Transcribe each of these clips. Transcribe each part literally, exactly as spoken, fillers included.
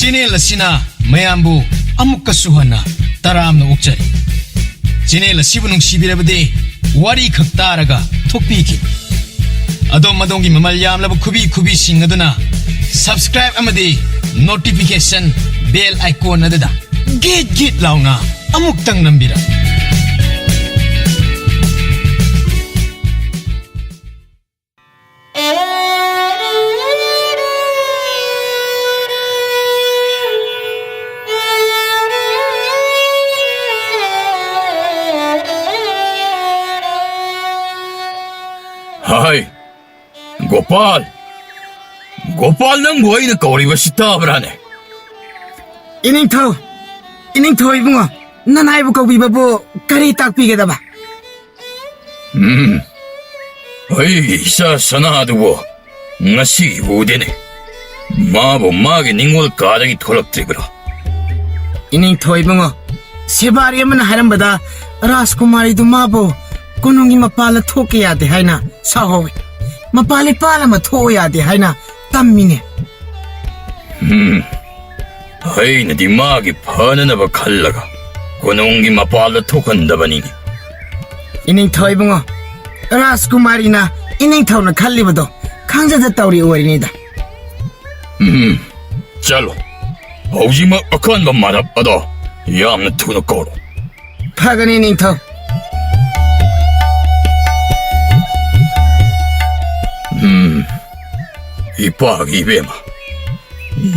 Channel ꯑꯁꯤꯅ ꯃꯌꯥꯝꯕꯨ ꯑꯃꯨꯛꯀꯁꯨ ꯍꯟꯅ ꯇꯔꯥꯝꯅ ꯑꯣꯛꯆꯔꯤ꯫ ꯆꯦꯅꯦꯜ ꯑꯁꯤꯕꯨ ꯅꯨꯡꯁꯤꯕꯤꯔꯕꯗꯤ ꯋꯥꯔꯤ ꯈꯛ ꯇꯥꯔꯒ ꯊꯣꯛꯄꯤꯈꯤꯕ꯫ ꯑꯗꯣꯝ ꯑꯗꯣꯝꯒꯤ ꯃꯃꯜ ꯌꯥꯝꯂꯕ ꯈꯨꯕꯤ ꯈꯨꯕꯤꯁꯤꯡ ꯑꯗꯨꯅ subscribe ꯑꯃꯗꯤ notification bell icon ꯑꯗꯨꯗ ꯒꯤꯠ ꯒꯤꯠ ꯂꯥꯎꯅ ꯑꯃꯨꯛꯇꯪ ꯅꯝꯕꯤꯔꯝꯃꯨ꯫ ꯍꯥꯏ, ꯒꯣꯄꯥꯜ! ꯒꯣꯄꯥꯜ, ꯅꯪꯕꯨ ꯑꯩꯅ ꯀꯧꯔꯤꯕꯁꯤ ꯇꯥꯕ꯭ꯔꯥꯅꯦ? ꯏꯅꯤꯡꯊꯧ, ꯏꯅꯤꯡꯊꯧ ꯏꯕꯨꯡꯉꯣ, ꯅꯅꯥꯏꯕꯨ ꯀꯧꯕꯤꯕꯕꯨ ꯀꯔꯤ ꯇꯥꯛꯄꯤꯒꯗꯕ? ꯎꯝ, ꯑꯩꯒꯤ ꯏꯆꯥ ꯁꯅꯥꯗꯨꯕꯨ ꯉꯁꯤ ꯎꯗꯦꯅꯦ꯫ ꯃꯥꯕꯨ ꯃꯥꯒꯤ ꯅꯤꯡꯉꯣꯜ ꯀꯥꯗꯒꯤ ꯊꯣꯛꯂꯛꯇ꯭ꯔꯤꯕ꯭ꯔꯣ? ꯏꯅꯤꯡꯊꯧ ꯏꯕꯨꯡꯉꯣ, ꯁꯦꯕꯥꯔꯤ ꯑꯃꯅ ꯍꯥꯏꯔꯝꯕꯗ ꯔꯥꯖꯀꯨꯃꯥꯔꯤꯗꯨ ꯃꯥꯕꯨ ꯀꯣꯅꯨꯡꯒꯤ ꯃꯄꯥꯜꯗ ꯊꯣꯛꯀꯦ ꯌꯥꯗꯦ ꯍꯥꯏꯅ ꯁꯥꯎꯍꯧꯋꯤ꯫ ꯃꯄꯥꯜ ꯏꯄꯥꯜ ꯑꯃ ꯊꯣꯛꯑꯣ ꯌꯥꯗꯦ ꯍꯥꯏꯅ ꯇꯝꯃꯤꯅꯦ꯫ ꯎꯝ, ꯑꯩꯅꯗꯤ ꯃꯥꯒꯤ ꯐꯅꯅꯕ ꯈꯜꯂꯒ ꯀꯣꯅꯨꯡꯒꯤ ꯃꯄꯥꯜꯗ ꯊꯣꯛꯍꯟꯗꯕꯅꯤꯅꯦ꯫ ꯏꯅꯤꯡꯊꯧ ꯏꯕꯨꯡꯉꯣ, ꯔꯥꯖꯀꯨꯃꯥꯔꯤꯅ ꯏꯅꯤꯡꯊꯧꯅ ꯈꯜꯂꯤꯕꯗꯣ ꯈꯪꯖꯗ ꯇꯧꯔꯤ ꯑꯣꯏꯔꯤꯅꯤꯗ꯫ ꯎꯝ, ꯆꯠꯂꯣ꯫ ꯍꯧꯖꯤꯛꯃꯛ ꯑꯀꯟꯕ ꯃꯔꯞ ꯑꯗꯣ ꯌꯥꯝꯅ ꯊꯨꯅ ꯀꯧꯔꯣ꯫ ꯐꯒꯅꯤ, ꯅꯤꯡꯊꯧ꯫ ꯎꯝ, ꯏꯄꯥꯒꯤ ꯏꯕꯦꯝꯃ,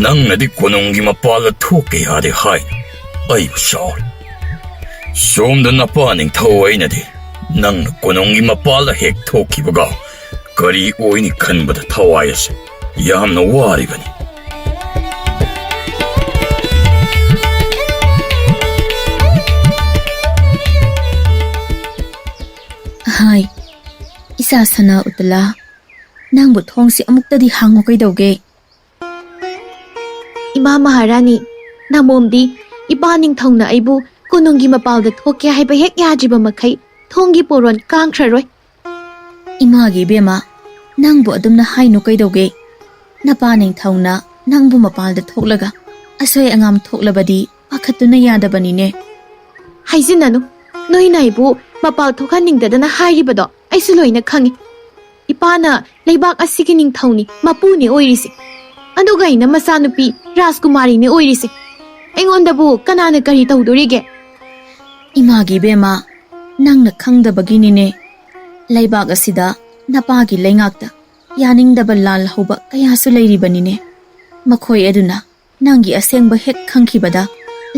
ꯅꯪꯅꯗꯤ ꯀꯣꯅꯨꯡꯒꯤ ꯃꯄꯥꯜꯗ ꯊꯣꯛꯀꯦ ꯌꯥꯗꯦ ꯍꯥꯏꯅ ꯑꯩꯕꯨ ꯁꯥꯎꯔꯤ꯫ ꯁꯣꯝꯗ ꯅꯄꯥ ꯅꯤꯡꯊꯧ ꯑꯩꯅꯗꯤ ꯅꯪꯅ ꯀꯣꯅꯨꯡꯒꯤ ꯃꯄꯥꯜꯗ ꯍꯦꯛ ꯊꯣꯛꯈꯤꯕꯒ ꯀꯔꯤ ꯑꯣꯏꯅꯤ ꯈꯟꯕꯗ ꯊꯋꯥꯏ ꯑꯁꯦ ꯌꯥꯝꯅ ꯋꯥꯔꯤꯕꯅꯤ꯫ ꯍꯥꯏ, ꯏꯆꯥ ꯁꯅꯥ ꯎꯇꯂꯥ, ꯅꯪꯕꯨ ꯊꯣꯡꯁꯤ ꯑꯃꯨꯛꯇꯗꯤ ꯍꯥꯡꯉꯨ ꯀꯩꯗꯧꯒꯦ? ꯏꯃꯥ ꯃꯍꯥꯔꯥꯅꯤ, ꯅꯃꯣꯝꯗꯤ ꯏꯄꯥ ꯅꯤꯡꯊꯧꯅ ꯑꯩꯕꯨ ꯀꯣꯅꯨꯡꯒꯤ ꯃꯄꯥꯜꯗ ꯊꯣꯛꯀꯦ ꯍꯥꯏꯕ ꯍꯦꯛ ꯌꯥꯗ꯭ꯔꯤꯕ ꯃꯈꯩ ꯊꯣꯡꯒꯤ ꯄꯣꯔꯣꯟ ꯀꯥꯡꯈ꯭ꯔꯔꯣꯏ꯫ ꯏꯃꯥꯒꯤ ꯏꯕꯦꯝꯃ, ꯅꯪꯕꯨ ꯑꯗꯨꯝꯅ ꯍꯥꯏꯅꯨ ꯀꯩꯗꯧꯒꯦ? ꯅꯄꯥ ꯅꯤꯡꯊꯧꯅ ꯅꯪꯕꯨ ꯃꯄꯥꯜꯗ ꯊꯣꯛꯂꯒ ꯑꯁꯣꯏ ꯑꯉꯥꯝ ꯊꯣꯛꯂꯕꯗꯤ ꯄꯥꯈꯠꯇꯨꯅ ꯌꯥꯗꯕꯅꯤꯅꯦ꯫ ꯍꯥꯏꯖꯤꯟꯅꯅꯨ꯫ ꯅꯣꯏꯅ ꯑꯩꯕꯨ ꯃꯄꯥꯜ ꯊꯣꯛꯍꯟꯅꯤꯡꯗꯗꯅ ꯍꯥꯏꯔꯤꯕꯗꯣ ꯑꯩꯁꯨ ꯂꯣꯏꯅ ꯈꯪꯏ꯫ ꯏꯄꯥꯅ ꯂꯩꯕꯥꯛ ꯑꯁꯤꯒꯤ ꯅꯤꯡꯊꯧꯅꯤ, ꯃꯄꯨꯅꯤ ꯑꯣꯏꯔꯤꯁꯦ꯫ ꯑꯗꯨꯒ ꯑꯩꯅ ꯃꯆꯥꯅꯨꯄꯤ ꯔꯥꯖꯀꯨꯃꯥꯔꯤꯅꯤ ꯑꯣꯏꯔꯤꯁꯦ꯫ ꯑꯩꯉꯣꯟꯗꯕꯨ ꯀꯅꯥꯅ ꯀꯔꯤ ꯇꯧꯗꯣꯔꯤꯒꯦ? ꯏꯃꯥꯒꯤ ꯏꯕꯦꯝꯃ, ꯅꯪꯅ ꯈꯪꯗꯕꯒꯤꯅꯤꯅꯦ꯫ ꯂꯩꯕꯥꯛ ꯑꯁꯤꯗ ꯅꯄꯥꯒꯤ ꯂꯩꯉꯥꯛꯇ ꯌꯥꯅꯤꯡꯗꯕ ꯂꯥꯜ ꯍꯧꯕ ꯀꯌꯥꯁꯨ ꯂꯩꯔꯤꯕꯅꯤꯅꯦ꯫ ꯃꯈꯣꯏ ꯑꯗꯨꯅ ꯅꯪꯒꯤ ꯑꯁꯦꯡꯕ ꯍꯦꯛ ꯈꯪꯈꯤꯕꯗ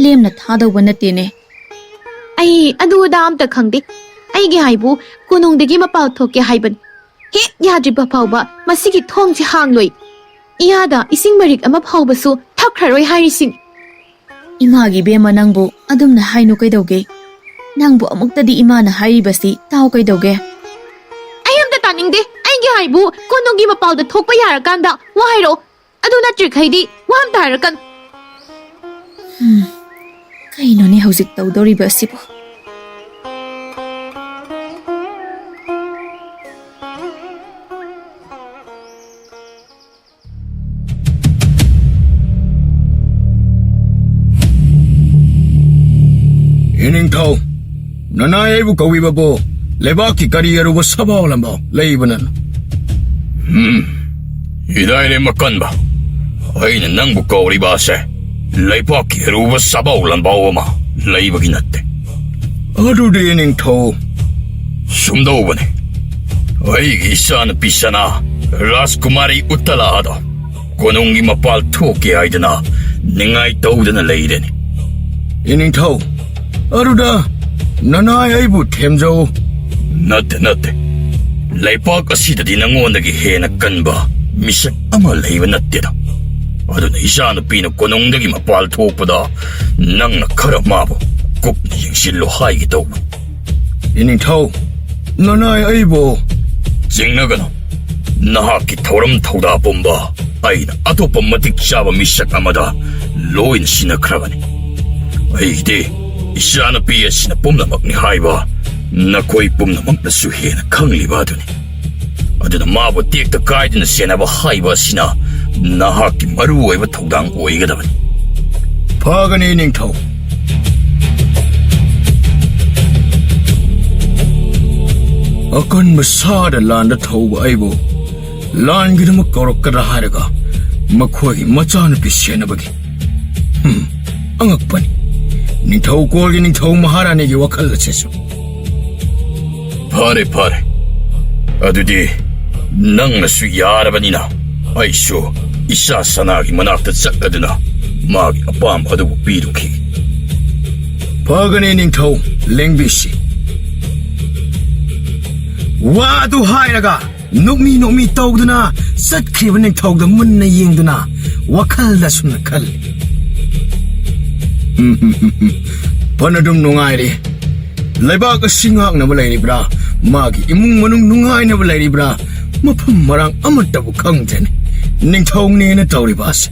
ꯂꯦꯝꯅ ꯊꯥꯗꯧꯕ ꯅꯠꯇꯦꯅꯦ꯫ ꯑꯩ ꯑꯗꯨ ꯑꯗꯥ ꯑꯝꯇ ꯈꯪꯗꯦ꯫ ꯑꯩꯒꯤ ꯍꯥꯏꯕꯨ ꯀꯣꯅꯨꯡꯗꯒꯤ ꯃꯄꯥꯜ ꯊꯣꯛꯀꯦ ꯍꯥꯏꯕꯅꯤ꯫ ꯍꯦꯛ ꯌꯥꯗ꯭ꯔꯤꯕ ꯐꯥꯎꯕ ꯃꯁꯤꯒꯤ ꯊꯣꯡꯁꯤ ꯍꯥꯡꯂꯣꯏ꯫ ꯏꯌꯥꯗ ꯏꯁꯤꯡ ꯃꯔꯤꯛ ꯑꯃ ꯐꯥꯎꯕꯁꯨ ꯊꯛꯈ꯭ꯔꯔꯣꯏ ꯍꯥꯏꯔꯤꯁꯤꯅꯤ꯫ ꯏꯃꯥꯒꯤ ꯏꯕꯦꯝꯃ, ꯅꯪꯕꯨ ꯑꯗꯨꯝꯅ ꯍꯥꯏꯅꯨ ꯀꯩꯗꯧꯒꯦ? ꯅꯪꯕꯨ ꯑꯃꯨꯛꯇꯗꯤ ꯏꯃꯥꯅ ꯍꯥꯏꯔꯤꯕꯁꯤ ꯇꯥꯎ ꯀꯩꯗꯧꯒꯦ? ꯑꯩ ꯑꯝꯇ ꯇꯥꯅꯤꯡꯗꯦ꯫ ꯑꯩꯒꯤ ꯍꯥꯏꯕꯨ ꯀꯣꯅꯨꯡꯒꯤ ꯃꯄꯥꯜꯗ ꯊꯣꯛꯄ ꯌꯥꯔꯀꯥꯟꯗ ꯋꯥ ꯍꯥꯏꯔꯛꯑꯣ꯫ ꯑꯗꯨ ꯅꯠꯇ꯭ꯔꯤꯈꯩꯗꯤ ꯋꯥ ꯑꯝꯇ ꯍꯥꯏꯔꯛꯀꯅꯨ꯫ ꯍꯝ, ꯀꯩꯅꯣꯅꯦ ꯍꯧꯖꯤꯛ ꯇꯧꯗꯧꯔꯤꯕ ꯑꯁꯤꯕꯨ? ꯏꯅꯤꯡꯊꯧ, ꯅꯅꯥꯏ ꯑꯩꯕꯨ ꯀꯧꯏꯕꯕꯨ ꯂꯩꯕꯥꯛꯀꯤ ꯀꯔꯤ ꯑꯔꯨꯕ ꯁꯕꯥꯎ ꯂꯝꯕꯥꯎ ꯂꯩꯕꯅꯅꯣ? ꯎꯝ, ꯏꯔꯥꯏꯔꯦꯝꯕ ꯀꯟꯕ, ꯑꯩꯅ ꯅꯪꯕꯨ ꯀꯧꯔꯤꯕ ꯑꯁꯦ ꯂꯩꯕꯥꯛꯀꯤ ꯑꯔꯨꯕ ꯁꯕꯥꯎ ꯂꯝꯕꯥꯎ ꯑꯃ ꯂꯩꯕꯒꯤ ꯅꯠꯇꯦ꯫ ꯑꯗꯨꯗꯤ ꯏꯅꯤꯡꯊꯧ? ꯁꯨꯝꯗꯧꯕꯅꯤ, ꯑꯩꯒꯤ ꯏꯆꯥꯅꯨꯄꯤ ꯁꯅꯥ ꯔꯥꯖꯀꯨꯃꯥꯔꯤ ꯎꯠꯇꯂꯥ ꯑꯗꯣ ꯀꯣꯅꯨꯡꯒꯤ ꯃꯄꯥꯜ ꯊꯣꯛꯀꯦ ꯍꯥꯏꯗꯅ ꯅꯤꯡꯉꯥꯏ ꯇꯧꯗꯅ ꯂꯩꯔꯦꯅꯦ꯫ ꯏꯅꯤꯡꯊꯧ, ꯑꯗꯨꯗ ꯅꯅꯥꯏ ꯑꯩꯕꯨ ꯊꯦꯝꯖꯧ꯫ ꯅꯠꯇꯦ, ꯅꯠꯇꯦ꯫ ꯂꯩꯄꯥꯛ ꯑꯁꯤꯗꯗꯤ ꯅꯉꯣꯟꯗꯒꯤ ꯍꯦꯟꯅ ꯀꯟꯕ ꯃꯤꯁꯛ ꯑꯃ ꯂꯩꯕ ꯅꯠꯇꯦꯗ꯫ ꯑꯗꯨꯅ ꯏꯆꯥꯅꯨꯄꯤꯅ ꯀꯣꯅꯨꯡꯗꯒꯤ ꯃꯄꯥꯜ ꯊꯣꯛꯄꯗ ꯅꯪꯅ ꯈꯔ ꯃꯥꯕꯨ ꯀꯨꯞꯅ ꯌꯦꯡꯁꯤꯜꯂꯨ ꯍꯥꯏꯒꯦ ꯇꯧꯕ꯫ ꯏꯅꯤꯡꯊꯧ, ꯅꯅꯥꯏ ꯑꯩꯕꯨ ꯆꯤꯡꯅꯒꯅꯨ꯫ ꯅꯍꯥꯛꯀꯤ ꯊꯧꯔꯝ ꯊꯧꯗꯥ ꯄꯨꯝꯕ ꯑꯩꯅ ꯑꯇꯣꯞꯄ ꯃꯇꯤꯛ ꯆꯥꯕ ꯃꯤꯁꯛ ꯑꯃꯗ ꯂꯣꯏꯅ ꯁꯤꯟꯅꯈ꯭ꯔꯕꯅꯤ꯫ ꯑꯩꯒꯤꯗꯤ ꯏꯆꯥꯅꯨꯄꯤ ꯑꯁꯤꯅ ꯄꯨꯝꯅꯃꯛꯅꯤ ꯍꯥꯏꯕ ꯅꯈꯣꯏ ꯄꯨꯝꯅꯃꯛꯅꯁꯨ ꯍꯦꯟꯅ ꯈꯪꯂꯤꯕ ꯑꯗꯨꯅꯤ꯫ ꯑꯗꯨꯅ ꯃꯥꯕꯨ ꯇꯦꯛꯇ ꯀꯥꯏꯗꯅ ꯁꯦꯟꯅꯕ ꯍꯥꯏꯕ ꯑꯁꯤꯅ ꯅꯍꯥꯛꯀꯤ ꯃꯔꯨ ꯑꯣꯏꯕ ꯊꯧꯗꯥꯡ ꯑꯣꯏꯒꯗꯕꯅꯤ꯫ ꯐꯒꯅꯤ, ꯅꯤꯡꯊꯧ꯫ ꯑꯀꯟꯕ ꯁꯥꯗ ꯂꯥꯟꯗ ꯊꯧꯕ ꯑꯩꯕꯨ ꯂꯥꯟꯒꯤꯗꯃꯛ ꯀꯧꯔꯛꯀꯗ꯭ꯔꯥ ꯍꯥꯏꯔꯒ, ꯃꯈꯣꯏꯒꯤ ꯃꯆꯥꯅꯨꯄꯤ ꯁꯦꯟꯅꯕꯒꯤ꯫ ꯍꯝ, ꯑꯉꯛꯄꯅꯤ꯫ ꯅꯤꯡꯊꯧ ꯀꯣꯜꯒꯤ ꯅꯤꯡꯊꯧ ꯃꯍꯥꯔꯥꯅꯤꯒꯤ ꯋꯥꯈꯜ ꯑꯁꯤꯁꯨ꯫ ꯐꯔꯦ, ꯐꯔꯦ꯫ ꯑꯗꯨꯗꯤ ꯅꯪꯅꯁꯨ ꯌꯥꯔꯕꯅꯤꯅ, ꯑꯩꯁꯨ ꯏꯆꯥ ꯁꯅꯥꯒꯤ ꯃꯅꯥꯛꯇ ꯆꯠꯂꯗꯨꯅ ꯃꯥꯒꯤ ꯑꯄꯥꯝꯕ ꯑꯗꯨꯕꯨ ꯄꯤꯔꯨꯈꯤꯒꯦ꯫ ꯐꯒꯅꯤ, ꯅꯤꯡꯊꯧ ꯂꯦꯡꯕꯤꯁꯤ꯫ ꯋꯥ ꯑꯗꯨ ꯍꯥꯏꯔꯒ ꯅꯣꯛꯃꯤ ꯅꯣꯛꯃꯤ ꯇꯧꯗꯨꯅ ꯆꯠꯈ꯭ꯔꯤꯕ ꯅꯤꯡꯊꯧꯗ ꯃꯨꯟꯅ ꯌꯦꯡꯗꯨꯅ ꯋꯥꯈꯜꯗ ꯑꯁꯨꯝꯅ ꯈꯜꯂꯤ꯫ ꯐꯅꯗꯨꯝ ꯅꯨꯡꯉꯥꯏꯔꯤ꯫ ꯂꯩꯕꯥꯛ ꯑꯁꯤ ꯉꯥꯛꯅꯕ ꯂꯩꯔꯤꯕ꯭ꯔꯥ? ꯃꯥꯒꯤ ꯏꯃꯨꯡ ꯃꯅꯨꯡ ꯅꯨꯡꯉꯥꯏꯅꯕ ꯂꯩꯔꯤꯕ꯭ꯔꯥ? ꯃꯐꯝ ꯃꯔꯥꯡ ꯑꯃꯠꯇꯕꯨ ꯈꯪꯗ꯭ꯔꯦꯅꯦ꯫ ꯅꯤꯡꯊꯧꯅꯦꯅ ꯇꯧꯔꯤꯕ ꯑꯁꯦ꯫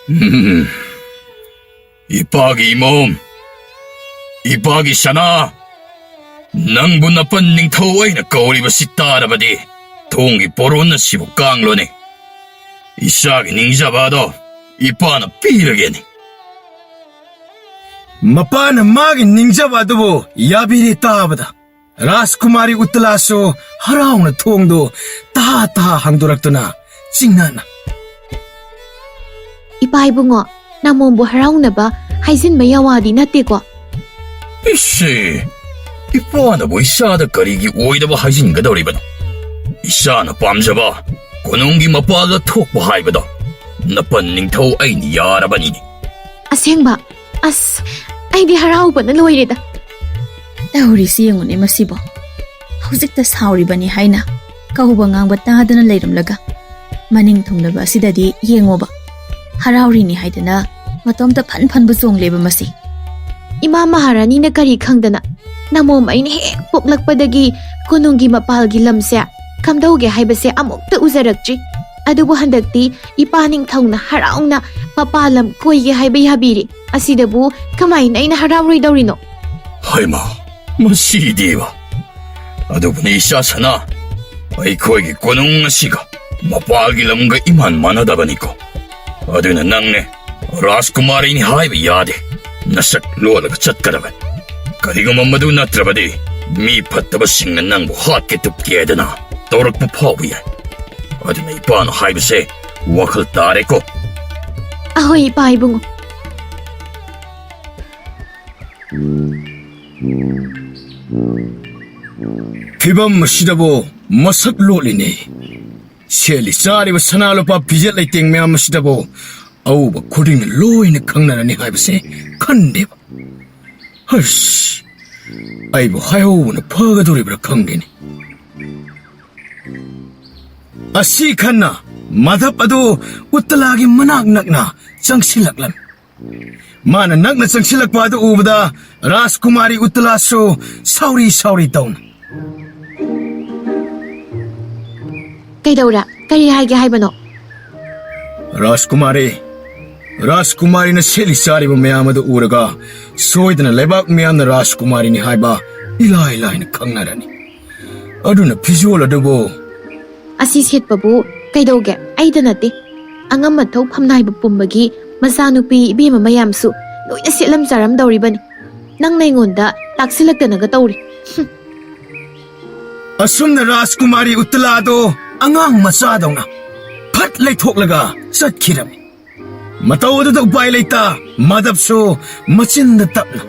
ꯎꯝ꯫ ꯏꯄꯥꯒꯤ ꯏꯃꯣꯝ, ꯏꯄꯥꯒꯤ ꯁꯅꯥ, ꯅꯪꯕꯨ ꯅꯄꯟ ꯅꯤꯡꯊꯧ ꯑꯩꯅ ꯀꯧꯔꯤꯕꯁꯤ ꯇꯥꯔꯕꯗꯤ, ꯊꯣꯡꯒꯤ ꯄꯣꯔꯣꯟ ꯑꯁꯤꯕꯨ ꯀꯥꯡꯂꯣꯅꯦ꯫ ꯏꯆꯥꯒꯤ ꯅꯤꯡꯖꯕ ꯑꯗꯣ ꯏꯄꯥꯅ ꯄꯤꯔꯒꯦꯅꯦ꯫ ꯃꯄꯥꯅ ꯃꯥꯒꯤ ꯅꯤꯡꯖꯕ ꯑꯗꯨꯕꯨ ꯌꯥꯕꯤꯔꯦ ꯇꯥꯕꯗ, ꯔꯥꯖꯀꯨꯃꯥꯔꯤ ꯎꯠꯇꯂꯥꯁꯨ ꯍꯔꯥꯎꯅ ꯊꯣꯡꯗꯨ ꯇꯍꯥ ꯇꯍꯥ ꯍꯥꯡꯗꯣꯔꯛꯇꯨꯅ ꯆꯤꯡꯅꯅ, "ꯏꯄꯥ ꯏꯕꯨꯡꯉꯣ, ꯅꯃꯣꯝꯕꯨ ꯍꯔꯥꯎꯅꯕ ꯍꯥꯏꯖꯤꯟꯕ ꯌꯥꯋꯥꯗꯤ ꯅꯠꯇꯦꯀꯣ?" "ꯏꯁꯦ, ꯏꯄꯥꯅꯕꯨ ꯏꯆꯥꯗ ꯀꯔꯤꯒꯤ ꯑꯣꯏꯗꯕ ꯍꯥꯏꯖꯤꯟꯒꯗꯧꯔꯤꯕꯅꯣ? ꯏꯆꯥꯅ ꯄꯥꯝꯖꯕ ꯀꯣꯅꯨꯡꯒꯤ ꯃꯄꯥꯜꯗ ꯊꯣꯛꯄ ꯍꯥꯏꯕꯗꯣ ꯅꯄꯟ ꯅꯤꯡꯊꯧ ꯑꯩꯅ ꯌꯥꯔꯕꯅꯤꯅꯦ꯫" "ꯑꯁꯦꯡꯕ? ꯑꯁ, ꯑꯩꯗꯤ ꯍꯔꯥꯎꯕꯅ ꯂꯣꯏꯔꯦꯗ꯫" ꯇꯧꯔꯤꯁꯤ ꯌꯦꯡꯉꯨꯅꯦ ꯃꯁꯤꯕꯣ꯫ ꯍꯧꯖꯤꯛꯇ ꯁꯥꯎꯔꯤꯕꯅꯤ ꯍꯥꯏꯅ ꯀꯧꯕ ꯉꯥꯡꯕ ꯇꯥꯗꯅ ꯂꯩꯔꯝꯂꯒ, ꯃꯅꯤꯡ ꯊꯨꯡꯂꯕ ꯑꯁꯤꯗꯗꯤ ꯌꯦꯡꯉꯣꯕ, ꯍꯔꯥꯎꯔꯤꯅꯤ ꯍꯥꯏꯗꯅ ꯃꯇꯣꯝꯇ ꯐꯟ ꯐꯟꯕꯨ ꯆꯣꯡꯂꯦꯕ ꯃꯁꯤ꯫ "ꯏꯃꯥ ꯃꯍꯥꯔꯥꯅꯤꯅ ꯀꯔꯤ ꯈꯪꯗꯅ ꯅꯃꯣꯝ ꯑꯩꯅ ꯍꯦꯛ ꯄꯣꯛꯂꯛꯄꯗꯒꯤ ꯀꯣꯅꯨꯡꯒꯤ ꯃꯄꯥꯜꯒꯤ ꯂꯝꯁꯦ ꯀꯝꯗꯧꯒꯦ ꯍꯥꯏꯕꯁꯦ ꯑꯃꯨꯛꯇ ꯎꯖꯔꯛꯇ꯭ꯔꯤ꯫ ꯑꯗꯨꯕꯨ ꯍꯟꯗꯛꯇꯤ ꯏꯄꯥ ꯅꯤꯡꯊꯧꯅ ꯍꯔꯥꯎꯅ ꯃꯄꯥꯜ ꯂꯝ ꯀꯣꯏꯒꯦ ꯍꯥꯏꯕ ꯌꯥꯕꯤꯔꯦ꯫ ꯑꯁꯤꯗꯕꯨ ꯀꯃꯥꯏꯅ ꯑꯩꯅ ꯍꯔꯥꯎꯔꯣꯏꯗꯧꯔꯤꯅꯣ?" ꯍꯩꯃꯥ, ꯃꯁꯤꯗꯤꯕ꯫ ꯑꯗꯨꯕꯨꯅꯤ ꯏꯆꯥ ꯁꯅꯥ, ꯑꯩꯈꯣꯏꯒꯤ ꯀꯣꯅꯨꯡ ꯑꯁꯤꯒ ꯃꯄꯥꯜꯒꯤ ꯂꯝꯒ ꯏꯃꯥꯟ ꯃꯥꯟꯅꯗꯕꯅꯤꯀꯣ꯫ ꯑꯗꯨꯅ ꯅꯪꯅꯦ ꯔꯥꯖꯀꯨꯃꯥꯔꯤꯅꯤ ꯍꯥꯏꯕ ꯌꯥꯗꯦ꯫ ꯅꯁꯛ ꯂꯣꯜꯂꯒ ꯆꯠꯀꯗꯕꯅꯤ꯫ ꯀꯔꯤꯒꯨꯝꯕ ꯃꯗꯨ ꯅꯠꯇ꯭ꯔꯕꯗꯤ ꯃꯤ ꯐꯠꯇꯕꯁꯤꯡꯅ ꯅꯪꯕꯨ ꯍꯥꯠꯀꯦ ꯇꯨꯞꯀꯦ ꯍꯥꯏꯗꯅ ꯇꯧꯔꯛꯄ ꯐꯥꯎꯕ ꯌꯥꯏ꯫ ꯑꯗꯨꯅ ꯏꯄꯥꯅ ꯍꯥꯏꯕꯁꯦ ꯋꯥꯈꯜ ꯇꯥꯔꯦꯀꯣ꯫ ꯑꯍꯣꯏ, ꯏꯄꯥ ꯏꯕꯨꯡꯉꯣ꯫ ꯐꯤꯕꯝ ꯑꯁꯤꯗꯕꯨ ꯃꯁꯛ ꯂꯣꯠꯂꯤꯅꯦ꯫ ꯁꯦꯠꯂꯤ ꯆꯥꯔꯤꯕ ꯁꯅꯥ ꯂꯨꯄꯥ ꯐꯤꯖꯦꯠ ꯂꯩꯇꯦꯡ ꯃꯌꯥꯝ ꯑꯁꯤꯗꯕꯨ ꯑꯎꯕ ꯈꯨꯗꯤꯡꯅ ꯂꯣꯏꯅ ꯈꯪꯅꯔꯅꯤ ꯍꯥꯏꯕꯁꯦ ꯈꯟꯗꯦꯕ꯫ ꯍꯁ, ꯑꯩꯕꯨ ꯍꯥꯏꯍꯧꯕꯅ ꯐꯒꯗꯧꯔꯤꯕ꯭ꯔꯥ ꯈꯪꯗꯦꯅꯦ꯫ ꯑꯁꯤ ꯈꯟꯅ ꯃꯥꯙꯕ ꯑꯗꯨ ꯎꯠꯇꯂꯥꯒꯤ ꯃꯅꯥꯛ ꯅꯛꯅ ꯆꯪꯁꯤꯜꯂꯛꯂꯝꯃꯤ꯫ ꯃꯥꯅ ꯅꯛꯅ ꯆꯪꯁꯤꯜꯂꯛꯄ ꯑꯗꯨ ꯎꯕꯗ ꯔꯥꯖꯀꯨꯃꯥꯔꯤ ꯎꯠꯇꯂꯥꯁꯨ ꯁꯥꯎꯔꯤ ꯁꯥꯎꯔꯤ ꯇꯧꯅ, "ꯀꯩꯗꯧꯔꯦ? ꯀꯔꯤ ꯍꯥꯏꯒꯦ ꯍꯥꯏꯕꯅꯣ?" "ꯔꯥꯖꯀꯨꯃꯥꯔꯤ, ꯔꯥꯖꯀꯨꯃꯥꯔꯤꯅ ꯁꯦꯠꯂꯤ ꯆꯥꯔꯤꯕ ꯃꯌꯥꯝ ꯑꯗꯨ ꯎꯔꯒ ꯁꯣꯏꯗꯅ ꯂꯩꯕꯥꯛ ꯃꯤꯌꯥꯝꯅ ꯔꯥꯖꯀꯨꯃꯥꯔꯤꯅꯤ ꯍꯥꯏꯕ ꯏꯂꯥꯏ ꯂꯥꯏꯅ ꯈꯪꯅꯔꯅꯤ꯫ ꯑꯗꯨꯅ ꯐꯤꯖꯣꯜ ꯑꯗꯨꯕꯨ" "ꯑꯁꯤ ꯁꯦꯠꯄꯕꯨ ꯀꯩꯗꯧꯒꯦ? ꯑꯩꯗ ꯅꯠꯇꯦ, ꯑꯉꯝ ꯑꯊꯧ ꯐꯝꯅꯥꯏꯕ ꯄꯨꯝꯕꯒꯤ ꯃꯆꯥꯅꯨꯄꯤ ꯏꯕꯦꯝꯃ ꯃꯌꯥꯝꯁꯨ ꯂꯣꯏꯅ ꯁꯦꯠꯂꯝ ꯆꯥꯔꯝꯗꯧꯔꯤꯕꯅꯤ꯫ ꯅꯪꯅ ꯑꯩꯉꯣꯟꯗ ꯇꯥꯛꯁꯤꯜꯂꯛꯇꯅꯒ ꯇꯧꯔꯤ꯫ ꯍꯨꯝ!" ꯑꯁꯨꯝꯅ ꯔꯥꯖꯀꯨꯃꯥꯔꯤ ꯎꯠꯇꯂꯥꯗꯣ ꯑꯉꯥꯡ ꯃꯆꯥꯗꯧꯅ ꯐꯠ ꯂꯩꯊꯣꯛꯂꯒ ꯆꯠꯈꯤꯔꯝꯃꯤ꯫ ꯃꯇꯧ ꯑꯗꯨꯗ ꯎꯄꯥꯏ ꯂꯩꯇ ꯃꯥꯙꯕꯁꯨ ꯃꯆꯤꯟꯗ ꯇꯞꯅ,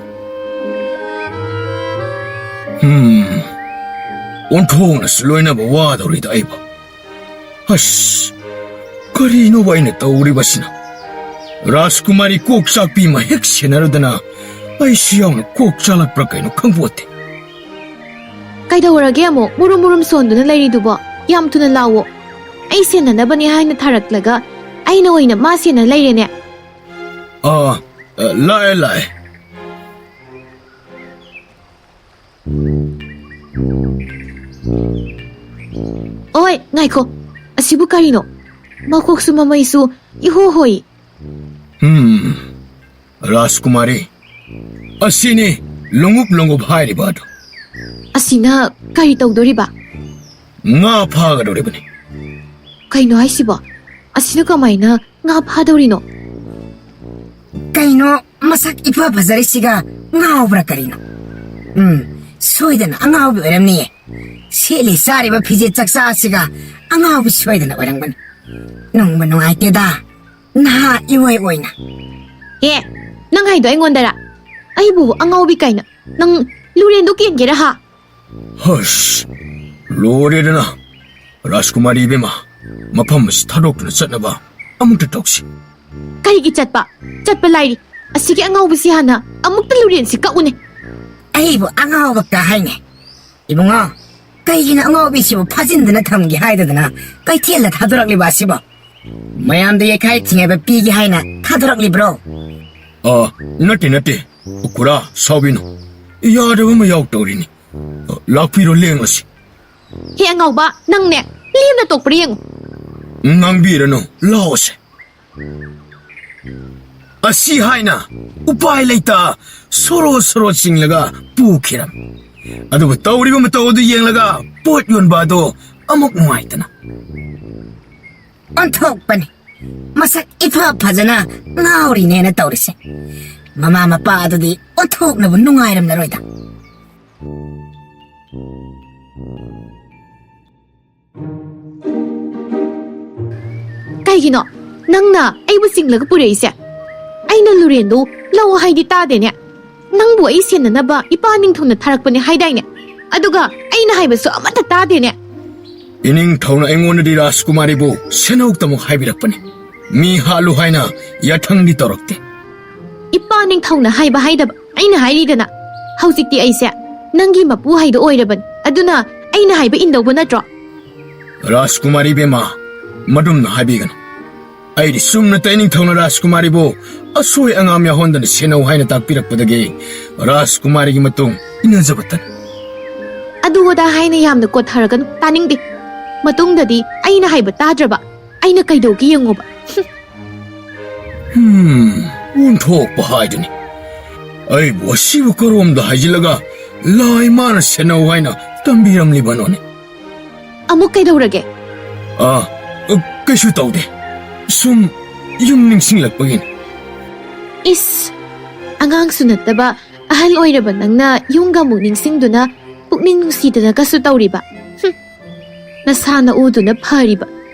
"ꯍꯝ, ꯑꯣꯟꯊꯣꯛꯅꯁꯨ ꯂꯣꯏꯅꯕ ꯋꯥꯗꯧꯔꯤꯗ ꯑꯩꯕꯨ꯫ ꯑꯁ, ꯀꯔꯤꯅꯣꯕ ꯑꯩꯅ ꯇꯧꯔꯤꯕꯁꯤꯅ? ꯔꯥꯖꯀꯨꯃꯥꯔꯤ ꯀꯣꯛ ꯆꯥꯛꯄꯤ ꯑꯃ ꯍꯦꯛ ꯁꯦꯟꯅꯔꯨꯗꯅ ꯑꯩꯁꯨ ꯌꯥꯎꯅ ꯀꯣꯛ ꯆꯥꯛꯂꯛꯄ꯭ꯔꯥ ꯀꯩꯅꯣ ꯈꯪꯄꯣꯠꯇꯦ꯫" "ꯀꯩꯗꯧꯔꯒꯦ ꯑꯃꯨꯛ ꯃꯨꯔꯨꯝ ꯃꯨꯔꯨꯝ ꯁꯣꯟꯗꯨꯅ ꯂꯩꯔꯤꯗꯨꯕꯣ? ꯌꯥꯝ ꯊꯨꯅ ꯂꯥꯛꯑꯣ꯫ ꯑꯩ ꯁꯦꯟꯅꯅꯕꯅꯦ ꯍꯥꯏꯅ ꯊꯥꯔꯛꯂꯒ ꯑꯩꯅ ꯑꯣꯏꯅ ꯃꯥ ꯁꯦꯟꯅ ꯂꯩꯔꯦꯅꯦ꯫" "ꯑꯥ, ꯑ, ꯂꯥꯛꯑꯦ, ꯂꯥꯛꯑꯦ꯫" "ꯑꯣꯏ, ꯉꯥꯏꯈꯣ꯫ ꯑꯁꯤꯕꯨ ꯀꯔꯤꯅꯣ? ꯃꯀꯣꯛꯁꯨ ꯃꯃꯩꯁꯨ ꯏꯍꯣ ꯍꯣꯏ꯫" "ꯍꯝ, ꯔꯥꯖꯀꯨꯃꯥꯔꯤ, ꯑꯁꯤꯅꯤ ꯂꯣꯡꯎꯞ ꯂꯣꯡꯎꯞ ꯍꯥꯏꯔꯤꯕ ꯑꯗꯨ꯫" "ꯑꯁꯤꯅ ꯀꯔꯤ ꯇꯧꯗꯣꯔꯤꯕ?" "ꯉꯥ ꯐꯥꯒꯗꯧꯔꯤꯕꯅꯤ꯫" ꯀꯩꯅꯣ ꯍꯥꯏꯁꯤꯕꯣ? ꯑꯁꯤꯅ ꯀꯃꯥꯏꯅ ꯉꯥ ꯐꯥꯗꯧꯔꯤꯅꯣ? ꯀꯩꯅꯣ, ꯃꯁꯛ ꯏꯐ ꯐꯖꯔꯤꯁꯤꯒ ꯉꯥꯎꯕ꯭ꯔꯥ ꯀꯔꯤꯅꯣ? ꯎꯝ, ꯁꯣꯏꯗꯅ ꯑꯉꯥꯎꯕꯤ ꯑꯣꯏꯔꯝꯅꯤꯌꯦ꯫ ꯁꯦꯠꯂꯤ ꯆꯥꯔꯤꯕ ꯐꯤꯖꯦꯠ ꯆꯛꯆꯥ ꯑꯁꯤꯒ ꯑꯉꯥꯎꯕꯤ ꯁꯣꯏꯗꯅ ꯑꯣꯏꯔꯝꯒꯅꯤ꯫ ꯅꯨꯡꯕꯨ ꯅꯨꯡꯉꯥꯏꯇꯦꯗ, ꯅꯍꯥ ꯏꯑꯣꯏ ꯑꯣꯏꯅ꯫ ꯑꯦ, ꯅꯪ ꯍꯥꯏꯗꯣ ꯑꯩꯉꯣꯟꯗꯔ? ꯑꯩꯕꯨ ꯑꯉꯥꯎꯕꯤ ꯀꯥꯏꯅ? ꯅꯪ ꯂꯨꯔꯦꯟꯗꯣ ꯀꯦꯟꯒꯦꯔ ꯍꯥ? ꯍꯁ, ꯂꯣꯏꯔꯦꯗꯅ꯫ ꯔꯥꯖꯀꯨꯃꯥꯔꯤ ꯏꯕꯦꯝꯃ, ꯃꯐꯝ ꯑꯁꯤ ꯊꯥꯗꯣꯛꯇꯨꯅ ꯆꯠꯅꯕ ꯑꯃꯨꯛꯇ ꯇꯧꯁꯤ꯫ ꯀꯔꯤꯒꯤ ꯆꯠꯄ? ꯆꯠꯄ ꯂꯥꯏꯔꯤ꯫ ꯑꯁꯤꯒꯤ ꯑꯉꯥꯎꯕꯁꯤ ꯍꯥꯟꯅ ꯑꯃꯨꯛꯇ ꯂꯨꯔꯦꯟꯁꯤ ꯀꯛꯎꯅꯦ꯫ ꯑꯩꯕꯨ ꯑꯉꯥꯎꯕ ꯀꯥ ꯍꯥꯏꯅꯦ꯫ ꯏꯕꯨꯡꯉꯣ, ꯀꯩꯒꯤꯅꯣ ꯑꯉꯥꯎꯕꯤꯁꯤꯕꯨ ꯐꯥꯖꯤꯟꯗꯨꯅ ꯊꯝꯒꯦ ꯍꯥꯏꯗꯗꯅ ꯀꯩꯊꯦꯜꯗ ꯊꯥꯗꯣꯔꯛꯂꯤꯕ ꯑꯁꯤꯕꯣ? ꯃꯌꯥꯝꯗ ꯌꯩꯈꯥꯏ ꯊꯤꯡꯉꯥꯏꯕ ꯄꯤꯒꯦ ꯍꯥꯏꯅ ꯊꯥꯗꯣꯔꯛꯂꯤꯕ꯭ꯔꯣ? ꯑ, ꯅꯠꯇꯦ, ꯅꯠꯇꯦ꯫ ꯈꯨꯔꯥ, ꯁꯥꯎꯕꯤꯅꯨ꯫ ꯌꯥꯗꯕ ꯑꯃ ꯌꯥꯎ ꯇꯧꯔꯤꯅꯤ꯫ ꯑ, ꯂꯥꯛꯄꯤꯔꯣ, ꯂꯦꯡꯉꯁꯤ꯫ ꯍꯦ ꯑꯉꯥꯎꯕ, ꯅꯪꯅꯦ, ꯂꯦꯝꯅ ꯇꯣꯛꯄ꯭ꯔꯥ ꯌꯦꯡꯉꯨ꯫ ꯉꯥꯡꯕꯤꯔꯅꯨ, ꯂꯥꯛꯑꯣꯁꯦ꯫ ꯑꯁꯤ ꯍꯥꯏꯅ ꯎꯄꯥꯏ ꯂꯩꯇ ꯁꯣꯔꯣ ꯁꯣꯔꯣ ꯆꯤꯡꯂꯒ ꯄꯨꯈꯤꯔꯝ꯫ ꯑꯗꯨꯕꯨ ꯇꯧꯔꯤꯕ ꯃꯇꯧ ꯑꯗꯨ ꯌꯦꯡꯂꯒ ꯄꯣꯠ ꯌꯣꯟꯕ ꯑꯗꯣ ꯑꯃꯨꯛ ꯅꯨꯡꯉꯥꯏꯇꯅ꯫ ꯑꯣꯟꯊꯣꯛꯄꯅꯤ꯫ ꯃꯁꯛ ꯏꯐ ꯐꯖꯅ ꯉꯥꯎꯔꯤꯅꯦꯅ ꯇꯧꯔꯤꯁꯦ꯫ ꯃꯃꯥ ꯃꯄꯥ ꯑꯗꯨꯗꯤ ꯑꯣꯟꯊꯣꯛꯅꯕꯨ ꯅꯨꯡꯉꯥꯏꯔꯝꯂꯔꯣꯏꯗ꯫ ꯀꯩꯒꯤꯅꯣ ꯅꯪꯅ ꯑꯩꯕꯨ ꯆꯤꯡꯂꯒ ꯄꯨꯔꯛꯏꯁꯦ? ꯑꯩꯅ ꯂꯨꯔꯦꯟꯗꯨ ꯂꯧ ꯍꯥꯏꯗꯤ ꯇꯥꯗꯦꯅꯦ꯫ ꯅꯪꯕꯨ ꯑꯩ ꯁꯦꯟꯅꯅꯕ ꯏꯄꯥ ꯅꯤꯡꯊꯧꯅ ꯊꯥꯔꯛꯄꯅꯦ ꯍꯥꯏꯗꯥꯏꯅꯦ? ꯑꯗꯨꯒ ꯑꯩꯅ ꯍꯥꯏꯕꯁꯨ ꯑꯃꯠꯇ ꯇꯥꯗꯦꯅꯦ꯫ ꯏꯅꯤꯡꯊꯧꯅ ꯑꯩꯉꯣꯟꯗꯗꯤ ꯔꯥꯖꯀꯨꯃꯥꯔꯤꯕꯨ ꯁꯦꯟꯍꯧꯇꯃꯛ ꯍꯥꯏꯕꯤꯔꯛꯄꯅꯤ꯫ ꯃꯤ ꯍꯥꯠꯂꯨ ꯍꯥꯏꯅ ꯌꯥꯊꯪꯗꯤ ꯇꯧꯔꯛꯇꯦ꯫ ꯏꯄꯥ ꯅꯤꯡꯊꯧꯅ ꯍꯥꯏꯕ ꯍꯥꯏꯗꯕ ꯑꯩꯅ ꯍꯥꯏꯔꯤꯗꯅ꯫ ꯍꯧꯖꯤꯛꯇꯤ ꯑꯩꯁꯦ ꯅꯪꯒꯤ ꯃꯄꯨ ꯍꯥꯏꯗꯣ ꯑꯣꯏꯔꯕꯅꯤ꯫ ꯑꯗꯨꯅ ꯑꯩꯅ ꯍꯥꯏꯕ ꯏꯟꯗꯧꯕ ꯅꯠꯇ꯭ꯔꯣ? ꯔꯥꯖꯀꯨꯃꯥꯔꯤ ꯕꯦꯝꯃ, ꯃꯗꯨꯝꯅ ꯍꯥꯏꯕꯤꯒꯅꯨ꯫ ꯑꯩꯗꯤ ꯆꯨꯝꯅ ꯇꯩꯅꯤꯡꯊꯧꯅ ꯔꯥꯖꯀꯨꯃꯥꯔꯤꯕꯨ ꯑꯁꯣꯏ ꯑꯉꯥꯝ ꯌꯥꯎꯍꯟꯗꯅ ꯁꯦꯟꯅꯧ ꯍꯥꯏꯅ ꯇꯥꯛꯄꯤꯔꯛꯄꯗꯒꯤ ꯔꯥꯖꯀꯨꯃꯥꯔꯤꯒꯤ ꯃꯇꯨꯡ ꯏꯟꯅꯖꯕꯇꯅꯤ꯫ ꯑꯗꯨ ꯑꯗꯥ ꯍꯥꯏꯅ ꯌꯥꯝꯅ ꯀꯣꯠꯊꯔꯒꯅꯨ, ꯇꯥꯅꯤꯡꯗꯦ꯫ ꯃꯇꯨꯡꯗꯗꯤ ꯑꯩꯅ ꯍꯥꯏꯕ ꯇꯥꯗ꯭ꯔꯕ ꯑꯩꯅ ꯀꯩꯗꯧꯒꯦ ꯌꯦꯡꯉꯣꯕ꯫ ꯍꯝ, ꯑꯣꯟꯊꯣꯛꯄ ꯍꯥꯏꯗꯨꯅꯤ꯫ ꯑꯩꯕꯨ ꯑꯁꯤꯕꯨ ꯀꯔꯣꯝꯗ ꯍꯥꯏꯖꯤꯜꯂꯒ ꯂꯥꯏ ꯃꯥꯅ ꯁꯦꯟꯅꯧ ꯍꯥꯏꯅ ꯇꯝꯕꯤꯔꯝꯂꯤꯕꯅꯣꯅꯦ? ꯑꯃꯨꯛ ꯀꯩꯗꯧꯔꯒꯦ? ꯑꯥ, ꯑ, ꯀꯩꯁꯨ ꯇꯧꯗꯦ꯫ ꯁꯨꯝ ꯌꯨꯝ ꯅꯤꯡꯁꯤꯡꯂꯛꯄꯒꯤꯅꯤ꯫ ꯏꯁ, ꯑꯉꯥꯡꯁꯨ ꯅꯠꯇꯕ ꯑꯍꯜ ꯑꯣꯏꯔꯕ ꯅꯪꯅ ꯌꯨꯝꯒ ꯑꯃꯨꯛ ꯅꯤꯡꯁꯤꯡꯗꯨꯅ ꯄꯨꯛꯅꯤꯡ ꯅꯨꯡꯁꯤꯗꯅ ꯀꯁꯨ ꯇꯧꯔꯤꯕ? ꯍꯨꯝ, ꯅꯁꯥ ꯅꯎꯗꯨꯅ ꯐꯔꯤꯕ꯫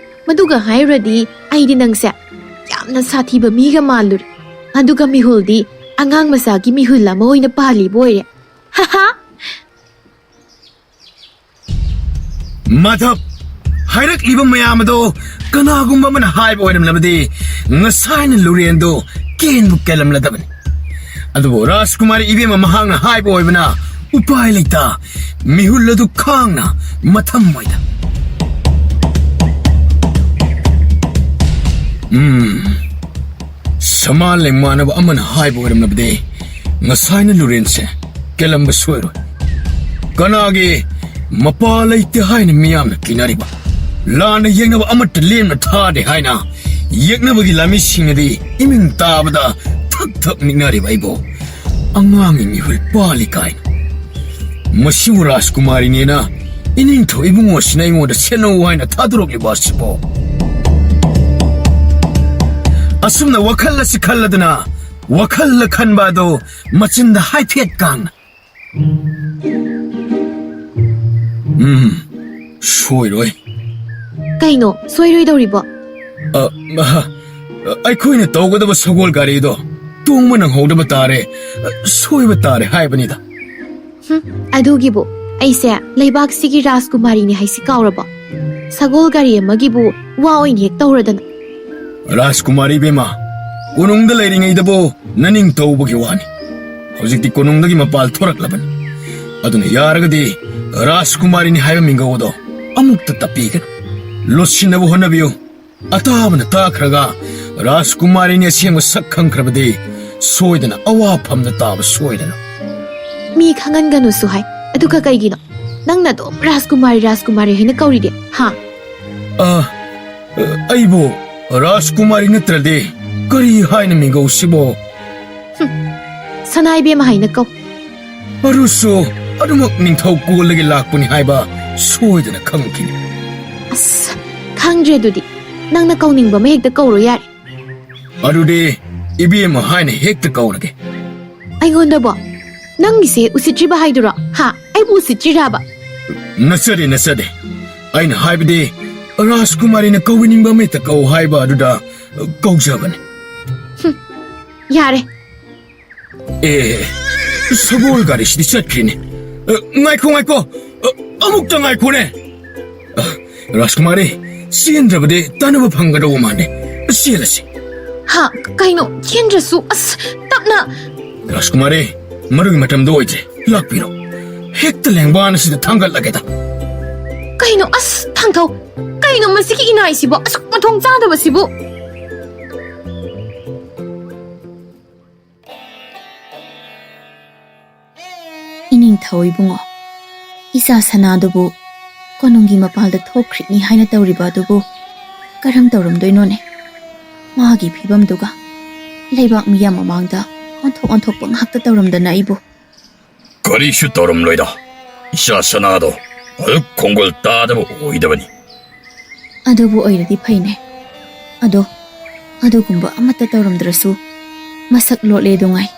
ꯃꯗꯨꯒ ꯍꯥꯏꯔꯨꯔꯗꯤ ꯑꯩꯗꯤ ꯅꯪꯁꯦ ꯌꯥꯝꯅ ꯁꯥꯊꯤꯕ ꯃꯤꯒ ꯃꯥꯜꯂꯨꯔꯦ꯫ ꯑꯗꯨꯒ ꯃꯤꯍꯨꯜꯗꯤ ꯑꯉꯥꯡ ꯃꯆꯥꯒꯤ ꯃꯤꯍꯨꯜ ꯑꯃ ꯑꯣꯏꯅ ꯄꯥꯜꯂꯤꯕ ꯑꯣꯏꯔꯦ꯫ ꯍꯥ ꯍꯥ! ꯃꯥꯙꯕ, ꯍꯥꯏꯔꯛꯂꯤꯕ ꯃꯌꯥꯝ ꯑꯗꯣ ꯀꯅꯥꯒꯨꯝꯕ ꯑꯃꯅ ꯍꯥꯏꯕ ꯑꯣꯏꯔꯝꯂꯕꯗꯤ ꯉꯁꯥꯏꯅ ꯂꯨꯔꯦꯟꯗꯣ ꯀꯦꯟꯕꯨ ꯀꯦꯜꯂꯝꯂꯗꯕꯅꯤ꯫ ꯑꯗꯨꯕꯨ ꯔꯥꯖꯀꯨꯃꯥꯔꯤ ꯏꯕꯦꯝꯃ ꯃꯍꯥꯛꯅ ꯍꯥꯏꯕ ꯑꯣꯏꯕꯅ ꯎꯄꯥꯏ ꯂꯩꯇ ꯃꯤꯍꯨꯜ ꯑꯗꯨ ꯈꯥꯡꯅ ꯃꯊꯝ ꯑꯣꯏꯗ꯫ ꯎꯝ, ꯁꯃꯥꯟ ꯂꯦꯡꯃꯥꯟꯅꯕ ꯑꯃꯅ ꯍꯥꯏꯕ ꯑꯣꯏꯔꯝꯂꯕꯗꯤ ꯉꯁꯥꯏꯅ ꯂꯨꯔꯦꯟꯁꯦ ꯀꯦꯜꯂꯝꯕ ꯁꯣꯏꯔꯣꯏ꯫ ꯀꯅꯥꯒꯤ ꯃꯄꯥ ꯂꯩꯇꯦ ꯍꯥꯏꯅ ꯃꯤꯌꯥꯝꯅ ꯀꯤꯅꯔꯤꯕ? ꯂꯥꯟꯅ ꯌꯦꯡꯅꯕ ꯑꯃꯠꯇ ꯂꯦꯝꯅ ꯊꯥꯗꯦ ꯍꯥꯏꯅ ꯌꯦꯛꯅꯕꯒꯤ ꯂꯥꯟꯃꯤꯁꯤꯡꯅꯗꯤ ꯏꯃꯤꯡ ꯇꯥꯕꯗ ꯊꯛ ꯊꯛ ꯅꯤꯛꯅꯔꯤꯕ ꯑꯩꯕꯨ ꯑꯉꯥꯡꯒꯤ ꯃꯤꯍꯨꯜ ꯄꯥꯜꯂꯤ ꯀꯥꯏꯅ꯫ ꯃꯁꯤꯕꯨ ꯔꯥꯖꯀꯨꯃꯥꯔꯤꯅꯦꯅ ꯏꯅꯤꯡꯊꯧ ꯏꯕꯨꯡꯉꯣꯁꯤꯅ ꯑꯩꯉꯣꯟꯗ ꯁꯦꯟꯅꯧ ꯍꯥꯏꯅ ꯊꯥꯗꯣꯔꯛꯂꯤꯕ ꯑꯁꯤꯕꯣ? ꯑꯁꯨꯝꯅ ꯋꯥꯈꯜ ꯑꯁꯤ ꯈꯜꯂꯗꯅ ꯋꯥꯈꯜꯗ ꯈꯟꯕ ꯑꯗꯣ ꯃꯆꯤꯟꯗ ꯍꯥꯏꯐꯦꯠ ꯀꯥꯡꯅ꯫ ꯎꯝ, ꯁꯣꯏꯔꯣꯏ꯫ ꯀꯩꯅꯣ ꯁꯣꯏꯔꯣꯏꯗꯧꯔꯤꯕꯣ? ꯑ, ꯑ, ꯑꯩꯈꯣꯏꯅ ꯇꯧꯒꯗꯕ ꯁꯒꯣꯜ ꯒꯥꯔꯤꯗꯣ ꯇꯣꯡꯕ ꯅꯪꯍꯧꯗꯕ ꯇꯥꯔꯦ, ꯑ, ꯁꯣꯏꯕ ꯇꯥꯔꯦ ꯍꯥꯏꯕꯅꯤꯗ꯫ ꯍꯨꯝ, ꯑꯗꯨꯒꯤꯕꯨ ꯑꯩꯁꯦ ꯂꯩꯕꯥꯛꯁꯤꯒꯤ ꯔꯥꯖꯀꯨꯃꯥꯔꯤꯅꯤ ꯍꯥꯏꯁꯤ ꯀꯥꯎꯔꯕꯣ? ꯁꯒꯣꯜ ꯒꯥꯔꯤ ꯑꯃꯒꯤꯕꯨ ꯋꯥ ꯑꯣꯏꯅ ꯍꯦꯛ ꯇꯧꯔꯗꯅ꯫ ꯔꯥꯖꯀꯨꯃꯥꯔꯤ ꯏꯕꯦꯝꯃ, ꯀꯣꯅꯨꯡꯗ ꯂꯩꯔꯤꯉꯩꯗꯕꯨ ꯅꯅꯤꯡ ꯇꯧꯕꯒꯤ ꯋꯥꯅꯤ꯫ ꯍꯧꯖꯤꯛꯇꯤ ꯀꯣꯅꯨꯡꯗꯒꯤ ꯃꯄꯥꯜ ꯊꯣꯔꯛꯂꯕꯅꯤ꯫ ꯑꯗꯨꯅ ꯌꯥꯔꯒꯗꯤ ꯔꯥꯖꯀꯨꯃꯥꯔꯤꯅꯤ ꯍꯥꯏꯕ ꯃꯤꯡꯒꯧ ꯑꯗꯣ ꯑꯃꯨꯛꯇ ꯇꯞꯄꯤꯒꯅꯨ꯫ ꯂꯣꯠꯁꯤꯟꯅꯕ ꯍꯣꯠꯅꯕꯤꯌꯨ꯫ ꯑꯇꯥꯕꯅ ꯇꯥꯈ꯭ꯔꯒ ꯔꯥꯖꯀꯨꯃꯥꯔꯤꯅꯤ ꯑꯁꯦꯡꯕ ꯁꯛ ꯈꯪꯈ꯭ꯔꯕꯗꯤ ꯁꯣꯏꯗꯅ ꯑꯋꯥꯐꯝꯗ ꯇꯥꯕ ꯁꯣꯏꯗꯅ꯫ ꯃꯤ ꯈꯪꯍꯟꯒꯅꯨꯁꯨ ꯍꯥꯏ, ꯑꯗꯨꯒ ꯀꯩꯒꯤꯅꯣ ꯅꯪꯅ ꯑꯗꯨꯝ ꯔꯥꯖꯀꯨꯃꯥꯔꯤ, ꯔꯥꯖꯀꯨꯃꯥꯔꯤ ꯍꯥꯏꯅ ꯀꯧꯔꯤꯗꯤ, ꯍꯥ? ꯑ, ꯑꯩꯕꯨ ꯔꯥꯖꯀꯨꯃꯥꯔꯤ ꯅꯠꯇ꯭ꯔꯗꯤ ꯀꯔꯤ ꯍꯥꯏꯅ ꯃꯤꯡꯒꯧꯁꯤꯕꯣ? ꯍꯨꯝ, ꯁꯅꯥ ꯏꯕꯦꯝꯃ ꯍꯥꯏꯅ ꯀꯧ꯫ ꯑꯗꯨꯁꯨ ꯑꯗꯨꯃꯛ ꯅꯤꯡꯊꯧ ꯀꯣꯜꯗꯒꯤ ꯂꯥꯛꯄꯅꯤ ꯍꯥꯏꯕ ꯁꯣꯏꯗꯅ ꯈꯪꯈꯤꯅꯤ꯫ ꯑꯁ, ꯈꯪꯗ꯭ꯔꯦ ꯑꯗꯨꯗꯤ꯫ ꯅꯪꯅ ꯀꯧꯅꯤꯡꯕ ꯑꯃ ꯍꯦꯛꯇ ꯀꯧꯔꯣ ꯌꯥꯔꯦ꯫ ꯑꯗꯨꯗꯤ ꯏꯕꯦꯝꯃ ꯍꯥꯏꯅ ꯍꯦꯛꯇ ꯀꯧꯔꯒꯦ꯫ ꯑꯩꯉꯣꯟꯗꯕꯣ? ꯅꯪꯒꯤꯁꯦ ꯎꯁꯤꯠꯇ꯭ꯔꯤꯕ ꯍꯥꯏꯗꯨꯔꯣ? ꯍꯥ? ꯑꯩꯕꯨ ꯎꯁꯤꯠꯇ꯭ꯔꯤꯔꯕ? ꯅꯠꯆꯗꯦ, ꯅꯠꯆꯗꯦ꯫ ꯑꯩꯅ ꯍꯥꯏꯕꯗꯤ ꯔꯥꯖꯀꯨꯃꯥꯔꯤꯅ ꯀꯧꯅꯤꯡꯕ ꯑꯃ ꯍꯦꯛꯇ ꯀꯧ ꯍꯥꯏꯕ ꯑꯗꯨꯗ ꯀꯧꯖꯕꯅꯤ꯫ ꯌꯥꯔꯦ꯫ ꯑꯦ, ꯁꯒꯣꯜ ꯒꯥꯔꯤꯁꯤꯗꯤ ꯆꯠꯈ꯭ꯔꯦꯅꯦ꯫ ꯑ, ꯉꯥꯏꯈꯣ, ꯉꯥꯏꯈꯣ꯫ ꯑ, ꯑꯃꯨꯛꯇ ꯉꯥꯏꯈꯣꯅꯦ꯫ ꯑ, ꯔꯥꯖꯀꯨꯃꯥꯔꯤ, ꯆꯦꯟꯗ꯭ꯔꯕꯗꯤ ꯇꯥꯟꯅꯕ ꯐꯪꯒꯗꯧꯕ ꯃꯥꯟꯗꯦ꯫ ꯆꯦꯜꯂꯁꯤ꯫ ꯍꯥ? ꯀꯩꯅꯣ? ꯆꯦꯟꯗ꯭ꯔꯁꯨ? ꯑꯁ, ꯇꯞꯅ꯫ ꯔꯥꯖꯀꯨꯃꯥꯔꯤ, ꯃꯗꯨꯒꯤ ꯃꯇꯝꯗꯣ ꯑꯣꯏꯗ꯭ꯔꯦ꯫ ꯂꯥꯛꯄꯤꯔꯣ꯫ ꯍꯦꯛꯇ ꯂꯦꯡꯕꯥꯟ ꯑꯁꯤꯗ ꯊꯥꯡꯒꯠꯂꯒꯦꯗ꯫ ꯀꯩꯅꯣ? ꯑꯁ, ꯊꯥꯡꯊꯧ꯫ ꯀꯩꯅꯣ ꯃꯁꯤꯒꯤ ꯏꯅꯥꯏꯁꯤꯕꯣ? ꯑꯁꯨꯛ ꯃꯊꯣꯡ ꯆꯥꯗꯕꯁꯤꯕꯨ꯫ ꯏꯅꯤꯡꯊꯧ ꯏꯕꯨꯡꯉꯣ, ꯏꯆꯥ ꯁꯅꯥꯗꯨꯕꯨ ꯀꯣꯅꯨꯡꯒꯤ ꯃꯄꯥꯜꯗ ꯊꯣꯛꯈ꯭ꯔꯤꯅꯤ ꯍꯥꯏꯅ ꯇꯧꯔꯤꯕ ꯑꯗꯨꯕꯨ ꯀꯔꯝ ꯇꯧꯔꯝꯗꯣꯏꯅꯣꯅꯦ? ꯃꯥꯒꯤ ꯐꯤꯕꯝꯗꯨꯒ ꯂꯩꯕꯥꯛ ꯃꯤꯌꯥꯝ ꯃꯃꯥꯡꯗ ꯑꯣꯟꯊꯣꯛ ꯑꯣꯟꯊꯣꯛꯄ ꯉꯥꯛꯇ ꯇꯧꯔꯝꯗꯅ ꯑꯩꯕꯨ꯫ ꯀꯔꯤꯁꯨ ꯇꯧꯔꯝꯂꯣꯏꯗ꯫ ꯏꯆꯥ ꯁꯅꯥꯗꯣ ꯑꯗꯨꯛ ꯈꯣꯡꯒꯣꯜ ꯇꯥꯗꯕ ꯑꯣꯏꯗꯕꯅꯤ꯫ ꯑꯗꯨꯕꯨ ꯑꯣꯏꯔꯗꯤ ꯐꯩꯅꯦ꯫ ꯑꯗꯣ ꯑꯗꯨꯒꯨꯝꯕ ꯑꯃꯠꯇ ꯇꯧꯔꯝꯗ꯭ꯔꯁꯨ ꯃꯁꯛ ꯂꯣꯠꯂꯦ ꯗꯨꯉꯥꯏ꯫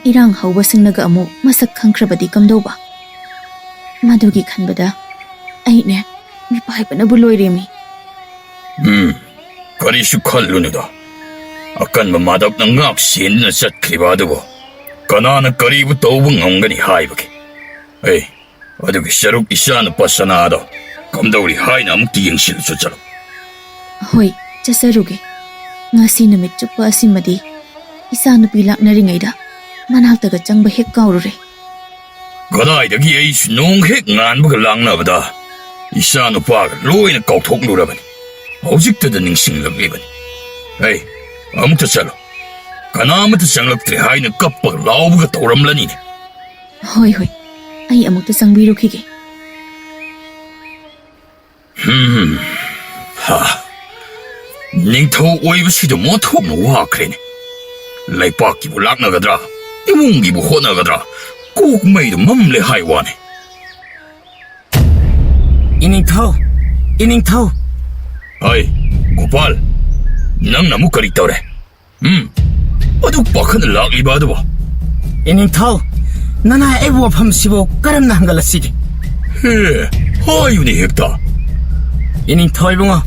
ꯏꯔꯥꯡ ꯍꯧꯕꯁꯤꯡꯅꯒ ꯑꯃꯨꯛ ꯃꯁꯛ ꯈꯪꯈ꯭ꯔꯕꯗꯤ ꯀꯝꯗꯧꯕ? ꯃꯗꯨꯒꯤ ꯈꯟꯕꯗ ꯑꯩꯅꯦ ꯃꯤꯄꯥꯏꯕꯅꯕꯨ ꯂꯣꯏꯔꯦꯃꯤ꯫ ꯎꯝ, ꯀꯔꯤꯁꯨ ꯈꯜꯂꯨꯅꯨꯗ꯫ ꯑꯀꯟꯕ ꯃꯥꯗꯞꯅ ꯉꯥꯛ ꯁꯦꯟꯗꯨꯅ ꯆꯠꯈ꯭ꯔꯤꯕ ꯑꯗꯨꯕꯨ ꯀꯅꯥꯅ ꯀꯔꯤꯕꯨ ꯇꯧꯕ ꯉꯝꯒꯅꯤ ꯍꯥꯏꯕꯒꯦ? ꯑꯦ, ꯑꯗꯨꯒꯤ ꯁꯔꯨꯛ ꯏꯆꯥꯅꯨꯄꯥ ꯁꯅꯥꯗꯣ ꯀꯝꯗꯧꯔꯤ ꯍꯥꯏꯅ ꯑꯃꯨꯛꯇ ꯌꯦꯡꯁꯤꯜꯂꯨ ꯆꯠꯆꯔꯣ꯫ ꯍꯣꯏ, ꯆꯠꯆꯔꯨꯒꯦ꯫ ꯉꯁꯤ ꯅꯨꯃꯤꯠ ꯆꯨꯞꯄ ꯑꯁꯤꯃꯗꯤ ꯏꯆꯥꯅꯨꯄꯤ ꯂꯥꯛꯅꯔꯤꯉꯩꯗ ꯃꯅꯥꯛꯇꯒ ꯆꯪꯕ ꯍꯦꯛ ꯀꯥꯎꯔꯨꯔꯦ꯫ ꯀꯗꯥꯏꯗꯒꯤ ꯑꯩꯁꯨ ꯅꯣꯡ ꯍꯦꯛ ꯉꯥꯟꯕꯒ ꯂꯥꯛꯅꯕꯗ ꯏꯆꯥꯅꯨꯄꯥꯒ ꯂꯣꯏꯅ ꯀꯥꯎꯊꯣꯛꯂꯨꯔꯕꯅꯤ꯫ ꯍꯧꯖꯤꯛꯇꯗ ꯅꯤꯡꯁꯤꯡꯂꯛꯂꯤꯕꯅꯤ꯫ ꯑꯩ ꯑꯃꯨꯛꯇ ꯆꯠꯂꯣ꯫ ꯀꯅꯥꯃꯠꯇ ꯆꯪꯂꯛꯇ꯭ꯔꯦ ꯍꯥꯏꯅ ꯀꯞꯄꯒ ꯂꯥꯎꯕꯒ ꯇꯧꯔꯝꯂꯅꯤꯅꯦ꯫ ꯍꯣꯏ, ꯍꯣꯏ꯫ ꯑꯩ ꯑꯃꯨꯛꯇ ꯆꯪꯕꯤꯔꯨꯈꯤꯒꯦ꯫ ꯍꯝ, ꯍꯥ꯫ ꯅꯤꯡꯊꯧ ꯑꯣꯏꯕꯁꯤꯗ ꯃꯣꯟꯊꯣꯛꯅ ꯋꯥꯈ꯭ꯔꯦꯅꯦ꯫ ꯂꯩꯄꯥꯛꯀꯤꯕꯨ ꯂꯥꯛꯅꯒꯗ꯭ꯔꯥ? ꯏꯃꯨꯡꯒꯤꯕꯨ ꯍꯣꯠꯅꯒꯗ꯭ꯔꯥ? ꯀꯣꯛ ꯃꯩꯗꯨ ꯃꯝꯂꯦ ꯍꯥꯏ ꯋꯥꯅꯤ꯫ ꯏꯅꯤꯡꯊꯧ! ꯏꯅꯤꯡꯊꯧ! ꯍꯩ, ꯒꯣꯄꯥꯜ, ꯅꯪꯅ ꯑꯃꯨꯛ ꯀꯔꯤ ꯇꯧꯔꯦ? ꯎꯝ, ꯑꯗꯨ ꯄꯥꯈꯠꯅ ꯂꯥꯛꯂꯤꯕ ꯑꯗꯨꯕꯨ? ꯏꯅꯤꯡꯊꯧ, ꯅꯅꯥꯏ ꯑꯩꯕꯨ ꯃꯐꯝꯁꯤꯕꯨ ꯀꯔꯝꯅ ꯍꯪꯒꯠꯂꯁꯤꯒꯦ? ꯍꯦ, ꯍꯥꯏꯌꯨꯅꯦ ꯍꯦꯛꯇ꯫ ꯏꯅꯤꯡꯊꯧ ꯏꯕꯨꯡꯉꯣ,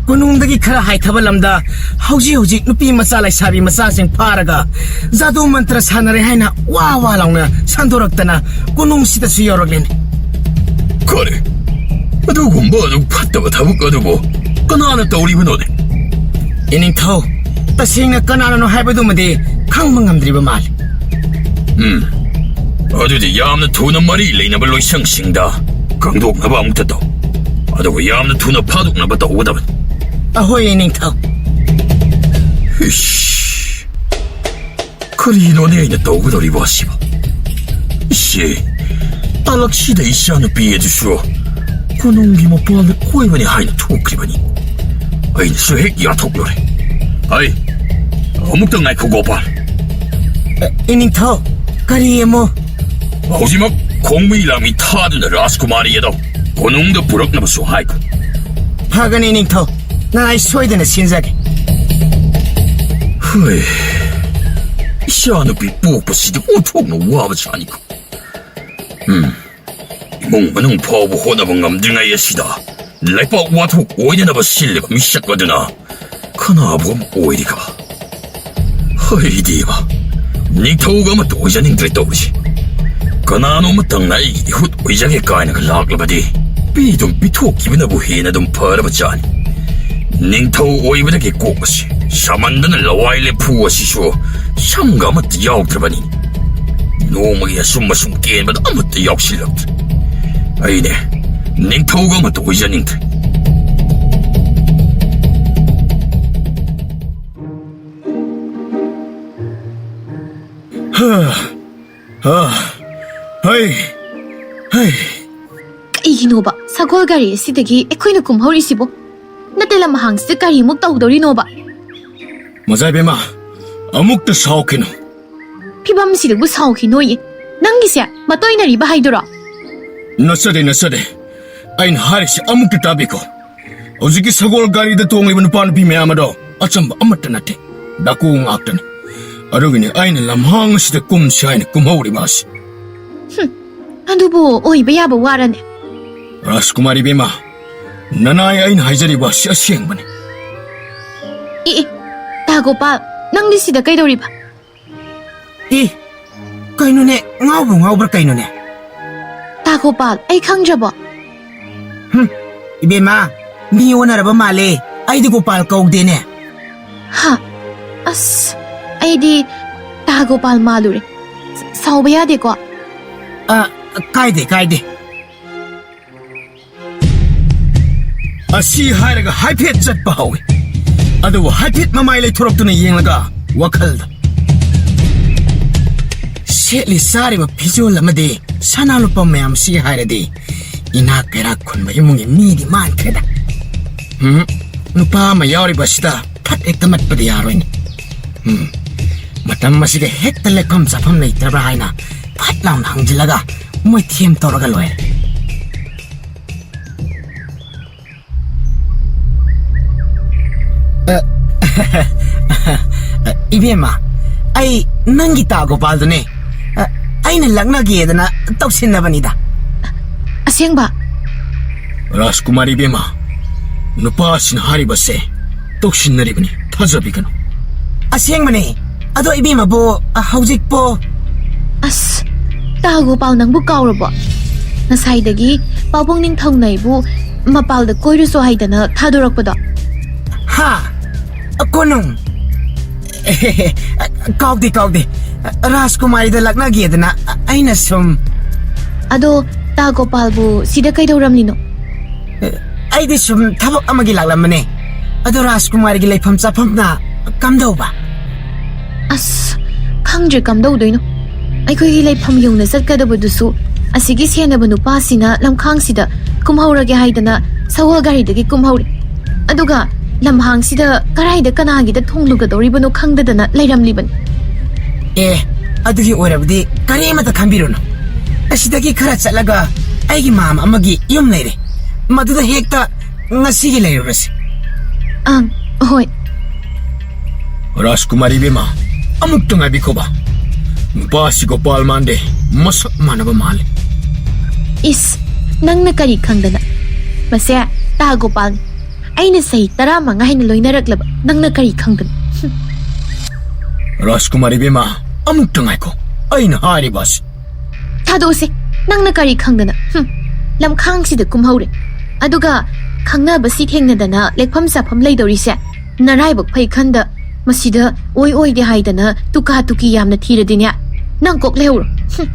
ꯀꯣꯅꯨꯡꯗꯒꯤ ꯈꯔ ꯍꯥꯏꯊꯕ ꯂꯝꯗ ꯍꯧꯖꯤꯛ ꯍꯧꯖꯤꯛ ꯅꯨꯄꯤ ꯃꯆꯥ ꯂꯩꯁꯥꯕꯤ ꯃꯆꯥꯁꯤꯡ ꯐꯥꯔꯒ ꯖꯥꯗꯨ ꯃꯟꯇ꯭ꯔ ꯁꯥꯟꯅꯔꯦ ꯍꯥꯏꯅ ꯋꯥ ꯋꯥ ꯂꯥꯎꯅ ꯁꯟꯗꯣꯔꯛꯇꯅ ꯀꯣꯅꯨꯡꯁꯤꯗꯁꯨ ꯌꯧꯔꯛꯂꯦꯅꯦ꯫ ꯀꯔꯤ? ꯑꯗꯨꯒꯨꯝꯕ ꯑꯗꯨ ꯐꯠꯇꯕ ꯊꯕꯛ ꯑꯗꯨꯕꯨ ꯀꯅꯥꯅ ꯇꯧꯔꯤꯕꯅꯣꯅꯦ? ꯏꯅꯤꯡꯊꯧ, ꯇꯁꯦꯡꯅ ꯀꯅꯥꯅꯅꯣ ꯍꯥꯏꯕꯗꯨꯃꯗꯤ ꯈꯪꯕ ꯉꯝꯗ꯭ꯔꯤꯕ ꯃꯥꯜꯂꯤ꯫ ꯎꯝ, ꯑꯗꯨꯗꯤ ꯌꯥꯝꯅ ꯊꯨꯅ ꯃꯔꯤ ꯂꯩꯅꯕ ꯂꯣꯏꯁꯪꯁꯤꯡꯗ ꯈꯪꯗꯣꯛꯅꯕ ꯑꯃꯨꯛꯇ ꯇꯧ꯫ ꯑꯗꯨꯒ ꯌꯥꯝꯅ ꯊꯨꯅ ꯐꯥꯗꯣꯛꯅꯕ ꯇꯧꯒꯗꯕꯅꯤ꯫ ꯑꯍꯣꯏ, ꯏꯅꯤꯡꯊꯧ꯫ ꯏꯁ! ꯀꯔꯤꯅꯣꯅꯦ ꯑꯩꯅ ꯇꯧꯒꯗꯧꯔꯤꯕ ꯑꯁꯤꯕꯣ? ꯏꯆꯦ, ꯇꯥꯂꯛꯁꯤꯗ ꯏꯆꯥꯅꯨꯄꯤ ꯑꯗꯨꯁꯨ ꯀꯣꯅꯨꯡꯒꯤ ꯃꯄꯥꯟꯗ ꯀꯣꯏꯕꯅꯤ ꯍꯥꯏꯅ ꯊꯣꯛꯈ꯭ꯔꯤꯕꯅꯤ꯫ ꯑꯩꯅꯁꯨ ꯍꯦꯛ ꯌꯥꯊꯣꯛꯂꯨꯔꯦ꯫ ꯑꯩ, ꯑꯃꯨꯛꯇ ꯉꯥꯏꯈꯣ, ꯒꯣꯄꯥꯜ꯫ ꯑ, ꯏꯅꯤꯡꯊꯧ, ꯀꯔꯤ ꯑꯃꯨꯛ? ꯍꯧꯖꯤꯛꯃꯛ ꯈꯣꯡꯃꯤ ꯂꯥꯡꯃꯤ ꯊꯥꯗꯨꯅ ꯔꯥꯖꯀꯨꯃꯥꯔꯤ ꯑꯗꯣ ꯀꯣꯅꯨꯡꯗ ꯄꯨꯔꯛꯅꯕꯁꯨ ꯍꯥꯏꯈꯣ꯫ ꯐꯒꯅꯤ, ꯏꯅꯤꯡꯊꯧ꯫ ꯅꯅꯥꯏ ꯁꯣꯏꯗꯅ ꯁꯤꯟꯖꯒꯦ꯫ ꯍꯣꯏ꯫ ꯏꯆꯥꯅꯨꯄꯤ ꯄꯣꯛꯄꯁꯤꯗꯤ ꯑꯣꯟꯊꯣꯛꯅ ꯋꯥꯕ ꯖꯥꯠꯅꯤꯀꯣ꯫ ꯎꯝ꯫ ꯏꯃꯨꯡ ꯃꯅꯨꯡ ꯐꯥꯎꯕ ꯍꯣꯠꯅꯕ ꯉꯝꯗ꯭ꯔꯤꯉꯩ ꯑꯁꯤꯗ ꯂꯩꯄꯥꯛ ꯋꯥꯊꯣꯛ ꯑꯣꯏꯅꯅꯕ ꯁꯤꯜꯂꯤꯕ ꯃꯤꯁꯛ ꯑꯗꯨꯅ ꯀꯅꯥꯕꯨ ꯑꯃ ꯑꯣꯏꯔꯤꯒ? ꯍꯩꯗꯦꯕ, ꯅꯤꯡꯊꯧꯒ ꯑꯃꯠꯇ ꯑꯣꯏꯖꯅꯤꯡꯗ꯭ꯔꯦ ꯇꯧꯔꯤꯁꯦ꯫ ꯀꯅꯥꯅꯣ ꯑꯃꯇꯪꯅ ꯑꯩꯒꯤ ꯏꯍꯨꯠ ꯑꯣꯏꯖꯒꯦ ꯀꯥꯏꯅꯒ ꯂꯥꯛꯂꯕꯗꯤ, ꯄꯤꯗꯨꯝ ꯄꯤꯊꯣꯛꯈꯤꯕꯅꯕꯨ ꯍꯦꯟꯅ ꯑꯗꯨꯝ ꯐꯔꯕ ꯖꯥꯠꯅꯤ꯫ ꯅꯤꯡꯊꯧ ꯑꯣꯏꯕꯗꯒꯤ ꯀꯣꯛ ꯑꯁꯤ ꯁꯥꯃꯟꯗꯅ ꯂꯋꯥꯏ ꯂꯦꯝꯐꯨ ꯑꯁꯤꯁꯨ ꯁꯝꯒ ꯑꯃꯠꯇ ꯌꯥꯎꯗ꯭ꯔꯕꯅꯤ꯫ ꯅꯣꯡꯃꯒꯤ ꯑꯁꯨꯝ ꯑꯁꯨꯝ ꯀꯦꯟꯕꯗ ꯑꯃꯠꯇ ꯌꯥꯎꯁꯤꯜꯂꯛꯇ꯭ꯔꯦ꯫ ꯑꯩꯅꯦ, ꯅꯤꯡꯊꯧꯒ ꯑꯃꯠꯇ ꯑꯣꯏꯖꯅꯤꯡꯗ꯭ꯔꯦ꯫ ꯍꯥ, ꯍꯥ, ꯍꯩ, ꯍꯩ꯫ ꯀꯩꯒꯤꯅꯣꯕ ꯁꯒꯣꯜ ꯒꯥꯔꯤ ꯑꯁꯤꯗꯒꯤ ꯑꯩꯈꯣꯏꯅ ꯀꯨꯝꯍꯧꯔꯤꯁꯤꯕꯣ? ꯅꯠꯇꯦ, ꯂꯝꯍꯥꯡꯁꯤꯗ ꯀꯔꯤꯃꯨꯛ ꯇꯧꯗꯧꯔꯤꯅꯣꯕ? ꯃꯖꯥ ꯏꯕꯦꯝꯃ, ꯑꯃꯨꯛꯇ ꯁꯥꯎꯈꯤꯅꯨ꯫ ꯐꯤꯕꯝꯁꯤꯗꯕꯨ ꯁꯥꯎꯈꯤꯅꯣꯌꯦ꯫ ꯅꯪꯒꯤꯁꯦ ꯃꯇꯣꯏꯅꯔꯤꯕ ꯍꯥꯏꯗꯨꯔꯣ? ꯅꯠꯆꯗꯦ, ꯅꯠꯆꯗꯦ꯫ ꯑꯩꯅ ꯍꯥꯏꯔꯤꯁꯤ ꯑꯃꯨꯛꯇ ꯇꯥꯕꯤꯈꯣ꯫ ꯍꯧꯖꯤꯛꯀꯤ ꯁꯒꯣꯜ ꯒꯥꯔꯤꯗ ꯇꯣꯡꯂꯤꯕ ꯅꯨꯄꯥ ꯅꯨꯄꯤ ꯃꯌꯥꯝ ꯑꯗꯣ ꯑꯆꯝꯕ ꯑꯃꯠꯇ ꯅꯠꯇꯦ, ꯗꯥꯀꯨ ꯉꯥꯛꯇꯅꯤ꯫ ꯑꯗꯨꯒꯤꯅꯤ ꯑꯩꯅ ꯂꯝꯍꯥꯡ ꯑꯁꯤꯗ ꯀꯨꯝꯁꯤ ꯍꯥꯏꯅ ꯀꯨꯝꯍꯧꯔꯤꯕ ꯑꯁꯤ꯫ ꯑꯗꯨꯕꯨ ꯑꯣꯏꯕ ꯌꯥꯕ ꯋꯥꯔꯅꯦ? ꯔꯥꯖꯀꯨꯃꯥꯔꯤ ꯏꯕꯦꯝꯃ, ꯅꯅꯥꯏ ꯑꯩꯅ ꯍꯥꯏꯖꯔꯤꯕ ꯑꯁꯤ ꯑꯁꯦꯡꯕꯅꯤ꯫ ꯏ ꯏ, ꯇꯥ ꯒꯣꯄꯥꯜ, ꯅꯪꯗꯤ ꯁꯤꯗ ꯀꯩꯗꯧꯔꯤꯕ? ꯏ, ꯀꯩꯅꯣꯅꯦ, ꯉꯥꯎꯕꯨ ꯉꯥꯎꯕ꯭ꯔꯥ ꯀꯩꯅꯣꯅꯦ? ꯇꯥ ꯒꯣꯄꯥꯜ, ꯑꯩ ꯈꯪꯗ꯭ꯔꯕꯣ? ꯏꯕꯦꯝꯃ, ꯃꯤ ꯑꯣꯟꯅꯔꯕ ꯃꯥꯜꯂꯦ꯫ ꯑꯩꯗꯤ ꯒꯣꯄꯥꯜ ꯀꯧꯗꯦꯅꯦ꯫ ꯍꯥ? ꯑꯁ, ꯑꯩꯗꯤ ꯇꯥ ꯒꯣꯄꯥꯜ ꯃꯥꯜꯂꯨꯔꯦ꯫ ꯁ- ꯁꯥꯎꯕ ꯌꯥꯗꯦꯀꯣ꯫ ꯑ, ꯀꯥꯏꯗꯦ, ꯀꯥꯏꯗꯦ꯫ ꯑꯁꯤ ꯍꯥꯏꯔꯒ ꯍꯥꯏꯐꯦꯠ ꯆꯠꯄ ꯍꯧꯏ꯫ ꯑꯗꯨꯕꯨ ꯍꯥꯏꯐꯦꯠ ꯃꯃꯥꯏ ꯂꯩꯊꯣꯔꯛꯇꯨꯅ ꯌꯦꯡꯂꯒ ꯋꯥꯈꯜꯗ, ꯁꯦꯠꯂꯤ ꯆꯥꯔꯤꯕ ꯐꯤꯖꯣꯜ ꯑꯃꯗꯤ ꯁꯅꯥ ꯂꯨꯄꯥ ꯃꯌꯥꯝꯁꯤ ꯍꯥꯏꯔꯗꯤ ꯏꯅꯥꯛ ꯀꯩꯔꯥꯛ ꯈꯨꯟꯕ ꯏꯃꯨꯡꯒꯤ ꯃꯤꯗꯤ ꯃꯥꯟꯈ꯭ꯔꯦꯗ꯫ ꯎꯝ, ꯅꯨꯄꯥ ꯑꯃ ꯌꯥꯎꯔꯤꯕꯁꯤꯗ ꯐꯠ ꯍꯦꯛꯇ ꯃꯠꯄꯗꯤ ꯌꯥꯔꯣꯏꯅꯦ꯫ ꯎꯝ, ꯃꯇꯝ ꯑꯁꯤꯗ ꯍꯦꯛꯇ ꯂꯦꯛꯐꯝ ꯆꯥꯐꯝ ꯂꯩꯇ꯭ꯔꯕ꯭ꯔꯥ ꯍꯥꯏꯅ ꯐꯠ ꯂꯥꯎꯅ ꯍꯪꯖꯤꯜꯂꯒ ꯃꯣꯏꯊꯦꯝ ꯇꯧꯔꯒ ꯂꯣꯏꯔꯦ꯫ ꯑ, ꯏꯕꯦꯝꯃ, ꯑꯩ ꯅꯪꯒꯤ ꯇꯥ ꯒꯣꯄꯥꯜꯗꯨꯅꯦ꯫ ꯑ, ꯑꯩꯅ ꯂꯛꯅꯒꯦꯗꯅ ꯇꯧꯁꯤꯟꯅꯕꯅꯤꯗ꯫ ꯑꯁꯦꯡꯕ? ꯔꯥꯖꯀꯨꯃꯥꯔꯤ ꯏꯕꯦꯝꯃ, ꯅꯨꯄꯥꯁꯤꯅ ꯍꯥꯏꯔꯤꯕꯁꯦ ꯇꯧꯁꯤꯟꯅꯔꯤꯕꯅꯤ, ꯊꯥꯖꯕꯤꯒꯅꯨ꯫ ꯑꯁꯦꯡꯕꯅꯦ꯫ ꯑꯗꯣ ꯏꯕꯦꯝꯃꯕꯨ, ꯑ, ꯍꯧꯖꯤꯛꯄꯣ? ꯑꯁ, ꯇꯥ ꯒꯣꯄꯥꯜ ꯅꯪꯕꯨ ꯀꯥꯎꯔꯕꯣ? ꯉꯁꯥꯏꯗꯒꯤ ꯄꯥꯕꯨꯡ ꯅꯤꯡꯊꯧꯅ ꯑꯩꯕꯨ ꯃꯄꯥꯜꯗ ꯀꯣꯏꯔꯨꯁꯣ ꯍꯥꯏꯗꯅ ꯊꯥꯗꯣꯔꯛꯄꯗꯣ꯫ ꯍꯥ? ꯑ, ꯀꯣꯅꯨꯡ? ꯀꯥꯎꯗꯦ, ꯀꯥꯎꯗꯦ꯫ ꯔꯥꯖꯀꯨꯃꯥꯔꯤꯗ ꯂꯛꯅꯒꯦꯗꯅ ꯑꯩꯅ ꯁꯨꯝ꯫ ꯑꯗꯣ ꯇꯥ ꯒꯣꯄꯥꯜꯕꯨ ꯁꯤꯗ ꯀꯩꯗꯧꯔꯝꯂꯤꯅꯣ? ꯑꯩꯗꯤ ꯁꯨꯝ ꯊꯕꯛ ꯑꯃꯒꯤ ꯂꯥꯛꯂꯝꯕꯅꯦ꯫ ꯑꯗꯣ ꯔꯥꯖꯀꯨꯃꯥꯔꯤꯒꯤ ꯂꯩꯐꯝ ꯆꯥꯐꯝꯅ ꯀꯝꯗꯧꯕ? ꯑꯁ, ꯈꯪꯗ꯭ꯔꯦ ꯀꯝꯗꯧꯗꯣꯏꯅꯣ꯫ ꯑꯩꯈꯣꯏꯒꯤ ꯂꯩꯐꯝ ꯌꯧꯅ ꯆꯠꯀꯗꯕꯗꯨꯁꯨ ꯑꯁꯤꯒꯤ ꯁꯦꯟꯅꯕ ꯅꯨꯄꯥꯁꯤꯅ ꯂꯝꯈꯥꯡꯁꯤꯗ ꯀꯨꯝꯍꯧꯔꯒꯦ ꯍꯥꯏꯗꯅ ꯁꯒꯣꯜ ꯒꯥꯔꯤꯗꯒꯤ ꯀꯨꯝꯍꯧꯔꯦ꯫ ꯑꯗꯨꯒ ꯂꯝꯍꯥꯡꯁꯤꯗ ꯀꯗꯥꯏꯗ ꯀꯅꯥꯒꯤꯗ ꯊꯨꯡꯂꯨꯒꯗꯧꯔꯤꯕꯅꯣ ꯈꯪꯗꯗꯅ ꯂꯩꯔꯝꯂꯤꯕꯅꯤ꯫ ꯑꯦ, ꯑꯗꯨꯒꯤ ꯑꯣꯏꯔꯕꯗꯤ ꯀꯔꯤꯃꯇ ꯈꯟꯕꯤꯔꯨꯅꯨ꯫ ꯑꯁꯤꯗꯒꯤ ꯈꯔ ꯆꯠꯂꯒ ꯑꯩꯒꯤ ꯃꯥꯝꯃ ꯑꯃꯒꯤ ꯌꯨꯝ ꯂꯩꯔꯦ꯫ ꯃꯗꯨꯗ ꯍꯦꯛꯇ ꯉꯁꯤꯒꯤ ꯂꯩꯔꯨꯔꯁꯤ꯫ ꯑꯪ, ꯍꯣꯏ꯫ ꯔꯥꯖꯀꯨꯃꯥꯔꯤ ꯏꯕꯦꯝꯃ, ꯑꯃꯨꯛꯇ ꯉꯥꯏꯕꯤꯈꯣꯕ꯫ ꯅꯨꯄꯥꯁꯤ ꯒꯣꯄꯥꯜ ꯃꯥꯟꯗꯦ, ꯃꯁꯛ ꯃꯥꯟꯅꯕ ꯃꯥꯜꯂꯦ꯫ ꯏꯁ, ꯅꯪꯅ ꯀꯔꯤ ꯈꯪꯗꯅ? ꯃꯁꯦ ꯇꯥ ꯒꯣꯄꯥꯜꯅꯤ꯫ ꯑꯩꯅ ꯆꯍꯤ ꯇꯔꯥꯃꯉꯥ ꯍꯦꯟꯅ ꯂꯣꯏꯅꯔꯛꯂꯕ ꯅꯪꯅ ꯀꯔꯤ ꯈꯪꯗꯅ? ꯍꯨꯝ꯫ ꯔꯥꯖꯀꯨꯃꯥꯔꯤ ꯏꯕꯦꯝꯃ, ꯑꯃꯨꯛꯇ ꯉꯥꯏꯈꯣ꯫ ꯑꯩꯅ ꯍꯥꯏꯔꯤꯕ ꯑꯁꯤ꯫ ꯊꯥꯗꯣꯛꯎꯁꯦ꯫ ꯅꯪꯅ ꯀꯔꯤ ꯈꯪꯗꯅ? ꯍꯨꯝ꯫ ꯂꯝꯈꯥꯡꯁꯤꯗ ꯀꯨꯝꯍꯧꯔꯦ꯫ ꯑꯗꯨꯒ ꯈꯪꯅꯕꯁꯤ ꯊꯦꯡꯅꯗꯅ ꯂꯦꯛꯐꯝ ꯆꯥꯐꯝ ꯂꯩꯗꯧꯔꯤꯁꯦ ꯅꯔꯥꯏꯕꯛ ꯐꯩ ꯈꯟꯗ ꯃꯁꯤꯗ ꯑꯣꯏ ꯑꯣꯏꯗꯦ ꯍꯥꯏꯗꯅ ꯇꯨꯀꯥ ꯇꯨꯀꯤ ꯌꯥꯝꯅ ꯊꯤꯔꯗꯤꯅꯦ, ꯅꯪ ꯀꯣꯛ ꯂꯩꯍꯧꯔꯣ꯫ ꯍꯨꯝ꯫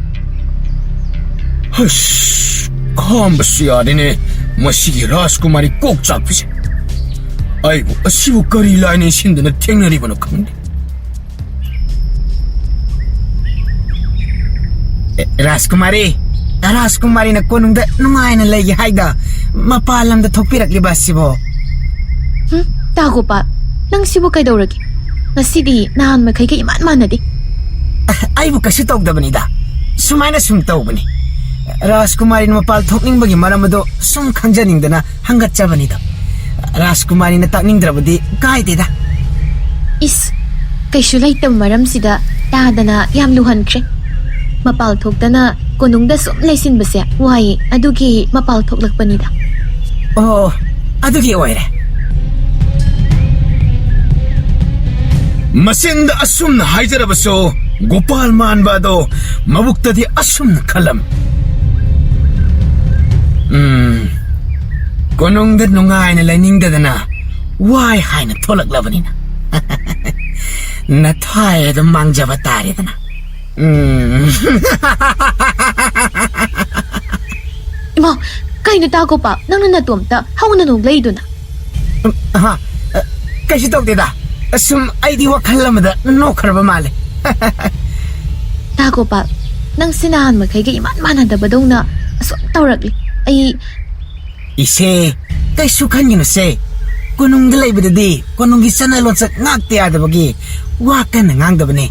ꯍꯁ, ꯈꯥꯝꯕꯁꯨ ꯌꯥꯗꯦꯅꯦ ꯃꯁꯤꯒꯤ ꯔꯥꯖꯀꯨꯃꯥꯔꯤ ꯀꯣꯛ ꯆꯥꯛꯄꯤꯁꯦ꯫ ꯑꯩꯕꯨ ꯑꯁꯤꯕꯨ ꯀꯔꯤ ꯂꯥꯏꯅ ꯏꯟꯁꯤꯟꯗꯨꯅ ꯊꯦꯡꯅꯔꯤꯕꯅꯣ ꯈꯪꯗꯦ꯫ ꯑꯦ, ꯔꯥꯖꯀꯨꯃꯥꯔꯤ, ꯔꯥꯖꯀꯨꯃꯥꯔꯤꯅ ꯀꯣꯅꯨꯡꯗ ꯅꯨꯡꯉꯥꯏꯅ ꯂꯩꯒꯦ ꯍꯥꯏꯗ ꯃꯄꯥꯟ ꯂꯝꯗ ꯊꯣꯛꯄꯤꯔꯛꯂꯤꯕ ꯑꯁꯤꯕꯣ? ꯍꯨꯝ, ꯇꯥ ꯒꯣꯄꯥꯜ, ꯅꯪ ꯁꯤꯕꯨ ꯀꯩꯗꯧꯔꯒꯦ? ꯉꯁꯤꯗꯤ ꯅꯍꯥꯟ ꯃꯈꯩꯒ ꯏꯃꯥꯟ ꯃꯥꯟꯅꯗꯦ꯫ ꯑ, ꯑꯩꯕꯨ ꯀꯩꯁꯨ ꯇꯧꯗꯕꯅꯤꯗ, ꯁꯨꯃꯥꯏꯅ ꯁꯨꯝ ꯇꯧꯕꯅꯤ꯫ ꯔꯥꯖꯀꯨꯃꯥꯔꯤꯅ ꯃꯄꯥꯟ ꯊꯣꯛꯅꯤꯡꯕꯒꯤ ꯃꯔꯝ ꯑꯗꯣ ꯁꯨꯝ ꯈꯪꯖꯅꯤꯡꯗꯅ ꯍꯪꯒꯠꯆꯕꯅꯤꯗ꯫ ꯔꯥꯖꯀꯨꯃꯥꯔꯤꯅ ꯇꯥꯛꯅꯤꯡꯗ꯭ꯔꯕꯗꯤ ꯀꯥꯏꯗꯦꯗ꯫ ꯏꯁ, ꯀꯩꯁꯨ ꯂꯩꯇꯕ ꯃꯔꯝꯁꯤꯗ ꯇꯥꯗꯅ ꯌꯥꯝ ꯂꯨꯍꯟꯈ꯭ꯔꯦ꯫ ꯃꯄꯥꯜ ꯊꯣꯛꯇꯅ ꯀꯣꯅꯨꯡꯗ ꯁꯨꯝ ꯂꯩꯁꯤꯟꯕꯁꯦ ꯋꯥꯏꯌꯦ, ꯑꯗꯨꯒꯤ ꯃꯄꯥꯜ ꯊꯣꯛꯂꯛꯄꯅꯤꯗ꯫ ꯑꯣ, ꯑꯗꯨꯒꯤ ꯑꯣꯏꯔꯦ꯫ ꯃꯆꯤꯟꯗ ꯑꯁꯨꯝꯅ ꯍꯥꯏꯖꯔꯕꯁꯨ, ꯒꯣꯄꯥꯜ ꯃꯥꯟꯕ ꯑꯗꯣ ꯃꯕꯨꯛꯇꯗꯤ ꯑꯁꯨꯝꯅ ꯈꯜꯂꯝꯃꯤ꯫ ꯎꯝ, ꯀꯣꯅꯨꯡꯗ ꯅꯨꯡꯉꯥꯏꯅ ꯂꯩꯅꯤꯡꯗꯗꯅ ꯋꯥꯏ ꯍꯥꯏꯅ ꯊꯣꯛꯂꯛꯂꯕꯅꯤꯅ꯫ ꯅꯊ꯭ꯋꯥꯏ ꯑꯗꯨꯝ ꯃꯥꯡꯖꯕ ꯇꯥꯔꯦꯗꯅ꯫ ꯎꯝ꯫ ꯏꯃꯥ, ꯀꯩꯅꯣ ꯇꯥ ꯒꯣꯄꯥꯜ, ꯅꯪꯅ ꯅꯇꯣꯝꯇ ꯍꯧꯅ ꯅꯣꯛꯂꯛꯏꯗꯨꯅ? ꯎꯝ, ꯑꯍꯥ, ꯑ, ꯀꯩꯁꯨ ꯇꯧꯗꯦꯗ꯫ ꯁꯨꯝ ꯑꯩꯗꯤ ꯋꯥꯈꯜ ꯑꯃꯗ ꯅꯣꯛꯈ꯭ꯔꯕ ꯃꯥꯜꯂꯦ꯫ ꯇꯥ ꯒꯣꯄꯥꯜ, ꯅꯪꯁꯦ ꯅꯍꯥꯟ ꯃꯈꯩꯒ ꯏꯃꯥꯟ ꯃꯥꯟꯅꯗꯕꯗꯧꯅ ꯑꯁꯨꯝ ꯇꯧꯔꯛꯂꯤ꯫ ꯑꯩ ꯏꯆꯦ, ꯀꯩꯁꯨ ꯈꯟꯒꯅꯨꯁꯦ꯫ ꯀꯣꯅꯨꯡꯗ ꯂꯩꯕꯗꯗꯤ ꯀꯣꯅꯨꯡꯒꯤ ꯆꯠꯅ ꯂꯣꯟꯆꯠ ꯉꯥꯛꯇ ꯌꯥꯗꯕꯒꯤ ꯋꯥ ꯀꯟꯅ ꯉꯥꯡꯗꯕꯅꯦ꯫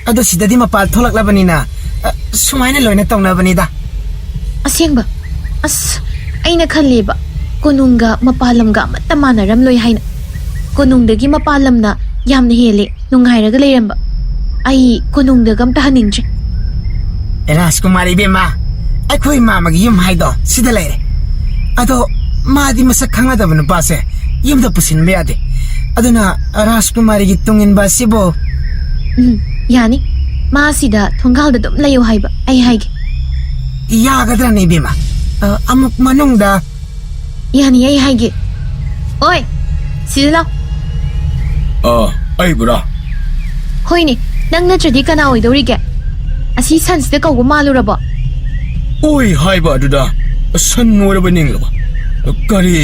ꯑꯗꯣ ꯁꯤꯗꯗꯤ ꯃꯄꯥꯜ ꯊꯣꯛꯂꯛꯂꯕꯅꯤꯅ, ꯑ, ꯁꯨꯃꯥꯏꯅ ꯂꯣꯏꯅ ꯇꯧꯅꯕꯅꯤꯗ꯫ ꯑꯁꯦꯡꯕ? ꯑꯁ, ꯑꯩꯅ ꯈꯜꯂꯤꯕ ꯀꯣꯅꯨꯡꯒ ꯃꯄꯥꯟ ꯂꯝꯒ ꯑꯃꯠꯇ ꯃꯥꯟꯅꯔꯝꯂꯣꯏ ꯍꯥꯏꯅ꯫ ꯀꯣꯅꯨꯡꯗꯒꯤ ꯃꯄꯥꯟ ꯂꯝꯅ ꯌꯥꯝꯅ ꯍꯦꯜꯂꯦ ꯅꯨꯡꯉꯥꯏꯔꯒ ꯂꯩꯔꯝꯕ꯫ ꯑꯩ ꯀꯣꯅꯨꯡꯗꯒ ꯑꯝꯇ ꯍꯟꯅꯤꯡꯗ꯭ꯔꯦ꯫ ꯔꯥꯖꯀꯨꯃꯥꯔꯤ ꯏꯕꯦꯝꯃ, ꯑꯩꯈꯣꯏ ꯃꯥꯃꯒꯤ ꯌꯨꯝ ꯍꯥꯏꯗꯣ ꯁꯤꯗ ꯂꯩꯔꯦ꯫ ꯑꯗꯣ ꯃꯥꯗꯤ ꯃꯁꯛ ꯈꯪꯅꯗꯕ ꯅꯨꯄꯥꯁꯦ ꯌꯨꯝꯗ ꯄꯨꯁꯤꯟꯕ ꯌꯥꯗꯦ꯫ ꯑꯗꯨꯅ ꯔꯥꯖꯀꯨꯃꯥꯔꯤꯒꯤ ꯇꯨꯡ ꯏꯟꯕ ꯑꯁꯤꯕꯨ ꯎꯝ, ꯌꯥꯅꯤ꯫ ꯃꯥ ꯁꯤꯗ ꯊꯣꯡꯒꯥꯜꯗ ꯑꯗꯨꯝ ꯂꯩꯌꯨ ꯍꯥꯏꯕ ꯑꯩ ꯍꯥꯏꯒꯦ꯫ ꯌꯥꯒꯗ꯭ꯔꯅꯦ ꯏꯕꯦꯝꯃ? ꯑ, ꯑꯃꯨꯛ ꯃꯅꯨꯡꯗ ꯌꯥꯅꯤ, ꯑꯩ ꯍꯥꯏꯒꯦ꯫ ꯑꯣꯏ, ꯁꯤꯗ ꯂꯥꯎ꯫ ꯑ, ꯑꯩꯕꯨꯔꯥ? ꯍꯣꯏꯅꯦ, ꯅꯪ ꯅꯠꯇ꯭ꯔꯗꯤ ꯀꯅꯥ ꯑꯣꯏꯗꯧꯔꯤꯒꯦ? ꯑꯁꯤ ꯁꯟꯁꯤꯗ ꯀꯧꯕ ꯃꯥꯜꯂꯨꯔꯕꯣ? ꯑꯣꯏ ꯍꯥꯏꯕ ꯑꯗꯨꯗ ꯁꯟ ꯑꯣꯏꯔꯕ ꯅꯤꯡꯂꯕ? ꯀꯔꯤ?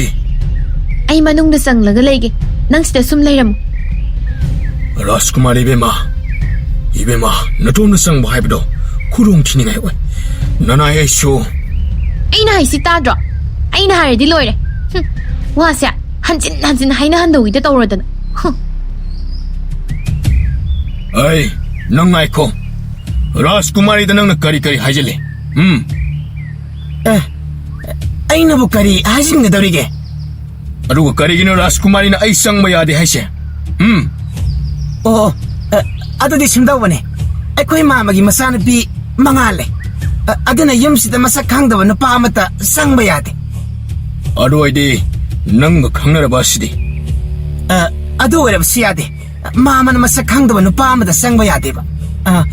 ꯑꯩ ꯃꯅꯨꯡꯗ ꯆꯪꯂꯒ ꯂꯩꯒꯦ, ꯅꯪ ꯁꯤꯗ ꯁꯨꯝ ꯂꯩꯔꯝꯃꯨ꯫ ꯔꯥꯖꯀꯨꯃꯥꯔꯤ ꯏꯕꯦꯝꯃ, ꯏꯕꯦꯝꯃ, ꯅꯇꯣꯝꯅ ꯆꯪꯕ ꯍꯥꯏꯕꯗꯣ ꯈꯨꯗꯣꯡ ꯊꯤꯅꯤꯡꯉꯥꯏ ꯑꯣꯏ꯫ ꯅꯅꯥꯏ ꯑꯩꯁꯨ ꯑꯩꯅ ꯍꯥꯏꯁꯤ ꯇꯥꯗ꯭ꯔꯣ? ꯑꯩꯅ ꯍꯥꯏꯔꯗꯤ ꯂꯣꯏꯔꯦ꯫ ꯍꯨꯝ, ꯋꯥꯁꯦ ꯍꯟꯖꯤꯟ ꯍꯟꯖꯤꯟ ꯍꯥꯏꯅ ꯍꯟꯗꯧꯋꯤꯗ ꯇꯧꯔꯗꯅ꯫ ꯍꯨꯝ꯫ ꯑꯩ, ꯅꯪ ꯉꯥꯏꯈꯣ꯫ ꯔꯥꯖꯀꯨꯃꯥꯔꯤꯗ ꯅꯪꯅ ꯀꯔꯤ ꯀꯔꯤ ꯍꯥꯏꯖꯤꯜꯂꯤ? ꯎꯝ? ꯑꯦ, ꯑꯩꯅꯕꯨ ꯀꯔꯤ ꯍꯥꯏꯖꯤꯟꯒꯗꯧꯔꯤꯒꯦ? ꯑꯗꯨꯒ ꯀꯔꯤꯒꯤꯅꯣ ꯔꯥꯖꯀꯨꯃꯥꯔꯤꯅ ꯑꯩ ꯆꯪꯕ ꯌꯥꯗꯦ ꯍꯥꯏꯁꯦ? ꯎꯝ? ꯑꯣ, ꯑꯣ, ꯑ, ꯑꯗꯨꯗꯤ ꯁꯨꯝꯗꯧꯕꯅꯦ꯫ ꯑꯩꯈꯣꯏ ꯃꯥꯃꯒꯤ ꯃꯆꯥꯅꯨꯄꯤ ꯃꯉꯥꯜ ꯂꯩ꯫ ꯑ, ꯑꯗꯨꯅ ꯌꯨꯝꯁꯤꯗ ꯃꯁꯛ ꯈꯪꯗꯕ ꯅꯨꯄꯥ ꯑꯃꯠꯇ ꯆꯪꯕ ꯌꯥꯗꯦ꯫ ꯑꯗꯨ ꯑꯣꯏꯗꯤ ꯅꯪꯒ ꯈꯪꯅꯔꯕ ꯑꯁꯤꯗꯤ? ꯑ, ꯑꯗꯨ ꯑꯣꯏꯔꯕꯁꯨ ꯌꯥꯗꯦ꯫ ꯃꯥꯃꯅ ꯃꯁꯛ ꯈꯪꯗꯕ ꯅꯨꯄꯥ ꯑꯃꯗ ꯆꯪꯕ ꯌꯥꯗꯦꯕ꯫ ꯑ,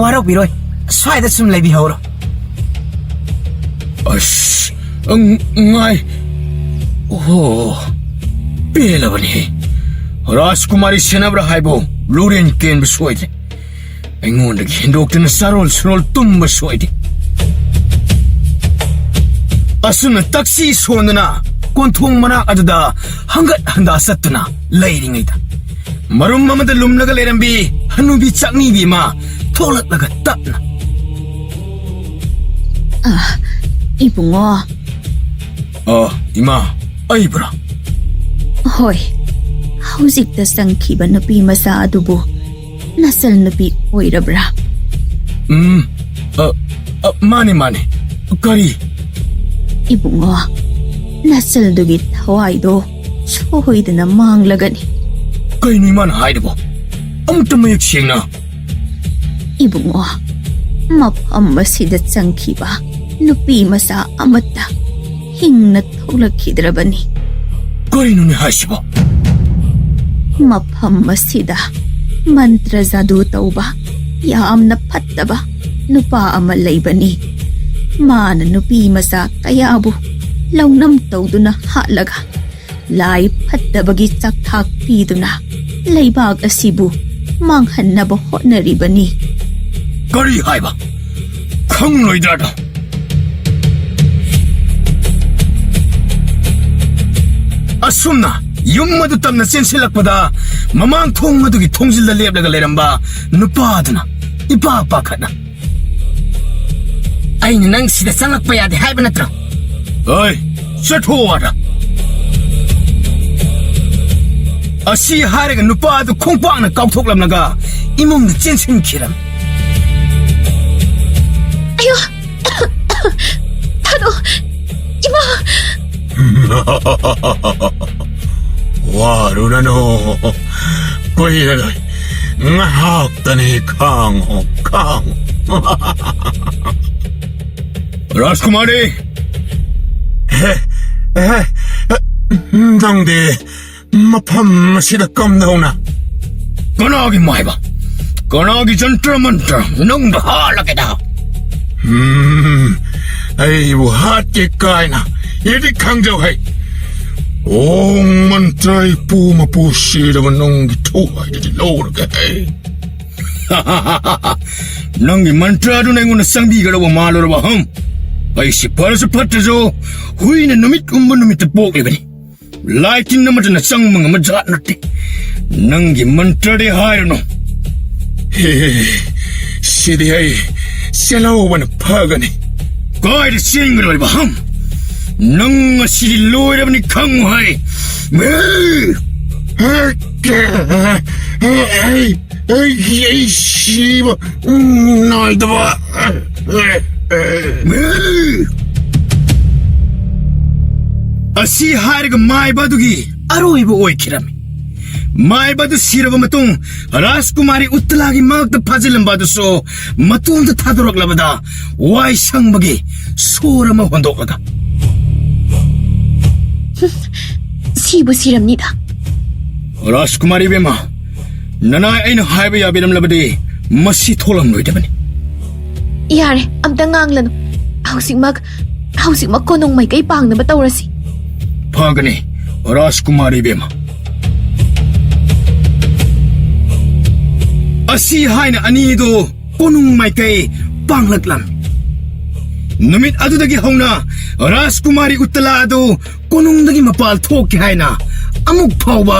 ꯋꯥꯔꯧꯕꯤꯔꯣꯏ꯫ ꯁ꯭ꯋꯥꯏꯗ ꯁꯨꯝ ꯂꯩꯕꯤꯍꯧꯔꯣ꯫ ꯑꯁ, ꯎꯝ, ꯉꯥꯏ꯫ ꯑꯣ, ꯄꯦꯜꯂꯕꯅꯤ꯫ ꯔꯥꯖꯀꯨꯃꯥꯔꯤ ꯁꯦꯟꯅꯕ꯭ꯔꯥ ꯍꯥꯏꯕꯨ ꯂꯨꯔꯦꯟ ꯀꯦꯟꯕ ꯁꯣꯏꯗ꯭ꯔꯦ꯫ ꯑꯩꯉꯣꯟꯗꯒꯤ ꯍꯦꯟꯗꯣꯛꯇꯨꯅ ꯆꯥꯔꯣꯜ ꯁꯨꯔꯣꯜ ꯇꯨꯝꯕ ꯁꯣꯏꯗꯦ꯫ ꯑꯁꯨꯝꯅ ꯇꯛꯁꯤ ꯁꯣꯟꯗꯨꯅ ꯀꯣꯟꯊꯣꯡ ꯃꯅꯥꯛ ꯑꯗꯨꯗ ꯍꯪꯒꯠ ꯍꯟꯗꯥ ꯆꯠꯇꯨꯅ ꯂꯩꯔꯤꯉꯩꯗ, ꯃꯔꯨꯝ ꯑꯃꯗ ꯂꯨꯝꯂꯒ ꯂꯩꯔꯝꯕꯤ ꯍꯅꯨꯕꯤ ꯆꯥꯛꯅꯤꯕꯤ ꯑꯃ ꯊꯣꯛꯂꯛꯂꯒ ꯇꯞꯅ, "ꯑ, ꯏꯕꯨꯡꯉꯣ꯫" "ꯑ, ꯏꯃꯥ, ꯑꯩꯕꯨꯔꯥ?" "ꯍꯣꯏ, ꯍꯧꯖꯤꯛꯇ ꯆꯪꯈꯤꯕ ꯅꯨꯄꯤ ꯃꯆꯥ ꯑꯗꯨꯕꯨ ꯅꯆꯜ ꯅꯨꯄꯤ ꯑꯣꯏꯔꯕ꯭ꯔꯥ?" "ꯎꯝ, ꯑ, ꯑ, ꯃꯥꯅꯦ, ꯃꯥꯅꯦ꯫ ꯀꯔꯤ?" "ꯏꯕꯨꯡꯉꯣ, ꯅꯆꯜꯗꯨꯒꯤ ꯊꯋꯥꯏꯗꯣ ꯁꯣꯏꯗꯅ ꯃꯥꯡꯂꯒꯅꯤ꯫ ꯀꯩꯅꯣ ꯏꯃꯥꯅ ꯍꯥꯏꯗꯨꯕꯣ? ꯑꯃꯨꯛꯇ ꯃꯌꯦꯛ ꯁꯦꯡꯅ꯫ ꯏꯕꯨꯡꯉꯣ, ꯃꯐꯝ ꯑꯁꯤꯗ ꯆꯪꯈꯤꯕ ꯅꯨꯄꯤ ꯃꯆꯥ ꯑꯃꯠꯇ ꯍꯤꯡꯅ ꯊꯣꯛꯂꯛꯈꯤꯗ꯭ꯔꯕꯅꯤ꯫ ꯀꯔꯤꯅꯣꯅꯦ ꯍꯥꯏꯁꯤꯕꯣ? ꯃꯐꯝ ꯑꯁꯤꯗ ꯃꯟꯇ꯭ꯔ ꯖꯥꯗꯨ ꯇꯧꯕ ꯌꯥꯝꯅ ꯐꯠꯇꯕ ꯅꯨꯄꯥ ꯑꯃ ꯂꯩꯕꯅꯤ꯫ ꯃꯥꯅ ꯅꯨꯄꯤ ꯃꯆꯥ ꯀꯌꯥꯕꯨ ꯂꯧꯅꯝ ꯇꯧꯗꯨꯅ ꯍꯥꯠꯂꯒ ꯂꯥꯏ ꯐꯠꯇꯕꯒꯤ ꯆꯥꯛꯊꯥꯛ ꯄꯤꯗꯨꯅ ꯂꯩꯕꯥꯛ ꯑꯁꯤꯕꯨ ꯃꯥꯡꯍꯟꯅꯕ ꯍꯣꯠꯅꯔꯤꯕꯅꯤ꯫ ꯀꯔꯤ ꯍꯥꯏꯕ? ꯈꯪꯂꯣꯏꯗ꯭ꯔꯥꯗꯣ? ꯑꯁꯨꯝꯅ ꯌꯨꯝ ꯑꯗꯨ ꯇꯝꯅ ꯆꯦꯟꯁꯤꯜꯂꯛꯄꯗ ꯃꯃꯥꯡ ꯊꯣꯡ ꯑꯗꯨꯒꯤ ꯊꯣꯡꯖꯤꯜꯗ ꯂꯦꯞꯂꯒ ꯂꯩꯔꯝꯕ ꯅꯨꯄꯥꯗꯨꯅ ꯏꯄꯥ ꯄꯥꯈꯠꯅ, "ꯑꯩꯅ ꯅꯪ ꯁꯤꯗ ꯆꯪꯂꯛꯄ ꯌꯥꯗꯦ ꯍꯥꯏꯕ ꯅꯠꯇ꯭ꯔꯣ?" "ꯑꯣꯏ, ꯆꯠꯊꯣꯛꯑꯣ ꯑꯥꯗ!" ꯑꯁꯤ ꯍꯥꯏꯔꯒ ꯅꯨꯄꯥ ꯑꯗꯨ ꯈꯣꯡꯄꯥꯛꯅ ꯀꯥꯎꯊꯣꯛꯂꯝꯂꯒ ꯏꯃꯨꯡꯗ ꯆꯦꯟꯁꯤꯟꯈꯤꯔꯝꯃꯤ꯫ ꯑꯌꯣ! ꯊꯥꯗꯣꯛ! ꯏꯃꯥ! ꯋꯥꯔꯨꯔꯅꯨ꯫ ꯀꯨꯏꯔꯔꯣꯏ꯫ ꯉꯥꯏꯍꯥꯛꯇꯅꯤ꯫ ꯈꯥꯡꯉꯣ, ꯈꯥꯡꯉꯣ꯫ ꯔꯥꯖꯀꯨꯃꯥꯔꯤ! ꯍꯦ, ꯍꯦ, ꯅꯪꯗꯤ ꯃꯐꯝ ꯑꯁꯤꯗ ꯀꯝꯗꯧꯅ? ꯀꯅꯥꯒꯤ ꯃꯥꯏꯕ? ꯀꯅꯥꯒꯤ ꯖꯟꯇ꯭ꯔ ꯃꯟꯇ꯭ꯔ ꯅꯪꯗ ꯍꯥꯠꯂꯒꯦꯗ? ꯎꯝ, ꯑꯩꯕꯨ ꯍꯥꯠꯀꯦ ꯀꯥꯏꯅ? ꯑꯩꯗꯤ ꯈꯪꯖꯧ ꯍꯩ꯫ ꯑꯣ, ꯃꯟꯇ꯭ꯔ ꯏꯄꯨ ꯃꯄꯨ ꯁꯤꯔꯕ ꯅꯪꯒꯤ ꯊꯋꯥꯏꯗꯨꯗꯤ ꯂꯧꯔꯒꯦ ꯍꯩ꯫ ꯅꯪꯒꯤ ꯃꯟꯇ꯭ꯔ ꯑꯗꯨꯅ ꯑꯩꯉꯣꯟꯗ ꯆꯪꯕꯤꯒꯗꯧꯕ ꯃꯥꯜꯂꯨꯔꯕ, ꯍꯝ? ꯑꯩꯁꯤ ꯐꯔꯁꯨ ꯐꯠꯇ꯭ꯔꯁꯨ ꯍꯨꯏꯅ ꯅꯨꯃꯤꯠ ꯎꯝꯕ ꯅꯨꯃꯤꯠꯇ ꯄꯣꯛꯂꯤꯕꯅꯤ꯫ ꯂꯥꯏ ꯇꯤꯟ ꯑꯃꯠꯇꯅ ꯆꯪꯕ ꯉꯝꯕ ꯖꯥꯠ ꯅꯠꯇꯦ꯫ ꯅꯪꯒꯤ ꯃꯟꯇ꯭ꯔꯗꯤ ꯍꯥꯏꯔꯨꯅꯨ꯫ ꯍꯦ, ꯁꯤꯗꯤ ꯑꯩ ꯆꯦꯜꯍꯧꯕꯅ ꯐꯒꯅꯤ꯫ ꯀꯥꯏꯗ ꯆꯦꯟꯒꯗꯧꯔꯤꯕ, ꯍꯝ? ꯅꯪ ꯉꯁꯤꯗꯤ ꯂꯣꯏꯔꯕꯅꯤ, ꯈꯪꯉꯨ ꯍꯥꯏ꯫ ꯍꯦ! ꯍꯦ! ꯑꯩ, ꯑꯩ, ꯑꯩ ꯁꯤꯕ ꯅꯥꯏꯗꯕ꯫ ꯑꯁꯤ ꯍꯥꯏꯔꯒ ꯃꯥꯏꯕ ꯑꯗꯨꯒꯤ ꯑꯔꯣꯏꯕ ꯑꯣꯏꯈꯤꯔꯝꯃꯤ꯫ ꯃꯥꯏꯕ ꯑꯗꯨ ꯁꯤꯔꯕ ꯃꯇꯨꯡ ꯔꯥꯖꯀꯨꯃꯥꯔꯤ ꯎꯠꯇꯂꯥꯒꯤ ꯃꯉꯛꯇ ꯐꯥꯖꯤꯜꯂꯝꯕ ꯑꯗꯨꯁꯨ ꯃꯇꯣꯝꯇ ꯊꯥꯗꯣꯔꯛꯂꯕꯗ ꯋꯥꯏ ꯁꯪꯕꯒꯤ ꯁꯣꯔ ꯑꯃ ꯍꯣꯟꯗꯣꯛꯂꯒ, ꯁꯤꯕꯨ ꯁꯤꯔꯝꯅꯤꯗ꯫ ꯔꯥꯖꯀꯨꯃꯥꯔꯤ ꯏꯕꯦꯝꯃ, ꯅꯅꯥꯏ ꯑꯩꯅ ꯍꯥꯏꯕ ꯌꯥꯕꯤꯔꯝꯂꯕꯗꯤ ꯃꯁꯤ ꯊꯣꯛꯂꯝꯂꯣꯏꯗꯕꯅꯤ꯫ ꯌꯥꯔꯦ, ꯑꯝꯇ ꯉꯥꯡꯂꯅꯨ꯫ ꯍꯧꯖꯤꯛꯃꯛ, ꯍꯧꯖꯤꯛꯃꯛ ꯀꯣꯅꯨꯡ ꯃꯥꯏꯀꯩ ꯄꯥꯡꯅꯕ ꯇꯧꯔꯁꯤ꯫ ꯐꯒꯅꯤ, ꯔꯥꯖꯀꯨꯃꯥꯔꯤ ꯏꯕꯦꯝꯃ꯫ ꯑꯁꯤ ꯍꯥꯏꯅ ꯑꯅꯤꯗꯨ ꯀꯣꯅꯨꯡ ꯃꯥꯏꯀꯩ ꯄꯥꯡꯂꯛꯂꯝꯃꯤ꯫ ꯅꯨꯃꯤꯠ ꯑꯗꯨꯗꯒꯤ ꯍꯧꯅ ꯔꯥꯖꯀꯨꯃꯥꯔꯤ ꯎꯠꯇꯂꯥ ꯑꯗꯨ ꯀꯣꯅꯨꯡꯗꯒꯤ ꯃꯄꯥꯜ ꯊꯣꯛꯀꯦ ꯍꯥꯏꯅ ꯑꯃꯨꯛ ꯐꯥꯎꯕ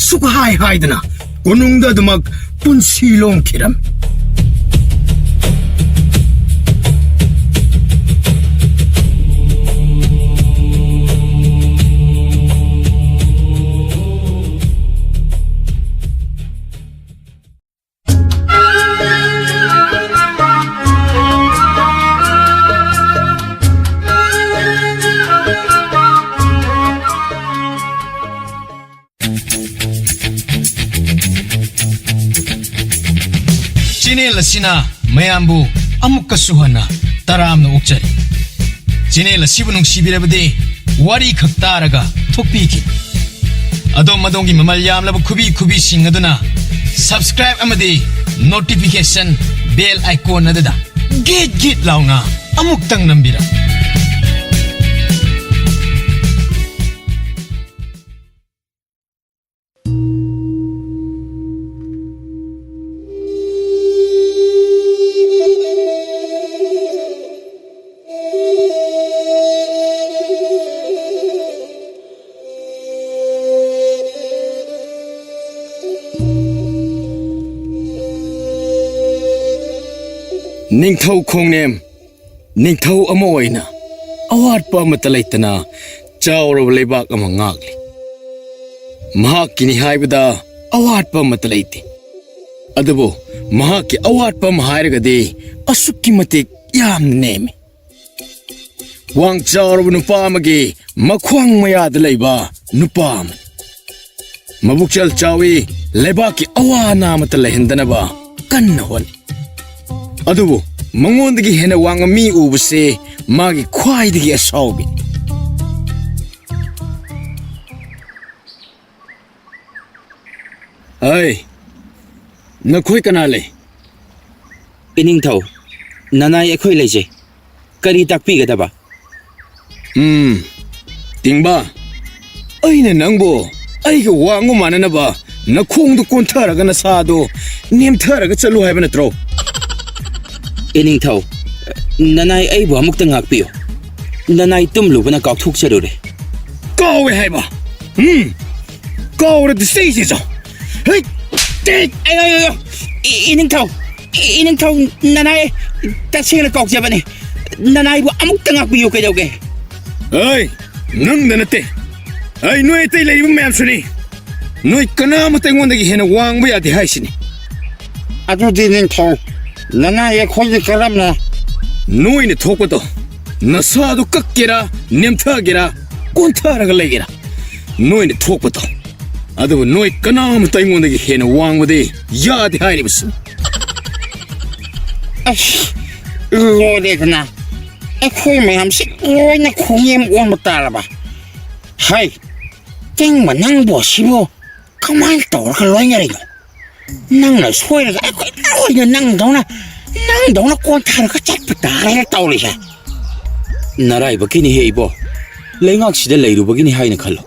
ꯁꯨꯛꯍꯥꯏ ꯍꯥꯏꯗꯅ ꯀꯣꯅꯨꯡꯗ ꯑꯗꯨꯃꯛ ꯄꯨꯟꯁꯤ ꯂꯣꯡꯈꯤꯔꯝꯃꯤ꯫ ꯆꯦꯅꯦꯜ ꯑꯁꯤꯅ ꯃꯌꯥꯝꯕꯨ ꯑꯃꯨꯛꯀꯁꯨ ꯍꯟꯅ ꯇꯔꯥꯝꯅ ꯑꯣꯛꯆꯔꯤ꯫ ꯆꯦꯅꯦꯜ ꯑꯁꯤꯕꯨ ꯅꯨꯡꯁꯤꯕꯤꯔꯕꯗꯤ ꯋꯥꯔꯤ ꯈꯛ ꯇꯥꯔꯒ ꯊꯣꯛꯄꯤꯈꯤ꯫ ꯑꯗꯣꯝ ꯑꯗꯣꯝꯒꯤ ꯃꯃꯜ ꯌꯥꯝꯂꯕ ꯈꯨꯕꯤ ꯈꯨꯕꯤꯁꯤꯡ ꯑꯗꯨꯅ subscribe ꯑꯃꯗꯤ notification bell icon ꯑꯗꯨꯗ ꯒꯤꯠ ꯒꯤꯠ ꯂꯥꯎꯅ ꯑꯃꯨꯛꯇꯪ ꯅꯝꯕꯤꯔꯝꯃꯨ꯫ ꯅꯤꯡꯊꯧ ꯈꯣꯡꯅꯦꯝ ꯅꯤꯡꯊꯧ ꯑꯃ ꯑꯣꯏꯅ ꯑꯋꯥꯠꯄ ꯑꯃꯠꯇ ꯂꯩꯇꯅ ꯆꯥꯎꯔꯕ ꯂꯩꯕꯥꯛ ꯑꯃ ꯉꯥꯛꯂꯤ꯫ ꯃꯍꯥꯛꯀꯤꯅꯤ ꯍꯥꯏꯕꯗ ꯑꯋꯥꯠꯄ ꯑꯃꯠꯇ ꯂꯩꯇꯦ꯫ ꯑꯗꯨꯕꯨ ꯃꯍꯥꯛꯀꯤ ꯑꯋꯥꯠꯄ ꯑꯃ ꯍꯥꯏꯔꯒꯗꯤ ꯑꯁꯨꯛꯀꯤ ꯃꯇꯤꯛ ꯌꯥꯝꯅ ꯅꯦꯝꯃꯤ꯫ ꯋꯥꯡ ꯆꯥꯎꯔꯕ ꯅꯨꯄꯥ ꯑꯃꯒꯤ ꯃꯈ꯭ꯋꯥꯡ ꯃꯌꯥꯗ ꯂꯩꯕ ꯅꯨꯄꯥ ꯑꯃ꯫ ꯃꯕꯨꯛꯆꯦꯜ ꯆꯥꯎꯏ, ꯂꯩꯕꯥꯛꯀꯤ ꯑꯋꯥ ꯑꯅꯥ ꯑꯃꯠꯇ ꯂꯩꯍꯟꯗꯅꯕ ꯀꯟꯅ ꯍꯣꯠꯅꯩ꯫ ꯑꯗꯨꯕꯨ ꯃꯉꯣꯟꯗꯒꯤ ꯍꯦꯟꯅ ꯋꯥꯡꯕ ꯃꯤ ꯎꯕꯁꯦ ꯃꯥꯒꯤ ꯈ꯭ꯋꯥꯏꯗꯒꯤ ꯑꯁꯥꯎꯕꯤ꯫ ꯑꯩ, ꯅꯈꯣꯏ ꯀꯅꯥ ꯂꯩ? ꯏꯅꯤꯡꯊꯧ, ꯅꯅꯥꯏ ꯑꯩꯈꯣꯏ ꯂꯩꯖꯩ꯫ ꯀꯔꯤ ꯇꯥꯛꯄꯤꯒꯗꯕ? ꯎꯝ, ꯇꯤꯡꯕ, ꯑꯩꯅ ꯅꯪꯕꯨ ꯑꯩꯒ ꯋꯥꯡꯕ ꯃꯥꯟꯅꯅꯕ ꯅꯈꯣꯡꯗꯨ ꯀꯣꯟꯊꯔꯒ ꯅꯁꯥꯗꯨ ꯅꯦꯝꯊꯔꯒ ꯆꯠꯂꯨ ꯍꯥꯏꯕ ꯅꯠꯇ꯭ꯔꯣ? ꯏꯅꯤꯡꯊꯧ, ꯅꯅꯥꯏ ꯑꯩꯕꯨ ꯑꯃꯨꯛꯇ ꯉꯥꯛꯄꯤꯌꯨ꯫ ꯅꯅꯥꯏ ꯇꯨꯝꯂꯨꯕꯅ ꯀꯥꯎꯊꯣꯛꯆꯔꯨꯔꯦ꯫ ꯀꯥꯎꯋꯦ ꯍꯥꯏꯕ? ꯎꯝ, ꯀꯥꯎꯔꯗꯤ ꯆꯩꯁꯦ ꯆꯥꯎ꯫ ꯍꯩ! ꯇꯦꯛ! ꯑꯌꯣ, ꯑꯌꯣ, ꯑꯌꯣ! ꯏ-, ꯏꯅꯤꯡꯊꯧ! ꯏ-, ꯏꯅꯤꯡꯊꯧ! ꯅꯅꯥꯏ ꯇꯁꯦꯡꯅ ꯀꯥꯎꯖꯕꯅꯤ꯫ ꯅꯅꯥꯏꯕꯨ ꯑꯃꯨꯛꯇ ꯉꯥꯛꯄꯤꯌꯨ ꯀꯩꯗꯧꯒꯦ? ꯑꯩ ꯅꯪꯗ ꯅꯠꯇꯦ, ꯑꯩ ꯅꯣꯏ ꯑꯇꯩ ꯂꯩꯔꯤꯕ ꯃꯌꯥꯝꯁꯨꯅꯤ꯫ ꯅꯣꯏ ꯀꯅꯥꯃꯠꯇ ꯑꯩꯉꯣꯟꯗꯒꯤ ꯍꯦꯟꯅ ꯋꯥꯡꯕ ꯌꯥꯗꯦ ꯍꯥꯏꯁꯤꯅꯤ꯫ ꯑꯗꯨꯗꯤ ꯅꯤꯡꯊꯧ, ꯅꯅꯥꯏ ꯑꯩꯈꯣꯏꯗꯤ ꯀꯔꯝꯅ? ꯅꯣꯏꯅ ꯊꯣꯛꯄꯗꯣ, ꯅꯁꯥꯗꯨ ꯀꯛꯀꯦꯔꯥ, ꯅꯦꯝꯊꯒꯦꯔꯥ, ꯀꯣꯟꯊꯔꯒ ꯂꯩꯒꯦꯔꯥ, ꯅꯣꯏꯅ ꯊꯣꯛꯄꯗꯣ꯫ ꯑꯗꯨꯕꯨ ꯅꯣꯏ ꯀꯅꯥꯃꯠꯇ ꯑꯩꯉꯣꯟꯗꯒꯤ ꯍꯦꯟꯅ ꯋꯥꯡꯕꯗꯤ ꯌꯥꯗꯦ ꯍꯥꯏꯔꯤꯕꯁꯤꯅꯤ꯫ ꯑꯁ, ꯂꯣꯏꯔꯦꯗꯅ꯫ ꯑꯩꯈꯣꯏ ꯃꯌꯥꯝꯁꯤ ꯂꯣꯏꯅ ꯈꯣꯡꯌꯦꯝ ꯑꯣꯟꯕ ꯇꯥꯔꯕ? ꯍꯩ, ꯇꯤꯡꯕ ꯅꯪꯕꯨ ꯑꯁꯤꯕꯨ ꯀꯃꯥꯏꯅ ꯇꯧꯔꯒ ꯂꯣꯏꯅꯔꯤꯅꯣ? ꯅꯪꯅ ꯁꯣꯏꯔꯒ ꯑꯩꯈꯣꯏ ꯂꯣꯏꯅ ꯅꯪꯗꯧꯅ, ꯅꯪꯗꯧꯅ ꯀꯣꯟꯊꯔꯒ ꯆꯠꯄ ꯇꯥꯔꯦꯅ ꯇꯧꯔꯤꯁꯦ꯫ ꯅꯔꯥꯏꯕꯛꯀꯤꯅꯤ ꯍꯦ ꯏꯕꯣ, ꯂꯩꯉꯥꯛꯁꯤꯗ ꯂꯩꯔꯨꯕꯒꯤꯅꯤ ꯍꯥꯏꯅ ꯈꯜꯂꯨ꯫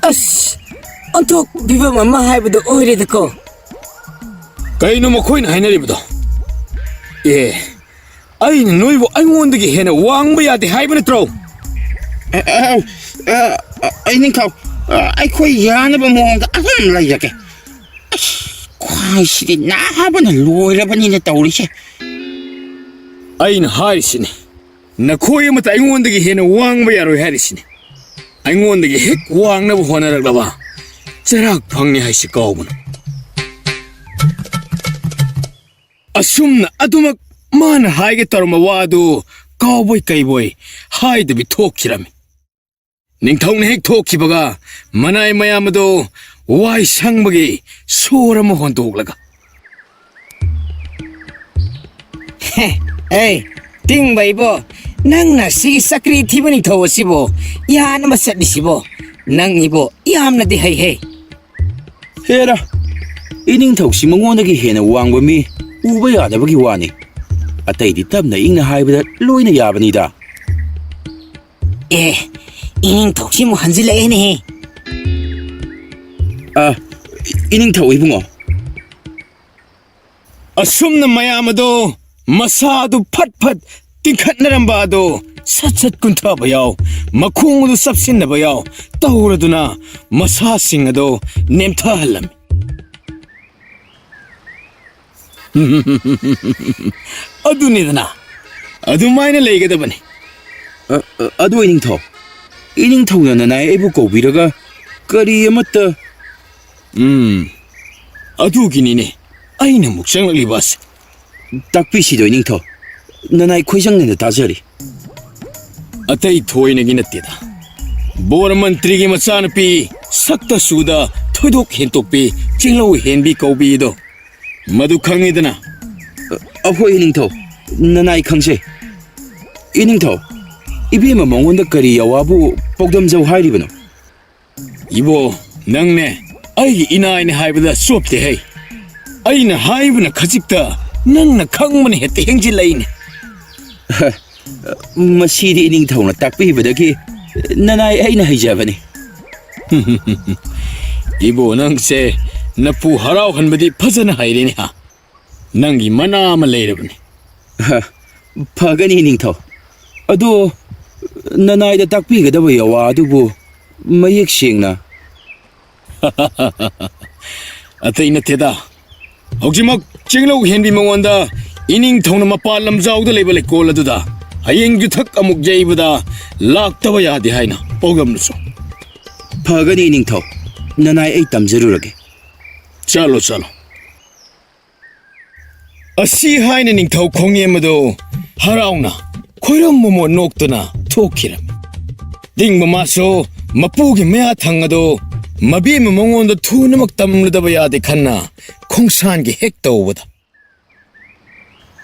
ꯑꯁ, ꯑꯣꯟꯊꯣꯛ ꯐꯤꯕꯝ ꯑꯃ ꯍꯥꯏꯕꯗꯣ ꯑꯣꯏꯔꯦꯗꯀꯣ꯫ ꯀꯩꯅꯣ ꯃꯈꯣꯏꯅ ꯍꯥꯏꯅꯔꯤꯕꯗꯣ? ꯑꯦ, ꯑꯩꯅ ꯅꯣꯏꯕꯨ ꯑꯩꯉꯣꯟꯗꯒꯤ ꯍꯦꯟꯅ ꯋꯥꯡꯕ ꯌꯥꯗꯦ ꯍꯥꯏꯕ ꯅꯠꯇ꯭ꯔꯣ? ꯑ, ꯑ, ꯑ, ꯑ, ꯑꯩ ꯅꯤꯡꯊꯧ, ꯑ, ꯑꯩꯈꯣꯏ ꯌꯥꯅꯕ ꯃꯑꯣꯡꯗ ꯑꯗꯨꯝ ꯂꯩꯖꯒꯦ꯫ ꯑꯁ, ꯈ꯭ꯋꯥꯏꯁꯤꯗꯤ ꯅꯥꯕꯅ ꯂꯣꯏꯔꯕꯅꯤꯅ ꯇꯧꯔꯤꯁꯦ꯫ ꯑꯩꯅ ꯍꯥꯏꯔꯤꯁꯤꯅꯤ, ꯅꯈꯣꯏ ꯑꯃꯠꯇ ꯑꯩꯉꯣꯟꯗꯒꯤ ꯍꯦꯟꯅ ꯋꯥꯡꯕ ꯌꯥꯔꯣꯏ ꯍꯥꯏꯔꯤꯁꯤꯅꯤ꯫ ꯑꯩꯉꯣꯟꯗꯒꯤ ꯍꯦꯛ ꯋꯥꯡꯅꯕ ꯍꯣꯠꯅꯔꯛꯂꯕ ꯆꯔꯥꯛ ꯐꯪꯅꯤ ꯍꯥꯏꯁꯤ ꯀꯥꯎꯒꯅꯨ꯫ ꯑꯁꯨꯝꯅ ꯑꯗꯨꯃꯛ ꯃꯥꯅ ꯍꯥꯏꯒꯦ ꯇꯧꯔꯝꯕ ꯋꯥꯗꯨ ꯀꯥꯎꯕꯣꯏ ꯀꯩꯕꯣꯏ ꯍꯥꯏꯗꯕꯤ ꯊꯣꯛꯈꯤꯔꯝꯃꯤ꯫ ꯅꯤꯡꯊꯧꯅ ꯍꯦꯛ ꯊꯣꯛꯈꯤꯕꯒ ꯃꯅꯥꯏ ꯃꯌꯥꯝ ꯑꯗꯣ ꯋꯥꯏ ꯁꯪꯕꯒꯤ ꯁꯣꯔ ꯑꯃ ꯍꯣꯟꯗꯣꯛꯂꯒ, "ꯍꯦ, ꯑꯦ, ꯇꯤꯡꯕ ꯏꯕꯣ, ꯅꯪꯅ ꯁꯤꯒꯤ ꯆꯀ꯭ꯔꯤ ꯊꯤꯕ ꯅꯤꯡꯊꯧ ꯑꯁꯤꯕꯨ ꯌꯥꯅꯕ ꯆꯠꯂꯤꯁꯤꯕꯣ? ꯅꯪ ꯏꯕꯣ ꯌꯥꯝꯅꯗꯤ ꯍꯩꯍꯦ꯫" "ꯍꯦꯔꯥ, ꯏꯅꯤꯡꯊꯧꯁꯤ ꯃꯉꯣꯟꯗꯒꯤ ꯍꯦꯟꯅ ꯋꯥꯡꯕ ꯃꯤ ꯎꯕ ꯌꯥꯗꯕꯒꯤ ꯋꯥꯅꯤ꯫ ꯑꯇꯩꯗꯤ ꯇꯞꯅ ꯏꯪꯅ ꯍꯥꯏꯕꯗ ꯂꯣꯏꯅ ꯌꯥꯕꯅꯤꯗ꯫" "ꯑꯦ, ꯏꯅꯤꯡꯊꯧꯁꯤ ꯑꯃꯨꯛ ꯍꯟꯖꯤꯜꯂꯛꯑꯦꯅꯦꯍꯦ꯫" "ꯑ, ꯏꯅꯤꯡꯊꯧ ꯏꯕꯨꯡꯉꯣ꯫" ꯑꯁꯨꯝꯅ ꯃꯌꯥꯝ ꯑꯗꯣ ꯃꯁꯥꯗꯨ ꯐꯠ ꯐꯠ ꯇꯤꯡꯈꯠꯅꯔꯝꯕ ꯑꯗꯣ ꯁꯠ ꯁꯠ ꯀꯨꯟꯊꯕ ꯌꯥꯎ, ꯃꯈꯣꯡ ꯑꯗꯨ ꯆꯞꯁꯤꯟꯅꯕ ꯌꯥꯎ ꯇꯧꯔꯗꯨꯅ ꯃꯁꯥꯁꯤꯡ ꯑꯗꯣ ꯅꯦꯝꯊꯍꯜꯂꯝꯃꯤ꯫ ꯑꯗꯨꯅꯤꯗꯅ, ꯑꯗꯨꯃꯥꯏꯅ ꯂꯩꯒꯗꯕꯅꯤ꯫ "ꯑ, ꯑ, ꯑꯗꯨ ꯏꯅꯤꯡꯊꯧ, ꯏꯅꯤꯡꯊꯧꯅ ꯅꯅꯥꯏ ꯑꯩꯕꯨ ꯀꯧꯕꯤꯔꯒ ꯀꯔꯤ ꯑꯃꯠꯇ..." "ꯎꯝ, ꯑꯗꯨꯒꯤꯅꯤꯅꯦ ꯑꯩꯅ ꯑꯃꯨꯛ ꯆꯪꯂꯛꯂꯤꯕ ꯑꯁꯦ꯫" "ꯇꯥꯛꯄꯤꯁꯤꯗꯣ ꯏꯅꯤꯡꯊꯧ, ꯅꯅꯥꯏ ꯈꯣꯏꯖꯪꯅꯅ ꯇꯥꯖꯔꯤ꯫" "ꯑꯇꯩ ꯊꯣꯏꯅꯒꯤ ꯅꯠꯇꯦꯗ, ꯕꯣꯔ ꯃꯟꯇ꯭ꯔꯤꯒꯤ ꯃꯆꯥꯅꯨꯄꯤ ꯁꯛꯇ ꯆꯨꯗ ꯊꯣꯏꯗꯣꯛ ꯍꯦꯟꯇꯣꯛꯄꯤ ꯆꯤꯡꯂꯧ ꯍꯦꯟꯕꯤ ꯀꯧꯕꯤꯗꯣ ꯃꯗꯨ ꯈꯪꯉꯤꯗꯅ?" "ꯑ, ꯑꯍꯣꯏ ꯏꯅꯤꯡꯊꯧ, ꯅꯅꯥꯏ ꯈꯪꯖꯩ꯫" "ꯏꯅꯤꯡꯊꯧ, ꯏꯕꯦꯝꯃ ꯃꯉꯣꯟꯗ ꯀꯔꯤ ꯌꯥꯋꯥꯕꯨ ꯄꯥꯎꯗꯝꯖꯧ ꯍꯥꯏꯔꯤꯕꯅꯣ?" "ꯏꯕꯣ, ꯅꯪꯅꯦ ꯑꯩꯒꯤ ꯏꯅꯥꯏꯅꯦ ꯍꯥꯏꯕꯗ ꯆꯣꯞꯇꯦ ꯍꯩ꯫ ꯑꯩꯅ ꯍꯥꯏꯕꯅ ꯈꯖꯤꯛꯇ, ꯅꯪꯅ ꯈꯪꯕꯅ ꯍꯦꯛꯇ ꯍꯦꯡꯖꯤꯜꯂꯛꯏꯅꯦ꯫" "ꯃꯁꯤꯗꯤ ꯏꯅꯤꯡꯊꯧꯅ ꯇꯥꯛꯄꯤꯕꯗꯒꯤ ꯅꯅꯥꯏ ꯑꯩꯅ ꯍꯩꯖꯕꯅꯤ꯫" "ꯏꯕꯣ, ꯅꯪꯁꯦ ꯅꯄꯨ ꯍꯔꯥꯎꯍꯟꯕꯗꯤ ꯐꯖꯅ ꯍꯩꯔꯦꯅꯦ ꯍꯥ꯫ ꯅꯪꯒꯤ ꯃꯅꯥ ꯑꯃ ꯂꯩꯔꯕꯅꯤ꯫" "ꯍ, ꯐꯒꯅꯤ ꯏꯅꯤꯡꯊꯧ꯫ ꯑꯗꯣ ꯅꯅꯥꯏꯗ ꯇꯥꯛꯄꯤꯒꯗꯕ ꯌꯥꯋꯥ ꯑꯗꯨꯕꯨ ꯃꯌꯦꯛ ꯁꯦꯡꯅ..." "ꯑꯇꯩ ꯅꯠꯇꯦꯗ, ꯍꯧꯖꯤꯛꯃꯛ ꯆꯤꯡꯂꯧ ꯍꯦꯟꯕꯤ ꯃꯉꯣꯟꯗ ꯏꯅꯤꯡꯊꯧꯅ ꯃꯄꯥꯟ ꯂꯝꯖꯥꯎꯗ ꯂꯩꯕ ꯂꯩꯀꯣꯜ ꯑꯗꯨꯗ ꯍꯌꯦꯡ ꯌꯨꯊꯛ ꯑꯃꯨꯛ ꯌꯩꯕꯗ ꯂꯥꯛꯇꯕ ꯌꯥꯗꯦ ꯍꯥꯏꯅ ꯄꯥꯎꯗꯝꯅꯁꯨ꯫" "ꯐꯒꯅꯤ ꯏꯅꯤꯡꯊꯧ, ꯅꯅꯥꯏ ꯑꯩ ꯇꯝꯖꯔꯨꯔꯒꯦ꯫" "ꯆꯠꯂꯣ, ꯆꯠꯂꯣ꯫" ꯑꯁꯤ ꯍꯥꯏꯅ ꯅꯤꯡꯊꯧ ꯈꯣꯡꯅꯦꯝ ꯑꯗꯨ ꯍꯔꯥꯎꯅ ꯍꯣꯏꯔꯣꯝ ꯃꯣꯃꯣꯟ ꯅꯣꯛꯇꯨꯅ ꯊꯣꯛꯈꯤꯔꯝꯃꯤ꯫ ꯇꯤꯡꯕ ꯃꯥꯁꯨ ꯃꯄꯨꯒꯤ ꯃꯌꯥꯊꯪ ꯑꯗꯨ ꯃꯕꯦꯝꯃ ꯃꯉꯣꯟꯗ ꯊꯨꯅꯃꯛ ꯇꯝꯂꯨꯗꯕ ꯌꯥꯗꯦ ꯈꯟꯅ ꯈꯣꯡꯁꯥꯟꯒꯤ ꯍꯦꯛ ꯇꯧꯕꯗ,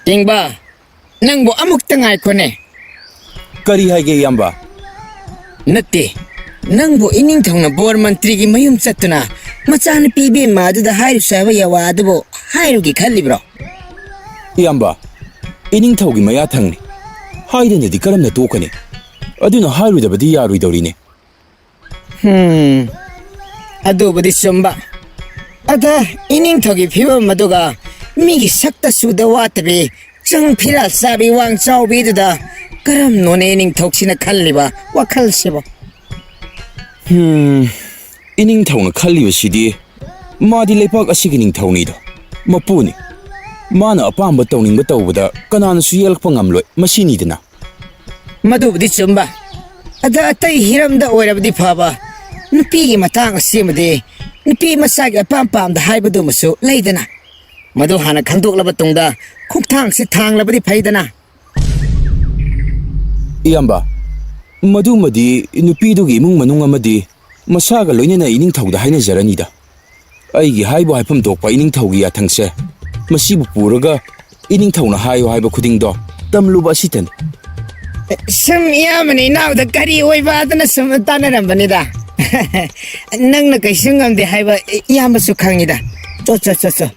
"ꯇꯤꯡꯕ, ꯅꯪꯕꯨ ꯑꯃꯨꯛꯇ ꯉꯥꯏꯈꯣꯅꯦ꯫" "ꯀꯔꯤ ꯍꯥꯏꯒꯦ, ꯏꯌꯥꯝꯕ?" "ꯅꯠꯇꯦ, ꯅꯪꯕꯨ ꯏꯅꯤꯡꯊꯧꯅ ꯕꯣꯔ ꯃꯟꯇ꯭ꯔꯤꯒꯤ ꯃꯌꯨꯝ ꯆꯠꯇꯨꯅ ꯃꯆꯥꯅꯨꯄꯤ ꯏꯕꯦꯝꯃ ꯑꯗꯨꯗ ꯍꯥꯏꯔꯨꯁꯦ ꯍꯥꯏꯕ ꯌꯥꯋꯥ ꯑꯗꯨꯕꯨ ꯍꯥꯏꯔꯨꯒꯦ ꯈꯜꯂꯤꯕ꯭ꯔꯣ?" "ꯏꯌꯥꯝꯕ, ꯏꯅꯤꯡꯊꯧꯒꯤ ꯃꯌꯥꯊꯪꯅꯤ꯫ ꯍꯥꯏꯗꯅꯗꯤ ꯀꯔꯝꯅ ꯇꯣꯛꯀꯅꯤ? ꯑꯗꯨꯅ ꯍꯥꯏꯔꯨꯗꯕꯗꯤ ꯌꯥꯔꯣꯏꯗꯧꯔꯤꯅꯦ꯫" "ꯍꯨꯝ, ꯑꯗꯨꯕꯨꯗꯤ ꯆꯨꯝꯕ꯫ ꯑꯗ ꯏꯅꯤꯡꯊꯧꯒꯤ ꯐꯤꯕꯝ ꯑꯗꯨꯒ ꯃꯤꯒꯤ ꯁꯛꯇ ꯆꯨꯗ ꯋꯥꯠꯇꯕꯤ, ꯆꯪ ꯐꯤꯔꯥꯜ ꯆꯥꯕꯤ ꯋꯥꯡ ꯆꯥꯎꯕꯤꯗꯨꯗ ꯀꯔꯝꯅꯣꯅꯦ ꯏꯅꯤꯡꯊꯧꯁꯤꯅ ꯈꯜꯂꯤꯕ ꯋꯥꯈꯜꯁꯤꯕꯣ?" "ꯍꯨꯝ, ꯏꯅꯤꯡꯊꯧꯅ ꯈꯜꯂꯤꯕꯁꯤꯗꯤ ꯃꯥꯗꯤ ꯂꯩꯄꯥꯛ ꯑꯁꯤꯒꯤ ꯅꯤꯡꯊꯧꯅꯤꯗꯣ, ꯃꯄꯨꯅꯤ꯫ ꯃꯥꯅ ꯑꯄꯥꯝꯕ ꯇꯧꯅꯤꯡꯕ ꯇꯧꯕꯗ ꯀꯅꯥꯅꯁꯨ ꯌꯦꯜꯂꯛꯄ ꯉꯝꯂꯣꯏ, ꯃꯁꯤꯅꯤꯗꯅ꯫" "ꯃꯗꯨꯕꯨꯗꯤ ꯆꯨꯝꯕ꯫ ꯑꯗ ꯑꯇꯩ ꯍꯤꯔꯝꯗ ꯑꯣꯏꯔꯕꯗꯤ ꯐꯕ, ꯅꯨꯄꯤꯒꯤ ꯃꯇꯥꯡ ꯑꯁꯤꯃꯗꯤ ꯅꯨꯄꯤ ꯃꯆꯥꯒꯤ ꯑꯄꯥꯝ ꯄꯥꯝꯗ ꯍꯥꯏꯕꯗꯨꯃꯁꯨ ꯂꯩꯗꯅ, ꯃꯗꯨ ꯍꯥꯟꯅ ꯈꯪꯗꯣꯛꯂꯕ ꯇꯨꯡꯗ ꯈꯣꯡꯊꯥꯡꯁꯤ ꯊꯥꯡꯂꯕꯗꯤ ꯐꯩꯗꯅ꯫" "ꯏꯌꯥꯝꯕ, ꯃꯗꯨꯃꯗꯤ ꯅꯨꯄꯤꯗꯨꯒꯤ ꯏꯃꯨꯡ ꯃꯅꯨꯡ ꯑꯃꯗꯤ ꯃꯁꯥꯒ ꯂꯣꯏꯅꯅ ꯏꯅꯤꯡꯊꯧꯗ ꯍꯥꯏꯅꯖꯔꯅꯤꯗ꯫ ꯑꯩꯒꯤ ꯍꯥꯏꯕꯨ ꯍꯥꯏꯐꯝ ꯊꯣꯛꯄ ꯏꯅꯤꯡꯊꯧꯒꯤ ꯌꯥꯊꯪꯁꯦ, ꯃꯁꯤꯕꯨ ꯄꯨꯔꯒ ꯏꯅꯤꯡꯊꯧꯅ ꯍꯥꯏꯌꯨ ꯍꯥꯏꯕ ꯈꯨꯗꯤꯡꯗꯣ ꯇꯝꯂꯨꯕ ꯑꯁꯤꯇꯅꯤ꯫" "ꯁꯨꯝ ꯏꯌꯥꯝꯕꯅ ꯏꯅꯥꯎꯗ ꯀꯔꯤ ꯑꯣꯏꯕ ꯑꯗꯨꯅ ꯁꯨꯝ ꯇꯥꯟꯅꯔꯝꯕꯅꯤꯗ꯫" "ꯅꯪꯅ ꯀꯩꯁꯨ ꯉꯝꯗꯦ ꯍꯥꯏꯕ ꯏꯌꯥꯝꯕꯁꯨ ꯈꯪꯉꯤꯗ꯫ ꯆꯣ, ꯆꯣ, ꯆꯣ, ꯆꯣ꯫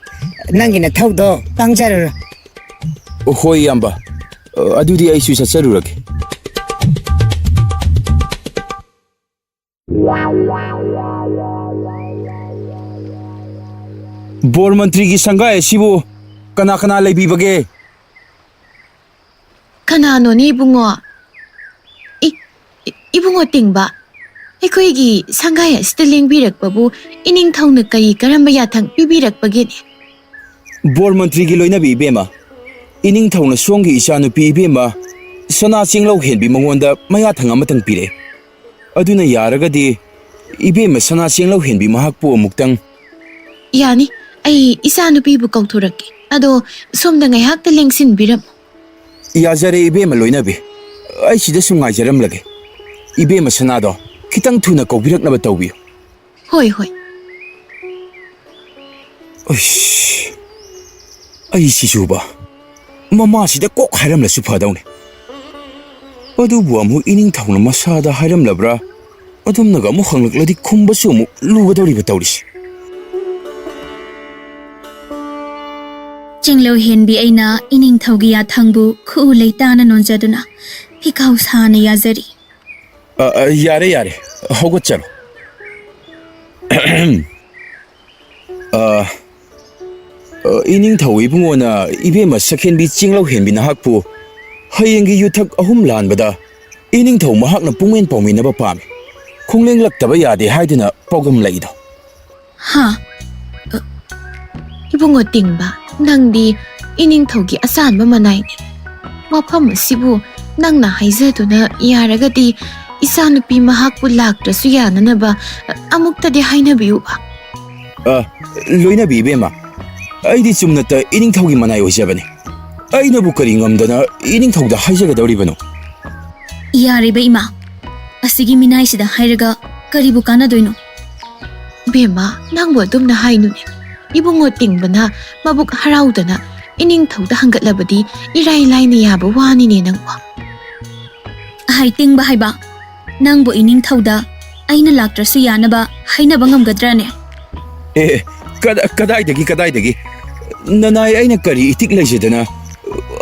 ꯅꯪꯒꯤ ꯅꯊꯧꯗꯣ ꯄꯥꯡꯖꯔꯨꯔꯣ꯫" "ꯍꯣꯏ, ꯏꯌꯥꯝꯕ꯫ ꯑꯗꯨꯗꯤ ꯑꯩꯁꯨ ꯆꯠꯆꯔꯨꯔꯒꯦ꯫" "ꯕꯣꯔ ꯃꯟꯇ꯭ꯔꯤꯒꯤ ꯁꯪꯒꯥꯏ ꯑꯁꯤꯕꯨ ꯀꯅꯥ ꯀꯅꯥ ꯂꯩꯕꯤꯕꯒꯦ?" "ꯀꯅꯥꯅꯣꯅꯦ, ꯏꯕꯨꯡꯉꯣ?" "ꯏ-, ꯏ-, ꯏꯕꯨꯡꯉꯣ ꯇꯤꯡꯕ, ꯑꯩꯈꯣꯏꯒꯤ ꯁꯪꯒꯥꯏ ꯑꯁꯤꯗ ꯂꯦꯡꯕꯤꯔꯛꯄꯕꯨ ꯏꯅꯤꯡꯊꯧꯅ ꯀꯔꯤ ꯀꯔꯝꯕ ꯌꯥꯊꯪ ꯄꯤꯕꯤꯔꯛꯄꯒꯦꯅꯦ?" "ꯕꯣꯔ ꯃꯟꯇ꯭ꯔꯤꯒꯤ ꯂꯣꯏꯅꯕꯤ ꯏꯕꯦꯝꯃ, ꯏꯅꯤꯡꯊꯧꯅ ꯁꯣꯝꯒꯤ ꯏꯆꯥꯅꯨꯄꯤ ꯏꯕꯦꯝꯃ ꯁꯅꯥ ꯆꯦꯡꯂꯧ ꯍꯦꯟꯕꯤ ꯃꯉꯣꯟꯗ ꯃꯌꯥꯊꯪ ꯑꯃꯇꯪ ꯄꯤꯔꯛꯑꯦ꯫ ꯑꯗꯨꯅ ꯌꯥꯔꯒꯗꯤ ꯏꯕꯦꯝꯃ ꯁꯅꯥ ꯆꯦꯡꯂꯧ ꯍꯦꯟꯕꯤ ꯃꯍꯥꯛꯄꯨ ꯑꯃꯨꯛꯇꯪ꯫" "ꯌꯥꯅꯤ, ꯑꯩ ꯏꯆꯥꯅꯨꯄꯤꯕꯨ ꯀꯧꯊꯣꯔꯛꯀꯦ꯫ ꯑꯗꯣ ꯁꯣꯝꯗ ꯉꯥꯏꯍꯥꯛꯇ ꯂꯦꯡꯁꯤꯟꯕꯤꯔꯝꯃꯨ꯫" ꯌꯥꯖꯔꯦ, ꯏꯕꯦꯝꯃ ꯂꯣꯏꯅꯕꯤ꯫ ꯑꯩ ꯁꯤꯗ ꯁꯨꯝ ꯉꯥꯏꯖꯔꯝꯂꯒꯦ꯫ ꯏꯕꯦꯝꯃ ꯁꯅꯥꯗꯣ ꯈꯤꯇꯪ ꯊꯨꯅ ꯀꯧꯕꯤꯔꯛꯅꯕ ꯇꯧꯕꯤꯌꯨ꯫ ꯍꯣꯏ, ꯍꯣꯏ꯫ ꯑꯩꯁ, ꯑꯩ ꯁꯤꯁꯨꯕ ꯃꯃꯥꯁꯤꯗ ꯀꯣꯛ ꯍꯥꯏꯔꯝꯂꯁꯨ ꯐꯗꯧꯅꯤ꯫ ꯑꯗꯨꯕꯨ ꯑꯃꯨꯛ ꯏꯅꯤꯡꯊꯧꯅ ꯃꯁꯥꯗ ꯍꯥꯏꯔꯝꯂꯕ꯭ꯔꯥ, ꯑꯗꯨꯝꯅꯒ ꯑꯃꯨꯛ ꯍꯪꯂꯛꯂꯗꯤ ꯈꯨꯝꯕꯁꯨ ꯑꯃꯨꯛ ꯂꯨꯒꯗꯧꯔꯤꯕ ꯇꯧꯔꯤꯁꯦ꯫ ꯆꯤꯡꯂꯧ ꯍꯦꯟꯕꯤ ꯑꯩꯅ ꯏꯅꯤꯡꯊꯧꯒꯤ ꯌꯥꯊꯪꯕꯨ ꯈꯨꯎ ꯂꯩꯇꯥꯅ ꯅꯣꯟꯖꯗꯨꯅ ꯐꯤꯈꯥꯎ ꯁꯥꯅ ꯌꯥꯖꯔꯤ꯫ ꯑ, ꯑ, ꯌꯥꯔꯦ, ꯌꯥꯔꯦ, ꯍꯧꯒꯠꯆꯔꯣ꯫ ꯑ, ꯑ, ꯏꯅꯤꯡꯊꯧ ꯏꯕꯨꯡꯉꯣꯅ ꯏꯕꯦꯝꯃ ꯁꯛꯍꯦꯟꯕꯤ ꯆꯤꯡꯂꯧ ꯍꯦꯟꯕꯤ ꯅꯍꯥꯛꯄꯨ ꯍꯌꯦꯡꯒꯤ ꯌꯨꯊꯛ ꯑꯍꯨꯝ ꯂꯥꯟꯕꯗ ꯏꯅꯤꯡꯊꯧ ꯃꯍꯥꯛꯅ ꯄꯨꯡꯃꯦꯟ ꯄꯥꯎꯃꯤꯟꯅꯕ ꯄꯥꯝꯃꯤ꯫ ꯈꯣꯡꯂꯦꯡꯂꯛꯇꯕ ꯌꯥꯗꯦ ꯍꯥꯏꯗꯨꯅ ꯄꯥꯎꯗꯝꯂꯛꯏꯗꯣ꯫ ꯍꯥ? ꯑ, ꯏꯕꯨꯡꯉꯣ ꯇꯤꯡꯕ, ꯅꯪꯗꯤ ꯏꯅꯤꯡꯊꯧꯒꯤ ꯑꯆꯥꯟꯕ ꯃꯅꯥꯏꯅꯦ꯫ ꯃꯐꯝ ꯑꯁꯤꯕꯨ ꯅꯪꯅ ꯍꯥꯏꯖꯗꯨꯅ ꯌꯥꯔꯒꯗꯤ ꯏꯆꯥꯅꯨꯄꯤ ꯃꯍꯥꯛꯄꯨ ꯂꯥꯛꯇ꯭ꯔꯁꯨ ꯌꯥꯅꯅꯕ, ꯑ, ꯑꯃꯨꯛꯇꯗꯤ ꯍꯥꯏꯅꯕꯤꯌꯨꯕ꯫ ꯑ, ꯂꯣꯏꯅꯕꯤ ꯏꯕꯦꯝꯃ, ꯑꯩꯗꯤ ꯆꯨꯝꯅꯇ ꯏꯅꯤꯡꯊꯧꯒꯤ ꯃꯅꯥꯏ ꯑꯣꯏꯖꯕꯅꯤ꯫ ꯑꯩꯅꯕꯨ ꯀꯔꯤ ꯉꯝꯗꯅ ꯏꯅꯤꯡꯊꯧꯗ ꯍꯥꯏꯖꯒꯗꯧꯔꯤꯕꯅꯣ? ꯌꯥꯔꯤꯕ ꯏꯃꯥ, ꯑꯁꯤꯒꯤ ꯃꯤꯅꯥꯏꯁꯤꯗ ꯍꯥꯏꯔꯒ ꯀꯔꯤꯕꯨ ꯀꯥꯟꯅꯗꯣꯏꯅꯣ? ꯕꯦꯝꯃ, ꯅꯪꯕꯨ ꯑꯗꯨꯝꯅ ꯍꯥꯏꯅꯨꯅꯦ꯫ ꯏꯕꯨꯡꯉꯣ ꯇꯤꯡꯕꯅ ꯃꯕꯨꯛ ꯍꯔꯥꯎꯗꯅ ꯏꯅꯤꯡꯊꯧꯗ ꯍꯪꯒꯠꯂꯕꯗꯤ ꯏꯔꯥꯏ ꯂꯥꯏꯅ ꯌꯥꯕ ꯋꯥꯅꯤꯅꯦ ꯅꯪꯕꯨ꯫ ꯑꯍꯩ ꯇꯤꯡꯕ ꯍꯥꯏꯕ, ꯅꯪꯕꯨ ꯏꯅꯤꯡꯊꯧꯗ ꯑꯩꯅ ꯂꯥꯛꯇ꯭ꯔꯁꯨ ꯌꯥꯅꯕ ꯍꯥꯏꯅꯕ ꯉꯝꯒꯗ꯭ꯔꯥꯅꯦ? ꯑꯦ, ꯀꯗꯥ-, ꯀꯗꯥꯏꯗꯒꯤ, ꯀꯗꯥꯏꯗꯒꯤ? ꯅꯅꯥꯏ ꯑꯩꯅ ꯀꯔꯤ ꯏꯇꯤꯛ ꯂꯩꯖꯗꯅ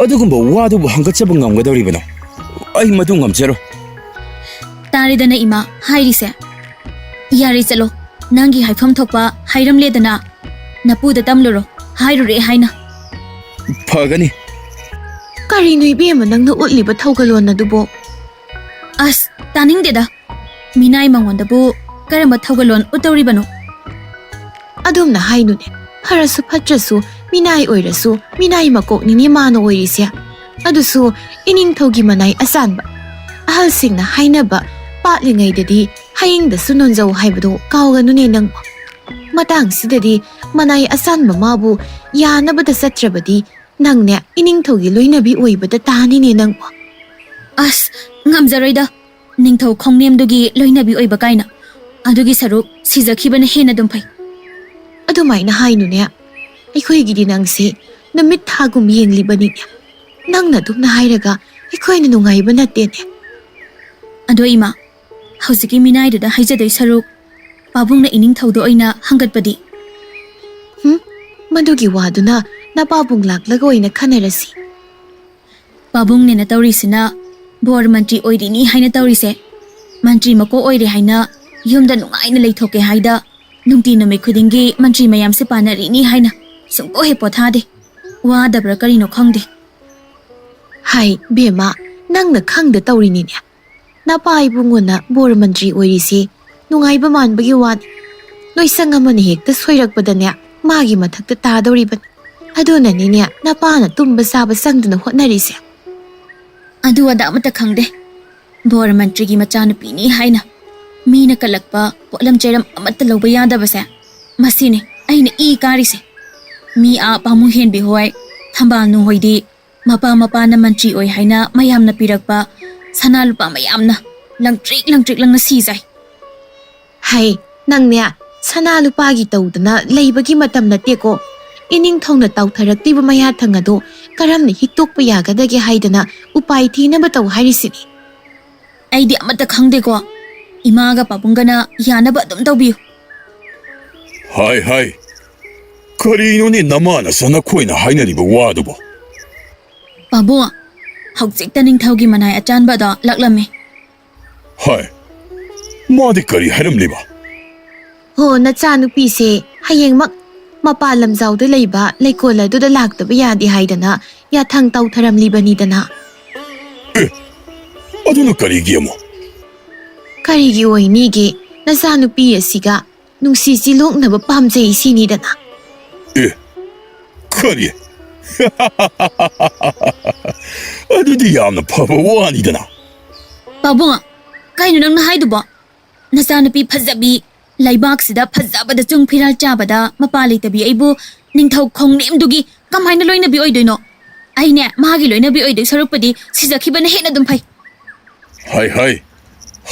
ꯑꯗꯨꯒꯨꯝꯕ ꯋꯥꯗꯨꯕꯨ ꯍꯪꯒꯠꯆꯕ ꯉꯝꯒꯗꯧꯔꯤꯕꯅꯣ? ꯑꯩ ꯃꯗꯨ ꯉꯝꯖꯔꯣꯏ꯫ ꯇꯥꯔꯦꯗꯅ ꯏꯃꯥ ꯍꯥꯏꯔꯤꯁꯦ꯫ ꯌꯥꯔꯦ, ꯆꯠꯂꯣ꯫ ꯅꯪꯒꯤ ꯍꯥꯏꯐꯝ ꯊꯣꯛꯄ ꯍꯥꯏꯔꯝꯂꯦꯗꯅ꯫ ꯅꯄꯨꯗ ꯇꯝꯂꯨꯔꯣ, ꯍꯥꯏꯔꯨꯔꯦ ꯍꯥꯏꯅ꯫ ꯐꯒꯅꯤ꯫ ꯀꯔꯤꯅꯣ ꯏꯕꯦꯝꯃ ꯅꯪꯅ ꯎꯠꯂꯤꯕ ꯊꯧꯒꯜꯂꯣꯟ ꯑꯗꯨꯕꯣ? ꯑꯁ, ꯇꯥꯅꯤꯡꯗꯦꯗ꯫ ꯃꯤꯅꯥꯏ ꯃꯉꯣꯟꯗꯕꯨ ꯀꯔꯝꯕ ꯊꯧꯒꯜꯂꯣꯟ ꯎꯠꯇꯧꯔꯤꯕꯅꯣ? ꯑꯗꯨꯝꯅ ꯍꯥꯏꯅꯨꯅꯦ꯫ ꯐꯔꯁꯨ ꯐꯠꯇ꯭ꯔꯁꯨ ꯃꯤꯅꯥꯏ ꯑꯣꯏꯔꯁꯨ ꯃꯤꯅꯥꯏ ꯃꯀꯣꯛꯅꯤꯅꯦ ꯃꯥꯅ ꯑꯣꯏꯔꯤꯁꯦ꯫ ꯑꯗꯨꯁꯨ ꯏꯅꯤꯡꯊꯧꯒꯤ ꯃꯅꯥꯏ ꯑꯆꯥꯟꯕ꯫ ꯑꯍꯜꯁꯤꯡꯅ ꯍꯥꯏꯅꯕ, "ꯄꯥꯠꯂꯤꯉꯩꯗꯗꯤ ꯍꯌꯤꯡꯗꯁꯨ ꯅꯣꯟꯖꯧ" ꯍꯥꯏꯕꯗꯣ ꯀꯥꯎꯒꯅꯨꯅꯦ ꯅꯪꯕꯨ꯫ ꯃꯇꯥꯡꯁꯤꯗꯗꯤ ꯃꯅꯥꯏ ꯑꯆꯥꯟꯕ ꯃꯥꯕꯨ ꯌꯥꯅꯕꯗ ꯆꯠꯇ꯭ꯔꯕꯗꯤ ꯅꯪꯅꯦ ꯏꯅꯤꯡꯊꯧꯒꯤ ꯂꯣꯏꯅꯕꯤ ꯑꯣꯏꯕꯗ ꯇꯥꯅꯤꯅꯦ ꯅꯪꯕꯨ꯫ ꯑꯁ, ꯉꯝꯖꯔꯣꯏꯗ꯫ ꯅꯤꯡꯊꯧ ꯈꯣꯡꯅꯦꯝꯗꯨꯒꯤ ꯂꯣꯏꯅꯕꯤ ꯑꯣꯏꯕ ꯀꯥꯏꯅ꯫ ꯑꯗꯨꯒꯤ ꯁꯔꯨꯛ ꯁꯤꯖꯈꯤꯕꯅ ꯍꯦꯟꯅ ꯑꯗꯨꯝ ꯐꯩ꯫ ꯑꯗꯨꯃꯥꯏꯅ ꯍꯥꯏꯅꯨꯅꯦ꯫ ꯑꯩꯈꯣꯏꯒꯤꯗꯤ ꯅꯪꯁꯦ ꯅꯨꯃꯤꯠ ꯊꯥꯒꯨꯝ ꯌꯦꯡꯂꯤꯕꯅꯤꯅꯦ꯫ ꯅꯪꯅ ꯑꯗꯨꯝꯅ ꯍꯥꯏꯔꯒ ꯑꯩꯈꯣꯏꯅ ꯅꯨꯡꯉꯥꯏꯕ ꯅꯠꯇꯦꯅꯦ꯫ ꯑꯗꯣ ꯏꯃꯥ, ꯍꯧꯖꯤꯛꯀꯤ ꯃꯤꯅꯥꯏꯗꯨꯗ ꯍꯥꯏꯖꯗꯣꯏ ꯁꯔꯨꯛ ꯄꯥꯕꯨꯡꯅ ꯏꯅꯤꯡꯊꯧꯗ ꯑꯣꯏꯅ ꯍꯪꯒꯠꯄꯗꯤ? ꯍꯨꯝ? ꯃꯗꯨꯒꯤ ꯋꯥꯗꯨꯅ ꯅꯄꯥꯕꯨꯡ ꯂꯥꯛꯂꯒ ꯑꯣꯏꯅ ꯈꯟꯅꯔꯁꯤ꯫ ꯄꯥꯕꯨꯡꯅꯦꯅ ꯇꯧꯔꯤꯁꯤꯅ ꯕꯣꯔ ꯃꯟꯇ꯭ꯔꯤ ꯑꯣꯏꯔꯤꯅꯤ ꯍꯥꯏꯅ ꯇꯧꯔꯤꯁꯦ꯫ ꯃꯟꯇ꯭ꯔꯤ ꯃꯀꯣꯛ ꯑꯣꯏꯔꯦ ꯍꯥꯏꯅ ꯌꯨꯝꯗ ꯅꯨꯡꯉꯥꯏꯅ ꯂꯩꯊꯣꯛꯀꯦ ꯍꯥꯏꯗ ꯅꯨꯡꯇꯤ ꯅꯨꯃꯤꯠ ꯈꯨꯗꯤꯡꯒꯤ ꯃꯟꯇ꯭ꯔꯤ ꯃꯌꯥꯝꯁꯦ ꯄꯥꯟꯅꯔꯤꯅꯤ ꯍꯥꯏꯅ ꯁꯨꯡꯄꯣ ꯍꯦꯛ ꯄꯣꯊꯥꯗꯦ꯫ ꯋꯥꯗꯕ꯭ꯔꯥ ꯀꯔꯤꯅꯣ ꯈꯪꯗꯦ꯫ ꯍꯥꯏ ꯕꯦꯝꯃ, ꯅꯪꯅ ꯈꯪꯗ ꯇꯧꯔꯤꯅꯤꯅꯦ꯫ ꯅꯄꯥ ꯏꯕꯨꯡꯉꯣꯅ ꯕꯣꯔ ꯃꯟꯇ꯭ꯔꯤ ꯑꯣꯏꯔꯤꯁꯤ ꯅꯨꯡꯉꯥꯏꯕ ꯃꯥꯟꯕꯒꯤ ꯋꯥꯅꯤ꯫ ꯅꯣꯏꯁꯪ ꯑꯃꯅ ꯍꯦꯛꯇ ꯁꯣꯏꯔꯛꯄꯗꯅꯦ ꯃꯥꯒꯤ ꯃꯊꯛꯇ ꯇꯥꯗꯧꯔꯤꯕꯅꯤ꯫ ꯑꯗꯨꯅꯅꯤꯅꯦ ꯅꯄꯥꯅ ꯇꯨꯝꯕ ꯆꯥꯕ ꯆꯪꯗꯅ ꯍꯣꯠꯅꯔꯤꯁꯦ꯫ ꯑꯗꯨ ꯑꯗꯥ ꯑꯃꯠꯇ ꯈꯪꯗꯦ꯫ ꯕꯣꯔ ꯃꯟꯇ꯭ꯔꯤꯒꯤ ꯃꯆꯥꯅꯨꯄꯤꯅꯤ ꯍꯥꯏꯅ ꯃꯤꯅ ꯀꯜꯂꯛꯄ ꯄꯣꯠꯂꯝ ꯆꯩꯔꯝ ꯑꯃꯠꯇ ꯂꯧꯕ ꯌꯥꯗꯕꯁꯦ, ꯃꯁꯤꯅꯤ ꯑꯩꯅ ꯏ ꯀꯥꯔꯤꯁꯦ꯫ ꯃꯤ ꯑꯥ ꯄꯥꯃꯨ ꯍꯦꯟꯕꯤ ꯍꯣꯏ, ꯊꯝꯕꯥꯜꯅꯨ ꯍꯣꯏꯗꯤ ꯃꯄꯥ ꯃꯄꯥꯅ ꯃꯟꯇ꯭ꯔꯤ ꯑꯣꯏ ꯍꯥꯏꯅ ꯃꯌꯥꯝꯅ ꯄꯤꯔꯛꯄ ꯁꯅꯥ ꯂꯨꯄꯥ ꯃꯌꯥꯝꯅ ꯂꯪꯇ꯭ꯔꯤꯛ ꯂꯪꯇ꯭ꯔꯤꯛ ꯂꯪꯅ ꯁꯤꯖꯩ꯫ ꯍꯩ, ꯅꯪꯅꯦ ꯁꯅꯥ ꯂꯨꯄꯥꯒꯤ ꯇꯧꯗꯅ ꯂꯩꯕꯒꯤ ꯃꯇꯝ ꯅꯠꯇꯦꯀꯣ꯫ ꯏꯅꯤꯡꯊꯧꯅ ꯇꯥꯎꯊꯔꯛꯂꯤꯕ ꯃꯌꯥꯊꯪ ꯑꯗꯣ ꯀꯔꯝꯅ ꯍꯤꯛꯇꯣꯛꯄ ꯌꯥꯒꯗꯒꯦ ꯍꯥꯏꯗꯅ ꯎꯄꯥꯏ ꯊꯤꯅꯕ ꯇꯧ ꯍꯥꯏꯔꯤꯁꯤꯅꯤ꯫ ꯑꯩꯗꯤ ꯑꯃꯠꯇ ꯈꯪꯗꯦꯀꯣ꯫ ꯏꯃꯥꯒ ꯄꯥꯕꯨꯡꯒꯅ ꯌꯥꯅꯕ ꯑꯗꯨꯝ ꯇꯧꯕꯤꯌꯨ꯫ ꯍꯥꯏ ꯍꯥꯏ, ꯀꯔꯤꯅꯣꯅꯦ ꯅꯃꯥ ꯅꯆꯥ ꯅꯈꯣꯏꯅ ꯍꯥꯏꯅꯔꯤꯕ ꯋꯥꯗꯨꯕꯣ? ꯄꯥꯕꯨꯡ, ꯍꯧꯖꯤꯛꯇ ꯅꯤꯡꯊꯧꯒꯤ ꯃꯅꯥꯏ ꯑꯆꯥꯟꯕꯗꯣ ꯂꯥꯛꯂꯝꯃꯤ꯫ ꯍꯥꯏ, ꯃꯥꯗꯤ ꯀꯔꯤ ꯍꯥꯏꯔꯝꯂꯤꯕ? ꯍꯣ, ꯅꯆꯥꯅꯨꯄꯤꯁꯦ ꯍꯌꯦꯡꯃꯛ ꯃꯄꯥꯟ ꯂꯝꯖꯥꯎꯗ ꯂꯩꯕ ꯂꯩꯀꯣꯜ ꯑꯗꯨꯗ ꯂꯥꯛꯇꯕ ꯌꯥꯗꯦ ꯍꯥꯏꯗꯅ ꯌꯥꯊꯪ ꯇꯧꯊꯔꯝꯂꯤꯕꯅꯤꯗꯅ꯫ ꯑꯦ, ꯑꯗꯨꯅ ꯀꯔꯤꯒꯤ ꯑꯃꯨꯛ? ꯀꯔꯤꯒꯤ ꯑꯣꯏꯅꯤꯒꯦ? ꯅꯆꯥꯅꯨꯄꯤ ꯑꯁꯤꯒ ꯅꯨꯡꯁꯤ ꯆꯤꯂꯣꯛꯅꯕ ꯄꯥꯝꯖꯩ ꯁꯤꯅꯤꯗꯅ꯫ ꯑꯦ, ꯀꯔꯤ? ꯑꯗꯨꯗꯤ ꯌꯥꯝꯅ ꯐꯕ ꯋꯥꯅꯤꯗꯅ꯫ ꯄꯥꯕꯨꯡ, ꯀꯩꯅꯣ ꯅꯪꯅ ꯍꯥꯏꯗꯨꯕꯣ? ꯅꯆꯥꯅꯨꯄꯤ ꯐꯖꯕꯤ, ꯂꯩꯕꯥꯛꯁꯤꯗ ꯐꯖꯕꯗ ꯆꯨꯡ ꯐꯤꯔꯥꯜ ꯆꯥꯕꯗ ꯃꯄꯥ ꯂꯩꯇꯕꯤ ꯑꯩꯕꯨ ꯅꯤꯡꯊꯧ ꯈꯣꯡꯅꯦꯝꯗꯨꯒꯤ ꯀꯃꯥꯏꯅ ꯂꯣꯏꯅꯕꯤ ꯑꯣꯏꯗꯣꯏꯅꯣ? ꯑꯩꯅꯦ, ꯃꯥꯒꯤ ꯂꯣꯏꯅꯕꯤ ꯑꯣꯏꯗꯣꯏ ꯁꯔꯨꯛꯄꯨꯗꯤ ꯁꯤꯖꯈꯤꯕꯅ ꯍꯦꯟꯅ ꯑꯗꯨꯝ ꯐꯩ꯫ ꯍꯩ ꯍꯩ,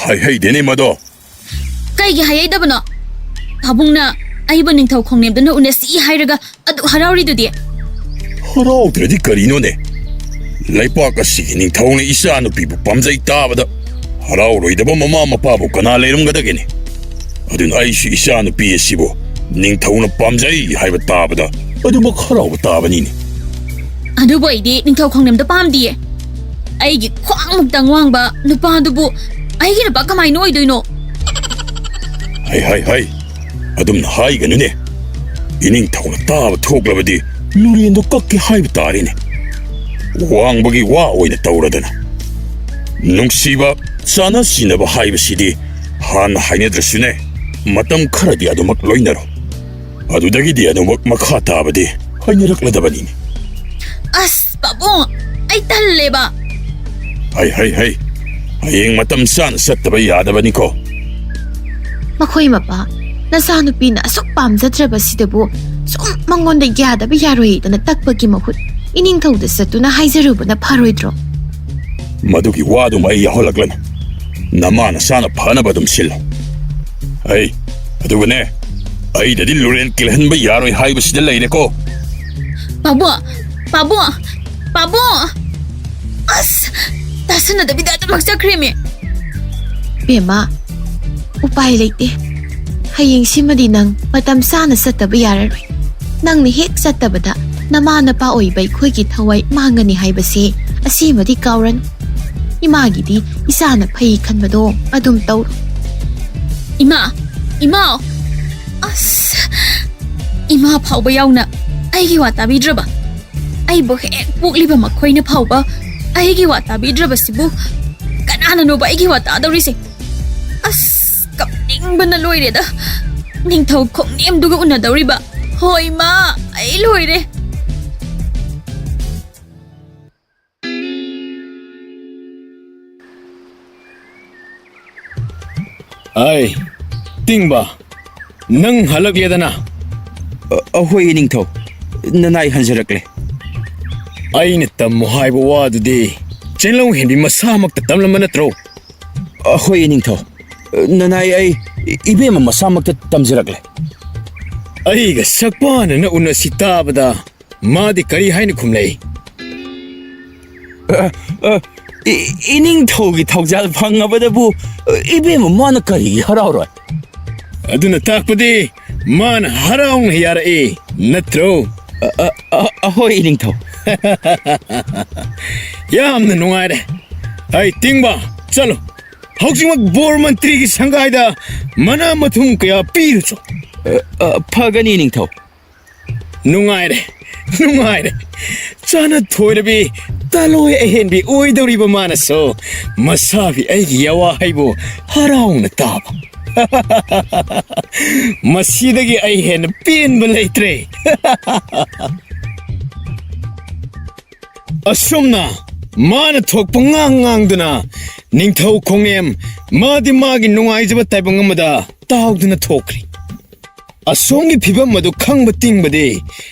ꯍꯩ ꯍꯩꯗꯦꯅꯦ ꯃꯗꯣ꯫ ꯀꯩꯒꯤ ꯍꯩꯍꯩꯗꯕꯅꯣ? ꯄꯥꯕꯨꯡꯅ ꯑꯩꯕꯨ ꯅꯤꯡꯊꯧ ꯈꯣꯡꯅꯦꯝꯗꯨꯅ ꯎꯅꯁꯤ ꯍꯥꯏꯔꯒ ꯑꯗꯨꯛ ꯍꯔꯥꯎꯔꯤꯗꯨꯗꯤ꯫ ꯍꯔꯥꯎꯗ꯭ꯔꯗꯤ ꯀꯔꯤꯅꯣꯅꯦ? ꯂꯩꯄꯥꯛ ꯑꯁꯤꯒꯤ ꯅꯤꯡꯊꯧꯅ ꯏꯆꯥꯅꯨꯄꯤꯕꯨ ꯄꯥꯝꯖꯩ ꯇꯥꯕꯗ ꯍꯔꯥꯎꯔꯣꯏꯗꯕ ꯃꯃꯥ ꯃꯄꯥꯕꯨ ꯀꯅꯥ ꯂꯩꯔꯝꯒꯗꯒꯦꯅꯦ? ꯑꯗꯨꯅ ꯑꯩꯁꯨ ꯏꯆꯥꯅꯨꯄꯤ ꯑꯁꯤꯕꯨ ꯅꯤꯡꯊꯧꯅ ꯄꯥꯝꯖꯩ ꯍꯥꯏꯕ ꯇꯥꯕꯗ ꯑꯗꯨꯃꯛ ꯍꯔꯥꯎꯕ ꯇꯥꯕꯅꯤꯅꯦ꯫ ꯑꯗꯨꯕꯨ ꯑꯩꯗꯤ ꯅꯤꯡꯊꯧ ꯈꯣꯡꯅꯦꯝꯗꯣ ꯄꯥꯝꯗꯤꯌꯦ꯫ ꯑꯩꯒꯤ ꯈ꯭ꯋꯥꯡꯃꯨꯛꯇꯪ ꯋꯥꯡꯕ ꯅꯨꯄꯥꯗꯨꯕꯨ ꯑꯩꯒꯤ ꯅꯨꯄꯥ ꯀꯃꯥꯏꯅ ꯑꯣꯏꯗꯣꯏꯅꯣ? ꯍꯩ ꯍꯩ ꯍꯩ, ꯑꯗꯨꯝꯅ ꯍꯥꯏꯒꯅꯨꯅꯦ꯫ ꯏꯅꯤꯡꯊꯧꯅ ꯇꯥꯕ ꯊꯣꯛꯂꯕꯗꯤ ꯂꯨꯔꯦꯟꯗꯣ ꯀꯛꯀꯦ ꯍꯥꯏꯕ ꯇꯥꯔꯦꯅꯦ꯫ ꯋꯥꯡꯕꯒꯤ ꯋꯥ ꯑꯣꯏꯅ ꯇꯧꯔꯗꯅ꯫ ꯅꯨꯡꯁꯤꯕ, ꯆꯥꯅ ꯁꯤꯟꯅꯕ ꯍꯥꯏꯕꯁꯤꯗꯤ ꯍꯥꯟꯅ ꯍꯥꯏꯅꯗ꯭ꯔꯁꯨꯅꯦ, ꯃꯇꯝ ꯈꯔꯗꯤ ꯑꯗꯨꯃꯛ ꯂꯣꯏꯅꯔꯣ꯫ ꯑꯗꯨꯗꯒꯤꯗꯤ ꯑꯗꯨꯃꯛ ꯃꯈꯥ ꯇꯥꯕꯗꯤ ꯍꯥꯏꯅꯔꯛꯂꯗꯕꯅꯤꯅꯦ꯫ ꯑꯁ, ꯄꯥꯕꯨꯡ, ꯑꯩ ꯇꯜꯂꯦꯕ꯫ ꯍꯩ ꯍꯩ ꯍꯩ, ꯍꯌꯦꯡ ꯃꯇꯝ ꯆꯥꯅ ꯆꯠꯇꯕ ꯌꯥꯗꯕꯅꯤꯀꯣ꯫ ꯃꯈꯣꯏ ꯃꯄꯥ, ꯅꯆꯥꯅꯨꯄꯤꯅ ꯑꯁꯨꯛ ꯄꯥꯝꯖꯗ꯭ꯔꯕꯁꯤꯗꯕꯨ ꯁꯨꯝ ꯃꯉꯣꯟꯗ ꯌꯥꯗꯕ ꯌꯥꯔꯣꯏꯗꯅ ꯇꯛꯄꯒꯤ ꯃꯍꯨꯠ ꯏꯅꯤꯡꯊꯧꯗ ꯆꯠꯇꯨꯅ ꯍꯥꯏꯖꯔꯨꯕꯅ ꯐꯔꯣꯏꯗ꯭ꯔꯣ? ꯃꯗꯨꯒꯤ ꯋꯥꯗꯨꯃ ꯑꯩ ꯌꯥꯎꯍꯜꯂꯛꯂꯅꯨ꯫ ꯅꯃꯥ ꯅꯆꯥꯅ ꯐꯅꯕ ꯑꯗꯨꯝ ꯁꯤꯜꯂꯣ꯫ ꯑꯩ, ꯑꯗꯨꯒꯅꯦ, ꯑꯩꯗꯗꯤ ꯂꯨꯔꯦꯟ ꯀꯤꯜꯍꯟꯕ ꯌꯥꯔꯣꯏ ꯍꯥꯏꯕꯁꯤꯗ ꯂꯩꯔꯦꯀꯣ꯫ ꯄꯥꯕꯨꯡ, ꯄꯥꯕꯨꯡ, ꯄꯥꯕꯨꯡ! ꯑꯁ! ꯇꯥꯁꯟꯅꯗꯕꯤꯗ ꯑꯗꯨꯃꯛ ꯆꯠꯈ꯭ꯔꯦꯃꯤ꯫ ꯕꯦꯝꯃ, ꯎꯄꯥꯏ ꯂꯩꯇꯦ꯫ ꯍꯌꯦꯡꯁꯤꯃꯗꯤ ꯅꯪ ꯃꯇꯝ ꯆꯥꯅ ꯆꯠꯇꯕ ꯌꯥꯔꯔꯣꯏ꯫ ꯅꯪꯅ ꯍꯦꯛ ꯆꯠꯇꯕꯗ ꯅꯃꯥ ꯅꯄꯥ ꯑꯣꯏꯕ ꯑꯩꯈꯣꯏꯒꯤ ꯊꯋꯥꯏ ꯃꯥꯡꯒꯅꯤ ꯍꯥꯏꯕꯁꯤ ꯑꯁꯤꯃꯗꯤ ꯀꯥꯎꯔꯅꯨ꯫ ꯏꯃꯥꯒꯤꯗꯤ ꯏꯆꯥꯅ ꯐꯩ ꯈꯟꯕꯗꯣ ꯑꯗꯨꯝ ꯇꯧꯔꯣ꯫ ꯏꯃꯥ! ꯏꯃꯥ! ꯑꯁ! ꯏꯃꯥ ꯐꯥꯎꯕ ꯌꯥꯎꯅ ꯑꯩꯒꯤ ꯋꯥ ꯇꯥꯕꯤꯗ꯭ꯔꯕ? ꯑꯩꯕꯨ ꯍꯦꯛ ꯄꯣꯛꯂꯤꯕ ꯃꯈꯣꯏꯅ ꯐꯥꯎꯕ ꯑꯩꯒꯤ ꯋꯥ ꯇꯥꯕꯤꯗ꯭ꯔꯕꯁꯤꯕꯨ ꯀꯅꯥꯅꯅꯣꯕ ꯑꯩꯒꯤ ꯋꯥ ꯇꯥꯗꯧꯔꯤꯁꯦ? ꯑꯁ, ꯀꯞꯅꯤꯡꯕꯅ ꯂꯣꯏꯔꯦꯗ꯫ ꯅꯤꯡꯊꯧ ꯈꯣꯡꯅꯦꯝꯗꯨꯒ ꯎꯅꯗꯧꯔꯤꯕ꯫ ꯍꯣꯏ, ꯃꯥ, ꯑꯩ ꯂꯣꯏꯔꯦ꯫ ꯑꯩ, ꯇꯤꯡꯕ, ꯅꯪ ꯍꯜꯂꯛꯂꯦꯗꯅ? ꯑ, ꯑꯍꯣꯏ, ꯏꯅꯤꯡꯊꯧ꯫ ꯅꯅꯥꯏ ꯍꯟꯖꯔꯛꯂꯦ꯫ ꯑꯩꯅ ꯇꯝꯃꯨ ꯍꯥꯏꯕ ꯋꯥꯗꯨꯗꯤ ꯆꯦꯡꯂꯧ ꯍꯦꯟꯕꯤ ꯃꯁꯥꯃꯛꯇ ꯇꯝꯂꯝꯕ ꯅꯠꯇ꯭ꯔꯣ? ꯑ, ꯍꯣꯏ, ꯏꯅꯤꯡꯊꯧ꯫ ꯅꯅꯥꯏ, ꯑꯩ ꯏꯕꯦꯝꯃ ꯃꯁꯥꯃꯛꯇ ꯇꯝꯖꯔꯛꯂꯦ꯫ ꯑꯩꯒ ꯁꯛꯄꯥꯟꯅꯅ ꯎꯅꯁꯤ ꯇꯥꯕꯗ ꯃꯥꯗꯤ ꯀꯔꯤ ꯍꯥꯏꯅ ꯈꯨꯝꯂꯛꯏ? ꯑ, ꯑ, ꯏ-, ꯏꯅꯤꯡꯊꯧꯒꯤ ꯊꯧꯖꯥꯜ ꯐꯪꯉꯕꯗꯕꯨ, ꯑ, ꯏꯕꯦꯝꯃ ꯃꯥꯅ ꯀꯔꯤꯒꯤ ꯍꯔꯥꯎꯔꯣꯏ? ꯑꯗꯨꯅ ꯇꯥꯛꯄꯗꯤ ꯃꯥꯅ ꯍꯔꯥꯎꯅ ꯌꯥꯔꯛꯏ, ꯅꯠꯇ꯭ꯔꯣ? ꯑ, ꯑ, ꯑ, ꯑꯍꯣꯏ, ꯏꯅꯤꯡꯊꯧ꯫ ꯌꯥꯝꯅ ꯅꯨꯡꯉꯥꯏꯔꯦ꯫ ꯑꯩ ꯇꯤꯡꯕ, ꯆꯠꯂꯣ꯫ ꯍꯧꯖꯤꯛꯃꯛ ꯕꯣꯔ ꯃꯟꯇ꯭ꯔꯤꯒꯤ ꯁꯪꯒꯥꯏꯗ ꯃꯅꯥ ꯃꯊꯨꯝ ꯀꯌꯥ ꯄꯤꯔꯨꯆꯣ꯫ ꯑ, ꯑ, ꯐꯒꯅꯤ, ꯏꯅꯤꯡꯊꯧ꯫ ꯅꯨꯡꯉꯥꯏꯔꯦ, ꯅꯨꯡꯉꯥꯏꯔꯦ꯫ ꯆꯥꯅ ꯊꯣꯏꯔꯕꯤ ꯇꯥꯂꯣꯏ ꯑꯍꯦꯟꯕꯤ ꯑꯣꯏꯗꯧꯔꯤꯕ ꯃꯥꯅꯁꯨ ꯃꯁꯥꯒꯤ ꯑꯩꯒꯤ ꯌꯥꯋꯥ ꯍꯩꯕꯨ ꯍꯔꯥꯎꯅ ꯇꯥꯕ꯫ ꯃꯁꯤꯗꯒꯤ ꯑꯩ ꯍꯦꯟꯅ ꯄꯦꯟꯕ ꯂꯩꯇ꯭ꯔꯦ꯫ ꯑꯁꯨꯝꯅ ꯃꯥꯅ ꯊꯣꯛꯄ ꯉꯥꯡ ꯉꯥꯡꯗꯨꯅ ꯅꯤꯡꯊꯧ ꯈꯣꯡꯅꯦꯝ ꯃꯥꯗꯤ ꯃꯥꯒꯤ ꯅꯨꯡꯉꯥꯏꯖꯕ ꯇꯥꯏꯕꯪ ꯑꯃꯗ ꯇꯥꯎꯗꯨꯅ ꯊꯣꯛꯈ꯭ꯔꯤ꯫ ꯑꯁꯣꯝꯒꯤ ꯐꯤꯕꯝ ꯑꯗꯨ ꯈꯪꯕ ꯇꯤꯡꯕꯗꯤ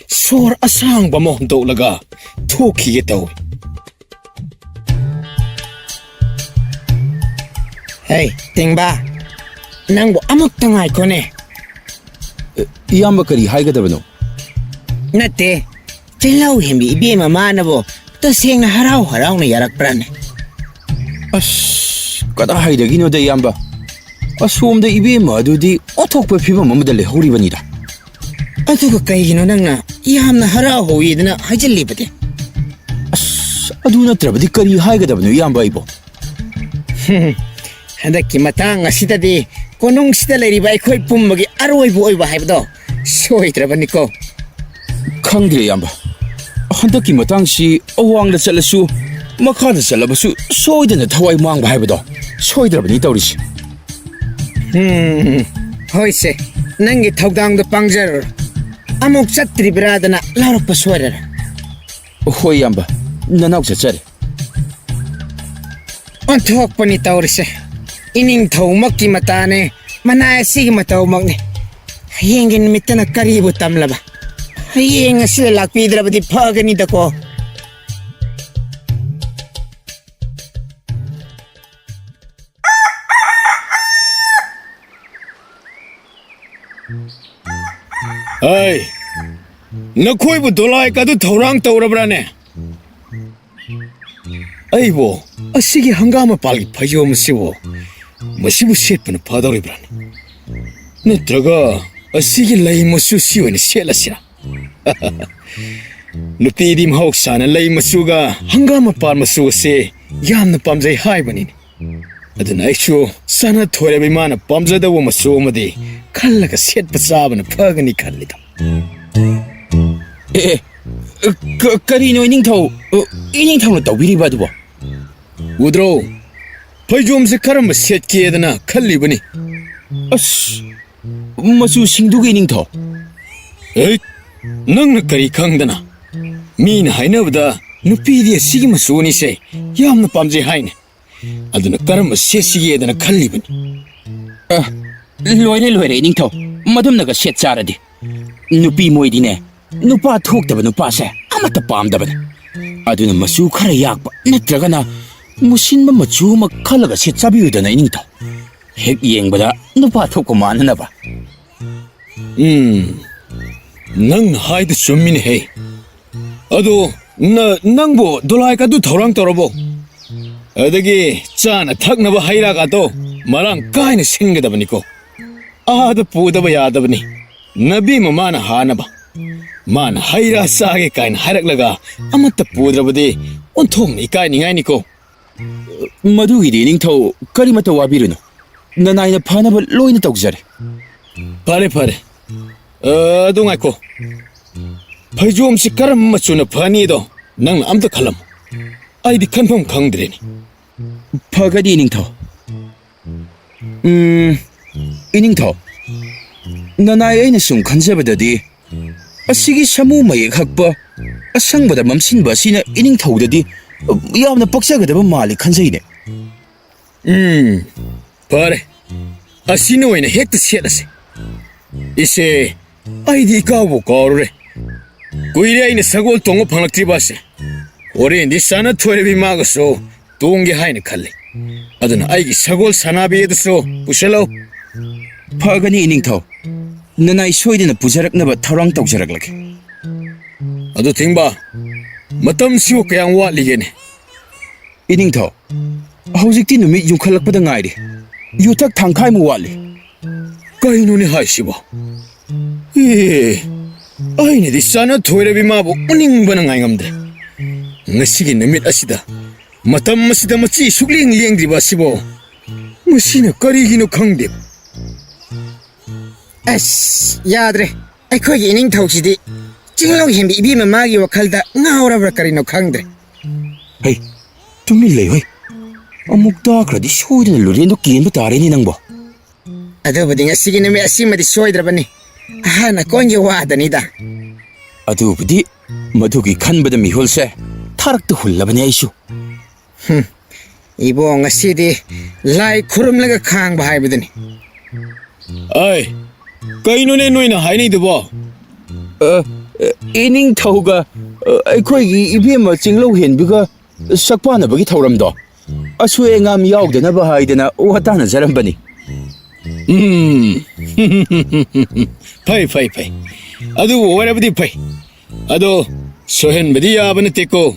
ꯁꯣꯔ ꯑꯁꯥꯡꯕ ꯑꯃ ꯍꯣꯟꯗꯣꯛꯂꯒ ꯊꯣꯛꯈꯤꯒꯦ ꯇꯧꯏ꯫ ꯍꯦ, ꯇꯤꯡꯕ, ꯅꯪꯕꯨ ꯑꯃꯨꯛꯇ ꯉꯥꯏꯈꯣꯅꯦ꯫ ꯑꯦ, ꯏꯌꯥꯝꯕ ꯀꯔꯤ ꯍꯥꯏꯒꯗꯕꯅꯣ? ꯅꯠꯇꯦ, ꯆꯤꯜꯍꯧ ꯍꯦꯝꯕꯤ ꯏꯕꯦꯝꯃ ꯃꯥꯅꯕꯨ ꯇꯁꯦꯡꯅ ꯍꯔꯥꯎ ꯍꯔꯥꯎꯅ ꯌꯥꯔꯛꯄ꯭ꯔꯥꯅꯦ? ꯑꯁ, ꯀꯗꯥꯏꯗꯒꯤꯅꯣꯗ ꯏꯌꯥꯝꯕ? ꯑꯁꯣꯝꯗ ꯏꯕꯦꯝꯃ ꯑꯗꯨꯗꯤ ꯑꯣꯟꯊꯣꯛꯄ ꯐꯤꯕꯝ ꯑꯃꯗ ꯂꯩꯍꯧꯔꯤꯕꯅꯤꯗ꯫ ꯑꯗꯨꯒ ꯀꯩꯒꯤꯅꯣ ꯅꯪꯅ ꯌꯥꯝꯅ ꯍꯔꯥꯎ ꯍꯧꯋꯤꯗꯅ ꯍꯥꯏꯖꯤꯜꯂꯤꯕꯗꯤ? ꯑꯁ, ꯑꯗꯨ ꯅꯠꯇ꯭ꯔꯕꯗꯤ ꯀꯔꯤ ꯍꯥꯏꯒꯗꯕꯅꯣ ꯏꯌꯥꯝꯕ ꯑꯩꯕꯣ? ꯍꯟꯗꯛꯀꯤ ꯃꯇꯥꯡ ꯑꯁꯤꯗꯗꯤ ꯀꯣꯅꯨꯡꯁꯤꯗ ꯂꯩꯔꯤꯕ ꯑꯩꯈꯣꯏ ꯄꯨꯝꯕꯒꯤ ꯑꯔꯣꯏꯕ ꯑꯣꯏꯕ ꯍꯥꯏꯕꯗꯣ ꯁꯣꯏꯗ꯭ꯔꯕꯅꯤꯀꯣ꯫ ꯈꯪꯗ꯭ꯔꯦ ꯏꯌꯥꯝꯕ, ꯍꯟꯗꯛꯀꯤ ꯃꯇꯥꯡꯁꯤ ꯑꯋꯥꯡꯗ ꯆꯠꯂꯁꯨ ꯃꯈꯥꯗ ꯆꯠꯂꯕꯁꯨ ꯁꯣꯏꯗꯅ ꯊꯋꯥꯏ ꯃꯥꯡꯕ ꯍꯥꯏꯕꯗꯣ ꯁꯣꯏꯗ꯭ꯔꯕꯅꯤ ꯇꯧꯔꯤꯁꯤ꯫ ꯎꯝ, ꯍꯣꯏꯁꯦ, ꯅꯪꯒꯤ ꯊꯧꯗꯥꯡꯗꯣ ꯄꯥꯡꯖꯔꯨꯔꯣ꯫ ꯑꯃꯨꯛ ꯆꯠꯇ꯭ꯔꯤꯕ꯭ꯔꯥꯗꯅ ꯂꯥꯎꯔꯛꯄ ꯁꯣꯏꯔꯔ꯫ ꯍꯣꯏ ꯏꯌꯥꯝꯕ, ꯅꯅꯥꯎ ꯆꯠꯆꯔꯦ꯫ ꯑꯣꯟꯊꯣꯛꯄꯅꯤ ꯇꯧꯔꯤꯁꯦ꯫ ꯏꯅꯤꯡꯊꯧꯃꯛꯀꯤ ꯃꯇꯥꯅꯦ, ꯃꯅꯥꯏ ꯑꯁꯤꯒꯤ ꯃꯇꯧꯃꯛꯅꯤ꯫ ꯍꯌꯦꯡꯒꯤ ꯅꯨꯃꯤꯠꯇꯅ ꯀꯔꯤꯕꯨ ꯇꯝꯂꯕ? ꯍꯌꯦꯡ ꯑꯁꯤꯗ ꯂꯥꯛꯄꯤꯗ꯭ꯔꯕꯗꯤ ꯐꯒꯅꯤꯗꯀꯣ꯫ ꯑꯩ, ꯅꯈꯣꯏꯕꯨ ꯗꯣꯂꯥꯏ ꯀꯥꯗꯨ ꯊꯧꯔꯥꯡ ꯇꯧꯔꯕ꯭ꯔꯥꯅꯦ? ꯑꯩꯕꯨ, ꯑꯁꯤꯒꯤ ꯍꯪꯒꯥꯝ ꯃꯄꯥꯜꯒꯤ ꯐꯩꯖꯣꯝ ꯑꯁꯤꯕꯨ, ꯃꯁꯤꯕꯨ ꯁꯦꯠꯄꯅ ꯐꯗꯧꯔꯤꯕ꯭ꯔꯥꯅꯦ? ꯅꯠꯇ꯭ꯔꯒ ꯑꯁꯤꯒꯤ ꯂꯩ ꯃꯆꯨ ꯁꯤ ꯑꯣꯏꯅ ꯁꯦꯠꯂꯁꯤꯔꯥ? ꯅꯨꯄꯤꯗꯤ ꯃꯍꯧꯁꯥꯅ ꯂꯩ ꯃꯆꯨꯒ ꯍꯪꯒꯥꯝ ꯃꯄꯥꯟ ꯃꯆꯨ ꯑꯁꯦ ꯌꯥꯝꯅ ꯄꯥꯝꯖꯩ ꯍꯥꯏꯕꯅꯤꯅꯦ꯫ ꯑꯗꯨꯅ ꯑꯩꯁꯨ ꯆꯥꯅ ꯊꯣꯏꯔꯕ ꯏꯃꯥꯅ ꯄꯥꯝꯖꯗꯧꯕ ꯃꯆꯨ ꯑꯃꯗꯤ ꯈꯜꯂꯒ ꯁꯦꯠꯄ ꯆꯥꯕꯅ ꯐꯒꯅꯤ ꯈꯜꯂꯤꯗ꯫ ꯑꯦ, ꯑꯦ, ꯀ-, ꯀꯔꯤꯅꯣ ꯏꯅꯤꯡꯊꯧ, ꯑ, ꯏꯅꯤꯡꯊꯧꯅ ꯇꯧꯕꯤꯔꯤꯕ ꯑꯗꯨꯕꯣ? ꯎꯗ꯭ꯔꯣ? ꯐꯩꯖꯣꯝꯁꯦ ꯀꯔꯝꯕ ꯁꯦꯠꯀꯦꯗꯅ ꯈꯜꯂꯤꯕꯅꯤ꯫ ꯑꯁ, ꯃꯆꯨ ꯁꯤꯡꯗꯨꯒꯤ ꯏꯅꯤꯡꯊꯧ꯫ ꯑꯦ, ꯅꯪꯅ ꯀꯔꯤ ꯈꯪꯗꯅ? ꯃꯤꯅ ꯍꯥꯏꯅꯕꯗ ꯅꯨꯄꯤꯗꯤ ꯑꯁꯤꯒꯤ ꯃꯆꯨ ꯑꯅꯤꯁꯦ ꯌꯥꯝꯅ ꯄꯥꯝꯖꯩ ꯍꯥꯏꯅꯦ꯫ ꯑꯗꯨꯅ ꯀꯔꯝꯕ ꯁꯦꯠꯁꯤꯒꯦꯗꯅ ꯈꯜꯂꯤꯕꯅꯤ꯫ ꯑ, ꯂꯣꯏꯔꯦ, ꯂꯣꯏꯔꯦ, ꯏꯅꯤꯡꯊꯧ꯫ ꯃꯗꯨꯝꯅꯒ ꯁꯦꯠ ꯆꯥꯔꯗꯤ꯫ ꯅꯨꯄꯤ ꯃꯣꯏꯗꯤꯅꯦ, ꯅꯨꯄꯥ ꯊꯣꯛꯇꯕ ꯅꯨꯄꯥꯁꯦ ꯑꯃꯠꯇ ꯄꯥꯝꯗꯕꯅꯤ꯫ ꯑꯗꯨꯅ ꯃꯆꯨ ꯈꯔ ꯌꯥꯛꯄ ꯅꯠꯇ꯭ꯔꯒꯅ ꯃꯨꯁꯤꯟꯕ ꯃꯆꯨ ꯑꯃ ꯈꯜꯂꯒ ꯁꯦꯠ ꯆꯥꯕꯤꯌꯨꯗꯅ, ꯏꯅꯤꯡꯊꯧ꯫ ꯍꯦꯛ ꯌꯦꯡꯕꯗ ꯅꯨꯄꯥ ꯊꯣꯛꯄ ꯃꯥꯟꯅꯅꯕ꯫ ꯎꯝ, ꯅꯪꯅ ꯍꯥꯏꯗꯨ ꯆꯨꯝꯃꯤꯅꯦꯍꯦ꯫ ꯑꯗꯣ ꯅ-, ꯅꯪꯕꯨ ꯗꯣꯂꯥꯏ ꯀꯥꯗꯨ ꯊꯧꯔꯥꯡ ꯇꯧꯔꯕꯣ? ꯑꯗꯒꯤ ꯆꯥꯅ ꯊꯛꯅꯕ ꯍꯩ ꯔꯥꯒꯗꯣ ꯃꯔꯥꯡ ꯀꯥꯏꯅ ꯁꯤꯟꯒꯗꯕꯅꯤꯀꯣ꯫ ꯑꯥꯗ ꯄꯨꯗꯕ ꯌꯥꯗꯕꯅꯤ꯫ ꯅꯕꯤ ꯃꯃꯥꯅ ꯍꯥꯅꯕ꯫ ꯃꯥꯅ ꯍꯩ ꯔꯥ ꯆꯥꯒꯦ ꯀꯥꯏꯅ ꯍꯥꯏꯔꯛꯂꯒ ꯑꯃꯠꯇ ꯄꯨꯗ꯭ꯔꯕꯗꯤ ꯑꯣꯟꯊꯣꯛꯅ ꯏꯀꯥꯏꯅꯤꯡꯉꯥꯏꯅꯤꯀꯣ꯫ ꯃꯗꯨꯒꯤꯗꯤ ꯅꯤꯡꯊꯧ ꯀꯔꯤꯃꯠꯇ ꯋꯥꯕꯤꯔꯨꯅꯨ꯫ ꯅꯅꯥꯏꯅ ꯐꯅꯕ ꯂꯣꯏꯅ ꯇꯧꯖꯔꯦ꯫ ꯐꯔꯦ, ꯐꯔꯦ꯫ ꯑ, ꯑꯗꯨ ꯉꯥꯏꯈꯣ꯫ ꯐꯩꯖꯣꯝꯁꯤ ꯀꯔꯝꯕ ꯃꯆꯨꯅ ꯐꯅꯤꯗꯣ ꯅꯪꯅ ꯑꯝꯇ ꯈꯜꯂꯝꯃꯨ꯫ ꯑꯩꯗꯤ ꯈꯟꯐꯝ ꯈꯪꯗ꯭ꯔꯦꯅꯦ꯫ ꯐꯒꯅꯤ, ꯅꯤꯡꯊꯧ꯫ ꯎꯝ, ꯏꯅꯤꯡꯊꯧ, ꯅꯅꯥꯏ, ꯑꯩꯅ ꯁꯨꯝ ꯈꯟꯖꯕꯗꯗꯤ, ꯑꯁꯤꯒꯤ ꯁꯥꯃꯨ ꯃꯌꯦꯛ ꯍꯛꯄ, ꯑꯁꯪꯕꯗ ꯃꯝꯁꯤꯟꯕ ꯑꯁꯤꯅ ꯏꯅꯤꯡꯊꯧꯗꯗꯤ ꯌꯥꯝꯅ ꯄꯛꯆꯒꯗꯕ ꯃꯥꯜꯂꯤ ꯈꯟꯖꯩꯅꯦ꯫ ꯎꯝ, ꯐꯔꯦ꯫ ꯑꯁꯤꯅ ꯑꯣꯏꯅ ꯍꯦꯛꯇ ꯁꯦꯠꯂꯁꯤ꯫ ꯏꯆꯦ, ꯑꯩꯗꯤ ꯏꯀꯥꯎꯕꯨ ꯀꯥꯎꯔꯨꯔꯦ꯫ ꯀꯨꯏꯔꯦ ꯑꯩꯅ ꯁꯒꯣꯜ ꯇꯣꯡꯕ ꯐꯪꯂꯛꯇ꯭ꯔꯤꯕ ꯑꯁꯦ꯫ ꯍꯣꯔꯦꯟꯗꯤ ꯆꯥꯅ ꯊꯣꯏꯔꯕꯤ ꯃꯥꯒꯁꯨ ꯇꯣꯡꯒꯦ ꯍꯥꯏꯅ ꯈꯜꯂꯤ꯫ ꯑꯗꯨꯅ ꯑꯩꯒꯤ ꯁꯒꯣꯜ ꯁꯅꯥꯕꯤ ꯑꯗꯨꯁꯨ ꯄꯨꯁꯜꯂꯧ꯫ ꯐꯒꯅꯤ, ꯏꯅꯤꯡꯊꯧ꯫ ꯅꯅꯥꯏ ꯁꯣꯏꯗꯅ ꯄꯨꯖꯔꯛꯅꯕ ꯊꯧꯔꯥꯡ ꯇꯧꯖꯔꯛꯂꯒꯦ꯫ ꯑꯗꯨ ꯊꯤꯡꯕ, ꯃꯇꯝꯁꯤꯕꯨ ꯀꯌꯥꯝ ꯋꯥꯠꯂꯤꯒꯦꯅꯦ? ꯏꯅꯤꯡꯊꯧ, ꯍꯧꯖꯤꯛꯇꯤ ꯅꯨꯃꯤꯠ ꯌꯨꯡꯈꯠꯂꯛꯄꯗ ꯉꯥꯏꯔꯤ꯫ ꯌꯨꯊꯛ ꯊꯥꯡꯈꯥꯏꯃꯨꯛ ꯋꯥꯠꯂꯤ꯫ ꯀꯩꯅꯣꯅꯦ ꯍꯥꯏꯁꯤꯕꯣ? ꯑꯦ, ꯑꯩꯅꯗꯤ ꯆꯥꯅ ꯊꯣꯏꯔꯕꯤ ꯃꯥꯕꯨ ꯎꯅꯤꯡꯕꯅ ꯉꯥꯏꯉꯝꯗ꯭ꯔꯦ꯫ ꯉꯁꯤꯒꯤ ꯅꯨꯃꯤꯠ ꯑꯁꯤꯗ, ꯃꯇꯝ ꯑꯁꯤꯗ ꯃꯆꯤ ꯁꯨꯛꯂꯦꯡ ꯂꯦꯡꯗ꯭ꯔꯤꯕ ꯑꯁꯤꯕꯣ? ꯃꯁꯤꯅ ꯀꯔꯤꯒꯤꯅꯣ ꯈꯪꯗꯦ꯫ ꯑꯁ, ꯌꯥꯗ꯭ꯔꯦ꯫ ꯑꯩꯈꯣꯏꯒꯤ ꯏꯅꯤꯡꯊꯧꯁꯤꯗꯤ ꯆꯤꯡꯂꯧ ꯍꯦꯟꯕꯤ ꯏꯕꯦꯝꯃ ꯃꯥꯒꯤ ꯋꯥꯈꯜꯗ ꯉꯥꯎꯔꯕ꯭ꯔꯥ ꯀꯔꯤꯅꯣ ꯈꯪꯗ꯭ꯔꯦ꯫ ꯍꯩ, ꯇꯨꯃꯤꯟ ꯂꯩꯌꯨ ꯍꯩ꯫ ꯑꯃꯨꯛ ꯇꯥꯈ꯭ꯔꯗꯤ ꯁꯣꯏꯗꯅ ꯂꯨꯔꯦꯟꯗꯣ ꯀꯦꯟꯕ ꯇꯥꯔꯦꯅꯦ ꯅꯪꯕꯣ꯫ ꯑꯗꯨꯕꯨꯗꯤ ꯉꯁꯤꯒꯤ ꯅꯨꯃꯤꯠ ꯑꯁꯤꯃꯗꯤ ꯁꯣꯏꯗ꯭ꯔꯕꯅꯤ꯫ ꯑꯍꯥꯟꯅ ꯀꯣꯟꯒꯤ ꯋꯥꯗꯅꯤꯗ꯫ ꯑꯗꯨꯕꯨꯗꯤ ꯃꯗꯨꯒꯤ ꯈꯟꯕꯗ ꯃꯤꯍꯨꯜꯁꯦ ꯊꯥꯔꯛꯇ ꯍꯨꯜꯂꯕꯅꯤ ꯑꯩꯁꯨ꯫ ꯍꯨꯝ, ꯏꯕꯣ, ꯉꯁꯤꯗꯤ ꯂꯥꯏ ꯈꯨꯔꯨꯝꯂꯒ ꯈꯥꯡꯕ ꯍꯥꯏꯕꯗꯨꯅꯤ꯫ ꯑꯩ, ꯀꯩꯅꯣꯅꯦ ꯅꯣꯏꯅ ꯍꯥꯏꯅꯩꯗꯨꯕꯣ? ꯑ, ꯑ, ꯏꯅꯤꯡꯊꯧꯒ, ꯑ, ꯑꯩꯈꯣꯏꯒꯤ ꯏꯕꯦꯝꯃ ꯆꯤꯡꯂꯧ ꯍꯦꯟꯕꯤꯒ ꯁꯛꯄꯥꯟꯅꯕꯒꯤ ꯊꯧꯔꯝꯗꯣ ꯑꯁꯣꯏ ꯑꯉꯥꯝ ꯌꯥꯎꯗꯅꯕ ꯍꯥꯏꯗꯅ ꯋꯥ ꯇꯥꯟꯅꯖꯔꯝꯕꯅꯤ꯫ ꯎꯝ꯫ ꯐꯩ, ꯐꯩ, ꯐꯩ꯫ ꯑꯗꯨꯕꯨ ꯑꯣꯏꯔꯕꯗꯤ ꯐꯩ꯫ ꯑꯗꯣ ꯁꯣꯏꯍꯟꯕꯗꯤ ꯌꯥꯕ ꯅꯠꯇꯦꯀꯣ꯫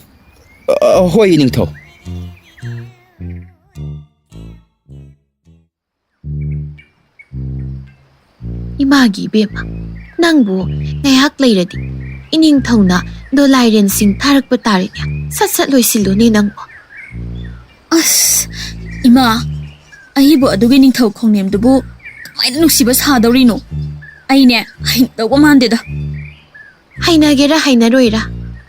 ꯑ, ꯍꯣꯏ, ꯏꯅꯤꯡꯊꯧ꯫ ꯏꯃꯥꯒꯤ ꯏꯕꯦꯝꯃ, ꯅꯪꯕꯨ ꯉꯥꯏꯍꯥꯛ ꯂꯩꯔꯗꯤ ꯏꯅꯤꯡꯊꯧꯅ ꯗꯣꯂꯥꯏꯔꯦꯟꯁꯤꯡ ꯊꯥꯔꯛꯄ ꯇꯥꯔꯦꯅꯦ꯫ ꯁꯠ ꯁꯠ ꯂꯣꯏꯁꯤꯜꯂꯨꯅꯦ ꯅꯪꯕꯨ꯫ ꯑꯁ, ꯏꯃꯥ, ꯑꯩꯕꯨ ꯑꯗꯨꯒꯤ ꯅꯤꯡꯊꯧ ꯈꯣꯡꯅꯦꯝꯗꯨꯕꯨ ꯀꯃꯥꯏꯅ ꯅꯨꯡꯁꯤꯕ ꯁꯥꯗꯧꯔꯤꯅꯣ? ꯑꯩꯅꯦ ꯍꯩꯅꯗꯧꯕ ꯃꯥꯟꯗꯦꯗ꯫ ꯍꯩꯅꯒꯦꯔꯥ ꯍꯩꯅꯔꯣꯏꯔꯥ,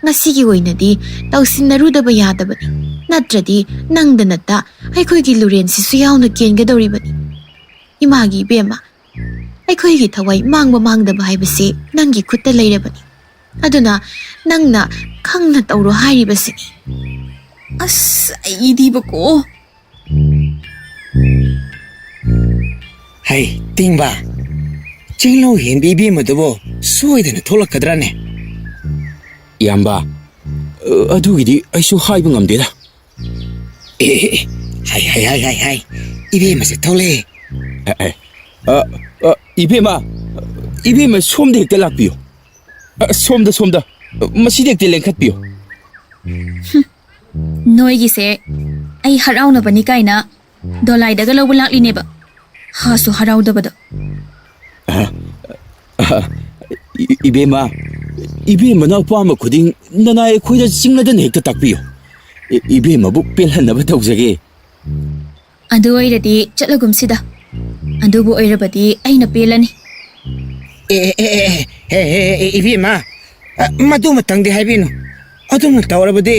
ꯉꯁꯤꯒꯤ ꯑꯣꯏꯅꯗꯤ ꯇꯧꯁꯤꯟꯅꯔꯨꯗꯕ ꯌꯥꯗꯕꯅꯤ꯫ ꯅꯠꯇ꯭ꯔꯗꯤ ꯅꯪꯗ ꯅꯠꯇ ꯑꯩꯈꯣꯏꯒꯤ ꯂꯨꯔꯦꯟꯁꯤꯁꯨ ꯌꯥꯎꯅ ꯀꯦꯟꯒꯗꯧꯔꯤꯕꯅꯤ꯫ ꯏꯃꯥꯒꯤ ꯏꯕꯦꯝꯃ, ꯑꯩꯈꯣꯏꯒꯤ ꯊꯋꯥꯏ ꯃꯥꯡꯕ ꯃꯥꯡꯗꯕ ꯍꯥꯏꯕꯁꯦ ꯅꯪꯒꯤ ꯈꯨꯠꯇ ꯂꯩꯔꯕꯅꯤ꯫ ꯑꯗꯨꯅ ꯅꯪꯅ ꯈꯪꯅ ꯇꯧꯔꯣ ꯍꯥꯏꯔꯤꯕꯁꯤꯅꯤ꯫ ꯑꯁ, ꯑꯩꯗꯤꯕꯀꯣ꯫ ꯍꯩ, ꯇꯤꯡꯕ꯫ ꯆꯤꯡꯂꯧ ꯍꯦꯟꯕꯤ ꯏꯕꯦꯝꯃꯗꯨꯕꯨ ꯁꯣꯏꯗꯅ ꯊꯣꯛꯂꯛꯀꯗ꯭ꯔꯥꯅꯦ? ꯏꯌꯥꯝꯕ, ꯑ, ꯑꯗꯨꯒꯤꯗꯤ ꯑꯩꯁꯨ ꯍꯥꯏꯕ ꯉꯝꯗꯦꯗ꯫ ꯑꯦ, ꯑꯦ, ꯑꯦ, ꯍꯥꯏ, ꯍꯥꯏ, ꯍꯥꯏ, ꯍꯥꯏ, ꯍꯥꯏ꯫ ꯏꯕꯦꯝꯃꯁꯦ ꯊꯣꯛꯂꯛꯑꯦ꯫ ꯑ, ꯑꯦ, ꯑ, ꯑ, ꯏꯕꯦꯝꯃ, ꯏꯕꯦꯝꯃ, ꯁꯣꯝꯗ ꯍꯦꯛꯇ ꯂꯥꯛꯄꯤꯌꯨ꯫ ꯑ, ꯁꯣꯝꯗ, ꯁꯣꯝꯗ, ꯃꯁꯤꯗ ꯍꯦꯛꯇ ꯂꯦꯡꯈꯠꯄꯤꯌꯨ꯫ ꯅꯣꯏꯒꯤꯁꯦ ꯑꯩ ꯍꯔꯥꯎꯅꯕꯅꯤ ꯀꯥꯏꯅ ꯗꯣꯂꯥꯏꯗꯒ ꯂꯧꯕ ꯂꯥꯛꯂꯤꯅꯦꯕ꯫ ꯍꯥꯁꯨ ꯍꯔꯥꯎꯗꯕꯗꯣ꯫ ꯑ, ꯑ, ꯏ-, ꯏꯕꯦꯝꯃ, ꯏꯕꯦꯝꯃꯅ ꯑꯄꯥꯝꯕ ꯈꯨꯗꯤꯡ ꯅꯅꯥꯏ ꯑꯩꯈꯣꯏꯗ ꯆꯤꯡꯅꯗꯅ ꯍꯦꯛꯇ ꯇꯥꯛꯄꯤꯌꯨ꯫ ꯏ-, ꯏꯕꯦꯝꯃꯕꯨ ꯄꯦꯜꯍꯟꯅꯕ ꯇꯧꯖꯒꯦ꯫ ꯑꯗꯨ ꯑꯣꯏꯔꯗꯤ ꯆꯠꯂꯒꯨꯝꯁꯤꯗ꯫ ꯑꯗꯨꯕꯨ ꯑꯣꯏꯔꯕꯗꯤ ꯑꯩꯅ ꯄꯦꯜꯂꯅꯤ꯫ ꯑꯦ, ꯑꯦ, ꯑꯦ, ꯑꯦ, ꯑꯦ, ꯑꯦ, ꯑꯦ, ꯏꯕꯦꯝꯃ, ꯑ, ꯃꯗꯨꯃꯇꯪꯗꯤ ꯍꯥꯏꯕꯤꯅꯨ꯫ ꯑꯗꯨꯝꯅ ꯇꯧꯔꯕꯗꯤ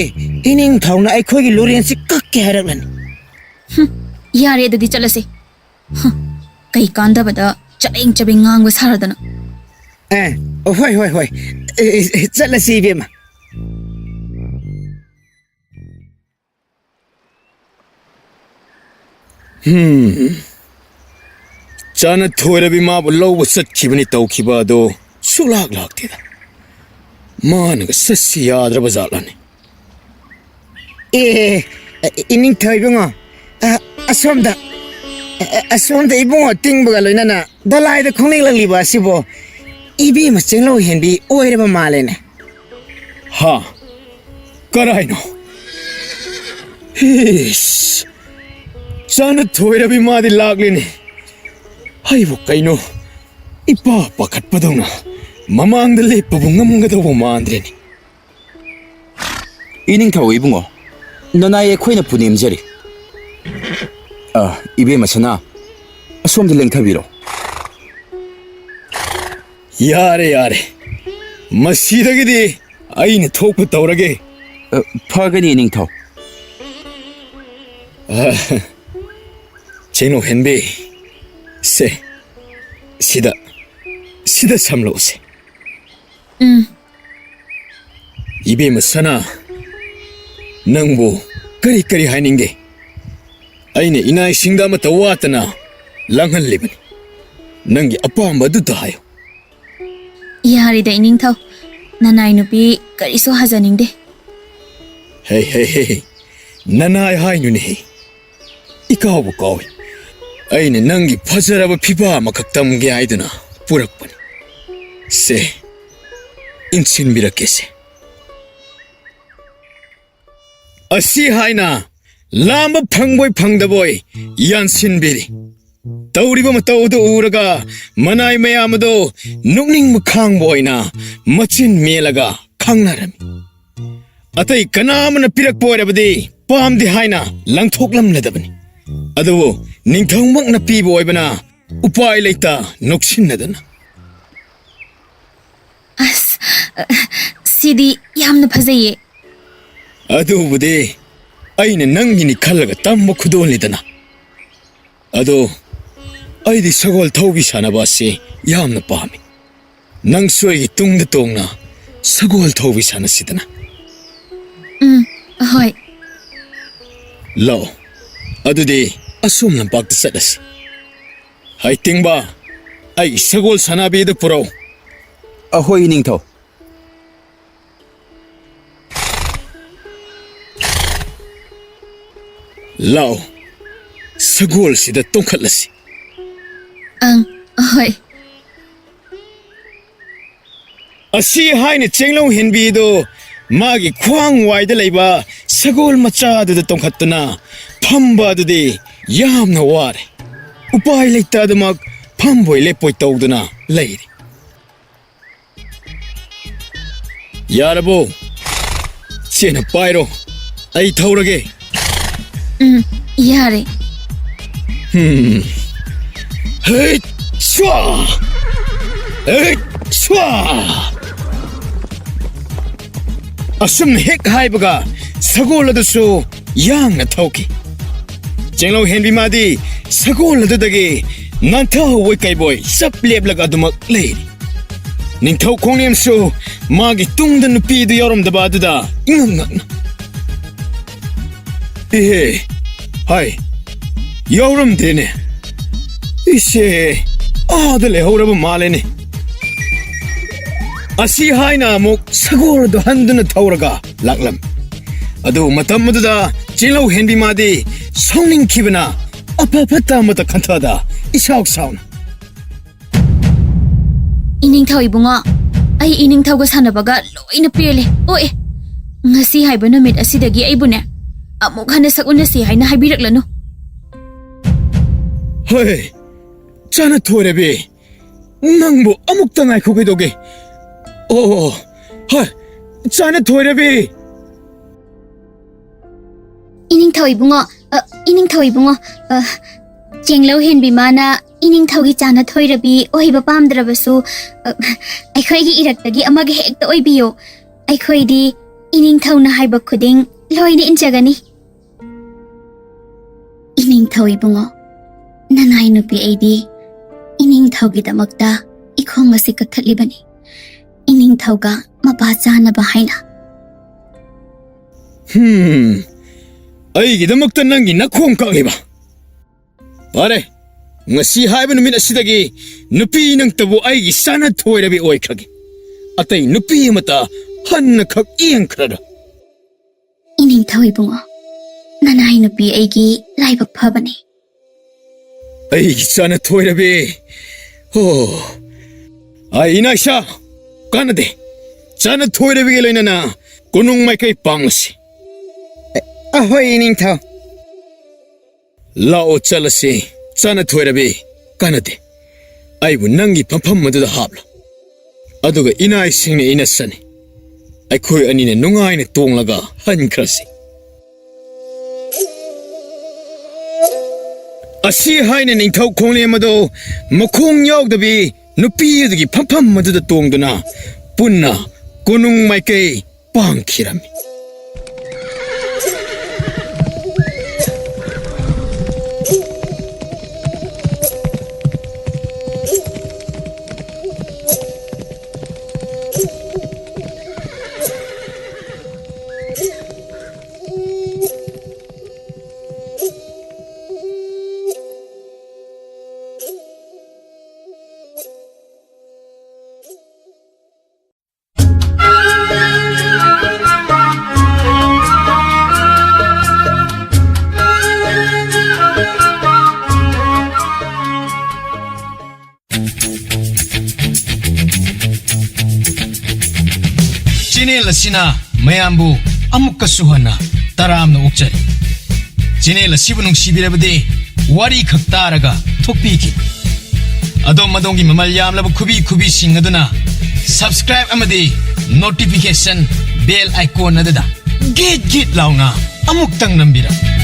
ꯏꯅꯤꯡꯊꯧꯅ ꯑꯩꯈꯣꯏꯒꯤ ꯂꯣꯔꯦꯟꯁꯤ ꯀꯛꯀꯦ ꯍꯥꯏꯔꯛꯂꯅꯤ꯫ ꯍꯨꯝ, ꯌꯥꯔꯦ, ꯑꯗꯨꯗꯤ ꯆꯠꯂꯁꯦ꯫ ꯍꯨꯝ, ꯀꯩ ꯀꯥꯟꯗꯕꯗ ꯆꯕꯦꯡ ꯆꯕꯦꯡ ꯉꯥꯡꯕ ꯁꯥꯔꯗꯅ꯫ ꯑꯦ, ꯍꯣꯏ, ꯍꯣꯏ, ꯍꯣꯏ꯫ ꯑꯦ, ꯑꯦ, ꯑꯦ, ꯆꯠꯂꯁꯤ, ꯏꯕꯦꯝꯃ꯫ ꯍꯝ꯫ ꯆꯥꯅ ꯊꯣꯏꯔꯕꯤ ꯃꯥꯕꯨ ꯂꯧꯕ ꯆꯠꯈꯤꯕꯅꯤ ꯇꯧꯈꯤꯕ ꯑꯗꯣ ꯁꯨꯛꯂꯥꯛ ꯂꯥꯛꯇꯦꯗ꯫ ꯃꯥꯅꯒ ꯆꯠꯁꯤ ꯌꯥꯗ꯭ꯔꯕ ꯖꯥꯠꯂꯅꯦ? ꯑꯦ, ꯑꯦ, ꯑꯦ, ꯏꯅꯤꯡꯊꯧ ꯏꯕꯨꯡꯉꯣ, ꯑ, ꯑꯁꯣꯝꯗ, ꯑ, ꯑ, ꯑꯁꯣꯝꯗ ꯏꯕꯨꯡꯉꯣ ꯇꯤꯡꯕꯒ ꯂꯣꯏꯅꯅ ꯗꯂꯥꯏꯗ ꯈꯣꯡꯅꯤꯡꯂꯛꯂꯤꯕ ꯑꯁꯤꯕꯨ ꯏꯕꯦꯝꯃ ꯆꯦꯡꯂꯧ ꯍꯦꯟꯕꯤ ꯑꯣꯏꯔꯕ ꯃꯥꯜꯂꯦꯅꯦ꯫ ꯍꯥ? ꯀꯔꯥꯏꯅꯣ? ꯏꯁ! ꯆꯥꯅ ꯊꯣꯏꯔꯕꯤ ꯃꯥꯗꯤ ꯂꯥꯛꯂꯦꯅꯦ꯫ ꯑꯩꯕꯨ ꯀꯩꯅꯣ ꯏꯄꯥ ꯄꯥꯈꯠꯄꯗꯧꯅ ꯃꯃꯥꯡꯗ ꯂꯦꯞꯄꯕꯨ ꯉꯝꯒꯗꯧꯕ ꯃꯥꯟꯗ꯭ꯔꯦꯅꯦ꯫ ꯏꯅꯤꯡꯊꯧ ꯏꯕꯨꯡꯉꯣ, ꯅꯅꯥꯏ ꯑꯩꯈꯣꯏꯅ ꯄꯨꯅꯦꯝꯖꯔꯤ꯫ ꯑ, ꯏꯕꯦꯝꯃ ꯁꯅꯥ, ꯑꯁꯣꯝꯗ ꯂꯦꯡꯊꯕꯤꯔꯣ꯫ ꯌꯥꯔꯦ, ꯌꯥꯔꯦ꯫ ꯃꯁꯤꯗꯒꯤꯗꯤ ꯑꯩꯅ ꯊꯣꯛꯄ ꯇꯧꯔꯒꯦ꯫ ꯑ, ꯐꯒꯅꯤ, ꯅꯤꯡꯊꯧ꯫ ꯑ, ꯆꯦꯡꯅꯧ ꯍꯦꯟꯕꯤ, ꯁꯦ, ꯁꯤꯗ, ꯁꯤꯗ ꯁꯝꯂꯛꯎꯁꯦ꯫ ꯎꯝ꯫ ꯏꯕꯦꯝꯃ ꯁꯅꯥ, ꯅꯪꯕꯨ ꯀꯔꯤ ꯀꯔꯤ ꯍꯥꯏꯅꯤꯡꯒꯦ? ꯑꯩꯅ ꯏꯅꯥꯏꯁꯤꯡꯗ ꯑꯃꯠꯇ ꯋꯥꯠꯇꯅ ꯂꯥꯡꯍꯜꯂꯤꯕꯅꯤ꯫ ꯅꯪꯒꯤ ꯑꯄꯥꯝꯕ ꯑꯗꯨꯇ ꯍꯥꯏꯌꯨ꯫ ꯌꯥꯔꯦꯗ, ꯏꯅꯤꯡꯊꯧ꯫ ꯅꯅꯥꯏ ꯅꯨꯄꯤ ꯀꯔꯤꯁꯨ ꯍꯥꯏꯖꯅꯤꯡꯗꯦ꯫ ꯍꯦ, ꯍꯦ, ꯍꯦ, ꯍꯦ꯫ ꯅꯅꯥꯏ ꯍꯥꯏꯅꯨꯅꯦꯍꯦ꯫ ꯏꯀꯥꯎꯕꯨ ꯀꯥꯎꯏ꯫ ꯑꯩꯅ ꯅꯪꯒꯤ ꯐꯖꯔꯕ ꯐꯤꯕꯥ ꯑꯃꯈꯛ ꯇꯝꯒꯦ ꯍꯥꯏꯗꯨꯅ ꯄꯨꯔꯛꯄꯅꯤ꯫ ꯁꯦ, ꯏꯟꯁꯤꯟꯕꯤꯔꯛꯀꯦꯁꯦ꯫ ꯑꯁꯤ ꯍꯥꯏꯅ ꯂꯥꯝꯕ ꯐꯪꯕꯣꯏ ꯐꯪꯗꯕꯣꯏ ꯌꯥꯟꯁꯤꯟꯕꯤꯔꯤ꯫ ꯇꯧꯔꯤꯕ ꯃꯇꯧ ꯑꯗꯨ ꯎꯔꯒ ꯃꯅꯥꯏ ꯃꯌꯥꯝ ꯑꯗꯨ ꯅꯣꯛꯅꯤꯡꯕ ꯈꯥꯡꯕ ꯑꯣꯏꯅ ꯃꯆꯤꯟ ꯃꯦꯜꯂꯒ ꯈꯪꯅꯔꯝꯃꯤ꯫ ꯑꯇꯩ ꯀꯅꯥ ꯑꯃꯅ ꯄꯤꯔꯛꯄ ꯑꯣꯏꯔꯕꯗꯤ ꯄꯥꯝꯗꯦ ꯍꯥꯏꯅ ꯂꯪꯊꯣꯛꯂꯝꯂꯗꯕꯅꯤ꯫ ꯑꯗꯨꯕꯨ ꯅꯤꯡꯊꯧꯃꯛꯅ ꯄꯤꯕ ꯑꯣꯏꯕꯅ ꯎꯄꯥꯏ ꯂꯩꯇ ꯅꯣꯛꯁꯤꯟꯅꯗꯅ꯫ ꯑꯁ, ꯁꯤꯗꯤ ꯌꯥꯝꯅ ꯐꯖꯩꯌꯦ꯫ ꯑꯗꯨꯕꯨꯗꯤ ꯑꯩꯅ ꯅꯪꯒꯤꯅꯤ ꯈꯜꯂꯒ ꯇꯝꯕ ꯈꯨꯗꯣꯜꯅꯤꯗꯅ꯫ ꯑꯗꯣ ꯑꯩꯗꯤ ꯁꯒꯣꯜ ꯊꯧꯕꯤ ꯁꯥꯟꯅꯕ ꯑꯁꯤ ꯌꯥꯝꯅ ꯄꯥꯝꯃꯤ꯫ ꯅꯪꯁꯨ ꯑꯩꯒꯤ ꯇꯨꯡꯗ ꯇꯣꯡꯅ ꯁꯒꯣꯜ ꯊꯧꯕꯤ ꯁꯥꯟꯅꯁꯤꯗꯅ꯫ ꯎꯝ, ꯍꯣꯏ꯫ ꯂꯥꯛꯑꯣ, ꯑꯗꯨꯗꯤ ꯑꯁꯣꯝ ꯂꯝꯄꯥꯛꯇ ꯆꯠꯂꯁꯤ꯫ ꯍꯩ ꯇꯤꯡꯕ, ꯑꯩꯒꯤ ꯁꯒꯣꯜ ꯁꯥꯟꯅꯕꯤꯗꯨ ꯄꯨꯔꯛꯎ꯫ ꯑꯍꯣꯏ, ꯅꯤꯡꯊꯧ꯫ ꯂꯥꯛꯑꯣ, ꯁꯒꯣꯜꯁꯤꯗ ꯇꯣꯡꯈꯠꯂꯁꯤ꯫ ꯑꯪ, ꯍꯣꯏ꯫ ꯑꯁꯤ ꯍꯥꯏꯅ ꯆꯦꯡꯂꯧ ꯍꯦꯟꯕꯤꯗꯨ ꯃꯥꯒꯤ ꯈ꯭ꯋꯥꯡ ꯋꯥꯏꯗ ꯂꯩꯕ ꯁꯒꯣꯜ ꯃꯆꯥꯗꯨꯗ ꯇꯣꯡꯈꯠꯇꯨꯅ ꯐꯝꯕ ꯑꯗꯨꯗꯤ ꯌꯥꯝꯅ ꯋꯥꯔꯦ꯫ ꯎꯄꯥꯏ ꯂꯩꯇ ꯑꯗꯨꯃꯛ ꯐꯝꯕꯣꯏ ꯂꯦꯞꯄꯣꯏ ꯇꯧꯗꯨꯅ ꯂꯩꯔꯤ꯫ ꯌꯥꯔꯕꯣ? ꯆꯦꯅ ꯄꯥꯏꯔꯣ, ꯑꯩ ꯊꯧꯔꯒꯦ꯫ ꯎꯝ, ꯌꯥꯔꯦ꯫ ꯍꯝ꯫ ꯍꯩꯠ! ꯁ꯭ꯋꯥ! ꯍꯩꯠ! ꯁ꯭ꯋꯥ! ꯑꯁꯨꯝꯅ ꯍꯦꯛ ꯍꯥꯏꯕꯒ ꯁꯒꯣꯜ ꯑꯗꯨꯁꯨ ꯌꯥꯡꯅ ꯊꯧꯈꯤ꯫ ꯆꯦꯡꯂꯧ ꯍꯦꯟꯕꯤ ꯃꯥꯗꯤ ꯁꯒꯣꯜ ꯑꯗꯨꯗꯒꯤ ꯅꯥꯟꯊꯍꯧꯕꯣꯏ ꯀꯩꯕꯣꯏ ꯆꯞ ꯂꯦꯞꯂꯒ ꯑꯗꯨꯃꯛ ꯂꯩꯔꯤ꯫ ꯅꯤꯡꯊꯧ ꯈꯣꯡꯅꯦꯝꯁꯨ ꯃꯥꯒꯤ ꯇꯨꯡꯗ ꯅꯨꯄꯤꯗꯨ ꯌꯥꯎꯔꯝꯗꯕ ꯑꯗꯨꯗ ꯏꯉꯛ ꯉꯛꯅ, "ꯏꯍꯦ, ꯍꯥꯏ, ꯌꯥꯎꯔꯝꯗꯦꯅꯦ꯫ ꯏꯁꯦ, ꯑꯥꯗ ꯂꯩꯍꯧꯔꯕ ꯃꯥꯜꯂꯦꯅꯦ"꯫ ꯑꯁꯤ ꯍꯥꯏꯅ ꯑꯃꯨꯛ ꯁꯒꯣꯜ ꯑꯗꯨ ꯍꯟꯗꯨꯅ ꯊꯧꯔꯒ ꯂꯥꯛꯂꯝꯃꯤ꯫ ꯑꯗꯨ ꯃꯇꯝ ꯑꯗꯨꯗ ꯆꯦꯡꯂꯧ ꯍꯦꯟꯕꯤ ꯃꯥꯗꯤ ꯁꯥꯎꯅꯤꯡꯈꯤꯕꯅ ꯑꯐ ꯐꯠꯇ ꯑꯃꯠꯇ ꯈꯟꯊꯗ ꯏꯁꯥꯎ ꯁꯥꯎꯅ, "ꯏꯅꯤꯡꯊꯧ ꯏꯕꯨꯡꯉꯣ, ꯑꯩ ꯏꯅꯤꯡꯊꯧꯒ ꯁꯥꯟꯅꯕꯒ ꯂꯣꯏꯅ ꯄꯦꯜꯂꯦ꯫ ꯑꯣ ꯑꯦ, ꯉꯁꯤ ꯍꯥꯏꯕ ꯅꯨꯃꯤꯠ ꯑꯁꯤꯗꯒꯤ ꯑꯩꯕꯨꯅꯦ, ꯑꯃꯨꯛ ꯍꯟꯅ ꯁꯛ ꯎꯅꯁꯤ ꯍꯥꯏꯅ ꯍꯥꯏꯕꯤꯔꯛꯂꯅꯨ꯫" "ꯍꯣꯏ, ꯆꯥꯅ ꯊꯣꯏꯔꯕꯤ, ꯅꯪꯕꯨ ꯑꯃꯨꯛꯇ ꯉꯥꯏꯈꯣ ꯀꯩꯗꯧꯒꯦ? ꯑꯣ, ꯍꯣꯏ, ꯆꯥꯅ ꯊꯣꯏꯔꯕꯤ!" "ꯏꯅꯤꯡꯊꯧ ꯏꯕꯨꯡꯉꯣ, ꯑ, ꯏꯅꯤꯡꯊꯧ ꯏꯕꯨꯡꯉꯣ, ꯑ, ꯆꯦꯡꯂꯧ ꯍꯦꯟꯕꯤ ꯃꯥꯅ ꯏꯅꯤꯡꯊꯧꯒꯤ ꯆꯥꯅ ꯊꯣꯏꯔꯕꯤ ꯑꯣꯏꯕ ꯄꯥꯝꯗ꯭ꯔꯕꯁꯨ, ꯑ, ꯑꯩꯈꯣꯏꯒꯤ ꯏꯔꯛꯇꯒꯤ ꯑꯃꯒ ꯍꯦꯛꯇ ꯑꯣꯏꯕꯤꯌꯨ꯫ ꯑꯩꯈꯣꯏꯗꯤ ꯏꯅꯤꯡꯊꯧꯅ ꯍꯥꯏꯕ ꯈꯨꯗꯤꯡ ꯂꯣꯏꯅ ꯏꯟꯖꯒꯅꯤ꯫" "ꯏꯅꯤꯡꯊꯧ ꯏꯕꯨꯡꯉꯣ, ꯅꯅꯥꯏ ꯅꯨꯄꯤ ꯑꯩꯗꯤ ꯏꯅꯤꯡꯊꯧꯒꯤꯗꯃꯛꯇ ꯏꯈꯣꯡ ꯑꯁꯤ ꯀꯛꯊꯠꯂꯤꯕꯅꯤ, ꯏꯅꯤꯡꯊꯧꯒ ꯃꯄꯥ ꯆꯥꯅꯕ ꯍꯥꯏꯅ꯫" "ꯍꯝ, ꯑꯩꯒꯤꯗꯃꯛꯇ ꯅꯪꯒꯤ ꯅꯈꯣꯡ ꯀꯛꯂꯤꯕ? ꯐꯔꯦ, ꯉꯁꯤ ꯍꯥꯏꯕ ꯅꯨꯃꯤꯠ ꯑꯁꯤꯗꯒꯤ ꯅꯨꯄꯤ ꯅꯪꯇꯕꯨ ꯑꯩꯒꯤ ꯆꯥꯅ ꯊꯣꯏꯔꯕꯤ ꯑꯣꯏꯈ꯭ꯔꯒꯦ꯫ ꯑꯇꯩ ꯅꯨꯄꯤ ꯑꯃꯠꯇ ꯍꯟꯅ ꯈꯛ ꯌꯦꯡꯈ꯭ꯔꯔꯣꯏ꯫" "ꯏꯅꯤꯡꯊꯧ ꯏꯕꯨꯡꯉꯣ, ꯅꯅꯥꯏ ꯅꯨꯄꯤ ꯑꯩꯒꯤ ꯂꯥꯏꯕꯛ ꯐꯕꯅꯤ꯫" "ꯑꯩꯒꯤ ꯆꯥꯅ ꯊꯣꯏꯔꯕꯤ, ꯍꯣ, ꯑꯩ ꯏꯅꯥꯏꯁꯥ, ꯀꯥꯟꯅꯗꯦ꯫ ꯆꯥꯅ ꯊꯣꯏꯔꯕꯤꯒ ꯂꯣꯏꯅꯅ ꯀꯣꯅꯨꯡ ꯃꯥꯏꯀꯩ ꯄꯥꯡꯂꯁꯤ꯫" "ꯑꯍꯣꯏ, ꯏꯅꯤꯡꯊꯧ꯫" "ꯂꯥꯛꯑꯣ, ꯆꯠꯂꯁꯤ꯫ ꯆꯥꯅ ꯊꯣꯏꯔꯕꯤ, ꯀꯥꯟꯅꯗꯦ꯫ ꯑꯩꯕꯨ ꯅꯪꯒꯤ ꯐꯝꯐꯝ ꯑꯗꯨꯗ ꯍꯥꯞꯂꯣ꯫ ꯑꯗꯨꯒ ꯏꯅꯥꯏꯁꯤꯡꯅ ꯏꯅꯁꯅꯤ꯫ ꯑꯩꯈꯣꯏ ꯑꯅꯤꯅ ꯅꯨꯡꯉꯥꯏꯅ ꯇꯣꯡꯂꯒ ꯍꯟꯈ꯭ꯔꯁꯤ꯫" ꯑꯁꯤ ꯍꯥꯏꯅ ꯅꯤꯡꯊꯧ ꯈꯣꯡꯂꯦꯝ ꯑꯗꯨ ꯃꯈꯣꯡ ꯌꯥꯎꯗꯕꯤ ꯅꯨꯄꯤ ꯑꯗꯨꯒꯤ ꯐꯝꯐꯝ ꯑꯗꯨꯗ ꯇꯣꯡꯗꯨꯅ ꯄꯨꯟꯅ ꯀꯣꯅꯨꯡ ꯃꯥꯏꯀꯩ ꯄꯥꯡꯈꯤꯔꯝꯃꯤ꯫ ꯆꯦꯅꯦꯜ ꯑꯁꯤꯅ ꯃꯌꯥꯝꯕꯨ ꯑꯃꯨꯛꯀꯁꯨ ꯍꯟꯅ ꯇꯔꯥꯝꯅ ꯑꯣꯛꯆꯔꯤ꯫ ꯆꯦꯅꯦꯜ ꯑꯁꯤꯕꯨ ꯅꯨꯡꯁꯤꯕꯤꯔꯕꯗꯤ ꯋꯥꯔꯤ ꯈꯛ ꯇꯥꯔꯒ ꯊꯣꯛꯄꯤꯈꯤ꯫ ꯑꯗꯣꯝ ꯑꯗꯣꯝꯒꯤ ꯃꯃꯜ ꯌꯥꯝꯂꯕ ꯈꯨꯕꯤ ꯈꯨꯕꯤꯁꯤꯡ ꯑꯗꯨꯅ subscribe ꯑꯃꯗꯤ notification bell icon ꯑꯗꯨꯗ ꯒꯤꯠ ꯒꯤꯠ ꯂꯥꯎꯅ ꯑꯃꯨꯛꯇꯪ ꯅꯝꯕꯤꯔꯝꯃꯨ꯫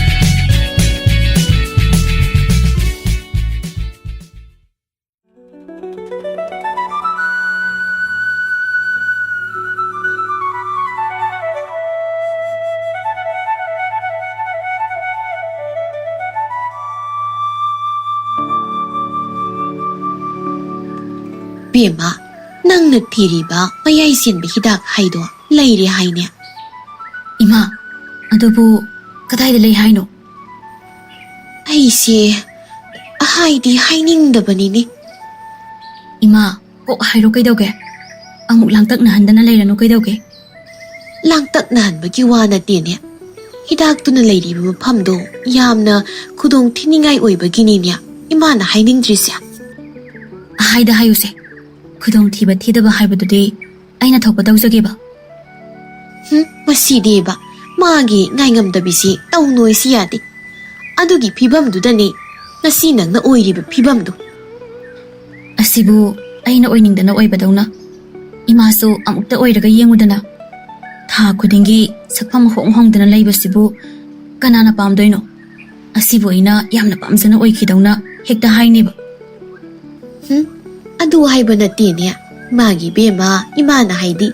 ꯕꯦꯝꯃ, ꯅꯪꯅ ꯊꯤꯔꯤꯕ ꯃꯌꯥꯏ ꯆꯦꯟꯕ ꯍꯤꯗꯥꯛ ꯍꯥꯏꯗꯣ ꯂꯩꯔꯦ ꯍꯥꯏꯅꯦ? ꯏꯃꯥ, ꯑꯗꯨꯕꯨ ꯀꯗꯥꯏꯗ ꯂꯩ ꯍꯥꯏꯅꯣ? ꯑꯩꯁꯦ ꯍꯥꯏꯗꯤ ꯍꯥꯏꯅꯤꯡꯗꯕꯅꯤꯅꯦ꯫ ꯏꯃꯥ, ꯀꯣꯛ ꯍꯥꯏꯔꯣ ꯀꯩꯗꯧꯒꯦ? ꯑꯃꯨꯛ ꯂꯥꯡꯇꯛꯅꯍꯟꯗꯅ ꯂꯩꯔꯅꯨ ꯀꯩꯗꯧꯒꯦ? ꯂꯥꯡꯇꯛꯅꯍꯟꯕꯒꯤ ꯋꯥ ꯅꯠꯇꯦꯅꯦ꯫ ꯍꯤꯗꯥꯛꯇꯨꯅ ꯂꯩꯔꯤꯕ ꯃꯐꯝꯗꯣ ꯌꯥꯝꯅ ꯈꯨꯗꯣꯡ ꯊꯤꯅꯤꯡꯉꯥꯏ ꯑꯣꯏꯕꯒꯤꯅꯤꯅꯦ ꯏꯃꯥꯅ ꯍꯥꯏꯅꯤꯡꯗ꯭ꯔꯤꯁꯦ꯫ ꯍꯥꯏꯗ ꯍꯥꯏꯌꯨꯁꯦ, ꯈꯨꯗꯣꯡꯊꯤꯕ ꯊꯤꯗꯕ ꯍꯥꯏꯕꯗꯨꯗꯤ ꯑꯩꯅ ꯊꯣꯛꯄ ꯇꯧꯖꯒꯦꯕ꯫ ꯍꯨꯝ, ꯃꯁꯤꯗꯤꯕ, ꯃꯥꯒꯤ ꯉꯥꯏꯉꯝꯗꯕꯤꯁꯤ ꯇꯧꯅꯣꯏꯁꯤ ꯌꯥꯗꯦ꯫ ꯑꯗꯨꯒꯤ ꯐꯤꯕꯝꯗꯨꯗꯅꯦ ꯉꯁꯤ ꯅꯪꯅ ꯑꯣꯏꯔꯤꯕ ꯐꯤꯕꯝꯗꯨ꯫ ꯑꯁꯤꯕꯨ ꯑꯩꯅ ꯑꯣꯏꯅꯤꯡꯗꯅ ꯑꯣꯏꯕꯗꯧꯅ꯫ ꯏꯃꯥꯁꯨ ꯑꯃꯨꯛꯇ ꯑꯣꯏꯔꯒ ꯌꯦꯡꯉꯨꯗꯅ꯫ ꯊꯥ ꯈꯨꯗꯤꯡꯒꯤ ꯁꯛꯐꯝ ꯍꯣꯡ ꯍꯣꯡꯗꯅ ꯂꯩꯕꯁꯤꯕꯨ ꯀꯅꯥꯅ ꯄꯥꯝꯗꯣꯏꯅꯣ? ꯑꯁꯤꯕꯨ ꯑꯩꯅ ꯌꯥꯝꯅ ꯄꯥꯝꯖꯅ ꯑꯣꯏꯈꯤꯗꯧꯅ ꯍꯦꯛꯇ ꯍꯥꯏꯅꯦꯕ꯫ ꯍꯨꯝ, ꯑꯗꯨ ꯍꯥꯏꯕ ꯅꯠꯇꯦꯅꯦ꯫ ꯃꯥꯒꯤ ꯕꯦꯝꯃ, ꯏꯃꯥꯅ ꯍꯥꯏꯗꯤ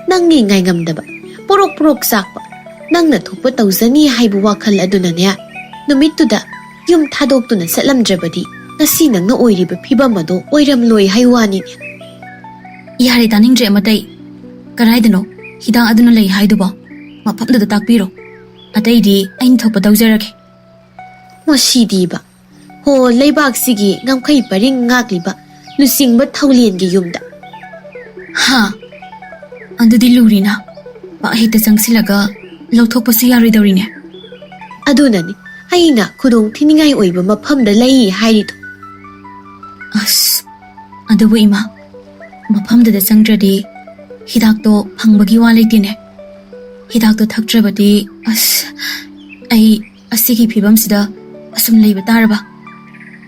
ꯅꯪꯒꯤ ꯉꯥꯏꯉꯝꯗꯕ, ꯄꯣꯔꯣꯛ ꯄꯣꯔꯣꯛ ꯆꯥꯛꯄ, ꯅꯪꯅ ꯊꯣꯛꯄ ꯇꯧꯖꯅꯤ ꯍꯥꯏꯕ ꯋꯥꯈꯜ ꯑꯗꯨꯅꯅꯦ ꯅꯨꯃꯤꯠꯇꯨꯗ ꯌꯨꯝ ꯊꯥꯗꯣꯛꯇꯨꯅ ꯆꯠꯂꯝꯗ꯭ꯔꯕꯗꯤ ꯉꯁꯤ ꯅꯪꯅ ꯑꯣꯏꯔꯤꯕ ꯐꯤꯕꯝ ꯑꯗꯣ ꯑꯣꯏꯔꯝꯂꯣꯏ ꯍꯥꯏ ꯋꯥꯅꯤꯅꯦ꯫ ꯌꯥꯔꯦ, ꯇꯥꯅꯤꯡꯗ꯭ꯔꯦ ꯑꯃꯇꯩ꯫ ꯀꯗꯥꯏꯗꯅꯣ ꯍꯤꯗꯥꯛ ꯑꯗꯨꯅ ꯂꯩ ꯍꯥꯏꯗꯨꯕꯣ? ꯃꯐꯝꯗꯨꯗ ꯇꯥꯛꯄꯤꯔꯣ꯫ ꯑꯇꯩꯗꯤ ꯑꯩꯅ ꯊꯣꯛꯄ ꯇꯧꯖꯔꯒꯦ꯫ ꯃꯁꯤꯗꯤꯕ, ꯍꯣ, ꯂꯩꯕꯥꯛꯁꯤꯒꯤ ꯉꯝꯈꯩ ꯄꯔꯤꯡ ꯉꯥꯛꯂꯤꯕ ꯂꯨꯆꯤꯡꯕ ꯊꯧꯂꯦꯟꯒꯤ ꯌꯨꯝꯗ꯫ ꯍꯥ, ꯑꯗꯨꯗꯤ ꯂꯨꯔꯤꯅ꯫ ꯄꯥꯛ ꯍꯦꯛꯇ ꯆꯪꯁꯤꯜꯂꯒ ꯂꯧꯊꯣꯛꯄꯁꯨ ꯌꯥꯔꯣꯏꯗꯧꯔꯤꯅꯦ꯫ ꯑꯗꯨꯅꯅꯤ ꯑꯩꯅ ꯈꯨꯗꯣꯡ ꯊꯤꯅꯤꯡꯉꯥꯏ ꯑꯣꯏꯕ ꯃꯐꯝꯗ ꯂꯩ ꯍꯥꯏꯔꯤꯗꯣ꯫ ꯑꯁ, ꯑꯗꯨꯕꯨ ꯏꯃꯥ, ꯃꯐꯝꯗꯨꯗ ꯆꯪꯗ꯭ꯔꯗꯤ ꯍꯤꯗꯥꯛꯇꯣ ꯐꯪꯕꯒꯤ ꯋꯥ ꯂꯩꯇꯦꯅꯦ꯫ ꯍꯤꯗꯥꯛꯇꯣ ꯊꯛꯇ꯭ꯔꯕꯗꯤ ꯑꯁ, ꯑꯩ ꯑꯁꯤꯒꯤ ꯐꯤꯕꯝꯁꯤꯗ ꯑꯁꯨꯝ ꯂꯩꯕ ꯇꯥꯔꯕ?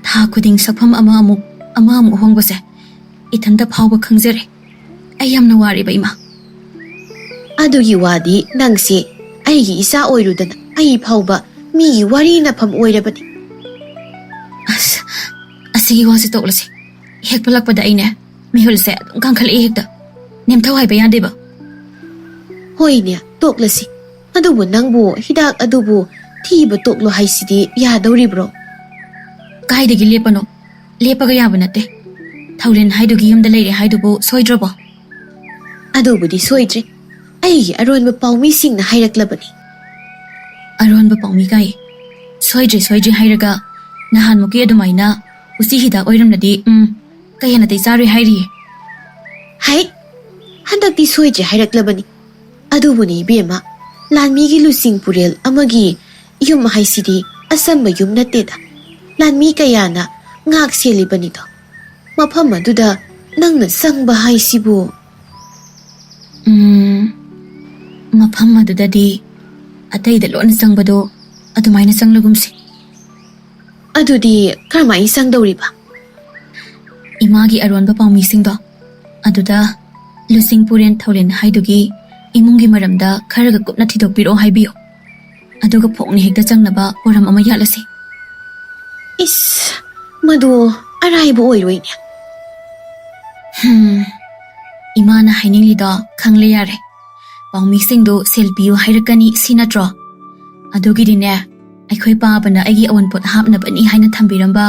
ꯊꯥ ꯈꯨꯗꯤꯡ ꯁꯛꯐꯝ ꯑꯃ ꯑꯃꯨꯛ, ꯑꯃ ꯑꯃꯨꯛ ꯍꯣꯡꯕꯁꯦ ꯏꯊꯟꯇ ꯐꯥꯎꯕ ꯈꯪꯖꯔꯦ꯫ ꯑꯩ ꯌꯥꯝꯅ ꯋꯥꯔꯦꯕ, ꯏꯃꯥ꯫ ꯑꯗꯨꯒꯤ ꯋꯥꯗꯤ ꯅꯪꯁꯦ ꯑꯩꯒꯤ ꯏꯆꯥ ꯑꯣꯏꯔꯨꯗꯅ ꯑꯩ ꯐꯥꯎꯕ ꯃꯤꯒꯤ ꯋꯥꯔꯤ ꯅꯐꯝ ꯑꯣꯏꯔꯕꯅꯤ꯫ ꯑꯁ, ꯑꯁꯤꯒꯤ ꯋꯥꯁꯦ ꯇꯣꯛꯂꯁꯤ꯫ ꯍꯦꯛ ꯄꯜꯂꯛꯄꯗ ꯑꯩꯅꯦ, ꯃꯤꯍꯨꯜꯁꯦ ꯑꯗꯨꯝ ꯀꯥꯡꯈꯠꯂꯛꯏ ꯍꯦꯛꯇ꯫ ꯅꯦꯝꯊꯧ ꯍꯥꯏꯕ ꯌꯥꯗꯦꯕ꯫ ꯍꯣꯏꯅꯦ, ꯇꯣꯛꯂꯁꯤ꯫ ꯑꯗꯨꯕꯨ ꯅꯪꯕꯨ ꯍꯤꯗꯥꯛ ꯑꯗꯨꯕꯨ ꯊꯤꯕ ꯇꯣꯛꯂꯣ ꯍꯥꯏꯁꯤꯗꯤ ꯌꯥꯗꯧꯔꯤꯕ꯭ꯔꯣ? ꯀꯥꯏꯗꯒꯤ ꯂꯦꯞꯄꯅꯣ? ꯂꯦꯞꯄꯒ ꯌꯥꯕ ꯅꯠꯇꯦ꯫ ꯊꯧꯔꯦꯟ ꯍꯥꯏꯗꯨꯒꯤ ꯌꯨꯝꯗ ꯂꯩꯔꯦ ꯍꯥꯏꯗꯨꯕꯨ ꯁꯣꯏꯗ꯭ꯔꯕꯣ? ꯑꯗꯨꯕꯨꯗꯤ ꯁꯣꯏꯗ꯭ꯔꯦ꯫ ꯑꯩꯒꯤ ꯑꯔꯣꯟꯕ ꯄꯥꯎꯃꯤꯁꯤꯡꯅ ꯍꯥꯏꯔꯛꯂꯕꯅꯤ꯫ ꯑꯔꯣꯟꯕ ꯄꯥꯎꯃꯤ ꯀꯥꯏ? ꯁꯣꯏꯗ꯭ꯔꯦ, ꯁꯣꯏꯗ꯭ꯔꯦ ꯍꯥꯏꯔꯒ ꯅꯍꯥꯟꯃꯨꯛꯀꯤ ꯑꯗꯨꯃꯥꯏꯅ ꯎꯆꯤ ꯍꯤꯗꯥꯛ ꯑꯣꯏꯔꯝꯂꯗꯤ, ꯎꯝ, ꯀꯌꯥ ꯅꯥꯇꯩ ꯆꯥꯔꯣꯏ ꯍꯥꯏꯔꯤꯌꯦ꯫ ꯍꯩ! ꯍꯟꯗꯛꯇꯤ ꯁꯣꯏꯗ꯭ꯔꯦ ꯍꯥꯏꯔꯛꯂꯕꯅꯤ꯫ ꯑꯗꯨꯕꯨꯅꯤ ꯏꯕꯦꯝꯃ, ꯂꯥꯟꯃꯤꯒꯤ ꯂꯨꯆꯤꯡ ꯄꯨꯔꯦꯜ ꯑꯃꯒꯤ ꯌꯨꯝ ꯍꯥꯏꯁꯤꯗꯤ ꯑꯆꯝꯕ ꯌꯨꯝ ꯅꯠꯇꯦꯗ꯫ ꯂꯥꯟꯃꯤ ꯀꯌꯥꯅ ꯉꯥꯛ ꯁꯦꯜꯂꯤꯕꯅꯤꯗꯣ꯫ ꯃꯐꯝ ꯑꯗꯨꯗ ꯅꯪꯅ ꯆꯪꯕ ꯍꯥꯏꯁꯤꯕꯨ? ꯎꯝ, ꯃꯐꯝ ꯑꯗꯨꯗꯗꯤ ꯑꯇꯩꯗ ꯂꯣꯟꯅ ꯆꯪꯕꯗꯣ ꯑꯗꯨꯃꯥꯏꯅ ꯆꯪꯂꯒꯨꯝꯁꯤ꯫ ꯑꯗꯨꯗꯤ ꯀꯔꯝꯍꯥꯏꯅ ꯆꯪꯗꯧꯔꯤꯕ? ꯏꯃꯥꯒꯤ ꯑꯔꯣꯟꯕ ꯄꯥꯎꯃꯤꯁꯤꯡꯗꯣ ꯑꯗꯨꯗ ꯂꯨꯆꯤꯡ ꯄꯨꯔꯦꯟ ꯊꯧꯔꯦꯟ ꯍꯥꯏꯗꯨꯒꯤ ꯏꯃꯨꯡꯒꯤ ꯃꯔꯝꯗ ꯈꯔꯒ ꯀꯨꯞꯅ ꯊꯤꯗꯣꯛꯄꯤꯔꯛꯑꯣ ꯍꯥꯏꯕꯤꯌꯨ꯫ ꯑꯗꯨꯒ ꯐꯣꯡꯅ ꯍꯦꯛꯇ ꯆꯪꯅꯕ ꯄꯣꯔꯝ ꯑꯃ ꯌꯥꯠꯂꯁꯤ꯫ ꯏꯁ, ꯃꯗꯨ ꯑꯔꯥꯏꯕ ꯑꯣꯏꯔꯣꯏꯅꯦ꯫ ꯍꯝ, ꯏꯃꯥꯅ ꯍꯥꯏꯅꯤꯡꯂꯤꯗꯣ ꯈꯪꯂꯦ ꯌꯥꯔꯦ꯫ ꯄꯥꯎꯃꯤꯁꯤꯡꯗꯣ ꯁꯦꯜ ꯄꯤꯌꯨ ꯍꯥꯏꯔꯛꯀꯅꯤ ꯁꯤ ꯅꯠꯇ꯭ꯔꯣ? ꯑꯗꯨꯒꯤꯗꯤꯅꯦ, ꯑꯩꯈꯣꯏ ꯄꯥꯕꯅ ꯑꯩꯒꯤ ꯑꯋꯨꯟꯄꯣꯠ ꯍꯥꯞꯅꯕꯅꯤ ꯍꯥꯏꯅ ꯊꯝꯕꯤꯔꯝꯕ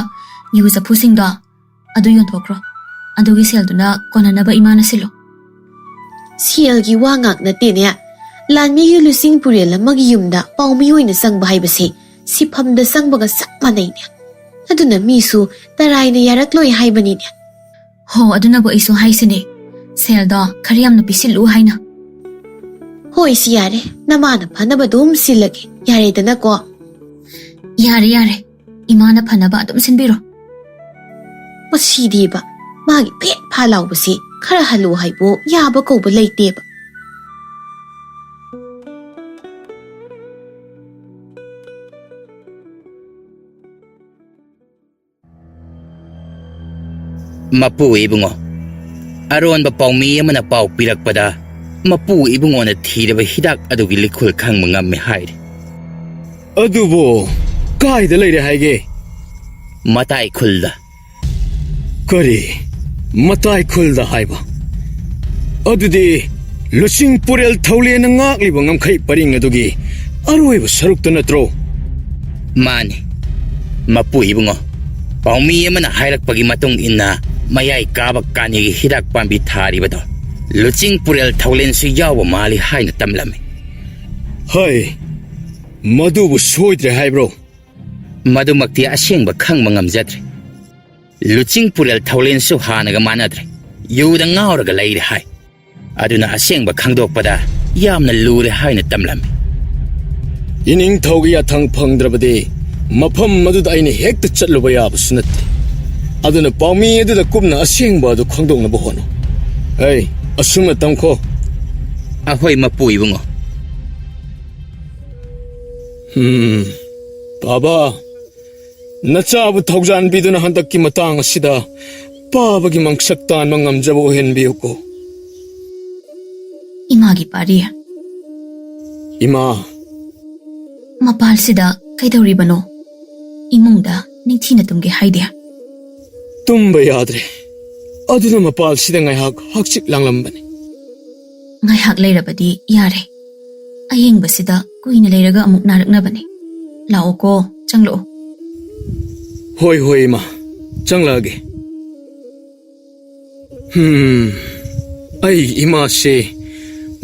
ꯌꯨ ꯆꯐꯨꯁꯤꯡꯗꯣ ꯑꯗꯨ ꯌꯣꯟꯊꯣꯛꯈ꯭ꯔꯣ꯫ ꯑꯗꯨꯒꯤ ꯁꯦꯜꯗꯨꯅ ꯀꯣꯟꯅꯅꯕ ꯏꯃꯥꯅ ꯁꯤꯜꯂꯣ꯫ ꯁꯦꯜꯒꯤ ꯋꯥ ꯉꯥꯛ ꯅꯠꯇꯦꯅꯦ꯫ ꯂꯥꯟꯃꯤꯒꯤ ꯂꯨꯆꯤꯡ ꯄꯨꯔꯦꯜ ꯑꯃꯒꯤ ꯌꯨꯝꯗ ꯄꯥꯎꯃꯤ ꯑꯣꯏꯅ ꯆꯪꯕ ꯍꯥꯏꯕꯁꯦ ꯁꯤꯐꯝꯗ ꯆꯪꯕꯒ ꯆꯞ ꯃꯥꯟꯅꯩꯅꯦ꯫ ꯑꯗꯨꯅ ꯃꯤꯁꯨ ꯇꯔꯥꯏꯅ ꯌꯥꯔꯛꯂꯣꯏ ꯍꯥꯏꯕꯅꯤꯅꯦ꯫ ꯍꯣ, ꯑꯗꯨꯅꯕꯨ ꯑꯩꯁꯨ ꯍꯥꯏꯁꯤꯅꯦ, ꯁꯦꯜꯗꯣ ꯈꯔ ꯌꯥꯝꯅ ꯄꯤꯁꯤꯜꯂꯨ ꯍꯥꯏꯅ꯫ ꯍꯣꯏ, ꯁꯤ ꯌꯥꯔꯦ, ꯅꯃꯥꯅ ꯐꯅꯕ ꯑꯗꯨꯝ ꯁꯤꯜꯂꯒꯦ, ꯌꯥꯔꯦꯗꯅꯀꯣ? ꯌꯥꯔꯦ, ꯌꯥꯔꯦ, ꯏꯃꯥꯅ ꯐꯅꯕ ꯑꯗꯨꯝ ꯁꯤꯟꯕꯤꯔꯣ꯫ ꯃꯁꯤꯗꯤꯕ, ꯃꯥꯒꯤ ꯐꯦꯠ ꯐꯥ ꯂꯥꯎꯕꯁꯤ ꯈꯔ ꯍꯜꯂꯨ ꯍꯥꯏꯕꯨ ꯌꯥꯕ ꯀꯧꯕ ꯂꯩꯇꯦꯕ꯫ ꯃꯄꯨ ꯏꯕꯨꯡꯉꯣ, ꯑꯔꯣꯟꯕ ꯄꯥꯎꯃꯤ ꯑꯃꯅ ꯄꯥꯎ ꯄꯤꯔꯛꯄꯗ, ꯃꯄꯨ ꯏꯕꯨꯡꯉꯣꯅ ꯊꯤꯔꯕ ꯍꯤꯗꯥꯛ ꯑꯗꯨꯒꯤ ꯂꯤꯈꯨꯜ ꯈꯪꯕ ꯉꯝꯃꯦ ꯍꯥꯏꯔꯤ꯫ ꯑꯗꯨꯕꯨ ꯀꯥꯏꯗ ꯂꯩꯔꯦ ꯍꯥꯏꯒꯦ? ꯃꯇꯥꯏ ꯈꯨꯜꯗ꯫ ꯀꯔꯤ? ꯃꯇꯥꯏ ꯈꯨꯜꯗ ꯍꯥꯏꯕ? ꯑꯗꯨꯗꯤ ꯂꯨꯆꯤꯡ ꯄꯨꯔꯦꯜ ꯊꯧꯂꯦꯟꯅ ꯉꯥꯛꯂꯤꯕ ꯉꯝꯈꯩ ꯄꯔꯤꯡ ꯑꯗꯨꯒꯤ ꯑꯔꯣꯏꯕ ꯁꯔꯨꯛꯇ ꯅꯠꯇ꯭ꯔꯣ? ꯃꯥꯅꯤ, ꯃꯄꯨ ꯏꯕꯨꯡꯉꯣ꯫ ꯄꯥꯎꯃꯤ ꯑꯃꯅ ꯍꯥꯏꯔꯛꯄꯒꯤ ꯃꯇꯨꯡ ꯏꯟꯅ, ꯃꯌꯥꯏ ꯀꯥꯕ ꯀꯥꯅꯤꯒꯤ ꯍꯤꯗꯥꯛ ꯄꯥꯝꯕꯤ ꯊꯥꯔꯤꯕꯗꯣ ꯂꯨꯆꯤꯡ ꯄꯨꯔꯦꯜ ꯊꯧꯂꯦꯟꯁꯨ ꯌꯥꯎꯕ ꯃꯥꯜꯂꯤ ꯍꯥꯏꯅ ꯇꯝꯂꯝꯃꯤ꯫ ꯍꯣꯏ, ꯃꯗꯨꯕꯨ ꯁꯣꯏꯗ꯭ꯔꯦ ꯍꯥꯏꯕ꯭ꯔꯣ? ꯃꯗꯨꯃꯛꯇꯤ ꯑꯁꯦꯡꯕ ꯈꯪꯕ ꯉꯝꯖꯗ꯭ꯔꯦ꯫ ꯂꯨꯆꯤꯡ ꯄꯨꯔꯦꯜ ꯊꯧꯂꯦꯟꯁꯨ ꯍꯥꯟꯅꯒ ꯃꯥꯟꯅꯗ꯭ꯔꯦ꯫ ꯌꯨꯗ ꯉꯥꯎꯔꯒ ꯂꯩꯔꯦ ꯍꯥꯏ꯫ ꯑꯗꯨꯅ ꯑꯁꯦꯡꯕ ꯈꯪꯗꯣꯛꯄꯗ ꯌꯥꯝꯅ ꯂꯨꯔꯦ ꯍꯥꯏꯅ ꯇꯝꯂꯝꯃꯤ꯫ ꯏꯅꯤꯡꯊꯧꯒꯤ ꯌꯥꯊꯪ ꯐꯪꯗ꯭ꯔꯕꯗꯤ ꯃꯐꯝ ꯑꯗꯨꯗ ꯑꯩꯅ ꯍꯦꯛꯇ ꯆꯠꯂꯨꯕ ꯌꯥꯕꯁꯨ ꯅꯠꯇꯦ꯫ ꯑꯗꯨꯅ ꯄꯥꯎꯃꯤ ꯑꯗꯨꯗ ꯀꯨꯞꯅ ꯑꯁꯦꯡꯕ ꯑꯗꯨ ꯈꯪꯗꯣꯛꯅꯕ ꯍꯣꯠꯅꯧ꯫ ꯑꯩ ꯑꯁꯨꯝꯅ ꯇꯝꯈꯣ꯫ ꯑꯍꯣꯏ, ꯃꯄꯨ ꯏꯕꯨꯡꯉꯣ꯫ ꯎꯝ, ꯄꯥꯕ, ꯅꯆꯥꯕꯨ ꯊꯧꯖꯥꯟꯕꯤꯗꯨꯅ ꯍꯟꯗꯛꯀꯤ ꯃꯇꯥꯡ ꯑꯁꯤꯗ ꯄꯥꯕꯒꯤ ꯃꯪꯁꯛ ꯇꯥꯟꯕ ꯉꯝꯖꯕ ꯑꯣꯏꯍꯟꯕꯤꯌꯨꯀꯣ꯫ ꯏꯃꯥꯒꯤ ꯄꯥꯔꯤ꯫ ꯏꯃꯥ꯫ ꯃꯄꯥꯜꯁꯤꯗ ꯀꯩꯗꯧꯔꯤꯕꯅꯣ? ꯏꯃꯨꯡꯗ ꯅꯤꯡꯊꯤꯅ ꯇꯨꯝꯒꯦ ꯍꯥꯏꯗꯦ꯫ ꯇꯨꯝꯕ ꯌꯥꯗ꯭ꯔꯦ꯫ ꯑꯗꯨꯅ ꯃꯄꯥꯜꯁꯤꯗ ꯉꯥꯏꯍꯥꯛ ꯍꯛꯆꯤꯛ ꯂꯥꯡꯂꯝꯕꯅꯤ꯫ ꯉꯥꯏꯍꯥꯛ ꯂꯩꯔꯕꯗꯤ ꯌꯥꯔꯦ꯫ ꯑꯌꯦꯡꯕꯁꯤꯗ ꯀꯨꯏꯅ ꯂꯩꯔꯒ ꯑꯃꯨꯛ ꯅꯥꯔꯛꯅꯕꯅꯦ꯫ ꯂꯥꯛꯑꯣꯀꯣ, ꯆꯪꯂꯛꯑꯣ꯫ ꯍꯣꯏ, ꯍꯣꯏ, ꯏꯃꯥ, ꯆꯪꯂꯛꯑꯒꯦ꯫ ꯍꯝ, ꯑꯩ ꯏꯃꯥꯁꯦ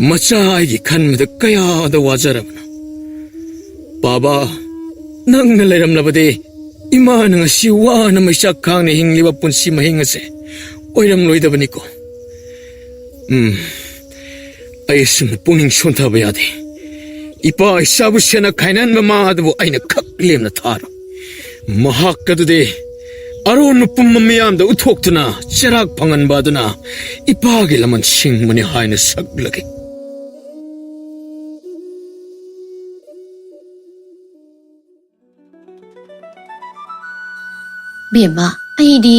ꯃꯆꯥ ꯑꯩꯒꯤ ꯈꯟꯕꯗ ꯀꯌꯥꯗ ꯋꯥꯖꯔꯕꯅꯣ꯫ ꯄꯥꯕ, ꯅꯪꯅ ꯂꯩꯔꯝꯂꯕꯗꯤ ꯏꯃꯥꯅ ꯉꯁꯤ ꯋꯥꯅ ꯃꯩꯆꯥꯛ ꯈꯥꯡꯅ ꯍꯤꯡꯂꯤꯕ ꯄꯨꯟꯁꯤ ꯃꯍꯤꯡ ꯑꯁꯦ ꯑꯣꯏꯔꯝꯂꯣꯏꯗꯕꯅꯤꯀꯣ꯫ ꯎꯝ, ꯑꯩ ꯑꯁꯨꯝꯅ ꯄꯨꯛꯅꯤꯡ ꯁꯣꯟꯊꯕ ꯌꯥꯗꯦ꯫ ꯏꯄꯥ ꯏꯆꯥꯕꯨ ꯁꯦꯟꯅ ꯈꯥꯏꯅꯍꯟꯕ ꯃꯥ ꯑꯗꯨꯕꯨ ꯑꯩꯅ ꯈꯛ ꯂꯦꯝꯅ ꯊꯥꯔꯣꯏ꯫ ꯃꯍꯥꯛ ꯑꯗꯨꯗꯤ ꯑꯔꯣꯟꯕ ꯄꯨꯝꯕ ꯃꯤꯌꯥꯝꯗ ꯎꯠꯊꯣꯛꯇꯨꯅ ꯆꯩꯔꯥꯛ ꯐꯪꯍꯟꯕ ꯑꯗꯨꯅ ꯏꯄꯥꯒꯤ ꯂꯃꯟ ꯁꯤꯡꯕꯅꯤ ꯍꯥꯏꯅ ꯁꯛꯂꯒꯦ꯫ ꯕꯦꯝꯃ, ꯑꯩꯗꯤ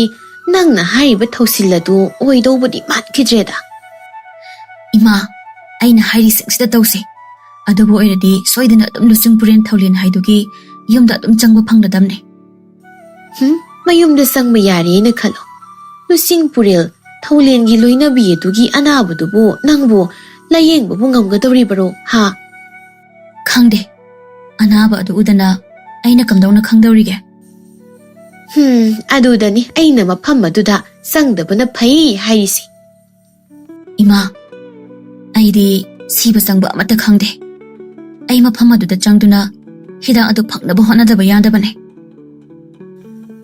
ꯅꯪꯅ ꯍꯥꯏꯔꯤꯕ ꯊꯧꯁꯤꯜ ꯑꯗꯨ ꯑꯣꯏꯗꯧꯕꯗꯤ ꯃꯥꯟꯈꯤꯗ꯭ꯔꯦꯗ꯫ ꯏꯃꯥ, ꯑꯩꯅ ꯍꯥꯏꯔꯤꯁꯤꯡꯁꯤꯗ ꯇꯧꯁꯦ꯫ ꯑꯗꯨꯕꯨ ꯑꯣꯏꯔꯗꯤ ꯁꯣꯏꯗꯅ ꯑꯗꯨꯝ ꯂꯨꯆꯤꯡ ꯄꯨꯔꯦꯟ ꯊꯧꯂꯦꯟ ꯍꯥꯏꯗꯨꯒꯤ ꯌꯨꯝꯗ ꯑꯗꯨꯝ ꯆꯪꯕ ꯐꯪꯂꯗꯝꯅꯦ꯫ ꯍꯨꯝ, ꯃꯌꯨꯝꯗ ꯆꯪꯕ ꯌꯥꯔꯦꯅ ꯈꯜꯂꯣ꯫ ꯂꯨꯆꯤꯡ ꯄꯨꯔꯦꯜ ꯊꯧꯂꯦꯟꯒꯤ ꯂꯣꯏꯅꯕꯤ ꯑꯗꯨꯒꯤ ꯑꯅꯥꯕꯗꯨꯕꯨ ꯅꯪꯕꯨ ꯂꯥꯌꯦꯡꯕꯕꯨ ꯉꯝꯒꯗꯧꯔꯤꯕꯔꯣ, ꯍꯥ? ꯈꯪꯗꯦ꯫ ꯑꯅꯥꯕ ꯑꯗꯨ ꯎꯗꯅ ꯑꯩꯅ ꯀꯝꯗꯧꯅ ꯈꯪꯗꯧꯔꯤꯒꯦ? ꯍꯨꯝ, ꯑꯗꯨꯗꯅꯤ ꯑꯩꯅ ꯃꯐꯝ ꯑꯗꯨꯗ ꯆꯪꯗꯕꯅ ꯐꯩ ꯍꯥꯏꯔꯤꯁꯤ꯫ ꯏꯃꯥ, ꯑꯩꯗꯤ ꯁꯤꯕ ꯆꯪꯕ ꯑꯃꯠꯇ ꯈꯪꯗꯦ꯫ ꯑꯩ ꯃꯐꯝ ꯑꯗꯨꯗ ꯆꯪꯗꯨꯅ ꯍꯤꯗꯥꯛ ꯑꯗꯨ ꯐꯪꯅꯕ ꯍꯣꯠꯅꯗꯕ ꯌꯥꯗꯕꯅꯦ꯫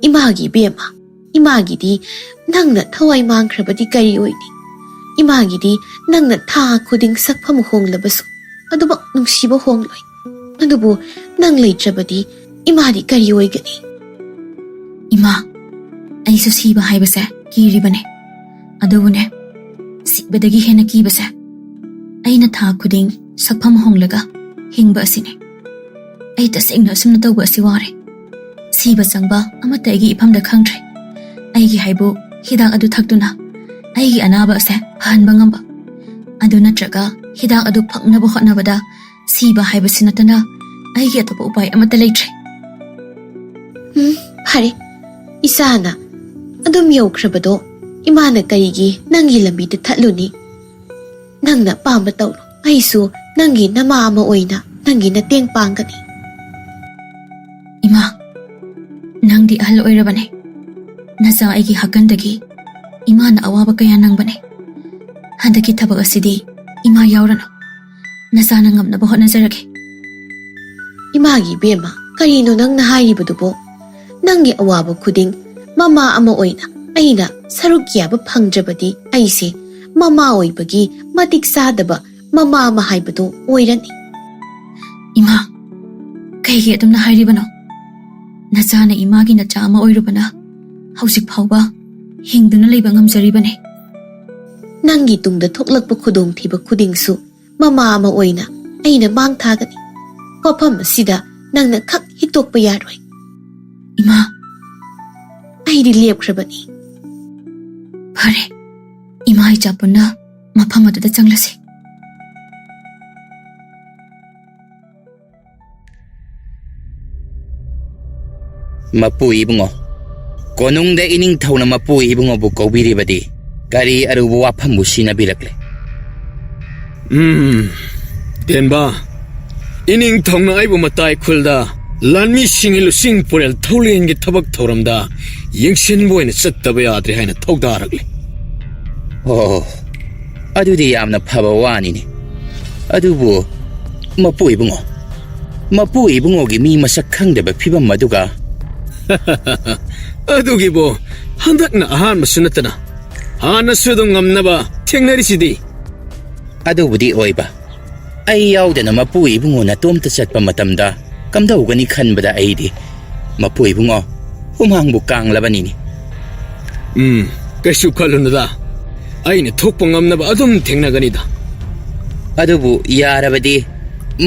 ꯏꯃꯥꯒꯤ ꯏꯕꯦꯝꯃ, ꯏꯃꯥꯒꯤꯗꯤ ꯅꯪꯅ ꯊꯋꯥꯏ ꯃꯥꯡꯈ꯭ꯔꯕꯗꯤ ꯀꯔꯤ ꯑꯣꯏꯅꯤ? ꯏꯃꯥꯒꯤꯗꯤ ꯅꯪꯅ ꯊꯥ ꯈꯨꯗꯤꯡ ꯁꯛꯐꯝ ꯍꯣꯡꯂꯕꯁꯨ ꯑꯗꯨꯃꯛ ꯅꯨꯡꯁꯤꯕ ꯍꯣꯡꯂꯣꯏ꯫ ꯑꯗꯨꯕꯨ ꯅꯪ ꯂꯩꯇ꯭ꯔꯕꯗꯤ ꯏꯃꯥꯗꯤ ꯀꯔꯤ ꯑꯣꯏꯒꯅꯤ? ꯏꯃꯥ, ꯑꯩꯁꯨ ꯁꯤꯕ ꯍꯥꯏꯕꯁꯦ ꯀꯤꯔꯤꯕꯅꯦ꯫ ꯑꯗꯨꯕꯨꯅꯦ, ꯁꯤꯕꯗꯒꯤ ꯍꯦꯟꯅ ꯀꯤꯕꯁꯦ ꯑꯩꯅ ꯊꯥ ꯈꯨꯗꯤꯡ ꯁꯛꯐꯝ ꯍꯣꯡꯂꯒ ꯍꯤꯡꯕ ꯑꯁꯤꯅꯦ꯫ ꯑꯩ ꯇꯁꯦꯡꯅ ꯑꯁꯨꯝꯅ ꯇꯧꯕ ꯑꯁꯤ ꯋꯥꯔꯦ꯫ ꯁꯤꯕ ꯆꯪꯕ ꯑꯃꯠꯇ ꯑꯩꯒꯤ ꯏꯐꯝꯗ ꯈꯪꯗ꯭ꯔꯦ꯫ ꯑꯩꯒꯤ ꯍꯥꯏꯕꯨ ꯍꯤꯗꯥꯛ ꯑꯗꯨ ꯊꯛꯇꯨꯅ ꯑꯩꯒꯤ ꯑꯅꯥꯕ ꯑꯁꯦ ꯐꯍꯟꯕ ꯉꯝꯕ꯫ ꯑꯗꯨ ꯅꯠꯇ꯭ꯔꯒ ꯍꯤꯗꯥꯛ ꯑꯗꯨ ꯐꯪꯅꯕ ꯍꯣꯠꯅꯕꯗ ꯁꯤꯕ ꯍꯥꯏꯕꯁꯤ ꯅꯠꯇꯅ ꯑꯩꯒꯤ ꯑꯇꯣꯞꯄ ꯎꯄꯥꯏ ꯑꯃꯠꯇ ꯂꯩꯇ꯭ꯔꯦ꯫ ꯎꯝ, ꯐꯔꯦ꯫ ꯏꯆꯥꯅ ꯑꯗꯨꯝ ꯌꯧꯈ꯭ꯔꯕꯗꯣ ꯏꯃꯥꯅ ꯀꯔꯤꯒꯤ ꯅꯪꯒꯤ ꯂꯝꯕꯤꯗ ꯊꯠꯂꯨꯅꯤ? ꯅꯪꯅ ꯑꯄꯥꯝꯕ ꯇꯧꯔꯣ꯫ ꯑꯩꯁꯨ ꯅꯪꯒꯤ ꯅꯃꯥ ꯑꯃ ꯑꯣꯏꯅ ꯅꯪꯒꯤ ꯃꯇꯦꯡ ꯄꯥꯡꯒꯅꯤ꯫ ꯏꯃꯥ, ꯅꯪꯗꯤ ꯑꯍꯜ ꯑꯣꯏꯔꯕꯅꯦ꯫ ꯅꯆꯥ ꯑꯩꯒꯤ ꯍꯥꯀꯟꯗꯒꯤ ꯏꯃꯥꯅ ꯑꯋꯥꯕ ꯀꯌꯥ ꯅꯪꯕꯅꯦ꯫ ꯍꯟꯗꯛꯀꯤ ꯊꯕꯛ ꯑꯁꯤꯗꯤ ꯏꯃꯥ ꯌꯥꯎꯔꯅꯨ꯫ ꯅꯆꯥꯅ ꯉꯝꯅꯕ ꯍꯣꯠꯅꯖꯔꯒꯦ꯫ ꯏꯃꯥꯒꯤ ꯏꯕꯦꯝꯃ, ꯀꯔꯤꯅꯣ ꯅꯪꯅ ꯍꯥꯏꯔꯤꯕꯗꯨꯕꯣ? ꯅꯪꯒꯤ ꯑꯋꯥꯕ ꯈꯨꯗꯤꯡ ꯃꯃꯥ ꯑꯃ ꯑꯣꯏꯅ ꯑꯩꯅ ꯁꯔꯨꯛ ꯌꯥꯕ ꯐꯪꯗ꯭ꯔꯕꯗꯤ ꯑꯩꯁꯦ ꯃꯃꯥ ꯑꯣꯏꯕꯒꯤ ꯃꯇꯤꯛ ꯆꯥꯗꯕ ꯃꯃꯥ ꯑꯃ ꯍꯥꯏꯕꯗꯨ ꯑꯣꯏꯔꯅꯤ꯫ ꯏꯃꯥ, ꯀꯩꯒꯤ ꯑꯗꯨꯝꯅ ꯍꯥꯏꯔꯤꯕꯅꯣ? ꯅꯆꯥꯅ ꯏꯃꯥꯒꯤ ꯅꯆꯥ ꯑꯃ ꯑꯣꯏꯔꯨꯕꯅ ꯍꯧꯖꯤꯛ ꯐꯥꯎꯕ ꯍꯤꯡꯗꯨꯅ ꯂꯩꯕ ꯉꯝꯖꯔꯤꯕꯅꯤ꯫ ꯅꯪꯒꯤ ꯇꯨꯡꯗ ꯊꯣꯛꯂꯛꯄ ꯈꯨꯗꯣꯡꯊꯤꯕ ꯈꯨꯗꯤꯡꯁꯨ ꯃꯃꯥ ꯑꯃ ꯑꯣꯏꯅ ꯑꯩꯅ ꯃꯥꯡ ꯊꯥꯒꯅꯤ꯫ ꯋꯥꯐꯝ ꯑꯁꯤꯗ ꯅꯪꯅ ꯈꯛ ꯍꯤꯛꯇꯣꯛꯄ ꯌꯥꯔꯣꯏ꯫ ꯏꯃꯥ꯫ ꯑꯩꯗꯤ ꯂꯦꯞꯈ꯭ꯔꯕꯅꯤ꯫ ꯐꯔꯦ, ꯏꯃꯥ ꯏꯆꯥ ꯄꯨꯟꯅ ꯃꯐꯝ ꯑꯗꯨꯗ ꯆꯪꯂꯁꯤ꯫ ꯃꯄꯨ ꯏꯕꯨꯡꯉꯣ, ꯀꯣꯅꯨꯡꯗ ꯏꯅꯤꯡꯊꯧꯅ ꯃꯄꯨ ꯏꯕꯨꯡꯉꯣꯕꯨ ꯀꯧꯕꯤꯔꯤꯕꯗꯤ ꯀꯔꯤ ꯑꯔꯨꯕ ꯋꯥꯐꯝꯕꯨ ꯁꯤꯟꯅꯕꯤꯔꯛꯂꯦ? ꯎꯝ, ꯇꯦꯟꯕ, ꯏꯅꯤꯡꯊꯧꯅ ꯑꯩꯕꯨ ꯃꯇꯥꯏ ꯈꯨꯜꯗ ꯂꯥꯟꯃꯤꯁꯤꯡꯒꯤ ꯂꯨꯆꯤꯡ ꯄꯨꯔꯦꯜ ꯊꯧꯂꯦꯟꯒꯤ ꯊꯕꯛ ꯊꯧꯔꯝꯗ ꯌꯦꯡꯁꯤꯟꯕ ꯑꯣꯏꯅ ꯆꯠꯇꯕ ꯌꯥꯗ꯭ꯔꯦ ꯍꯥꯏꯅ ꯊꯧꯗꯥꯔꯛꯂꯦ꯫ ꯑꯣ, ꯑꯗꯨꯗꯤ ꯌꯥꯝꯅ ꯐꯕ ꯋꯥꯅꯤꯅꯦ꯫ ꯑꯗꯨꯕꯨ, ꯃꯄꯨ ꯏꯕꯨꯡꯉꯣ, ꯃꯄꯨ ꯏꯕꯨꯡꯉꯣꯒꯤ ꯃꯤ ꯃꯁꯛ ꯈꯪꯗꯕ ꯐꯤꯕꯝ ꯑꯗꯨꯒ꯫ ꯑꯗꯨꯒꯤꯕꯨ, ꯍꯟꯗꯛꯅ ꯑꯍꯥꯟꯕꯁꯨ ꯅꯠꯇꯅ ꯍꯥꯟꯅꯁꯨ ꯑꯗꯨꯝ ꯉꯝꯅꯕ ꯊꯦꯡꯅꯔꯤꯁꯤꯗꯤ꯫ ꯑꯗꯨꯕꯨꯗꯤ ꯑꯣꯏꯕ, ꯑꯩ ꯌꯥꯎꯗꯅ ꯃꯄꯨ ꯏꯕꯨꯡꯉꯣ ꯅꯇꯣꯝꯇ ꯆꯠꯄ ꯃꯇꯝꯗ ꯀꯝꯗꯧꯒꯅꯤ ꯈꯟꯕꯗ ꯑꯩꯗꯤ, ꯃꯄꯨ ꯏꯕꯨꯡꯉꯣ, ꯍꯨꯃꯥꯡꯕꯨ ꯀꯥꯡꯂꯕꯅꯤꯅꯦ꯫ ꯎꯝ, ꯀꯩꯁꯨ ꯈꯜꯂꯨꯅꯨꯗ, ꯑꯩꯅ ꯊꯣꯛꯄ ꯉꯝꯅꯕ ꯑꯗꯨꯝ ꯊꯦꯡꯅꯒꯅꯤꯗ꯫ ꯑꯗꯨꯕꯨ ꯌꯥꯔꯕꯗꯤ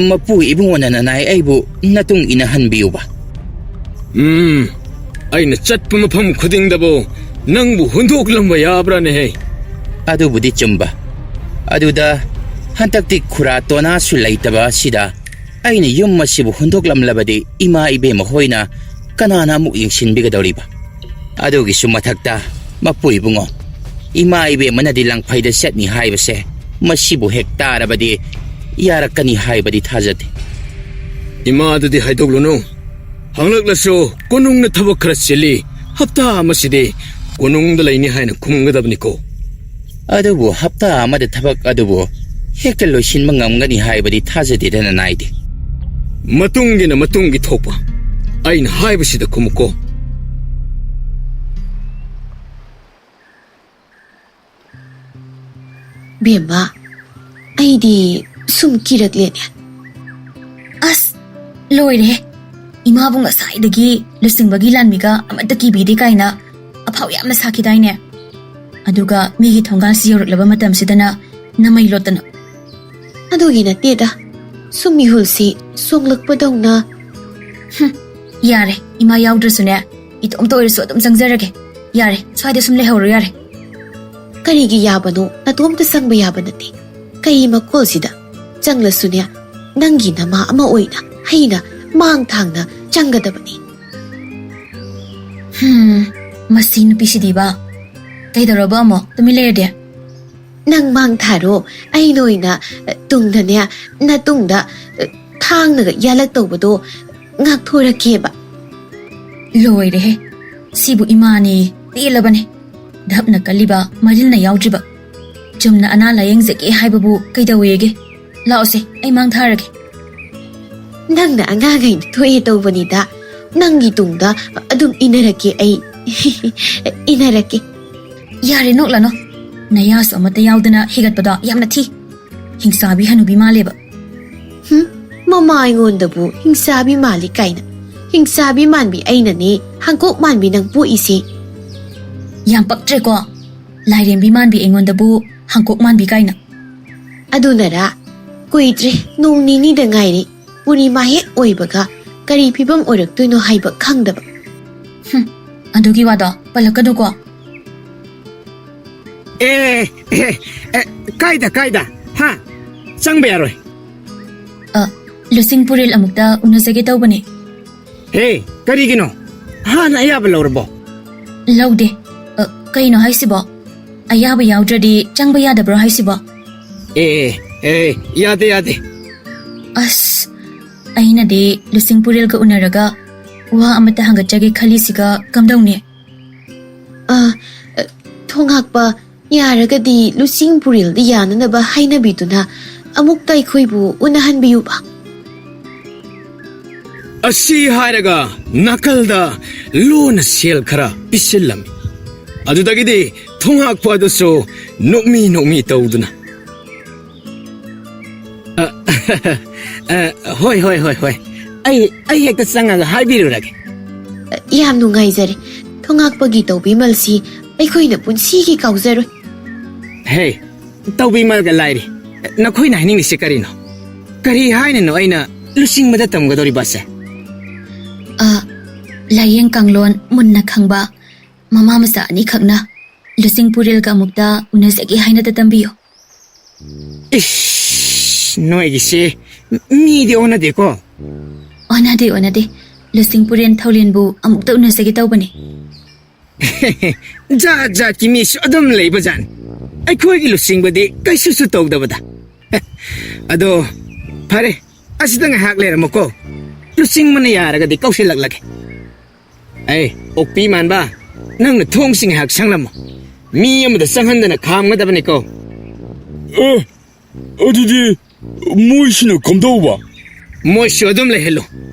ꯃꯄꯨ ꯏꯕꯨꯡꯉꯣꯅ ꯅꯅꯥꯏ ꯑꯩꯕꯨ ꯅꯇꯨꯡ ꯏꯟꯅꯍꯟꯕꯤꯌꯨꯕ꯫ ꯎꯝ, ꯑꯩꯅ ꯆꯠꯄ ꯃꯐꯝ ꯈꯨꯗꯤꯡꯗꯕꯨ ꯅꯪꯕꯨ ꯍꯨꯟꯗꯣꯛꯂꯝꯕ ꯌꯥꯕ꯭ꯔꯥꯅꯦꯍꯦ? ꯑꯗꯨꯕꯨꯗꯤ ꯆꯨꯝꯕ꯫ ꯑꯗꯨꯗ ꯍꯟꯗꯛꯇꯤ ꯈꯨꯔꯥ ꯇꯣꯅꯥꯁꯨ ꯂꯩꯇꯕ ꯑꯁꯤꯗ ꯑꯩꯅ ꯌꯨꯝ ꯑꯁꯤꯕꯨ ꯍꯨꯟꯗꯣꯛꯂꯝꯂꯕꯗꯤ ꯏꯃꯥ ꯏꯕꯦꯝꯃ ꯍꯣꯏꯅ ꯀꯅꯥꯅ ꯑꯃꯨꯛ ꯌꯦꯡꯁꯤꯟꯕꯤꯒꯗꯧꯔꯤꯕ? ꯑꯗꯨꯒꯤꯁꯨ ꯃꯊꯛꯇ, ꯃꯄꯨ ꯏꯕꯨꯡꯉꯣ, ꯏꯃꯥ ꯏꯕꯦꯝꯃꯅꯗꯤ ꯂꯪꯐꯩꯗ ꯆꯠꯅꯤ ꯍꯥꯏꯕꯁꯦ, ꯃꯁꯤꯕꯨ ꯍꯦꯛ ꯇꯥꯔꯕꯗꯤ ꯌꯥꯔꯛꯀꯅꯤ ꯍꯥꯏꯕꯗꯤ ꯊꯥꯖꯗꯦ꯫ ꯏꯃꯥꯗꯨꯗꯤ ꯍꯥꯏꯗꯣꯛꯂꯨꯅꯨ꯫ ꯍꯪꯂꯛꯂꯁꯨ ꯀꯣꯅꯨꯡꯅ ꯊꯕꯛ ꯈꯔ ꯆꯤꯜꯂꯤ, ꯍꯞꯇꯥ ꯑꯃꯁꯤꯗꯤ ꯀꯣꯅꯨꯡꯗ ꯂꯩꯅꯤ ꯍꯥꯏꯅ ꯈꯨꯝꯒꯗꯕꯅꯤꯀꯣ꯫ ꯑꯗꯨꯕꯨ ꯍꯞꯇꯥ ꯑꯃꯗ ꯊꯕꯛ ꯑꯗꯨꯕꯨ ꯍꯦꯛꯇ ꯂꯣꯏꯁꯤꯟꯕ ꯉꯝꯒꯅꯤ ꯍꯥꯏꯕꯗꯤ ꯊꯥꯖꯗꯦꯗꯅ ꯅꯥꯏꯗꯦ꯫ ꯃꯇꯨꯡꯒꯤꯅ ꯃꯇꯨꯡꯒꯤ ꯊꯣꯛꯄ꯫ ꯑꯩꯅ ꯍꯥꯏꯕꯁꯤꯗ ꯈꯨꯝꯃꯨꯀꯣ꯫ ꯕꯦꯝꯃ, ꯑꯩꯗꯤ ꯁꯨꯝ ꯀꯤꯔꯛꯂꯦꯅꯦ꯫ ꯑꯁ, ꯂꯣꯏꯔꯦꯍꯦ꯫ ꯏꯃꯥꯕꯨ ꯉꯁꯥꯏꯗꯒꯤ ꯂꯨꯆꯤꯡꯕꯒꯤ ꯂꯥꯟꯃꯤꯒ ꯑꯃꯠꯇ ꯀꯤꯕꯤꯗꯦ ꯀꯥꯏꯅ ꯑꯐꯥꯎ ꯌꯥꯝꯅ ꯁꯥꯈꯤꯗꯥꯏꯅꯦ? ꯑꯗꯨꯒ ꯃꯤꯒꯤ ꯊꯣꯡꯒꯥꯜꯁꯤ ꯌꯧꯔꯛꯂꯕ ꯃꯇꯝꯁꯤꯗꯅ ꯅꯃꯩ ꯂꯣꯠꯇꯅ꯫ ꯑꯗꯨꯒꯤ ꯅꯠꯇꯦꯗ, ꯁꯨꯝ ꯃꯤꯍꯨꯜꯁꯤ ꯆꯣꯡꯂꯛꯄꯗꯧꯅ꯫ ꯍꯨꯝ, ꯌꯥꯔꯦ, ꯏꯃꯥ ꯌꯥꯎꯗ꯭ꯔꯁꯨꯅꯦ, ꯏꯇꯣꯝꯇ ꯑꯣꯏꯔꯁꯨ ꯑꯗꯨꯝ ꯆꯪꯖꯔꯒꯦ꯫ ꯌꯥꯔꯦ, ꯁ꯭ꯋꯥꯏꯗ ꯁꯨꯝ ꯂꯩꯍꯧꯔꯣ, ꯌꯥꯔꯦ꯫ ꯀꯔꯤꯒꯤ ꯌꯥꯕꯅꯣ? ꯅꯇꯣꯝꯇ ꯆꯪꯕ ꯌꯥꯕ ꯅꯠꯇꯦ꯫ ꯀꯩ ꯃꯈꯣꯜꯁꯤꯗ? ꯆꯪꯂꯁꯨꯅꯦ, ꯅꯪꯒꯤ ꯅꯃꯥ ꯑꯃ ꯑꯣꯏꯅ ꯑꯩꯅ ꯃꯥꯡ ꯊꯥꯡꯅ ꯆꯪꯒꯗꯕꯅꯤ꯫ ꯍꯨꯝ, ꯃꯁꯤ ꯅꯨꯄꯤꯁꯤꯗꯤꯕ꯫ ꯀꯩꯗꯧꯔꯕ ꯑꯃꯨꯛ? ꯇꯨꯃꯤꯟ ꯂꯩꯔꯗꯤ? ꯅꯪ ꯃꯥꯡ ꯊꯥꯔꯣ, ꯑꯩꯅ ꯑꯣꯏꯅ, ꯑ, ꯇꯨꯡꯗꯅꯦ, ꯅꯇꯨꯡꯗ, ꯑ, ꯊꯥꯡꯅꯒ ꯌꯥꯜꯂꯛꯇꯧꯕꯗꯣ ꯉꯥꯛꯊꯣꯔꯛꯀꯦꯕ꯫ ꯂꯣꯏꯔꯦꯍꯦ, ꯁꯤꯕꯨ ꯏꯃꯥꯅꯦ, ꯄꯦꯜꯂꯕꯅꯦ꯫ ꯙꯞꯅ ꯀꯜꯂꯤꯕ, ꯃꯔꯤꯜꯅ ꯌꯥꯎꯗ꯭ꯔꯤꯕ꯫ ꯆꯨꯝꯅ ꯑꯅꯥ ꯂꯥꯌꯦꯡꯖꯒꯦ ꯍꯥꯏꯕꯕꯨ ꯀꯩꯗꯧꯋꯦꯒꯦ? ꯂꯥꯛꯑꯣꯁꯦ, ꯑꯩ ꯃꯥꯡ ꯊꯥꯔꯒꯦ꯫ ꯅꯪꯅ ꯑꯉꯥꯡꯈꯩ ꯊꯣꯛꯑꯦ ꯇꯧꯕꯅꯤꯗ, ꯅꯪꯒꯤ ꯇꯨꯡꯗ ꯑꯗꯨꯝ ꯏꯟꯅꯔꯛꯀꯦ ꯑꯩ꯫ ꯏꯟꯅꯔꯛꯀꯦ꯫ ꯌꯥꯔꯦ, ꯅꯣꯛꯂꯅꯣ꯫ ꯅꯌꯥꯁꯨ ꯑꯃꯠꯇ ꯌꯥꯎꯗꯅ ꯍꯤꯒꯠꯄꯗꯣ ꯌꯥꯝꯅ ꯊꯤ꯫ ꯍꯤꯡꯆꯥꯕꯤ ꯍꯅꯨꯕꯤ ꯃꯥꯜꯂꯦꯕ꯫ ꯍꯨꯝ, ꯃꯃꯥ ꯑꯩꯉꯣꯟꯗꯕꯨ ꯍꯤꯡꯆꯥꯕꯤ ꯃꯥꯜꯂꯤ ꯀꯥꯏꯅ꯫ ꯍꯤꯡꯆꯥꯕꯤ ꯃꯥꯟꯕꯤ ꯑꯩꯅꯅꯦ ꯍꯥꯡꯀꯣꯛ ꯃꯥꯟꯕꯤ ꯅꯪ ꯄꯣꯛꯏꯁꯦ꯫ ꯌꯥꯝ ꯄꯛꯇ꯭ꯔꯦꯀꯣ꯫ ꯂꯥꯏꯔꯦꯝꯕꯤ ꯃꯥꯟꯕꯤ ꯑꯩꯉꯣꯟꯗꯕꯨ ꯍꯥꯡꯀꯣꯛ ꯃꯥꯟꯕꯤ ꯀꯥꯏꯅ꯫ ꯑꯗꯨꯅꯔꯥ? ꯀꯨꯏꯗ꯭ꯔꯦ, ꯅꯣꯡ ꯅꯤꯅꯤꯗ ꯉꯥꯏꯔꯦ꯫ ꯄꯨꯔꯅꯤꯃꯥ ꯍꯦꯛ ꯑꯣꯏꯕꯒ ꯀꯔꯤ ꯐꯤꯕꯝ ꯑꯣꯏꯔꯛꯇꯣꯏꯅꯣ ꯍꯥꯏꯕ ꯈꯪꯗꯕ꯫ ꯍꯨꯝ, ꯑꯗꯨꯒꯤ ꯋꯥꯗꯣ ꯄꯜꯂꯛꯀꯅꯨꯀꯣ꯫ ꯑꯦ, ꯑꯦ, ꯑꯦ, ꯀꯥꯏꯗ, ꯀꯥꯏꯗ? ꯍꯥ? ꯆꯪꯕ ꯌꯥꯔꯣꯏ꯫ ꯑ, ꯂꯨꯆꯤꯡ ꯄꯨꯔꯦꯜ ꯑꯃꯨꯛꯇ ꯎꯅꯖꯒꯦ ꯇꯧꯕꯅꯦ꯫ ꯍꯦ, ꯀꯔꯤꯒꯤꯅꯣ? ꯍꯥꯟꯅ ꯑꯌꯥꯕ ꯂꯧꯔꯕꯣ? ꯂꯧꯗꯦ꯫ ꯑ, ꯀꯩꯅꯣ ꯍꯥꯏꯁꯤꯕꯣ? ꯑꯌꯥꯕ ꯌꯥꯎꯗ꯭ꯔꯗꯤ ꯆꯪꯕ ꯌꯥꯗꯕ꯭ꯔꯣ ꯍꯥꯏꯁꯤꯕꯣ? ꯑꯦ, ꯑꯦ, ꯑꯦ, ꯌꯥꯗꯦ, ꯌꯥꯗꯦ꯫ ꯑꯁ, ꯑꯩꯅꯗꯤ ꯂꯨꯆꯤꯡ ꯄꯨꯔꯦꯜꯒ ꯎꯅꯔꯒ ꯋꯥ ꯑꯃꯇ ꯍꯪꯒꯠꯆꯒꯦ ꯈꯜꯂꯤꯁꯤꯒ ꯀꯝꯗꯧꯅꯤ? ꯑ, ꯊꯣꯡꯉꯥꯛꯄ, ꯌꯥꯔꯒꯗꯤ ꯂꯨꯆꯤꯡ ꯄꯨꯔꯦꯜꯗ ꯌꯥꯅꯅꯕ ꯍꯥꯏꯅꯕꯤꯗꯨꯅ ꯑꯃꯨꯛꯇ ꯑꯩꯈꯣꯏꯕꯨ ꯎꯅꯍꯟꯕꯤꯌꯨꯕ꯫ ꯑꯁꯤ ꯍꯥꯏꯔꯒ ꯅꯥꯀꯜꯗ ꯂꯨꯅ ꯁꯦꯜ ꯈꯔ ꯄꯤꯁꯤꯜꯂꯝꯃꯤ꯫ ꯑꯗꯨꯗꯒꯤꯗꯤ ꯊꯣꯡꯍꯥꯛꯄ ꯑꯗꯨꯁꯨ ꯅꯣꯛꯃꯤ ꯅꯣꯛꯃꯤ ꯇꯧꯗꯨꯅ, "ꯑ, ꯑ, ꯍꯣꯏ, ꯍꯣꯏ, ꯍꯣꯏ, ꯍꯣꯏ꯫ ꯑꯩ, ꯑꯩ ꯍꯦꯛꯇ ꯆꯪꯉꯒ ꯍꯥꯏꯕꯤꯔꯨꯔꯒꯦ꯫" ꯌꯥꯝ ꯅꯨꯡꯉꯥꯏꯖꯔꯦ꯫ ꯊꯣꯉꯥꯛꯄꯒꯤ ꯇꯧꯕꯤꯃꯜꯁꯤ ꯑꯩꯈꯣꯏꯅ ꯄꯨꯟꯁꯤꯒꯤ ꯀꯥꯎꯖꯔꯣꯏ꯫ ꯍꯦ, ꯇꯧꯕꯤꯃꯜꯒ ꯂꯥꯏꯔꯤ꯫ ꯅꯈꯣꯏꯅ ꯍꯥꯏꯅꯤꯡꯂꯤꯁꯤ ꯀꯔꯤꯅꯣ? ꯀꯔꯤ ꯍꯥꯏꯅꯅꯣ ꯑꯩꯅ ꯂꯨꯆꯤꯡꯕꯗ ꯇꯝꯒꯗꯧꯔꯤꯕꯁꯦ? ꯑ, ꯂꯥꯏꯌꯦꯡ ꯀꯥꯡꯂꯣꯟ ꯃꯨꯟꯅ ꯈꯪꯕ ꯃꯃꯥ ꯃꯆꯥ ꯑꯅꯤꯈꯛꯅ ꯂꯨꯆꯤꯡ ꯄꯨꯔꯦꯜꯒ ꯑꯃꯨꯛꯇ ꯎꯅꯖꯒꯦ ꯍꯥꯏꯅ ꯇꯝꯕꯤꯌꯨ꯫ ꯏꯁ, ꯅꯣꯏꯒꯤꯁꯦ ꯃꯤꯗꯤ ꯑꯣꯟꯅꯗꯦꯀꯣ꯫ ꯑꯣꯟꯅꯗꯦ, ꯑꯣꯟꯅꯗꯦ꯫ ꯂꯨꯆꯤꯡ ꯄꯨꯔꯦꯟ ꯊꯧꯂꯦꯟꯕꯨ ꯑꯃꯨꯛꯇ ꯎꯅꯖꯒꯦ ꯇꯧꯕꯅꯤ꯫ ꯖꯥꯠ ꯖꯥꯠꯀꯤ ꯃꯤꯁꯨ ꯑꯗꯨꯝ ꯂꯩꯕꯖꯥꯠꯅꯤ꯫ ꯑꯩꯈꯣꯏꯒꯤ ꯂꯨꯆꯤꯡꯕꯗꯤ ꯀꯩꯁꯨꯁꯨ ꯇꯧꯗꯕꯗ꯫ ꯑꯗꯣ ꯐꯔꯦ, ꯑꯁꯤꯗ ꯉꯥꯏꯍꯥꯛ ꯂꯩꯔꯝꯃꯨꯀꯣ꯫ ꯂꯨꯆꯤꯡꯕꯅ ꯌꯥꯔꯒꯗꯤ ꯀꯧꯁꯤꯜꯂꯛꯂꯒꯦ꯫ ꯑꯩ, ꯑꯣꯛꯄꯤ ꯃꯥꯟꯕ, ꯅꯪꯅ ꯊꯣꯡꯁꯤ ꯉꯥꯏꯍꯥꯛ ꯁꯪꯂꯝꯃꯣ꯫ ꯃꯤ ꯑꯃꯗ ꯆꯪꯍꯟꯗꯅ ꯈꯥꯝꯒꯗꯕꯅꯤꯀꯣ꯫ ꯑꯦ, ꯑꯗꯨꯗꯤ ꯃꯣꯏꯁꯤꯅ ꯀꯝꯗꯧꯕ? ꯃꯣꯏꯁꯨ ꯑꯗꯨꯝ ꯂꯩꯍꯜꯂꯨ꯫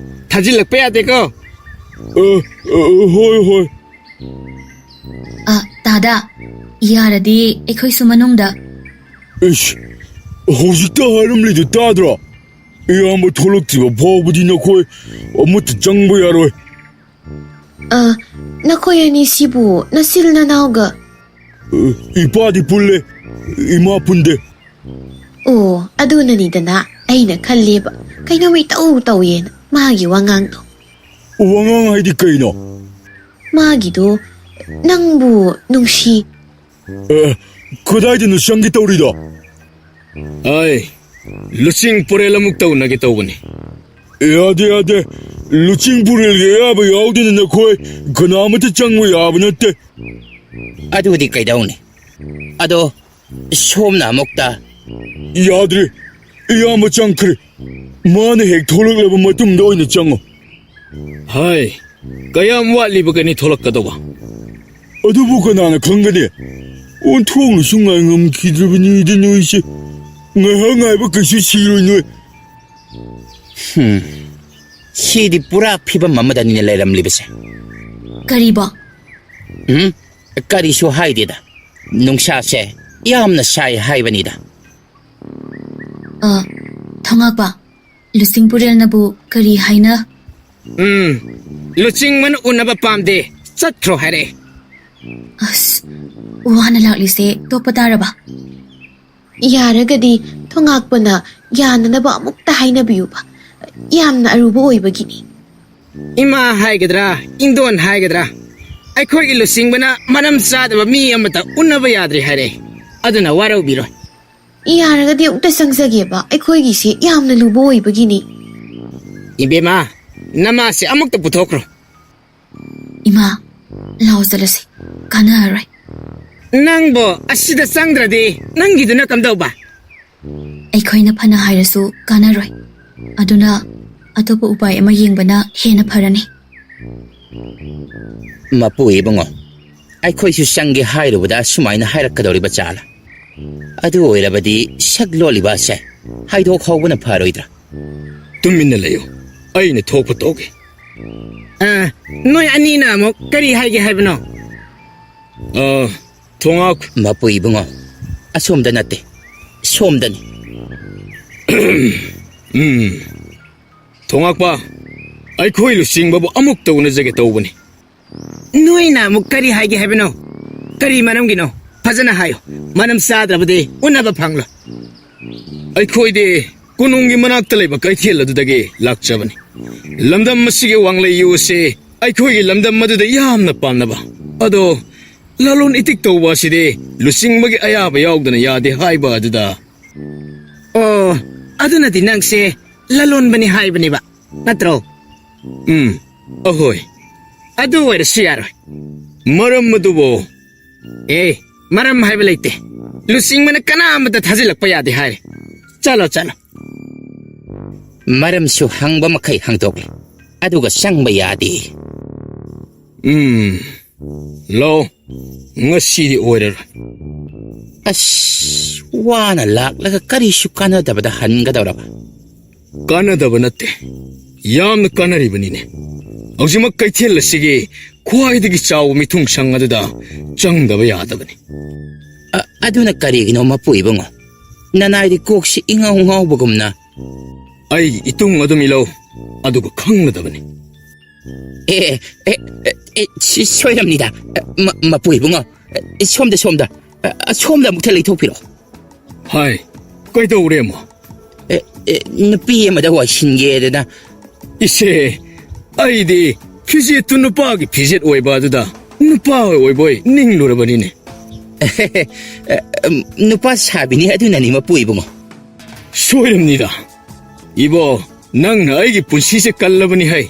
ꯊꯥꯖꯤꯜꯂꯛꯄ ꯌꯥꯗꯦꯀꯣ꯫ ꯑ, ꯑ, ꯍꯣꯏ, ꯍꯣꯏ꯫ ꯑ, ꯇꯥꯗ, ꯌꯥꯔꯗꯤ ꯑꯩꯈꯣꯏꯁꯨ ꯃꯅꯨꯡꯗ꯫ ꯏꯁ, ꯍꯧꯖꯤꯛꯇ ꯍꯥꯏꯔꯝꯂꯤꯗꯨ ꯇꯥꯗ꯭ꯔꯣ? ꯏꯌꯥꯝꯕ ꯊꯣꯛꯂꯛꯇ꯭ꯔꯤꯕ ꯐꯥꯎꯕꯗꯤ ꯅꯈꯣꯏ ꯑꯃꯠꯇ ꯆꯪꯕ ꯌꯥꯔꯣꯏ꯫ ꯑ, ꯅꯈꯣꯏ ꯑꯅꯤꯁꯤꯕꯨ ꯅꯆꯤꯜ ꯅꯅꯥꯎꯒ? ꯑ, ꯏꯄꯥꯗꯤ ꯄꯨꯜꯂꯦ, ꯏꯃꯥ ꯄꯨꯟꯗꯦ꯫ ꯑꯣ, ꯑꯗꯨꯅꯅꯤꯗꯅ ꯑꯩꯅ ꯈꯜꯂꯦꯕ, ꯀꯩꯅꯣꯝ ꯏꯇꯧ ꯇꯧꯋꯦꯅ ꯃꯥꯒꯤ ꯋꯥꯉꯥꯡꯗꯣ꯫ ꯋꯥꯉꯥꯡ ꯍꯥꯏꯗꯤ ꯀꯩꯅꯣ? ꯃꯥꯒꯤꯗꯣ ꯅꯪꯕꯨ ꯅꯨꯡꯁꯤ꯫ ꯑꯦ, ꯀꯗꯥꯏꯗꯅꯣ ꯆꯪꯒꯦ ꯇꯧꯔꯤꯗꯣ? ꯑꯩ ꯂꯨꯆꯤꯡ ꯄꯨꯔꯦꯜ ꯑꯃꯨꯛ ꯇꯧꯅꯒꯦ ꯇꯧꯕꯅꯤ꯫ ꯌꯥꯗꯦ, ꯌꯥꯗꯦ꯫ ꯂꯨꯆꯤꯡ ꯄꯨꯔꯦꯜꯒꯤ ꯑꯌꯥꯕ ꯌꯥꯎꯗꯅ ꯅꯈꯣꯏ ꯀꯅꯥꯃꯠꯇ ꯆꯪꯕ ꯌꯥꯕ ꯅꯠꯇꯦ꯫ ꯑꯗꯨꯗꯤ ꯀꯩꯗꯧꯅꯤ? ꯑꯗꯣ ꯁꯣꯝꯅ ꯑꯃꯨꯛꯇ꯫ ꯌꯥꯗ꯭ꯔꯦ꯫ ꯏꯌꯥꯝꯕ ꯆꯪꯈ꯭ꯔꯦ꯫ ꯃꯥꯅ ꯍꯦꯛ ꯊꯣꯛꯂꯛꯂꯕ ꯃꯇꯨꯡꯗ ꯑꯣꯏꯅ ꯆꯪꯉꯣ꯫ ꯍꯥꯏ, ꯀꯌꯥꯝ ꯋꯥꯠꯂꯤꯕꯒꯅꯤ ꯊꯣꯛꯂꯛꯀꯗꯧꯕ? ꯑꯗꯨꯕꯨ ꯀꯅꯥꯅ ꯈꯪꯒꯅꯤ? ꯑꯣꯟꯊꯣꯛꯅꯁꯨ ꯉꯥꯏꯉꯝꯈꯤꯗ꯭ꯔꯕꯅꯤꯗ ꯅꯣꯏꯁꯦ꯫ ꯉꯥꯏꯍꯥꯛ ꯉꯥꯏꯕ ꯀꯩꯁꯨ ꯁꯤꯔꯣꯏ ꯅꯣꯏ꯫ ꯍꯨꯝ, ꯁꯤꯗꯤ ꯄꯨꯔꯥ ꯐꯤꯕꯝ ꯑꯃꯗꯅꯤꯅꯦ ꯂꯩꯔꯝꯂꯤꯕꯁꯦ꯫ ꯀꯔꯤꯕꯣ? ꯎꯝ, ꯀꯔꯤꯁꯨ ꯍꯥꯏꯗꯦꯗ꯫ ꯅꯨꯡꯁꯥꯁꯦ ꯌꯥꯝꯅ ꯁꯥꯏ ꯍꯥꯏꯕꯅꯤꯗ꯫ ꯑ, ꯊꯣꯉꯥꯛꯄ, ꯂꯨꯆꯤꯡ ꯄꯨꯔꯦꯜꯅꯕꯨ ꯀꯔꯤ ꯍꯥꯏꯅ? ꯎꯝ, ꯂꯨꯆꯤꯡꯕꯅ ꯎꯅꯕ ꯄꯥꯝꯗꯦ꯫ ꯆꯠꯈ꯭ꯔꯣ ꯍꯥꯏꯔꯛꯑꯦ꯫ ꯑꯁ, ꯋꯥꯅ ꯂꯥꯛꯂꯤꯁꯦ ꯇꯣꯛꯄ ꯇꯥꯔꯕ? ꯌꯥꯔꯒꯗꯤ ꯊꯣꯉꯥꯛꯄꯅ ꯌꯥꯅꯅꯕ ꯑꯃꯨꯛꯇ ꯍꯥꯏꯅꯕꯤꯌꯨꯕ꯫ ꯌꯥꯝꯅ ꯑꯔꯨꯕ ꯑꯣꯏꯕꯒꯤꯅꯤ꯫ ꯏꯃꯥ ꯍꯥꯏꯒꯗ꯭ꯔꯥ, ꯏꯟꯗꯣꯟ ꯍꯥꯏꯒꯗ꯭ꯔꯥ, ꯑꯩꯈꯣꯏꯒꯤ ꯂꯨꯆꯤꯡꯕꯅ ꯃꯔꯝ ꯆꯥꯗꯕ ꯃꯤ ꯑꯃꯇ ꯎꯅꯕ ꯌꯥꯗ꯭ꯔꯦ ꯍꯥꯏꯔꯛꯑꯦ꯫ ꯑꯗꯨꯅ ꯋꯥꯔꯧꯕꯤꯔꯣꯏ꯫ ꯌꯥꯔꯒꯗꯤ ꯑꯃꯨꯛꯇ ꯆꯪꯖꯒꯦꯕ, ꯑꯩꯈꯣꯏꯒꯤꯁꯦ ꯌꯥꯝꯅ ꯂꯨꯕ ꯑꯣꯏꯕꯒꯤꯅꯤ꯫ ꯏꯕꯦꯝꯃ, ꯅꯃꯥꯁꯦ ꯑꯃꯨꯛꯇ ꯄꯨꯊꯣꯛꯈ꯭ꯔꯣ꯫ ꯏꯃꯥ, ꯂꯥꯎ ꯆꯠꯂꯁꯤ, ꯀꯥꯟꯅꯔꯔꯣꯏ꯫ ꯅꯪꯕꯨ ꯑꯁꯤꯗ ꯆꯪꯗ꯭ꯔꯗꯤ ꯅꯪꯒꯤꯗꯨꯅ ꯀꯝꯗꯧꯕ? ꯑꯩꯈꯣꯏꯅ ꯐꯅ ꯍꯥꯏꯔꯁꯨ ꯀꯥꯟꯅꯔꯣꯏ꯫ ꯑꯗꯨꯅ ꯑꯇꯣꯞꯄ ꯎꯄꯥꯏ ꯑꯃ ꯌꯦꯡꯕꯅ ꯍꯦꯟꯅ ꯐꯔꯅꯤ꯫ ꯃꯄꯨ ꯏꯕꯨꯡꯉꯣ, ꯑꯩꯈꯣꯏꯁꯨ ꯆꯪꯒꯦ ꯍꯥꯏꯔꯨꯕꯗ ꯁꯨꯃꯥꯏꯅ ꯍꯥꯏꯔꯛꯀꯗꯧꯔꯤꯕ ꯆꯥꯂ? ꯑꯗꯨ ꯑꯣꯏꯔꯕꯗꯤ ꯁꯛ ꯂꯣꯜꯂꯤꯕ ꯑꯁꯦ ꯍꯥꯏꯗꯣꯛ ꯍꯧꯕꯅ ꯐꯔꯣꯏꯗ꯭ꯔꯥ? ꯇꯨꯃꯤꯟꯅ ꯂꯩꯌꯨ, ꯑꯩꯅ ꯊꯣꯛꯄ ꯇꯧꯒꯦ꯫ ꯑ, ꯅꯣꯏ ꯑꯅꯤꯅ ꯑꯃꯨꯛ ꯀꯔꯤ ꯍꯥꯏꯒꯦ ꯍꯥꯏꯕꯅꯣ? ꯑ, ꯊꯣꯉꯥꯛ꯫ ꯃꯄꯨ ꯏꯕꯨꯡꯉꯣ, ꯑꯁꯣꯝꯗ ꯅꯠꯇꯦ, ꯁꯣꯝꯗꯅꯤ꯫ ꯎꯝ꯫ ꯊꯣꯉꯥꯛꯄ, ꯑꯩꯈꯣꯏ ꯂꯨꯆꯤꯡꯕꯕꯨ ꯑꯃꯨꯛꯇ ꯎꯅꯖꯒꯦ ꯇꯧꯕꯅꯤ꯫ ꯅꯣꯏꯅ ꯑꯃꯨꯛ ꯀꯔꯤ ꯍꯥꯏꯒꯦ ꯍꯥꯏꯕꯅꯣ? ꯀꯔꯤ ꯃꯔꯝꯒꯤꯅꯣ? ꯐꯖꯅ ꯍꯥꯏꯌꯨ꯫ ꯃꯔꯝ ꯆꯥꯗ꯭ꯔꯕꯗꯤ ꯎꯅꯕ ꯐꯪꯂꯣꯏ꯫ ꯑꯩꯈꯣꯏꯗꯤ ꯀꯣꯅꯨꯡꯒꯤ ꯃꯅꯥꯛꯇ ꯂꯩꯕ ꯀꯩꯊꯦꯜ ꯑꯗꯨꯗꯒꯤ ꯂꯥꯛꯆꯕꯅꯤ꯫ ꯂꯝꯗꯝ ꯑꯁꯤꯒꯤ ꯋꯥꯡꯂꯩ ꯌꯨ ꯑꯁꯤ ꯑꯩꯈꯣꯏꯒꯤ ꯂꯝꯗꯝ ꯑꯗꯨꯗ ꯌꯥꯝꯅ ꯄꯥꯝꯅꯕ꯫ ꯑꯗꯣ ꯂꯂꯣꯟ ꯏꯇꯤꯛ ꯇꯧꯕ ꯑꯁꯤꯗꯤ ꯂꯨꯆꯤꯡꯕꯒꯤ ꯑꯌꯥꯕ ꯌꯥꯎꯗꯅ ꯌꯥꯗꯦ ꯍꯥꯏꯕ ꯑꯗꯨꯗ꯫ ꯑꯣ, ꯑꯗꯨꯅꯗꯤ ꯅꯪꯁꯦ ꯂꯂꯣꯟꯕꯅꯤ ꯍꯥꯏꯕꯅꯦꯕ, ꯅꯠꯇ꯭ꯔꯣ? ꯎꯝ, ꯑꯍꯣꯏ꯫ ꯑꯗꯨ ꯑꯣꯏꯔꯁꯨ ꯌꯥꯔꯣꯏ꯫ ꯃꯔꯝ ꯑꯗꯨꯕꯨ? ꯑꯦ, ꯃꯔꯝ ꯍꯥꯏꯕ ꯂꯩꯇꯦ꯫ ꯂꯨꯆꯤꯡꯕꯅ ꯀꯅꯥ ꯑꯃꯠꯇ ꯊꯥꯖꯤꯜꯂꯛꯄ ꯌꯥꯗꯦ ꯍꯥꯏꯔꯦ꯫ ꯆꯠꯂꯣ, ꯆꯠꯂꯣ꯫ ꯃꯔꯝꯁꯨ ꯍꯪꯕ ꯃꯈꯩ ꯍꯪꯗꯣꯛꯂꯦ, ꯑꯗꯨꯒ ꯆꯪꯕ ꯌꯥꯗꯦ꯫ ꯎꯝ, ꯂꯧ, ꯉꯁꯤꯗꯤ ꯑꯣꯏꯔꯔꯣꯏ꯫ ꯑꯁ, ꯋꯥꯅ ꯂꯥꯛꯂꯒ ꯀꯔꯤꯁꯨ ꯀꯥꯟꯅꯗꯕꯗ ꯍꯟꯒꯗꯧꯔꯕ? ꯀꯥꯟꯅꯗꯕ ꯅꯠꯇꯦ, ꯌꯥꯝꯅ ꯀꯥꯟꯅꯔꯤꯕꯅꯤꯅꯦ꯫ ꯍꯧꯖꯤꯛꯃꯛ ꯀꯩꯊꯦꯜ ꯑꯁꯤꯒꯤ ꯈ꯭ꯋꯥꯏꯗꯒꯤ ꯆꯥꯎꯕ ꯃꯤꯊꯨꯡꯁꯪ ꯑꯗꯨꯗ ꯆꯪꯗꯕ ꯌꯥꯗꯕꯅꯤ꯫ ꯑ, ꯑꯗꯨꯅ ꯀꯔꯤꯒꯤꯅꯣ, ꯃꯄꯨ ꯏꯕꯨꯡꯉꯣ? ꯅꯅꯥꯏꯗꯤ ꯀꯣꯛꯁꯤ ꯏꯉꯥꯎ ꯉꯥꯎꯕꯒꯨꯝꯅ꯫ ꯑꯩ ꯏꯇꯨꯡ ꯑꯗꯨꯝ ꯏꯂꯧ, ꯑꯗꯨꯒ ꯈꯪꯂꯗꯕꯅꯤ꯫ ꯑꯦ, ꯑꯦ, ꯑꯦ, ꯑꯦ, ꯁꯤ ꯁꯣꯏꯔꯝꯅꯤꯗ꯫ ꯑꯦ, ꯃ-, ꯃꯄꯨ ꯏꯕꯨꯡꯉꯣ, ꯑꯦ, ꯁꯣꯝꯗ, ꯁꯣꯝꯗ, ꯑꯦ, ꯁꯣꯝꯗ ꯑꯃꯨꯛꯇ ꯂꯩꯊꯣꯛꯄꯤꯔꯣ꯫ ꯍꯥꯏ, ꯀꯩꯗꯧꯔꯦ ꯑꯃꯨꯛ? ꯑꯦ, ꯑꯦ, ꯅꯨꯄꯤ ꯑꯃꯗ ꯋꯥꯏꯁꯤꯟꯒꯦꯗꯅ꯫ ꯏꯁꯦ, ꯑꯩꯗꯤ ꯐꯤꯖꯦꯠꯇꯨ ꯅꯨꯄꯥꯒꯤ ꯐꯤꯖꯦꯠ ꯑꯣꯏꯕ ꯑꯗꯨꯗ ꯅꯨꯄꯥ ꯑꯣꯏꯕꯣꯏ ꯅꯤꯡꯂꯨꯔꯕꯅꯤꯅꯦ꯫ ꯑꯦ, ꯅꯨꯄꯥ ꯁꯥꯕꯤꯅꯤ ꯑꯗꯨꯅꯅꯤ, ꯃꯄꯨ ꯏꯕꯨꯡꯉꯣ꯫ ꯁꯣꯏꯔꯝꯅꯤꯗ꯫ ꯏꯕꯣ, ꯅꯪꯅ ꯑꯩꯒꯤ ꯄꯨꯟꯁꯤꯁꯦ ꯀꯜꯂꯕꯅꯤ ꯍꯩ꯫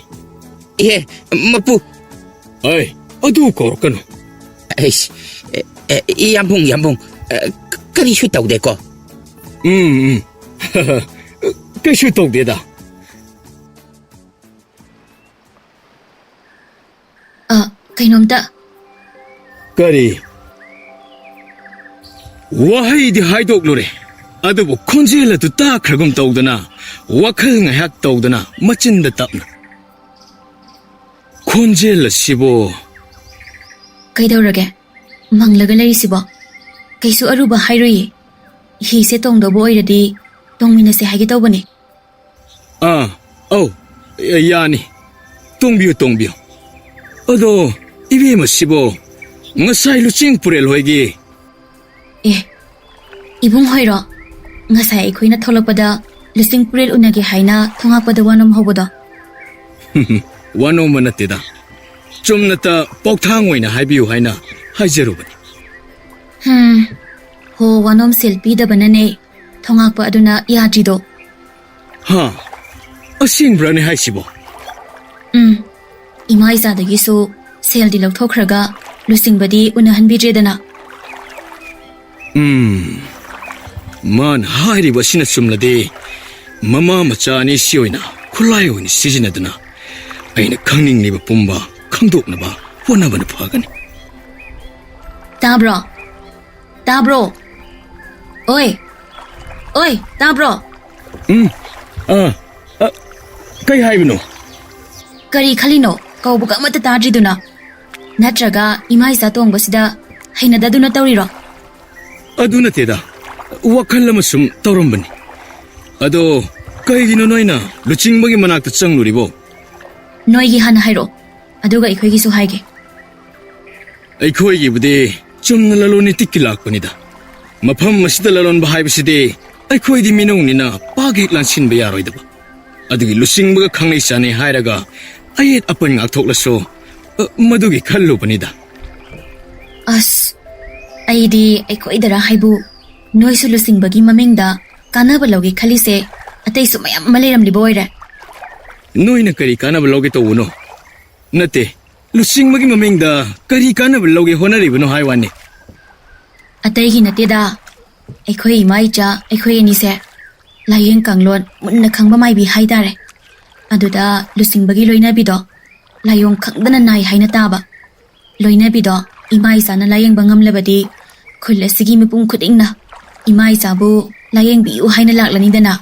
ꯑꯦ, ꯃꯄꯨ꯫ ꯑꯩ, ꯑꯗꯨ ꯀꯧꯔꯛꯀꯅꯨ꯫ ꯑꯩꯁ, ꯑꯦ, ꯑꯦ, ꯌꯥꯝꯕꯨꯡ, ꯌꯥꯝꯕꯨꯡ, ꯑꯦ, ꯀ-, ꯀꯔꯤꯁꯨ ꯇꯧꯗꯦꯀꯣ? ꯎꯝ, ꯎꯝ꯫ ꯀꯩꯁꯨ ꯇꯧꯗꯦꯗ꯫ ꯑ, ꯀꯩꯅꯣꯝꯇ꯫ ꯀꯔꯤ? ꯋꯥꯍꯩꯗꯤ ꯍꯥꯏꯗꯣꯛꯂꯨꯔꯦ, ꯑꯗꯨꯕꯨ ꯈꯣꯟꯖꯦꯜ ꯑꯗꯨ ꯇꯥꯈ꯭ꯔꯒꯨꯝ ꯇꯧꯗꯅ, ꯋꯥꯈꯜ ꯉꯥꯏꯍꯥꯛ ꯇꯧꯗꯅ, ꯃꯆꯤꯟꯗ ꯇꯞꯅ꯫ ꯈꯣꯟꯖꯦꯜ ꯑꯁꯤꯕꯨ꯫ ꯀꯩꯗꯧꯔꯒꯦ? ꯃꯪꯂꯒ ꯂꯩꯔꯤꯁꯤꯕꯣ? ꯀꯩꯁꯨ ꯑꯔꯨꯕ ꯍꯥꯏꯔꯣꯏꯌꯦ꯫ ꯍꯤꯁꯦ ꯇꯣꯡꯗꯧꯕ ꯑꯣꯏꯔꯗꯤ ꯇꯣꯡꯃꯤꯟꯅꯁꯦ ꯍꯥꯏꯒꯦ ꯇꯧꯕꯅꯦ꯫ ꯑꯥ, ꯑꯧ, ꯌꯥꯅꯤ꯫ ꯇꯣꯡꯕꯤꯌꯨ, ꯇꯣꯡꯕꯤꯌꯨ꯫ ꯑꯗꯣ, ꯏꯕꯦꯝꯃꯁꯤꯕꯣ, ꯉꯁꯥꯏ ꯂꯨꯆꯤꯡ ꯄꯨꯔꯦꯜ ꯍꯣꯏꯒꯤ꯫ ꯑꯦ, ꯏꯕꯨꯡ ꯍꯣꯏꯔꯣ? ꯉꯁꯥꯏ ꯑꯩꯈꯣꯏꯅ ꯊꯣꯛꯂꯛꯄꯗ ꯂꯨꯆꯤꯡ ꯄꯨꯔꯦꯜ ꯎꯅꯒꯦ ꯍꯥꯏꯅ ꯊꯣꯉꯥꯛꯄꯗ ꯋꯥꯅꯣꯝ ꯍꯧꯕꯗꯣ? ꯋꯥꯅꯣꯝꯕ ꯅꯠꯇꯦꯗ꯫ ꯆꯨꯝꯅꯇ ꯄꯥꯎꯊꯥꯡ ꯑꯣꯏꯅ ꯍꯥꯏꯕꯤꯌꯨ ꯍꯥꯏꯅ ꯍꯥꯏꯖꯔꯨꯕꯅꯤ꯫ ꯍꯝ, ꯍꯣ, ꯋꯥꯅꯣꯝ ꯁꯦꯜ ꯄꯤꯗꯕꯅꯅꯦ ꯊꯣꯉꯥꯛꯄ ꯑꯗꯨꯅ ꯌꯥꯗ꯭ꯔꯤꯗꯣ꯫ ꯍꯥ? ꯑꯁꯦꯡꯕ꯭ꯔꯅꯦ ꯍꯥꯏꯁꯤꯕꯣ? ꯎꯝ꯫ ꯏꯃꯥ ꯏꯆꯥꯗꯒꯤꯁꯨ ꯁꯦꯜꯗꯤ ꯂꯧꯊꯣꯛꯈ꯭ꯔꯒ ꯂꯨꯆꯤꯡꯕꯗꯤ ꯎꯅꯍꯟꯕꯤꯗ꯭ꯔꯦꯗꯅ꯫ ꯎꯝ꯫ ꯃꯥꯅ ꯍꯥꯏꯔꯤꯕ ꯑꯁꯤꯅ ꯆꯨꯝꯂꯗꯤ, ꯃꯃꯥ ꯃꯆꯥ ꯑꯅꯤꯁꯤ ꯑꯣꯏꯅ ꯈꯨꯠꯂꯥꯏ ꯑꯣꯏꯅ ꯁꯤꯖꯤꯟꯅꯗꯨꯅ ꯑꯩꯅ ꯈꯪꯅꯤꯡꯂꯤꯕ ꯄꯨꯝꯕ ꯈꯪꯗꯣꯛꯅꯕ ꯍꯣꯠꯅꯕꯅ ꯐꯒꯅꯤ꯫ ꯇꯥꯕ꯭ꯔꯣ? ꯇꯥꯕ꯭ꯔꯣ? ꯑꯣꯏ! ꯑꯣꯏ, ꯇꯥꯕ꯭ꯔꯣ? ꯎꯝ, ꯑ, ꯑ, ꯀꯩ ꯍꯥꯏꯕꯅꯣ? ꯀꯔꯤ ꯈꯜꯂꯤꯅꯣ? ꯀꯧꯕꯒ ꯑꯃꯠꯇ ꯇꯥꯗ꯭ꯔꯤꯗꯨꯅ? ꯅꯠꯇ꯭ꯔꯒ ꯏꯃꯥ ꯏꯆꯥ ꯇꯣꯡꯕꯁꯤꯗ ꯍꯩꯅꯗꯗꯨꯅ ꯇꯧꯔꯤꯔꯣ? ꯑꯗꯨ ꯅꯠꯇꯦꯗ, ꯋꯥꯈꯜ ꯑꯃ ꯁꯨꯝ ꯇꯧꯔꯝꯕꯅꯤ꯫ ꯑꯗꯣ, ꯀꯩꯒꯤꯅꯣ ꯅꯣꯏꯅ ꯂꯨꯆꯤꯡꯕꯒꯤ ꯃꯅꯥꯛꯇ ꯆꯪꯂꯨꯔꯤꯕꯣ? ꯅꯣꯏꯒꯤ ꯍꯥꯟꯅ ꯍꯥꯏꯔꯛꯑꯣ꯫ ꯑꯗꯨꯒ ꯑꯩꯈꯣꯏꯒꯤꯁꯨ ꯍꯥꯏꯒꯦ꯫ ꯑꯩꯈꯣꯏꯒꯤꯕꯨꯗꯤ ꯆꯨꯝꯅ ꯂꯂꯣꯟ ꯏꯇꯤꯛꯀꯤ ꯂꯥꯛꯄꯅꯤꯗ꯫ ꯃꯐꯝ ꯑꯁꯤꯗ ꯂꯂꯣꯟꯕ ꯍꯥꯏꯕꯁꯤꯗꯤ ꯑꯩꯈꯣꯏꯗꯤ ꯃꯤꯅꯧꯅꯤꯅ ꯄꯥꯛ ꯍꯦꯛ ꯂꯥꯟꯁꯤꯟꯕ ꯌꯥꯔꯣꯏꯗꯕ꯫ ꯑꯗꯨꯒꯤ ꯂꯨꯆꯤꯡꯕꯒ ꯈꯪꯅꯩ ꯆꯥꯟꯅꯩ ꯍꯥꯏꯔꯒ ꯑꯌꯦꯠ ꯑꯄꯟ ꯉꯥꯛꯊꯣꯛꯂꯁꯨ, ꯑ, ꯃꯗꯨꯒꯤ ꯈꯜꯂꯨꯕꯅꯤꯗ꯫ ꯑꯁ, ꯑꯩꯗꯤ ꯑꯩꯈꯣꯏꯗꯔ ꯍꯥꯏꯕꯨ, ꯅꯣꯏꯁꯨ ꯂꯨꯆꯤꯡꯕꯒꯤ ꯃꯃꯤꯡꯗ ꯀꯥꯟꯅꯕ ꯂꯧꯒꯦ ꯈꯜꯂꯤꯁꯦ ꯑꯇꯩꯁꯨ ꯃꯌꯥꯝ ꯑꯃ ꯂꯩꯔꯝꯂꯤꯕ ꯑꯣꯏꯔꯦ꯫ ꯅꯣꯏꯅ ꯀꯔꯤ ꯀꯥꯟꯅꯕ ꯂꯧꯒꯦ ꯇꯧꯕꯅꯣ? ꯅꯠꯇꯦ, ꯂꯨꯆꯤꯡꯕꯒꯤ ꯃꯃꯤꯡꯗ ꯀꯔꯤ ꯀꯥꯟꯅꯕ ꯂꯧꯒꯦ ꯍꯣꯠꯅꯔꯤꯕꯅꯣ ꯍꯥꯏ ꯋꯥꯅꯤ꯫ ꯑꯇꯩꯒꯤ ꯅꯠꯇꯦꯗ, ꯑꯩꯈꯣꯏ ꯏꯃꯥ ꯏꯆꯥ ꯑꯩꯈꯣꯏ ꯑꯅꯤꯁꯦ ꯂꯥꯏꯌꯦꯡ ꯀꯥꯡꯂꯣꯟ ꯃꯨꯟꯅ ꯈꯪꯕ ꯃꯥꯏꯕꯤ ꯍꯥꯏꯇꯥꯔꯦ꯫ ꯑꯗꯨꯗ ꯂꯨꯆꯤꯡꯕꯒꯤ ꯂꯣꯏꯅꯕꯤꯗꯣ ꯂꯥꯏꯑꯣꯡ ꯈꯪꯗꯅ ꯅꯥꯏ ꯍꯥꯏꯅ ꯇꯥꯕ꯫ ꯂꯣꯏꯅꯕꯤꯗꯣ ꯏꯃꯥ ꯏꯆꯥꯅ ꯂꯥꯏꯌꯦꯡꯕ ꯉꯝꯂꯕꯗꯤ ꯈꯨꯜ ꯑꯁꯤꯒꯤ ꯃꯤꯄꯨꯝ ꯈꯨꯗꯤꯡꯅ ꯏꯃꯥ ꯏꯆꯥꯕꯨ ꯂꯥꯏꯌꯦꯡꯕꯤꯌꯨ ꯍꯥꯏꯅ ꯂꯥꯛꯂꯅꯤꯗꯅ꯫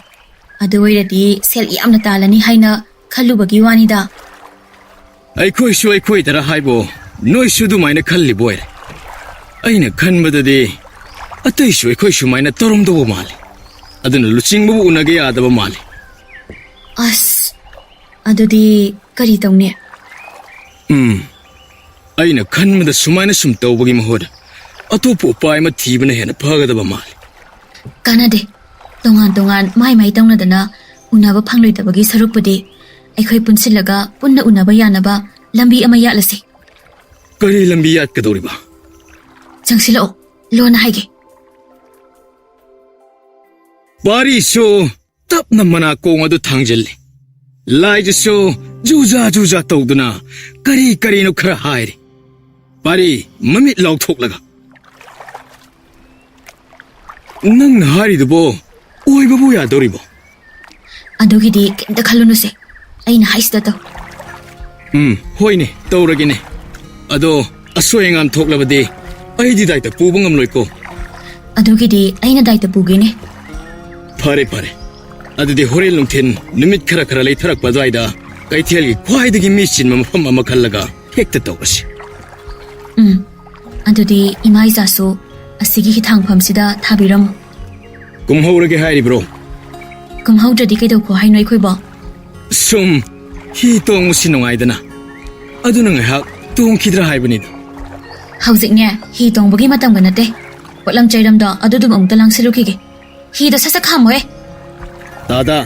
ꯑꯗꯨ ꯑꯣꯏꯔꯗꯤ ꯁꯦꯜ ꯌꯥꯝꯅ ꯇꯥꯜꯂꯅꯤ ꯍꯥꯏꯅ ꯈꯜꯂꯨꯕꯒꯤ ꯋꯥꯅꯤꯗ꯫ ꯑꯩꯈꯣꯏꯁꯨ ꯑꯩꯈꯣꯏꯗꯔ ꯍꯥꯏꯕꯨ, ꯅꯣꯏꯁꯨ ꯑꯗꯨꯃꯥꯏꯅ ꯈꯜꯂꯤꯕ ꯑꯣꯏꯔꯦ꯫ ꯑꯩꯅ ꯈꯟꯕꯗꯗꯤ ꯑꯇꯩꯁꯨ ꯑꯩꯈꯣꯏ ꯁꯨꯃꯥꯏꯅ ꯇꯧꯔꯝꯗꯧꯕ ꯃꯥꯜꯂꯤ꯫ ꯑꯗꯨꯅ ꯂꯨꯆꯤꯡꯕꯕꯨ ꯎꯅꯒꯦ ꯌꯥꯗꯕ ꯃꯥꯜꯂꯤ꯫ ꯑꯁ, ꯑꯗꯨꯗꯤ ꯀꯔꯤ ꯇꯧꯅꯤ? ꯎꯝ, ꯑꯩꯅ ꯈꯟꯕꯗ ꯁꯨꯃꯥꯏꯅ ꯁꯨꯝ ꯇꯧꯕꯒꯤ ꯃꯍꯨꯠ ꯑꯇꯣꯞꯄ ꯎꯄꯥꯏ ꯑꯃ ꯊꯤꯕꯅ ꯍꯦꯟꯅ ꯐꯒꯗꯕ ꯃꯥꯜꯂꯤ꯫ ꯀꯥꯟꯅꯗꯦ꯫ ꯇꯣꯉꯥꯟ ꯇꯣꯉꯥꯟ ꯃꯥꯏ ꯃꯥꯏ ꯇꯧꯅꯗꯅ ꯎꯅꯕ ꯐꯪꯂꯣꯏꯗꯕꯒꯤ ꯁꯔꯨꯛꯄꯨꯗꯤ ꯑꯩꯈꯣꯏ ꯄꯨꯟꯁꯤꯜꯂꯒ ꯄꯨꯟꯅ ꯎꯅꯕ ꯌꯥꯅꯕ ꯂꯝꯕꯤ ꯑꯃ ꯌꯥꯠꯂꯁꯤ꯫ ꯀꯔꯤ ꯂꯝꯕꯤ ꯌꯥꯠꯀꯗꯧꯔꯤꯕ? ꯆꯪꯁꯤꯜꯂꯛꯑꯣ, ꯂꯣꯟꯅ ꯍꯥꯏꯒꯦ꯫ ꯄꯥꯔꯤꯁꯨ ꯇꯞꯅ ꯃꯅꯥꯀꯣꯡ ꯑꯗꯨ ꯊꯥꯡꯖꯤꯜꯂꯤ꯫ ꯂꯥꯏꯖꯁꯨ ꯖꯨꯖꯥ ꯖꯨꯖꯥ ꯇꯧꯗꯨꯅ ꯀꯔꯤ ꯀꯔꯤꯅꯣ ꯈꯔ ꯍꯥꯏꯔꯤ꯫ ꯄꯥꯔꯤ, ꯃꯃꯤꯠ ꯂꯥꯎꯊꯣꯛꯂꯒ, "ꯅꯪꯅ ꯍꯥꯏꯔꯤꯗꯨꯕꯣ ꯑꯣꯏꯕꯕꯨ ꯌꯥꯗꯧꯔꯤꯕꯣ?" ꯑꯗꯨꯒꯤꯗꯤ ꯀꯩꯝꯇ ꯈꯜꯂꯨꯅꯨꯁꯦ, ꯑꯩꯅ ꯍꯥꯏꯁꯤꯗ ꯇꯧ꯫ ꯎꯝ, ꯍꯣꯏꯅꯦ, ꯇꯧꯔꯒꯦꯅꯦ꯫ ꯑꯗꯣ ꯑꯁꯣꯏ ꯑꯉꯥꯝ ꯊꯣꯛꯂꯕꯗꯤ ꯑꯩꯗꯤ ꯗꯥꯏꯇ ꯄꯨꯕ ꯉꯝꯂꯣꯏꯀꯣ꯫ ꯑꯗꯨꯒꯤꯗꯤ ꯑꯩꯅ ꯗꯥꯏꯇ ꯄꯨꯒꯦꯅꯦ꯫ ꯐꯔꯦ, ꯐꯔꯦ꯫ ꯑꯗꯨꯗꯤ ꯍꯣꯔꯦꯟ ꯅꯨꯡꯊꯤꯟ ꯅꯨꯃꯤꯠ ꯈꯔ ꯈꯔ ꯂꯩꯊꯔꯛꯄ ꯑꯗꯨꯋꯥꯏꯗ ꯀꯩꯊꯦꯜꯒꯤ ꯈ꯭ꯋꯥꯏꯗꯒꯤ ꯃꯤ ꯆꯤꯟꯕ ꯃꯐꯝ ꯑꯃ ꯈꯜꯂꯒ ꯍꯦꯛꯇ ꯇꯧꯔꯁꯤ꯫ ꯎꯝ, ꯑꯗꯨꯗꯤ ꯏꯃꯥ ꯏꯆꯥꯁꯨ ꯑꯁꯤꯒꯤ ꯍꯤꯊꯥꯡꯐꯝꯁꯤꯗ ꯊꯥꯕꯤꯔꯝꯃꯨ꯫ ꯀꯨꯝꯍꯧꯔꯒꯦ ꯍꯥꯏꯔꯤꯕ꯭ꯔꯣ? ꯀꯨꯝꯍꯧꯗ꯭ꯔꯗꯤ ꯀꯩꯗꯧꯈꯣ ꯍꯥꯏꯅꯣ ꯑꯩꯈꯣꯏꯕꯣ? ꯁꯨꯝ ꯍꯤ ꯇꯣꯡꯕꯁꯤ ꯅꯨꯡꯉꯥꯏꯗꯅ꯫ ꯑꯗꯨꯅ ꯉꯥꯏꯍꯥꯛ ꯇꯣꯡꯈꯤꯗ꯭ꯔꯥ ꯍꯥꯏꯕꯅꯤꯗ꯫ ꯍꯧꯖꯤꯛꯅꯦ, ꯍꯤ ꯇꯣꯡꯕꯒꯤ ꯃꯇꯝꯒ ꯅꯠꯇꯦ꯫ ꯄꯣꯠꯂꯝ ꯆꯩꯔꯝꯗꯣ ꯑꯗꯨꯗꯨꯝ ꯑꯃꯨꯛꯇ ꯂꯥꯡꯁꯤꯜꯂꯨꯈꯤꯒꯦ꯫ ꯍꯤꯗꯣ ꯁꯠ ꯁꯠ ꯈꯥꯝꯃꯣꯍꯦ꯫ ꯇꯥꯗꯥ,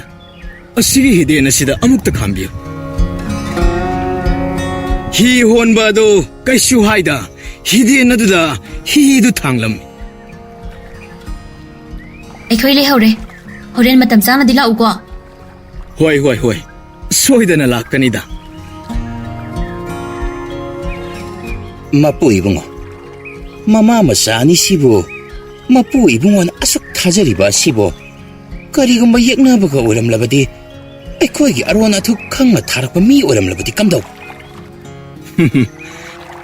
ꯑꯁꯤꯒꯤ ꯍꯤꯗꯦꯟ ꯑꯁꯤꯗ ꯑꯃꯨꯛꯇ ꯈꯥꯝꯕꯤꯌꯨ꯫ ꯍꯤ ꯍꯣꯟꯕ ꯑꯗꯨ ꯀꯩꯁꯨ ꯍꯥꯏꯗ, ꯍꯤꯗꯦꯟ ꯑꯗꯨꯗ ꯍꯤꯗꯨ ꯊꯥꯡꯂꯝꯃꯤ꯫ ꯑꯩꯈꯣꯏ ꯂꯩꯍꯧꯔꯦ꯫ ꯍꯣꯔꯦꯟ ꯃꯇꯝ ꯆꯥꯅꯗꯤ ꯂꯥꯛꯎꯀꯣ꯫ ꯍꯣꯏ, ꯍꯣꯏ, ꯍꯣꯏ꯫ ꯁꯣꯏꯗꯅ ꯂꯥꯛꯀꯅꯤꯗ꯫ ꯃꯄꯨ ꯏꯕꯨꯡꯉꯣ, ꯃꯃꯥ ꯃꯆꯥ ꯑꯅꯤꯁꯤꯕꯨ ꯃꯄꯨ ꯏꯕꯨꯡꯉꯣꯅ ꯑꯁꯨꯛ ꯊꯥꯖꯔꯤꯕ ꯑꯁꯤꯕꯨ ꯀꯔꯤꯒꯨꯝꯕ ꯌꯦꯛꯅꯕꯒ ꯑꯣꯏꯔꯝꯂꯕꯗꯤ, ꯑꯩꯈꯣꯏꯒꯤ ꯑꯔꯣꯟ ꯑꯊꯨꯞ ꯈꯪꯅ ꯊꯥꯔꯛꯄ ꯃꯤ ꯑꯣꯏꯔꯝꯂꯕꯗꯤ ꯀꯝꯗꯧꯕ?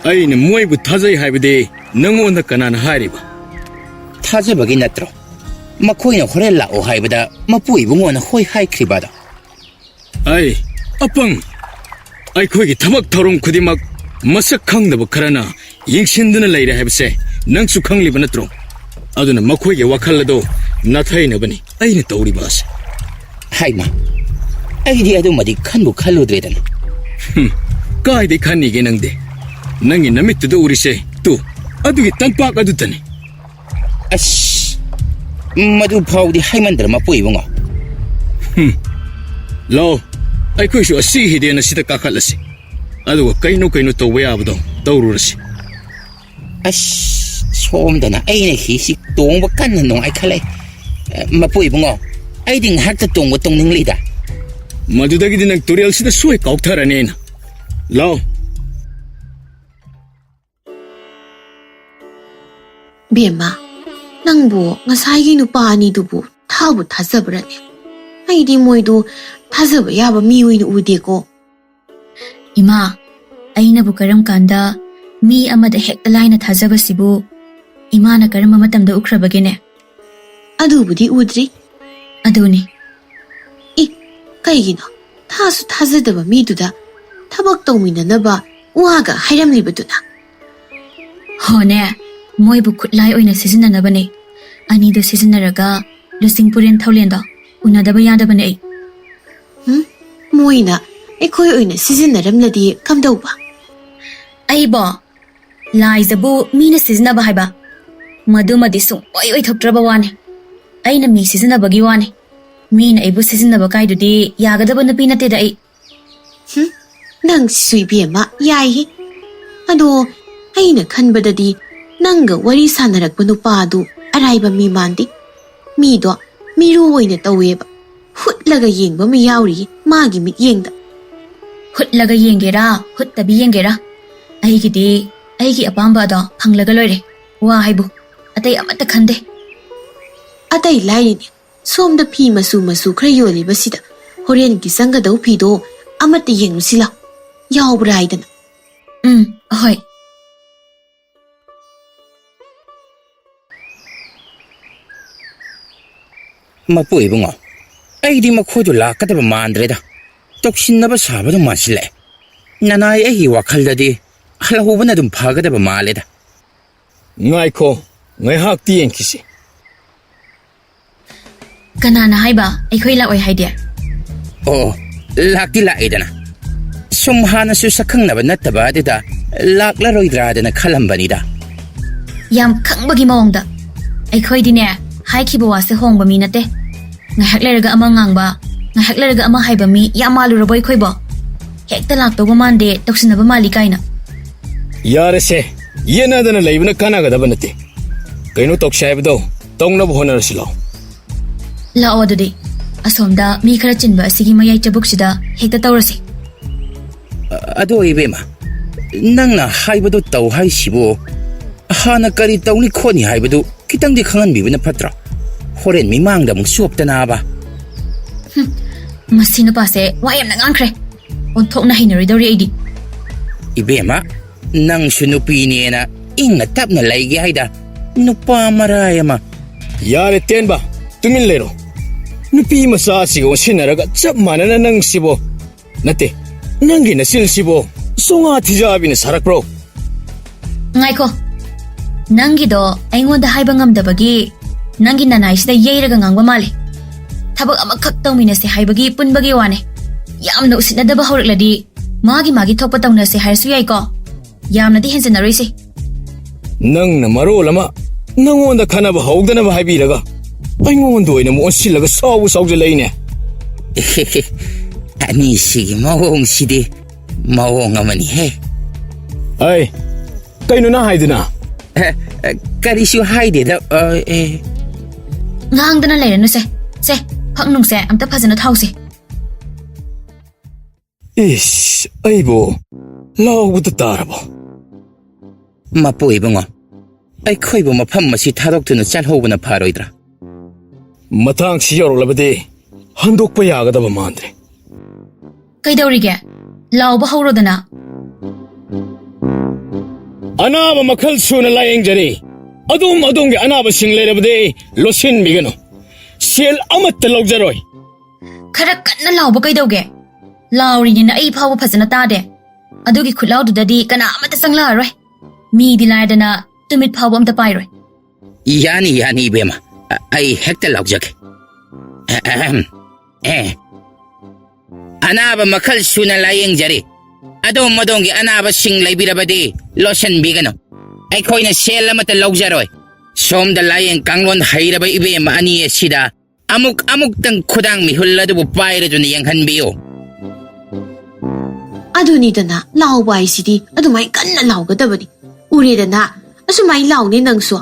ꯑꯩꯅ ꯃꯣꯏꯕꯨ ꯊꯥꯖꯩ ꯍꯥꯏꯕꯗꯤ ꯅꯪꯉꯣꯟꯗ ꯀꯅꯥꯅ ꯍꯥꯏꯔꯤꯕ? ꯊꯥꯖꯕꯒꯤ ꯅꯠꯇ꯭ꯔꯣ ꯃꯈꯣꯏꯅ ꯍꯣꯔꯦꯟ ꯂꯥꯛꯑꯣ ꯍꯥꯏꯕꯗ ꯃꯄꯨ ꯏꯕꯨꯡꯉꯣꯅ ꯍꯣꯏ ꯍꯥꯏꯈ꯭ꯔꯤꯕ ꯑꯗꯣ? ꯑꯩ, ꯑꯄꯪ! ꯑꯩꯈꯣꯏꯒꯤ ꯊꯕꯛ ꯊꯧꯔꯝ ꯈꯨꯗꯤꯡꯃꯛ ꯃꯁꯛ ꯈꯪꯗꯕ ꯈꯔꯅ ꯌꯦꯡꯁꯤꯟꯗꯨꯅ ꯂꯩꯔꯦ ꯍꯥꯏꯕꯁꯦ ꯅꯪꯁꯨ ꯈꯪꯂꯤꯕ ꯅꯠꯇ꯭ꯔꯣ? ꯑꯗꯨꯅ ꯃꯈꯣꯏꯒꯤ ꯋꯥꯈꯜ ꯑꯗꯣ ꯅꯥꯊꯩꯅꯕꯅꯤ ꯑꯩꯅ ꯇꯧꯔꯤꯕ ꯑꯁꯦ꯫ ꯍꯥꯏꯃ, ꯑꯩꯗꯤ ꯑꯗꯨꯃꯗꯤ ꯈꯟꯕꯨ ꯈꯜꯂꯨꯗ꯭ꯔꯦꯗꯅ꯫ ꯍꯨꯝ, ꯀꯥꯏꯗꯩ ꯈꯟꯅꯤꯒꯦ ꯅꯪꯗꯤ? ꯅꯪꯒꯤ ꯅꯃꯤꯠꯇꯨꯗ ꯎꯔꯤꯁꯦ, ꯇꯨ, ꯑꯗꯨꯒꯤ ꯇꯝꯄꯥꯛ ꯑꯗꯨꯗꯅꯤ꯫ ꯑꯁ, ꯃꯗꯨ ꯐꯥꯎꯗꯤ ꯍꯥꯏꯃꯟꯗ꯭ꯔ, ꯃꯄꯨ ꯏꯕꯨꯡꯉꯣ? ꯍꯨꯝ, ꯂꯥꯛꯑꯣ, ꯑꯩꯈꯣꯏꯁꯨ ꯑꯁꯤ ꯍꯤꯗꯦꯟ ꯑꯁꯤꯗ ꯀꯥꯈꯠꯂꯁꯤ, ꯑꯗꯨꯒ ꯀꯩꯅꯣ ꯀꯩꯅꯣ ꯇꯧꯕ ꯌꯥꯕꯗꯣ ꯇꯧꯔꯨꯔꯁꯤ꯫ ꯑꯁ, ꯁꯣꯝꯗꯅ ꯑꯩꯅ ꯍꯤꯁꯤ ꯇꯣꯡꯕ ꯀꯟꯅ ꯅꯨꯡꯉꯥꯏꯈꯠꯂꯛꯏ꯫ ꯑ, ꯃꯄꯨ ꯏꯕꯨꯡꯉꯣ, ꯑꯩꯗꯤ ꯉꯥꯏꯍꯥꯛꯇ ꯇꯣꯡꯕ ꯇꯣꯡꯅꯤꯡꯂꯤꯗ꯫ ꯃꯗꯨꯗꯒꯤꯗꯤ ꯅꯪ ꯇꯨꯔꯦꯜꯁꯤꯗ ꯁꯣꯏ ꯀꯥꯎꯊꯔꯅꯦꯅ꯫ ꯂꯥꯛꯑꯣ꯫ ꯕꯦꯝꯃ, ꯅꯪꯕꯨ ꯉꯁꯥꯏꯒꯤ ꯅꯨꯄꯥ ꯑꯅꯤꯗꯨꯕꯨ ꯊꯥꯕꯨ ꯊꯥꯖꯕ꯭ꯔꯅꯦ? ꯑꯩꯗꯤ ꯃꯣꯏꯗꯨ ꯊꯥꯖꯕ ꯌꯥꯕ ꯃꯤ ꯑꯣꯏꯅ ꯎꯗꯦꯀꯣ꯫ ꯏꯃꯥ, ꯑꯩꯅꯕꯨ ꯀꯔꯝ ꯀꯥꯟꯗ ꯃꯤ ꯑꯃꯗ ꯍꯦꯛꯇ ꯂꯥꯏꯅ ꯊꯥꯖꯕꯁꯤꯕꯨ ꯏꯃꯥꯅ ꯀꯔꯝꯕ ꯃꯇꯝꯗ ꯎꯈ꯭ꯔꯕꯒꯦꯅꯦ? ꯑꯗꯨꯕꯨꯗꯤ ꯎꯗ꯭ꯔꯤ꯫ ꯑꯗꯨꯅꯤ꯫ ꯏ, ꯀꯩꯒꯤꯅꯣ ꯊꯥꯁꯨ ꯊꯥꯖꯗꯕ ꯃꯤꯗꯨꯗ ꯊꯕꯛ ꯇꯧꯃꯤꯟꯅꯅꯕ ꯋꯥꯒ ꯍꯥꯏꯔꯝꯂꯤꯕꯗꯨꯅ? ꯍꯣꯅꯦ, ꯃꯣꯏꯕꯨ ꯈꯨꯠꯂꯥꯏ ꯑꯣꯏꯅ ꯁꯤꯖꯤꯟꯅꯅꯕꯅꯦ꯫ ꯑꯅꯤꯗꯣ ꯁꯤꯖꯤꯟꯅꯔꯒ ꯂꯨꯆꯤꯡꯄꯨꯔꯦꯟ ꯊꯧꯂꯦꯟꯗꯣ ꯎꯅꯗꯕ ꯌꯥꯗꯕꯅꯦ ꯑꯩ꯫ ꯎꯝ? ꯃꯣꯏꯅ ꯑꯩꯈꯣꯏ ꯑꯣꯏꯅ ꯁꯤꯖꯤꯟꯅꯔꯝꯂꯗꯤ ꯀꯝꯗꯧꯕ? ꯑꯩꯕꯣ? ꯂꯥꯏꯖꯕꯨ ꯃꯤꯅ ꯁꯤꯖꯤꯟꯅꯕ ꯍꯥꯏꯕ, ꯃꯗꯨꯃꯗꯤ ꯁꯨꯡꯑꯣꯏ ꯑꯣꯏꯊꯣꯛꯇ꯭ꯔꯕ ꯋꯥꯅꯤ꯫ ꯑꯩꯅ ꯃꯤ ꯁꯤꯖꯤꯟꯅꯕꯒꯤ ꯋꯥꯅꯤ, ꯃꯤꯅ ꯑꯩꯕꯨ ꯁꯤꯖꯤꯟꯅꯕ ꯀꯥꯏꯗꯨꯗꯤ ꯌꯥꯒꯗꯕ ꯅꯨꯄꯤ ꯅꯠꯇꯦꯗ ꯑꯩ꯫ ꯍꯨꯝ, ꯅꯪꯁꯤꯁꯨ ꯏꯕꯦꯝꯃ ꯌꯥꯏꯍꯦ꯫ ꯑꯗꯣ ꯑꯩꯅ ꯈꯟꯕꯗꯗꯤ ꯅꯪꯒ ꯋꯥꯔꯤ ꯁꯥꯟꯅꯔꯛꯄ ꯅꯨꯄꯥꯗꯨ ꯑꯔꯥꯏꯕ ꯃꯤ ꯃꯥꯟꯗꯦ꯫ ꯃꯤꯗꯣ ꯃꯤꯔꯨ ꯑꯣꯏꯅ ꯇꯧꯋꯦꯕ꯫ ꯍꯨꯠꯂꯒ ꯌꯦꯡꯕ ꯑꯃ ꯌꯥꯎꯔꯤꯌꯦ ꯃꯥꯒꯤ ꯃꯤꯠꯌꯦꯡꯗ꯫ ꯍꯨꯠꯂꯒ ꯌꯦꯡꯒꯦꯔꯥ, ꯍꯨꯠꯇꯕꯤ ꯌꯦꯡꯒꯦꯔꯥ, ꯑꯩꯒꯤꯗꯤ ꯑꯩꯒꯤ ꯑꯄꯥꯝꯕ ꯑꯗꯣ ꯐꯪꯂꯒ ꯂꯣꯏꯔꯦ꯫ ꯋꯥ ꯍꯥꯏꯕꯨ ꯑꯇꯩ ꯑꯃꯠꯇ ꯈꯟꯗꯦ꯫ ꯑꯇꯩ ꯂꯥꯏꯔꯤꯅꯦ, ꯁꯣꯝꯗ ꯐꯤ ꯃꯆꯨ ꯃꯆꯨ ꯈꯔ ꯌꯣꯜꯂꯤꯕꯁꯤꯗ ꯍꯣꯔꯦꯟꯒꯤ ꯆꯪꯒꯗꯧ ꯐꯤꯗꯣ ꯑꯃꯠꯇ ꯌꯦꯡꯉꯨꯁꯤ ꯂꯥꯎ, ꯌꯥꯎꯕ꯭ꯔꯥ ꯍꯥꯏꯗꯅ꯫ ꯎꯝ, ꯍꯣꯏ꯫ ꯃꯄꯨ ꯏꯕꯨꯡꯉꯣ, ꯑꯩꯗꯤ ꯃꯈꯣꯏꯗꯨ ꯂꯥꯛꯀꯗꯕ ꯃꯥꯟꯗ꯭ꯔꯦꯗ꯫ ꯇꯧꯁꯤꯟꯅꯕ ꯁꯥꯕꯗꯨ ꯃꯥꯟꯁꯤꯜꯂꯛꯑꯦ꯫ ꯅꯅꯥꯏ ꯑꯩꯒꯤ ꯋꯥꯈꯜꯗꯗꯤ ꯍꯜꯍꯧꯕꯅ ꯑꯗꯨꯝ ꯐꯒꯗꯕ ꯃꯥꯜꯂꯦꯗ꯫ ꯉꯥꯏꯈꯣ, ꯉꯥꯏꯍꯥꯛꯇꯤ ꯌꯦꯡꯈꯤꯁꯤ꯫ ꯀꯅꯥꯅ ꯍꯥꯏꯕ ꯑꯩꯈꯣꯏ ꯂꯥꯛꯑꯣꯏ ꯍꯥꯏꯗꯤ? ꯑꯣ, ꯂꯥꯛꯇꯤ ꯂꯥꯛꯑꯦꯗꯅ꯫ ꯁꯨꯝ ꯍꯥꯟꯅꯁꯨ ꯁꯛꯈꯪꯅꯕ ꯅꯠꯇꯕ ꯑꯗꯨꯗ ꯂꯥꯛꯂꯔꯣꯏꯗ꯭ꯔꯥꯗꯅ ꯈꯜꯂꯝꯕꯅꯤꯗ꯫ ꯌꯥꯝ ꯈꯪꯕꯒꯤ ꯃꯑꯣꯡꯗ꯫ ꯑꯩꯈꯣꯏꯗꯤꯅꯦ, ꯍꯥꯏꯈꯤꯕ ꯋꯥꯁꯦ ꯍꯣꯡꯕ ꯃꯤ ꯅꯠꯇꯦ꯫ ꯉꯥꯏꯍꯥꯛ ꯂꯩꯔꯒ ꯑꯃ ꯉꯥꯡꯕ, ꯉꯥꯏꯍꯥꯛ ꯂꯩꯔꯒ ꯑꯃ ꯍꯥꯏꯕ ꯃꯤ ꯌꯥꯝ ꯃꯥꯜꯂꯨꯔꯕꯣ ꯑꯩꯈꯣꯏꯕꯣ? ꯍꯦꯛꯇ ꯂꯥꯛꯇꯧꯕ ꯃꯥꯟꯗꯦ, ꯇꯧꯁꯤꯟꯅꯕ ꯃꯥꯜꯂꯤ ꯀꯥꯏꯅ꯫ ꯌꯥꯔꯦꯁꯦ, ꯌꯦꯠꯅꯗꯅ ꯂꯩꯕꯅ ꯀꯥꯟꯅꯒꯗꯕ ꯅꯠꯇꯦ꯫ ꯀꯩꯅꯣ ꯇꯧꯁꯦ ꯍꯥꯏꯕꯗꯣ ꯇꯧꯅꯕ ꯍꯣꯠꯅꯔꯁꯤ ꯂꯥꯎ꯫ ꯂꯥꯛꯑꯣ ꯑꯗꯨꯗꯤ, ꯑꯁꯣꯝꯗ ꯃꯤ ꯈꯔ ꯆꯤꯟꯕ ꯑꯁꯤꯒꯤ ꯃꯌꯥꯏ ꯆꯕꯨꯛꯁꯤꯗ ꯍꯦꯛꯇ ꯇꯧꯔꯁꯤ꯫ ꯑ-, ꯑꯗꯣ ꯏꯕꯦꯝꯃ, ꯅꯪꯅ ꯍꯥꯏꯕꯗꯣ ꯇꯧ ꯍꯥꯏꯁꯤꯕꯨ ꯍꯥꯟꯅ ꯀꯔꯤ ꯇꯧꯅꯤ ꯈꯣꯠꯅꯤ ꯍꯥꯏꯕꯗꯨ ꯈꯤꯇꯪꯗꯤ ꯈꯪꯍꯟꯕꯤꯕꯅ ꯐꯠꯇ꯭ꯔꯣ? ꯍꯣꯔꯦꯟ ꯃꯤꯃꯥꯡꯗ ꯑꯃꯨꯛ ꯆꯣꯞꯇꯅꯕ꯫ ꯍꯨꯝ, ꯃꯁꯤ ꯅꯨꯄꯥꯁꯦ ꯋꯥ ꯌꯥꯝꯅ ꯉꯥꯡꯈ꯭ꯔꯦ꯫ ꯑꯣꯟꯊꯣꯛꯅ ꯍꯩꯅꯔꯣꯏꯗꯧꯔꯤ ꯑꯩꯗꯤ꯫ ꯏꯕꯦꯝꯃ, ꯅꯪꯁꯨ ꯅꯨꯄꯤꯅꯦꯅ ꯏꯪꯅ ꯇꯞꯅ ꯂꯩꯒꯦ ꯍꯥꯏꯗ, ꯅꯨꯄꯥ ꯃꯔꯥꯏ ꯑꯃ꯫ ꯌꯥꯔꯦ ꯇꯦꯟꯕ, ꯇꯨꯃꯤꯟ ꯂꯩꯔꯣ꯫ ꯅꯨꯄꯤ ꯃꯆꯥꯁꯤꯒ ꯑꯣꯟꯁꯤꯟꯅꯔꯒ ꯆꯞ ꯃꯥꯟꯅꯅ ꯅꯪꯁꯤꯕꯣ꯫ ꯅꯠꯇꯦ, ꯅꯪꯒꯤ ꯅꯆꯤꯟꯁꯤꯕꯣ ꯆꯣꯉꯥ ꯊꯤꯖꯥꯕꯤꯅ ꯁꯥꯔꯛꯄ꯭ꯔꯣ? ꯉꯥꯏꯈꯣ, ꯅꯪꯒꯤꯗꯣ ꯑꯩꯉꯣꯟꯗ ꯍꯥꯏꯕ ꯉꯝꯗꯕꯒꯤ ꯅꯪꯒꯤ ꯅꯅꯥꯏꯁꯤꯗ ꯌꯩꯔꯒ ꯉꯥꯡꯕ ꯃꯥꯜꯂꯦ꯫ ꯊꯕꯛ ꯑꯃꯈꯛ ꯇꯧꯃꯤꯟꯅꯁꯦ ꯍꯥꯏꯕꯒꯤ ꯄꯨꯟꯕꯒꯤ ꯋꯥꯅꯦ꯫ ꯌꯥꯝꯅ ꯎꯁꯤꯠꯅꯗꯕ ꯍꯧꯔꯛꯂꯗꯤ ꯃꯥꯒꯤ ꯃꯥꯒꯤ ꯊꯣꯛꯄ ꯇꯧꯅꯁꯦ ꯍꯥꯏꯔꯁꯨ ꯌꯥꯏꯀꯣ꯫ ꯌꯥꯝꯅꯗꯤ ꯍꯦꯟꯖꯟꯅꯔꯣꯏꯁꯦ꯫ ꯅꯪꯅ ꯃꯔꯣꯜ ꯑꯃ ꯅꯪꯉꯣꯟꯗ ꯈꯟꯅꯕ ꯍꯧꯗꯅꯕ ꯍꯥꯏꯕꯤꯔꯒ ꯑꯩꯉꯣꯟꯗ ꯑꯣꯏꯅ ꯑꯃꯨꯛ ꯑꯣꯟꯁꯤꯜꯂꯒ ꯁꯥꯎꯕ ꯁꯥꯎꯖꯜꯂꯛꯏꯅꯦ꯫ ꯑꯅꯤꯁꯤꯒꯤ ꯃꯑꯣꯡꯁꯤꯗꯤ ꯃꯑꯣꯡ ꯑꯃꯅꯤꯍꯦ꯫ ꯑꯩ, ꯀꯩꯅꯣ ꯅꯪ ꯍꯥꯏꯗꯨꯅ? ꯑꯦ, ꯑꯦ, ꯀꯔꯤꯁꯨ ꯍꯥꯏꯗꯦꯗ꯫ ꯑ, ꯑꯦ꯫ ꯉꯥꯡꯗꯅ ꯂꯩꯔꯅꯨꯁꯦ꯫ ꯁꯦ, ꯐꯛ ꯅꯨꯡꯁꯦ ꯑꯝꯇ ꯐꯖꯅ ꯊꯥꯎꯁꯦ꯫ ꯏꯁ, ꯑꯩꯕꯨ ꯂꯥꯎꯕꯗ ꯇꯥꯔꯕꯣ? ꯃꯄꯨ ꯏꯕꯨꯡꯉꯣ, ꯑꯩꯈꯣꯏꯕꯨ ꯃꯐꯝ ꯑꯁꯤ ꯊꯥꯗꯣꯛꯇꯨꯅ ꯆꯠꯍꯧꯕꯅ ꯐꯔꯣꯏꯗ꯭ꯔꯥ? ꯃꯇꯥꯡꯁꯤ ꯌꯧꯔꯛꯂꯕꯗꯤ ꯍꯟꯗꯣꯛꯄ ꯌꯥꯒꯗꯕ ꯃꯥꯟꯗ꯭ꯔꯦ꯫ ꯀꯩꯗꯧꯔꯤꯒꯦ? ꯂꯥꯎꯕ ꯍꯧꯔꯣꯗꯅ꯫ ꯑꯅꯥꯕ ꯃꯈꯜ ꯁꯨꯅ ꯂꯥꯌꯦꯡꯖꯔꯤ꯫ ꯑꯗꯣꯝ ꯑꯗꯣꯝꯒꯤ ꯑꯅꯥꯕꯁꯤꯡ ꯂꯩꯔꯕꯗꯤ ꯂꯣꯠꯁꯤꯟꯕꯤꯒꯅꯨ꯫ ꯁꯦꯜ ꯑꯃꯠꯇ ꯂꯧꯖꯔꯣꯏ꯫ ꯈꯔ ꯀꯟꯅ ꯂꯥꯎꯕ ꯀꯩꯗꯧꯒꯦ? ꯂꯥꯎꯔꯤꯅꯤꯅ ꯑꯩ ꯐꯥꯎꯕ ꯐꯖꯅ ꯇꯥꯗꯦ꯫ ꯑꯗꯨꯒꯤ ꯈꯨꯠꯂꯥꯎꯗꯨꯗꯗꯤ ꯀꯅꯥ ꯑꯃꯠꯇ ꯆꯪꯂꯛꯑꯔꯣꯏ꯫ ꯃꯤꯗꯤ ꯂꯥꯏꯔꯗꯅ ꯇꯨꯃꯤꯠ ꯐꯥꯎꯕ ꯑꯝꯇ ꯄꯥꯏꯔꯣꯏ꯫ ꯌꯥꯅꯤ, ꯌꯥꯅꯤ, ꯏꯕꯦꯝꯃ꯫ ꯑ-, ꯑꯩ ꯍꯦꯛꯇ ꯂꯥꯎꯖꯒꯦ꯫ ꯑꯍꯝ꯫ ꯑꯦ꯫ ꯑꯅꯥꯕ ꯃꯈꯜ ꯁꯨꯅ ꯂꯥꯌꯦꯡꯖꯔꯤ꯫ ꯑꯗꯣꯝ ꯑꯗꯣꯝꯒꯤ ꯑꯅꯥꯕꯁꯤꯡ ꯂꯩꯕꯤꯔꯕꯗꯤ ꯂꯣꯠꯁꯤꯟꯕꯤꯒꯅꯨ꯫ ꯑꯩꯈꯣꯏꯅ ꯁꯦꯜ ꯑꯃꯠꯇ ꯂꯧꯖꯔꯣꯏ꯫ ꯁꯣꯝꯗ ꯂꯥꯌꯦꯡ ꯀꯥꯡꯂꯣꯟ ꯍꯩꯔꯕ ꯏꯕꯦꯝꯃ ꯑꯅꯤ ꯑꯁꯤꯗ ꯑꯃꯨꯛ ꯑꯃꯨꯛꯇꯪ ꯈꯨꯗꯥꯡ ꯃꯤꯍꯨꯜ ꯑꯗꯨꯕꯨ ꯄꯥꯏꯔꯗꯨꯅ ꯌꯦꯡꯍꯟꯕꯤꯌꯨ꯫ ꯑꯗꯨꯅꯤꯗꯅ, ꯂꯥꯎꯕ ꯍꯥꯏꯁꯤꯗꯤ ꯑꯗꯨꯃꯥꯏ ꯀꯟꯅ ꯂꯥꯎꯒꯗꯕꯅꯤ꯫ ꯎꯔꯦꯗꯅ, ꯑꯁꯨꯃꯥꯏ ꯂꯥꯎꯅꯦ ꯅꯪꯁꯨ꯫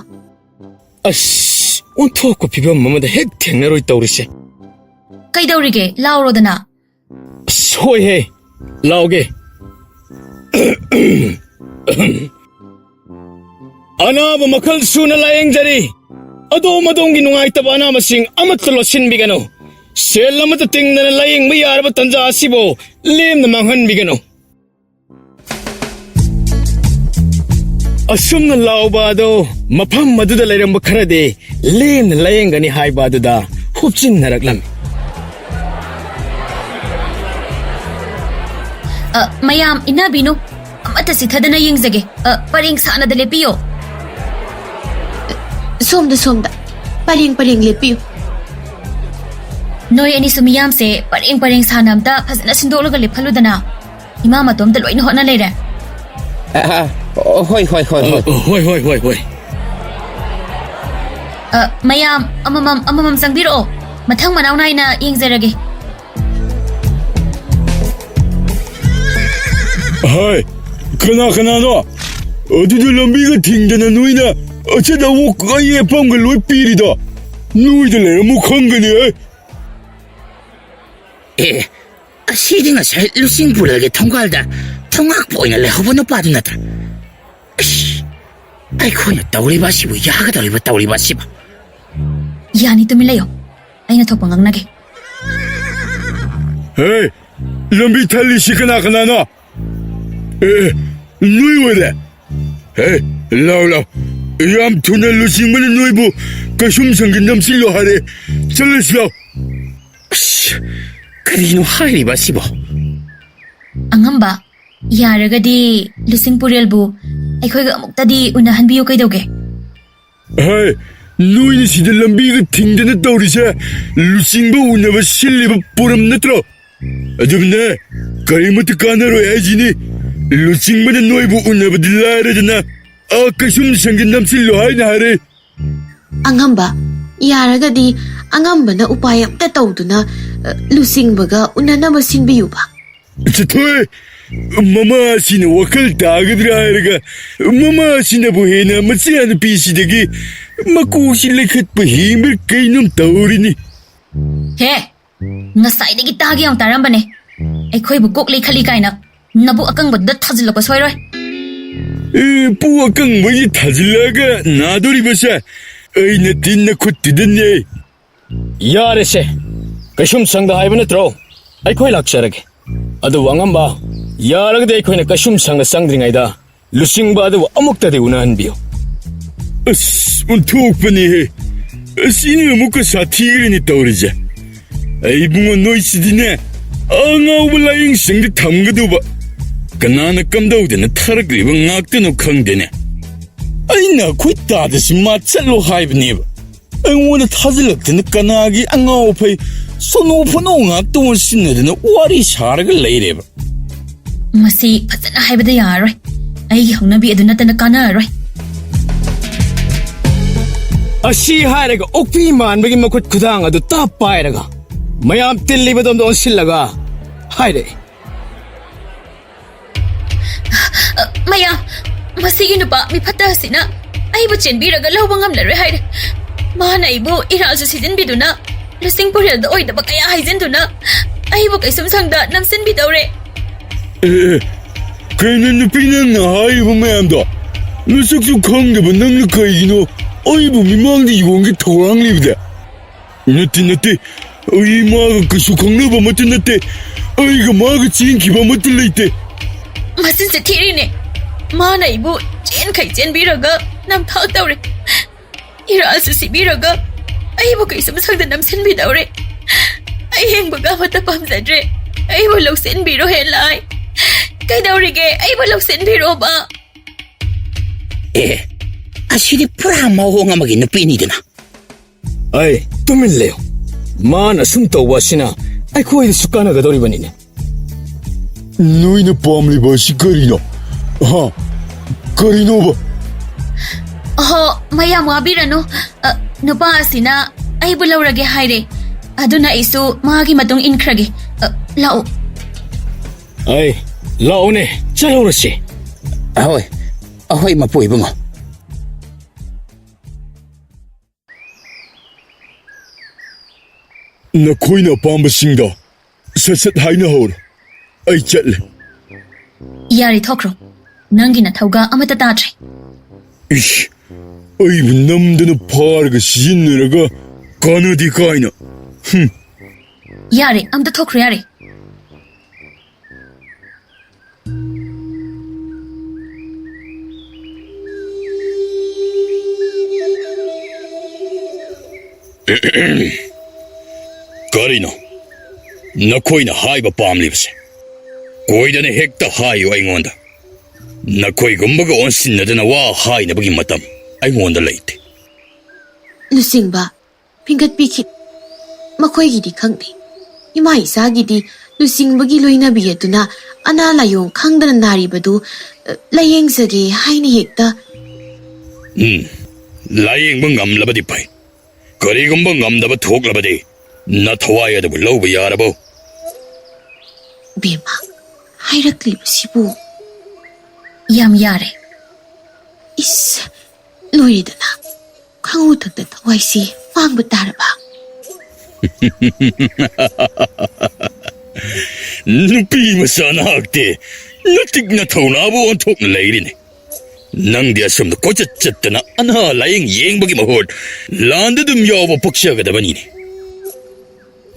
ꯑꯁ, ꯑꯣꯟꯊꯣꯛꯄ ꯐꯤꯕꯝ ꯑꯃꯗ ꯍꯦꯛ ꯊꯦꯡꯅꯔꯣꯏ ꯇꯧꯔꯤꯁꯦ꯫ ꯀꯩꯗꯧꯔꯤꯒꯦ? ꯂꯥꯎꯔꯣꯗꯅ꯫ ꯑꯁ, ꯍꯣꯏꯍꯦ, ꯂꯥꯎꯒꯦ꯫ ꯑꯅꯥꯕ ꯃꯈꯜ ꯁꯨꯅ ꯂꯥꯌꯦꯡꯖꯔꯤ꯫ ꯑꯗꯣꯝ ꯑꯗꯣꯝꯒꯤ ꯅꯨꯡꯉꯥꯏꯇꯕ ꯑꯅꯥꯕꯁꯤꯡ ꯑꯃꯠꯇ ꯂꯣꯠꯁꯤꯟꯕꯤꯒꯅꯨ꯫ ꯁꯦꯜ ꯑꯃꯠꯇ ꯇꯤꯡꯗꯅ ꯂꯥꯌꯦꯡꯕ ꯌꯥꯔꯕ ꯇꯥꯟꯖꯥ ꯑꯁꯤꯕꯨ ꯂꯦꯝꯅ ꯃꯥꯡꯍꯟꯕꯤꯒꯅꯨ꯫ ꯑꯁꯨꯝꯅ ꯂꯥꯎꯕ ꯑꯗꯨ ꯃꯐꯝ ꯑꯗꯨꯗ ꯂꯩꯔꯝꯕ ꯈꯔꯗꯤ ꯂꯦꯝꯅ ꯂꯥꯌꯦꯡꯒꯅꯤ ꯍꯥꯏꯕ ꯑꯗꯨꯗ ꯍꯨꯞꯆꯤꯟꯅꯔꯛꯂꯝꯃꯤ꯫ ꯑ, ꯃꯌꯥꯝ ꯏꯟꯅꯕꯤꯅꯨ꯫ ꯑꯃꯠꯇ ꯆꯤꯊꯗꯅ ꯌꯦꯡꯖꯒꯦ꯫ ꯑ, ꯄꯔꯦꯡ ꯁꯥꯟꯅꯗ ꯂꯦꯞꯄꯤꯌꯣ꯫ ꯁꯣꯝꯗ, ꯁꯣꯝꯗ꯫ ꯄꯔꯦꯡ ꯄꯔꯦꯡ ꯂꯦꯞꯄꯤꯌꯨ꯫ ꯅꯣꯏ ꯑꯅꯤꯁꯨ ꯃꯤꯌꯥꯝꯁꯦ ꯄꯔꯦꯡ ꯄꯔꯦꯡ ꯁꯥꯟꯅ ꯑꯝꯇ ꯐꯖꯅ ꯁꯤꯟꯗꯣꯛꯂꯒ ꯂꯦꯞꯍꯜꯂꯨꯗꯅ꯫ ꯏꯃꯥ ꯃꯇꯣꯝꯇ ꯂꯣꯏꯅ ꯍꯣꯠꯅ ꯂꯩꯔꯦ꯫ ꯑ, ꯑ, ꯍꯣꯏ, ꯍꯣꯏ, ꯍꯣꯏ, ꯍꯣꯏ꯫ ꯑ, ꯍꯣꯏ, ꯍꯣꯏ, ꯍꯣꯏ, ꯍꯣꯏ꯫ ꯑ, ꯃꯌꯥꯝ ꯑꯃꯃꯝ ꯑꯃꯃꯝ ꯆꯪꯕꯤꯔꯛꯑꯣ꯫ ꯃꯊꯪ ꯃꯅꯥꯎ ꯅꯥꯏꯅ ꯌꯦꯡꯖꯔꯒꯦ꯫ ꯍꯥꯏ, ꯀꯅꯥ ꯀꯅꯥꯅꯣ? ꯑꯗꯨꯗ ꯂꯝꯕꯤꯒ ꯊꯤꯡꯗꯅ ꯅꯣꯏꯅ ꯑꯆꯠ ꯑꯋꯣꯛ ꯑꯌꯦꯠ ꯑꯄꯪꯒ ꯂꯣꯏ ꯄꯤꯔꯤꯗꯣ? ꯅꯣꯏꯗ ꯂꯩꯔꯝꯃꯨ ꯈꯪꯒꯅꯤ, ꯑꯦ꯫ ꯑꯦ, ꯑꯁꯤꯗꯤ ꯉꯁꯥꯏ ꯂꯨꯆꯤꯡ ꯄꯨꯔꯦꯜꯒꯤ ꯊꯣꯡꯒꯥꯜꯗ ꯊꯣꯡꯉꯥꯛꯄ ꯑꯣꯏꯅ ꯂꯩꯍꯧꯕ ꯅꯨꯄꯥꯗꯨ ꯅꯠꯇ꯭ꯔꯥ? ꯑꯁ, ꯑꯩꯈꯣꯏꯅ ꯇꯧꯔꯤꯕ ꯑꯁꯤꯕꯨ ꯌꯥꯒꯗꯧꯔꯤꯕ ꯇꯧꯔꯤꯕ ꯑꯁꯤꯕꯨ? ꯌꯥꯅꯤ, ꯇꯨꯃꯤꯟ ꯂꯩꯌꯣ꯫ ꯑꯩꯅ ꯊꯣꯛꯄ ꯉꯥꯡꯅꯒꯦ꯫ ꯍꯦ, ꯂꯝꯕꯤ ꯊꯜꯂꯤꯁꯤ ꯀꯅꯥ ꯀꯅꯥꯅꯣ? ꯑꯦ, ꯅꯣꯏ ꯑꯣꯏꯔꯦ? ꯍꯦ, ꯂꯥꯎ, ꯂꯥꯎ꯫ ꯌꯥꯝ ꯊꯨꯅ ꯂꯨꯆꯤꯡꯕꯅ ꯅꯣꯏꯕꯨ ꯀꯩꯁꯨꯝꯁꯪꯒꯤ ꯅꯝꯁꯤꯜꯂꯣ ꯍꯥꯏꯔꯦ꯫ ꯆꯠꯂꯁꯤ ꯂꯥꯎ꯫ ꯑꯁ, ꯀꯔꯤꯅꯣ ꯍꯥꯏꯔꯤꯕ ꯑꯁꯤꯕꯣ? ꯑꯉꯝꯕ, ꯌꯥꯔꯒꯗꯤ ꯂꯨꯆꯤꯡ ꯄꯨꯔꯦꯜꯕꯨ ꯑꯩꯈꯣꯏꯒ ꯑꯃꯨꯛꯇꯗꯤ ꯎꯅꯍꯟꯕꯤꯌꯨ ꯀꯩꯗꯧꯒꯦ? ꯍꯥꯏ, ꯅꯣꯏꯅ ꯁꯤꯗ ꯂꯝꯕꯤꯒ ꯊꯤꯡꯗꯅ ꯇꯧꯔꯤꯁꯦ ꯂꯨꯆꯤꯡꯕ ꯎꯅꯕ ꯁꯤꯜꯂꯤꯕ ꯄꯨꯔꯝ ꯅꯠꯇ꯭ꯔꯣ? ꯑꯗꯨꯝꯅꯦ, ꯀꯔꯤꯃꯠꯇ ꯀꯥꯟꯅꯔꯣꯏ ꯍꯥꯏꯁꯤꯅꯤ꯫ ꯂꯨꯆꯤꯡꯕꯅ ꯅꯣꯏꯕꯨ ꯎꯅꯕꯗꯤ ꯂꯥꯏꯔꯗꯅ, ꯑꯥ, ꯀꯩꯁꯨꯝꯁꯪꯒꯤ ꯅꯝꯁꯤꯜꯂꯣ ꯍꯥꯏꯅ ꯍꯥꯏꯔꯦ꯫ ꯑꯉꯝꯕ, ꯌꯥꯔꯒꯗꯤ ꯑꯉꯝꯕꯅ ꯎꯄꯥꯏ ꯑꯝꯇ ꯇꯧꯗꯨꯅ, ꯑ, ꯂꯨꯆꯤꯡꯕꯒ ꯎꯅꯅꯕ ꯁꯤꯟꯕꯤꯌꯨꯕ꯫ ꯆꯠꯊꯣꯏ, ꯃꯃꯥꯁꯤꯅ ꯋꯥꯈꯜ ꯇꯥꯒꯗ꯭ꯔꯥ ꯍꯥꯏꯔꯒ, ꯃꯃꯥꯁꯤꯅꯕꯨ ꯍꯦꯟꯅ ꯃꯆꯥꯅꯨꯄꯤꯁꯤꯗꯒꯤ ꯃꯀꯣꯛꯁꯤ ꯂꯩꯈꯠꯄ ꯍꯦꯟꯕ꯭ꯔꯥ ꯀꯩꯅꯣꯝ ꯇꯧꯔꯤꯅꯤ꯫ ꯍꯦ, ꯉꯁꯥꯏꯗꯒꯤ ꯇꯥꯒꯦ ꯌꯥꯝ ꯇꯥꯔꯝꯕꯅꯦ꯫ ꯑꯩꯈꯣꯏꯕꯨ ꯀꯣꯛ ꯂꯩꯈꯠꯂꯤ ꯀꯥꯏꯅ ꯅꯕꯨꯛ ꯑꯀꯪꯕꯗꯨꯗ ꯊꯥꯖꯤꯜꯂꯛꯄ ꯁꯣꯏꯔꯣꯏ꯫ ꯑꯦ, ꯄꯨ ꯑꯀꯪꯕꯒꯤ ꯊꯥꯖꯤꯜꯂꯛꯑꯒ ꯅꯥꯗꯣꯔꯤꯕꯁꯦ ꯑꯩꯅ ꯇꯤꯟꯅ ꯈꯨꯠꯇꯨꯗꯅꯦ꯫ ꯌꯥꯔꯦꯁꯦ, ꯀꯩꯁꯨꯝ ꯁꯪꯗ ꯍꯥꯏꯕ ꯅꯠꯇ꯭ꯔꯣ? ꯑꯩꯈꯣꯏ ꯂꯥꯛꯆꯔꯒꯦ꯫ ꯑꯗꯨꯕꯨ ꯑꯉꯝꯕ, ꯌꯥꯔꯒꯗꯤ ꯑꯩꯈꯣꯏꯅ ꯀꯩꯁꯨꯝ ꯁꯪꯗ ꯆꯪꯗ꯭ꯔꯤꯉꯩꯗ ꯂꯨꯆꯤꯡꯕ ꯑꯗꯨꯕꯨ ꯑꯃꯨꯛꯇꯗꯤ ꯎꯅꯍꯟꯕꯤꯌꯨ꯫ ꯑꯁ, ꯑꯣꯟꯊꯣꯛꯄꯅꯤꯍꯦ꯫ ꯑꯁꯤꯅ ꯑꯃꯨꯛꯀ ꯁꯥꯊꯤꯈ꯭ꯔꯦꯅꯦ ꯇꯧꯔꯤꯁꯦ꯫ ꯑꯩ ꯏꯕꯨꯡꯉꯣ ꯅꯣꯏꯁꯤꯗꯤꯅꯦ, ꯑꯉꯥꯎꯕ ꯂꯥꯏꯌꯦꯡꯁꯪꯗ ꯊꯝꯒꯗꯧꯕ꯫ ꯀꯅꯥꯅ ꯀꯝꯗꯧꯗꯅ ꯊꯥꯔꯛꯂꯤꯕ ꯉꯥꯛꯇꯅꯣ ꯈꯪꯗꯦꯅꯦ꯫ ꯑꯩꯅ ꯑꯩꯈꯣꯏ ꯇꯥꯗꯁꯤ ꯃꯥ ꯆꯠꯂꯣ ꯍꯥꯏꯕꯅꯦꯕ꯫ ꯑꯩꯉꯣꯟꯗ ꯊꯥꯖꯤꯜꯂꯛꯇꯅ ꯀꯅꯥꯒꯤ ꯑꯉꯥꯎ ꯑꯐꯩ ꯁꯣꯅꯣ ꯐꯣꯅꯣ ꯉꯥꯛꯇ ꯑꯣꯟꯁꯤꯟꯅꯗꯅ ꯋꯥꯔꯤ ꯁꯥꯔꯒ ꯂꯩꯔꯦꯕ꯫ ꯃꯁꯤ ꯐꯖꯅ ꯍꯥꯏꯕꯗ ꯌꯥꯔꯔꯣꯏ꯫ ꯑꯩꯒꯤ ꯍꯧꯅꯕꯤ ꯑꯗꯨ ꯅꯠꯇꯅ ꯀꯥꯟꯅꯔꯔꯣꯏ꯫ ꯑꯁꯤ ꯍꯥꯏꯔꯒ ꯑꯣꯛꯄꯤ ꯃꯥꯟꯕꯒꯤ ꯃꯈꯨꯠ ꯈꯨꯗꯥꯡ ꯑꯗꯨ ꯇꯞ ꯄꯥꯏꯔꯒ ꯃꯌꯥꯝ ꯇꯤꯜꯂꯤꯕꯗꯣꯝꯗ ꯑꯣꯟꯁꯤꯜꯂꯒ ꯍꯥꯏꯔꯛꯏ꯫ ꯑ, ꯃꯌꯥꯝ, ꯃꯁꯤꯒꯤ ꯅꯨꯄꯥ ꯃꯤꯐꯠꯇ ꯑꯁꯤꯅ ꯑꯩꯕꯨ ꯆꯦꯟꯕꯤꯔꯒ ꯂꯧꯕ ꯉꯝꯂꯔꯣꯏ ꯍꯥꯏꯔꯦ꯫ ꯃꯥꯅ ꯑꯩꯕꯨ ꯏꯔꯥꯜꯁꯨ ꯁꯤꯖꯤꯟꯕꯤꯗꯨꯅ, ꯂꯨꯆꯤꯡ ꯄꯨꯔꯦꯜꯗ ꯑꯣꯏꯗꯕ ꯀꯌꯥ ꯍꯥꯏꯖꯤꯟꯗꯨꯅ ꯑꯩꯕꯨ ꯀꯩꯁꯨꯝ ꯁꯪꯗ ꯅꯝꯁꯤꯟꯕꯤꯗꯧꯔꯦ꯫ ꯑꯦ, ꯑꯦ, ꯀꯩꯅꯣ ꯅꯨꯄꯤ ꯅꯪꯅ ꯍꯥꯏꯔꯤꯕ ꯃꯌꯥꯝꯗꯣ? ꯅꯁꯛꯁꯨ ꯈꯪꯗꯕ ꯅꯪꯅ ꯀꯩꯒꯤꯅꯣ ꯑꯩꯕꯨ ꯃꯤꯃꯥꯡꯗ ꯌꯣꯟꯒꯦ ꯊꯧꯔꯥꯡꯂꯤꯕꯗꯤ? ꯅꯠꯇꯦ, ꯅꯠꯇꯦ, ꯑꯩ ꯃꯥꯒ ꯀꯩꯁꯨ ꯈꯪꯅꯕ ꯑꯃꯠꯇ ꯅꯠꯇꯦ꯫ ꯑꯩꯒ ꯃꯥꯒ ꯆꯦꯟꯈꯤꯕ ꯑꯃꯠꯇ ꯂꯩꯇꯦ꯫ ꯃꯆꯤꯟꯁꯦ ꯊꯤꯔꯤꯅꯦ꯫ ꯃꯥꯅ ꯑꯩꯕꯨ ꯆꯦꯟꯈꯩ ꯆꯦꯟꯕꯤꯔꯒ ꯅꯝꯊꯥꯛ ꯇꯧꯔꯦ꯫ ꯏꯔꯥꯜꯁꯨ ꯁꯤꯕꯤꯔꯒ ꯑꯩꯕꯨ ꯀꯩꯁꯨꯝ ꯁꯪꯗ ꯅꯝꯁꯤꯟꯕꯤꯗꯧꯔꯦ꯫ ꯑꯩ ꯌꯦꯡꯕꯒ ꯑꯃꯠꯇ ꯄꯥꯝꯖꯗ꯭ꯔꯦ꯫ ꯑꯩꯕꯨ ꯂꯧꯁꯤꯟꯕꯤꯔꯣ ꯍꯦꯟꯂꯥꯏ꯫ ꯀꯩꯗꯧꯔꯤꯒꯦ? ꯑꯩꯕꯨ ꯂꯧꯁꯤꯟꯕꯤꯔꯣꯕ꯫ ꯑꯦ, ꯑꯁꯤꯗꯤ ꯄꯨꯔꯥ ꯃꯑꯣꯡ ꯑꯃꯒꯤ ꯅꯨꯄꯤꯅꯤꯗꯅ꯫ ꯑꯩ ꯇꯨꯃꯤꯟ ꯂꯩꯌꯨ꯫ ꯃꯥꯅ ꯁꯨꯝ ꯇꯧꯕ ꯑꯁꯤꯅ ꯑꯩꯈꯣꯏꯗꯁꯨ ꯀꯥꯟꯅꯒꯗꯧꯔꯤꯕꯅꯤꯅꯦ꯫ ꯅꯣꯏꯅ ꯄꯥꯝꯂꯤꯕ ꯑꯁꯤ ꯀꯔꯤꯅꯣ? ꯍꯥ? ꯀꯔꯤꯅꯣꯕ? ꯑꯍꯣ, ꯃꯌꯥꯝ ꯋꯥꯕꯤꯔꯅꯨ꯫ ꯑ, ꯅꯨꯄꯥ ꯑꯁꯤꯅ ꯑꯩꯕꯨ ꯂꯧꯔꯒꯦ ꯍꯥꯏꯔꯦ꯫ ꯑꯗꯨꯅ ꯑꯩꯁꯨ ꯃꯥꯒꯤ ꯃꯇꯨꯡ ꯏꯟꯈ꯭ꯔꯒꯦ꯫ ꯑ, ꯂꯥꯛꯑꯣ꯫ ꯑꯩ, ꯂꯥꯛꯑꯣꯅꯦ, ꯆꯠꯍꯧꯔꯁꯤ꯫ ꯑꯍꯣꯏ, ꯑꯍꯣꯏ, ꯃꯄꯨ ꯏꯕꯨꯡꯉꯣ꯫ ꯅꯈꯣꯏꯅ ꯑꯄꯥꯝꯕꯁꯤꯡꯗꯣ ꯁꯠ ꯁꯠ ꯍꯥꯏꯅꯍꯧꯔꯣ꯫ ꯑꯩ ꯆꯠꯂꯦ꯫ ꯌꯥꯔꯦ, ꯊꯣꯛꯈ꯭ꯔꯣ꯫ ꯅꯪꯒꯤ ꯅꯊꯧꯒ ꯑꯃꯠꯇ ꯇꯥꯗ꯭ꯔꯦ꯫ ꯏꯁ, ꯑꯩꯕꯨ ꯅꯝꯗꯅ ꯐꯥꯔꯒ ꯁꯤꯖꯤꯟꯅꯔꯒ ꯀꯥꯟꯅꯗꯦ ꯀꯥꯏꯅ꯫ ꯍꯨꯝ꯫ ꯌꯥꯔꯦ, ꯑꯝꯇ ꯊꯣꯛꯈ꯭ꯔꯣ, ꯌꯥꯔꯦ꯫ ꯀꯔꯤꯅꯣ? ꯅꯈꯣꯏꯅ ꯍꯥꯏꯕ ꯄꯥꯝꯂꯤꯕꯁꯦ? ꯀꯣꯏꯗꯅ ꯍꯦꯛꯇ ꯍꯥꯏꯌꯨ ꯑꯩꯉꯣꯟꯗ꯫ ꯅꯈꯣꯏꯒꯨꯝꯕꯒ ꯑꯣꯟꯁꯤꯟꯅꯗꯅ ꯋꯥ ꯍꯥꯏꯅꯕꯒꯤ ꯃꯇꯝ ꯑꯩꯉꯣꯟꯗ ꯂꯩꯇꯦ꯫ ꯂꯨꯆꯤꯡꯕ, ꯐꯤꯡꯒꯠꯄꯤꯈꯤ꯫ ꯃꯈꯣꯏꯒꯤꯗꯤ ꯈꯪꯗꯦ꯫ ꯏꯃꯥ ꯏꯆꯥꯒꯤꯗꯤ ꯂꯨꯆꯤꯡꯕꯒꯤ ꯂꯣꯏꯅꯕꯤ ꯑꯗꯨꯅ ꯑꯅꯥ ꯂꯥꯏꯌꯣꯡ ꯈꯪꯗꯅ ꯅꯥꯔꯤꯕꯗꯨ, ꯑ, ꯂꯥꯌꯦꯡꯖꯒꯦ ꯍꯥꯏꯅ ꯍꯦꯛꯇ꯫ ꯎꯝ, ꯂꯥꯌꯦꯡꯕ ꯉꯝꯂꯕꯗꯤ ꯐꯩ꯫ ꯀꯔꯤꯒꯨꯝꯕ ꯉꯝꯗꯕ ꯊꯣꯛꯂꯕꯗꯤ ꯅꯊꯋꯥꯏ ꯑꯗꯨꯕꯨ ꯂꯧꯕ ꯌꯥꯔꯕꯣ? ꯕꯦꯝꯃ, ꯍꯥꯏꯔꯛꯂꯤꯕꯁꯤꯕꯨ? ꯌꯥꯝ ꯌꯥꯔꯦ꯫ ꯏꯁ, ꯂꯣꯏꯔꯦꯗꯅ꯫ ꯈꯪꯉꯨ ꯊꯛꯇ ꯊꯋꯥꯏꯁꯤ ꯃꯥꯡꯕ ꯇꯥꯔꯕ? ꯅꯨꯄꯤ ꯃꯆꯥ ꯅꯍꯥꯛꯇꯤ ꯅꯇꯤꯛ ꯅꯊꯧꯅꯥꯕꯨ ꯑꯣꯟꯊꯣꯛꯅ ꯂꯩꯔꯤꯅꯦ꯫ ꯅꯪꯗꯤ ꯑꯁꯨꯝꯅ ꯀꯣꯏꯆꯠ ꯆꯠꯇꯅ ꯑꯅꯥ ꯂꯥꯌꯦꯡ ꯌꯦꯡꯕꯒꯤ ꯃꯍꯨꯠ ꯂꯥꯟꯗ ꯑꯗꯨꯝ ꯌꯥꯎꯕ ꯄꯛꯆꯒꯗꯕꯅꯤꯅꯦ꯫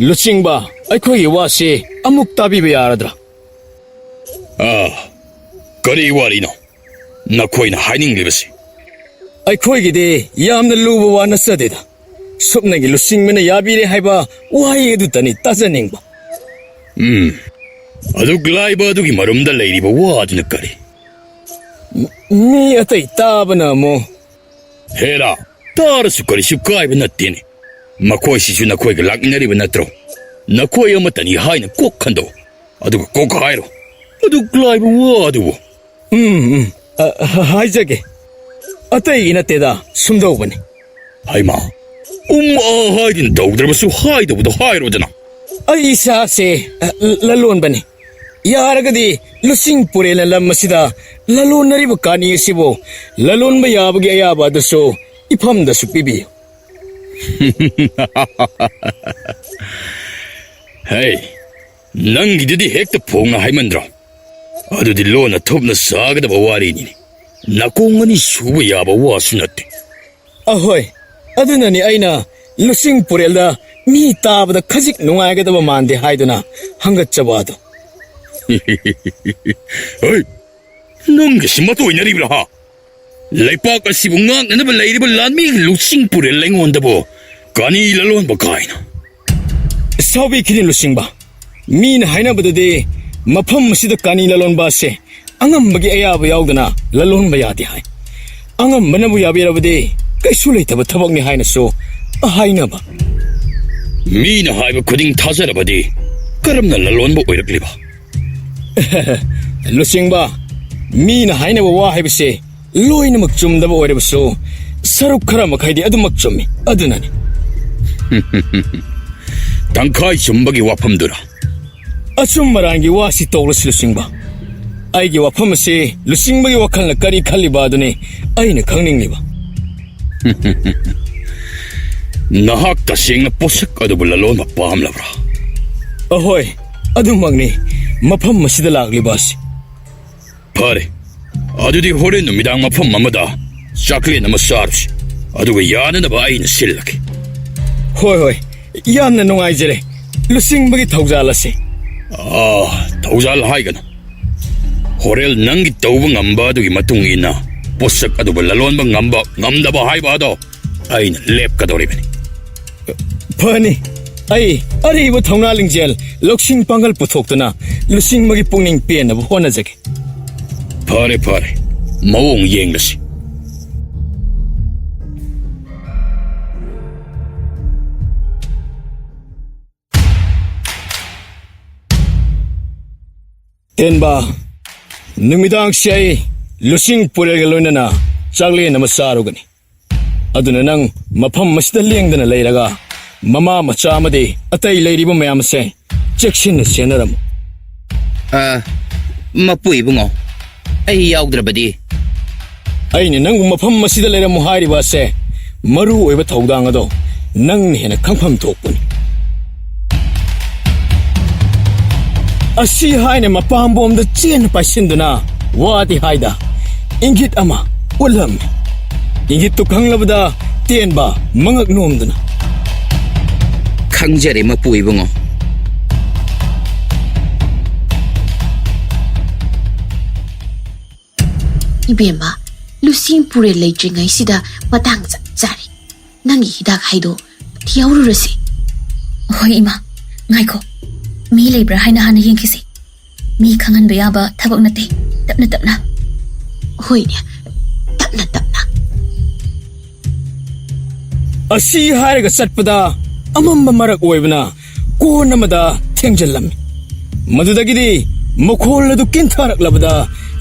ꯂꯨꯆꯤꯡꯕ, ꯑꯩꯈꯣꯏꯒꯤ ꯋꯥꯁꯤ ꯑꯃꯨꯛ ꯇꯥꯕꯤꯕ ꯌꯥꯔꯗ꯭ꯔꯥ? ꯑꯥ, ꯀꯔꯤ ꯋꯥꯔꯤꯅꯣ? ꯅꯈꯣꯏꯅ ꯍꯥꯏꯅꯤꯡꯂꯤꯕꯁꯤ? ꯑꯩꯈꯣꯏꯒꯤꯗꯤ ꯌꯥꯝꯅ ꯂꯨꯕ ꯋꯥ ꯅꯠꯆꯗꯦꯗ꯫ ꯁꯨꯞꯅꯒꯤ ꯂꯨꯆꯤꯡꯕꯅ ꯌꯥꯕꯤꯔꯦ ꯍꯥꯏꯕ ꯋꯥꯍꯩ ꯑꯗꯨꯇꯅꯤ ꯇꯥꯖꯅꯤꯡꯕ꯫ ꯎꯝ, ꯑꯗꯨꯛ ꯂꯥꯏꯕ ꯑꯗꯨꯒꯤ ꯃꯔꯨꯝꯗ ꯂꯩꯔꯤꯕ ꯋꯥꯗꯨꯅ ꯀꯔꯤ? ꯃꯤ ꯑꯇꯩ ꯇꯥꯕꯅ ꯑꯃꯨꯛ꯫ ꯍꯦꯔꯥ, ꯇꯥꯔꯁꯨ ꯀꯔꯤꯁꯨ ꯀꯥꯏꯕ ꯅꯠꯇꯦꯅꯦ꯫ ꯃꯈꯣꯏꯁꯤꯁꯨ ꯅꯈꯣꯏꯒ ꯂꯥꯛꯃꯤꯟꯅꯔꯤꯕ ꯅꯠꯇ꯭ꯔꯣ? ꯅꯈꯣꯏ ꯑꯃꯠꯇꯅꯤ ꯍꯥꯏꯅ ꯀꯣꯛ ꯈꯟꯗꯣꯛ, ꯑꯗꯨꯒ ꯀꯣꯛ ꯍꯥꯏꯔꯣ꯫ ꯑꯗꯨꯛ ꯂꯥꯏꯕ ꯋꯥ ꯑꯗꯨꯕꯨ꯫ ꯎꯝ, ꯎꯝ, ꯑ, ꯍ-, ꯍꯥꯏꯖꯒꯦ꯫ ꯑꯇꯩꯒꯤ ꯅꯠꯇꯦꯗ, ꯁꯨꯝꯗꯧꯕꯅꯤ꯫ ꯍꯩꯃꯥ, ꯎꯝ, ꯑꯥ ꯍꯥꯏꯗꯨꯅ ꯇꯧꯗ꯭ꯔꯕꯁꯨ ꯍꯥꯏꯗꯧꯕꯗꯣ ꯍꯥꯏꯔꯣꯗꯅ꯫ ꯑꯩ ꯏꯁꯥꯁꯦ, ꯑ, ꯂꯂꯣꯟꯕꯅꯤ꯫ ꯌꯥꯔꯒꯗꯤ ꯂꯨꯆꯤꯡ ꯄꯨꯔꯦꯜꯅ ꯂꯝ ꯑꯁꯤꯗ ꯂꯂꯣꯟꯅꯔꯤꯕ ꯀꯥꯅꯤ ꯑꯁꯤꯕꯨ ꯂꯂꯣꯟꯕ ꯌꯥꯕꯒꯤ ꯑꯌꯥꯕ ꯑꯗꯨꯁꯨ ꯏꯐꯝꯗꯁꯨ ꯄꯤꯕꯤꯌꯨ꯫ ꯍꯩ, ꯅꯪꯒꯤꯗꯨꯗꯤ ꯍꯦꯛꯇ ꯐꯣꯡꯅ ꯍꯥꯏꯃꯟꯗ꯭ꯔꯣ? ꯑꯗꯨꯗꯤ ꯂꯣꯟꯅ ꯊꯨꯞꯅ ꯆꯥꯒꯗꯕ ꯋꯥꯔꯤꯅꯤꯅꯦ꯫ ꯅꯥꯀꯣꯡ ꯑꯅꯤ ꯁꯨꯕ ꯌꯥꯕ ꯋꯥꯁꯨ ꯅꯠꯇꯦ꯫ ꯑꯍꯣꯏ, ꯑꯗꯨꯅꯅꯤ ꯑꯩꯅ ꯂꯨꯆꯤꯡ ꯄꯨꯔꯦꯜꯗ ꯃꯤ ꯇꯥꯕꯗ ꯈꯖꯤꯛ ꯅꯨꯡꯉꯥꯏꯒꯗꯕ ꯃꯥꯟꯗꯦ ꯍꯥꯏꯗꯨꯅ ꯍꯪꯒꯠꯆꯕ ꯑꯗꯨ꯫ ꯍꯩ, ꯅꯪꯒꯤꯁꯤ ꯃꯇꯣꯏꯅꯔꯤꯕ꯭ꯔꯥ, ꯍꯥ? ꯂꯩꯄꯥꯛ ꯑꯁꯤꯕꯨ ꯉꯥꯛꯅꯅꯕ ꯂꯩꯔꯤꯕ ꯂꯥꯟꯃꯤꯒꯤ ꯂꯨꯆꯤꯡ ꯄꯨꯔꯦꯜ ꯑꯩꯉꯣꯟꯗꯕꯨ ꯀꯥꯅꯤ ꯂꯂꯣꯟꯕ ꯀꯥꯏꯅ꯫ ꯁꯥꯎꯕꯤꯈꯤꯅꯤ ꯂꯨꯆꯤꯡꯕ꯫ ꯃꯤꯅ ꯍꯥꯏꯅꯕꯗꯗꯤ ꯃꯐꯝ ꯑꯁꯤꯗ ꯀꯥꯅꯤ ꯂꯂꯣꯟꯕ ꯑꯁꯦ ꯑꯉꯝꯕꯒꯤ ꯑꯌꯥꯕ ꯌꯥꯎꯗꯅ ꯂꯂꯣꯟꯕ ꯌꯥꯗꯦ ꯍꯥꯏ꯫ ꯑꯉꯝꯕꯅꯕꯨ ꯌꯥꯕꯤꯔꯕꯗꯤ ꯀꯩꯁꯨ ꯂꯩꯇꯕ ꯊꯕꯛꯅꯤ ꯍꯥꯏꯅꯁꯨ ꯍꯥꯏꯅꯕ꯫ ꯃꯤꯅ ꯍꯥꯏꯕ ꯈꯨꯗꯤꯡ ꯊꯥꯖꯔꯕꯗꯤ ꯀꯔꯝꯅ ꯂꯂꯣꯟꯕ ꯑꯣꯏꯔꯛꯂꯤꯕ? ꯂꯨꯆꯤꯡꯕ, ꯃꯤꯅ ꯍꯥꯏꯅꯕ ꯋꯥ ꯍꯥꯏꯕꯁꯦ ꯂꯣꯏꯅꯃꯛ ꯆꯨꯝꯗꯕ ꯑꯣꯏꯔꯕꯁꯨ, ꯁꯔꯨꯛ ꯈꯔ ꯃꯈꯩꯗꯤ ꯑꯗꯨꯃꯛ ꯆꯨꯝꯃꯤ꯫ ꯑꯗꯨꯅꯅꯤ꯫ ꯇꯪꯈꯥꯏ ꯆꯨꯝꯕꯒꯤ ꯋꯥꯐꯝꯗꯨꯔ? ꯑꯆꯨꯝ ꯑꯔꯥꯟꯒꯤ ꯋꯥꯁꯤ ꯇꯣꯛꯂꯁꯤ, ꯂꯨꯆꯤꯡꯕ꯫ ꯑꯩꯒꯤ ꯋꯥꯐꯝ ꯑꯁꯤ ꯂꯨꯆꯤꯡꯕꯒꯤ ꯋꯥꯈꯜꯅ ꯀꯔꯤ ꯈꯜꯂꯤꯕ ꯑꯗꯨꯅꯤ ꯑꯩꯅ ꯈꯪꯅꯤꯡꯂꯤꯕ꯫ ꯅꯍꯥꯛ ꯇꯁꯦꯡꯅ ꯄꯣꯠꯁꯛ ꯑꯗꯨꯕꯨ ꯂꯂꯣꯟꯕ ꯄꯥꯝꯂꯕ꯭ꯔꯥ? ꯑꯍꯣꯏ, ꯑꯗꯨꯃꯛꯅꯤ꯫ ꯃꯐꯝ ꯑꯁꯤꯗ ꯂꯥꯛꯂꯤꯕ ꯑꯁꯤ꯫ ꯐꯔꯦ, ꯑꯗꯨꯗꯤ ꯍꯣꯔꯦꯟ ꯅꯨꯃꯤꯗꯥꯡ ꯃꯐꯝ ꯑꯃꯗ ꯆꯥꯛꯂꯦꯟ ꯑꯃ ꯆꯥꯔꯨꯁꯤ, ꯑꯗꯨꯒ ꯌꯥꯅꯅꯕ ꯑꯩꯅ ꯁꯤꯜꯂꯒꯦ꯫ ꯍꯣꯏ, ꯍꯣꯏ, ꯌꯥꯝꯅ ꯅꯨꯡꯉꯥꯏꯖꯔꯦ꯫ ꯂꯨꯆꯤꯡꯕꯒꯤ ꯊꯧꯖꯥꯜ ꯑꯁꯤ꯫ ꯑꯥ, ꯊꯧꯖꯥꯜ ꯍꯥꯏꯒꯅꯨ꯫ ꯍꯣꯔꯦꯟ ꯅꯪꯒꯤ ꯇꯧꯕ ꯉꯝꯕ ꯑꯗꯨꯒꯤ ꯃꯇꯨꯡ ꯏꯟꯅ ꯄꯣꯠꯁꯛ ꯑꯗꯨꯕꯨ ꯂꯂꯣꯟꯕ ꯉꯝꯕ ꯉꯝꯗꯕ ꯍꯥꯏꯕ ꯑꯗꯣ ꯑꯩꯅ ꯂꯦꯞꯀꯗꯧꯔꯤꯕꯅꯤ꯫ ꯐꯅꯤ, ꯑꯩ ꯑꯔꯤꯕ ꯊꯧꯅꯥ ꯂꯤꯡꯖꯦꯜ ꯂꯧꯁꯤꯡ ꯄꯥꯡꯒꯜ ꯄꯨꯊꯣꯛꯇꯨꯅ ꯂꯨꯆꯤꯡꯕꯒꯤ ꯄꯨꯛꯅꯤꯡ ꯄꯦꯟꯅꯕ ꯍꯣꯠꯅꯖꯒꯦ꯫ ꯐꯔꯦ, ꯐꯔꯦ, ꯃꯑꯣꯡ ꯌꯦꯡꯂꯁꯤ꯫ ꯇꯦꯟꯕ, ꯅꯨꯃꯤꯗꯥꯡꯁꯤ ꯑꯩ ꯂꯨꯆꯤꯡ ꯄꯨꯔꯦꯜꯒ ꯂꯣꯏꯅꯅ ꯆꯥꯛꯂꯦꯟ ꯑꯃ ꯆꯥꯔꯨꯒꯅꯤ꯫ ꯑꯗꯨꯅ ꯅꯪ ꯃꯐꯝ ꯑꯁꯤꯗ ꯂꯦꯡꯗꯅ ꯂꯩꯔꯒ ꯃꯃꯥ ꯃꯆꯥ ꯑꯃꯗꯤ ꯑꯇꯩ ꯂꯩꯔꯤꯕ ꯃꯌꯥꯝ ꯑꯁꯦ ꯆꯦꯛꯁꯤꯟꯅ ꯁꯦꯟꯅꯔꯝꯃꯨ꯫ ꯑ, ꯃꯄꯨ ꯏꯕꯨꯡꯉꯣ, ꯑꯩ ꯌꯥꯎꯗ꯭ꯔꯕꯗꯤ? ꯑꯩꯅ ꯅꯪꯕꯨ ꯃꯐꯝ ꯑꯁꯤꯗ ꯂꯩꯔꯝꯃꯨ ꯍꯥꯏꯔꯤꯕ ꯑꯁꯦ ꯃꯔꯨ ꯑꯣꯏꯕ ꯊꯧꯗꯥꯡ ꯑꯗꯣ ꯅꯪꯅ ꯍꯦꯟꯅ ꯈꯪꯐꯝ ꯊꯣꯛꯄꯅꯤ꯫ ꯑꯁꯤ ꯍꯥꯏꯅ ꯃꯄꯥꯝꯕꯣꯝꯗ ꯆꯦꯟꯅ ꯄꯥꯏꯁꯤꯟꯗꯨꯅ ꯋꯥꯗꯤ ꯍꯥꯏꯗ ꯏꯪꯒꯤꯠ ꯑꯃ ꯎꯠꯂꯝꯃꯤ꯫ ꯏꯪꯒꯤꯠꯇꯨ ꯈꯪꯂꯕꯗ ꯇꯦꯟꯕ ꯃꯉꯛ ꯅꯣꯝꯗꯨꯅ, "ꯈꯪꯖꯔꯦ, ꯃꯄꯨ ꯏꯕꯨꯡꯉꯣ꯫" ꯏꯕꯦꯝꯃ, ꯂꯨꯁꯤꯡ ꯄꯨꯔꯦꯜ ꯂꯩꯇ꯭ꯔꯤꯉꯩꯁꯤꯗ ꯃꯇꯥꯡ ꯆꯞ ꯆꯥꯔꯦ꯫ ꯅꯪꯒꯤ ꯍꯤꯗꯥꯛ ꯍꯥꯏꯗꯣ ꯊꯤꯍꯧꯔꯨꯔꯁꯤ꯫ ꯍꯣꯏ, ꯏꯃꯥ, ꯉꯥꯏꯈꯣ꯫ ꯃꯤ ꯂꯩꯕ꯭ꯔꯥ ꯍꯥꯏꯅ ꯍꯥꯟꯅ ꯌꯦꯡꯈꯤꯁꯤ꯫ ꯃꯤ ꯈꯪꯍꯟꯕ ꯌꯥꯕ ꯊꯕꯛ ꯅꯠꯇꯦ꯫ ꯇꯞꯅ ꯇꯞꯅ꯫ ꯍꯣꯏꯅꯦ, ꯇꯞꯅ ꯇꯞꯅ꯫ ꯑꯁꯤ ꯍꯥꯏꯔꯒ ꯆꯠꯄꯗ ꯑꯃꯝꯕ ꯃꯔꯛ ꯑꯣꯏꯕꯅ ꯀꯣꯟ ꯑꯃꯗ ꯊꯦꯡꯖꯤꯜꯂꯝꯃꯤ꯫ ꯃꯗꯨꯗꯒꯤꯗꯤ ꯃꯈꯣꯜ ꯑꯗꯨ ꯀꯤꯟꯊꯔꯛꯂꯕꯗ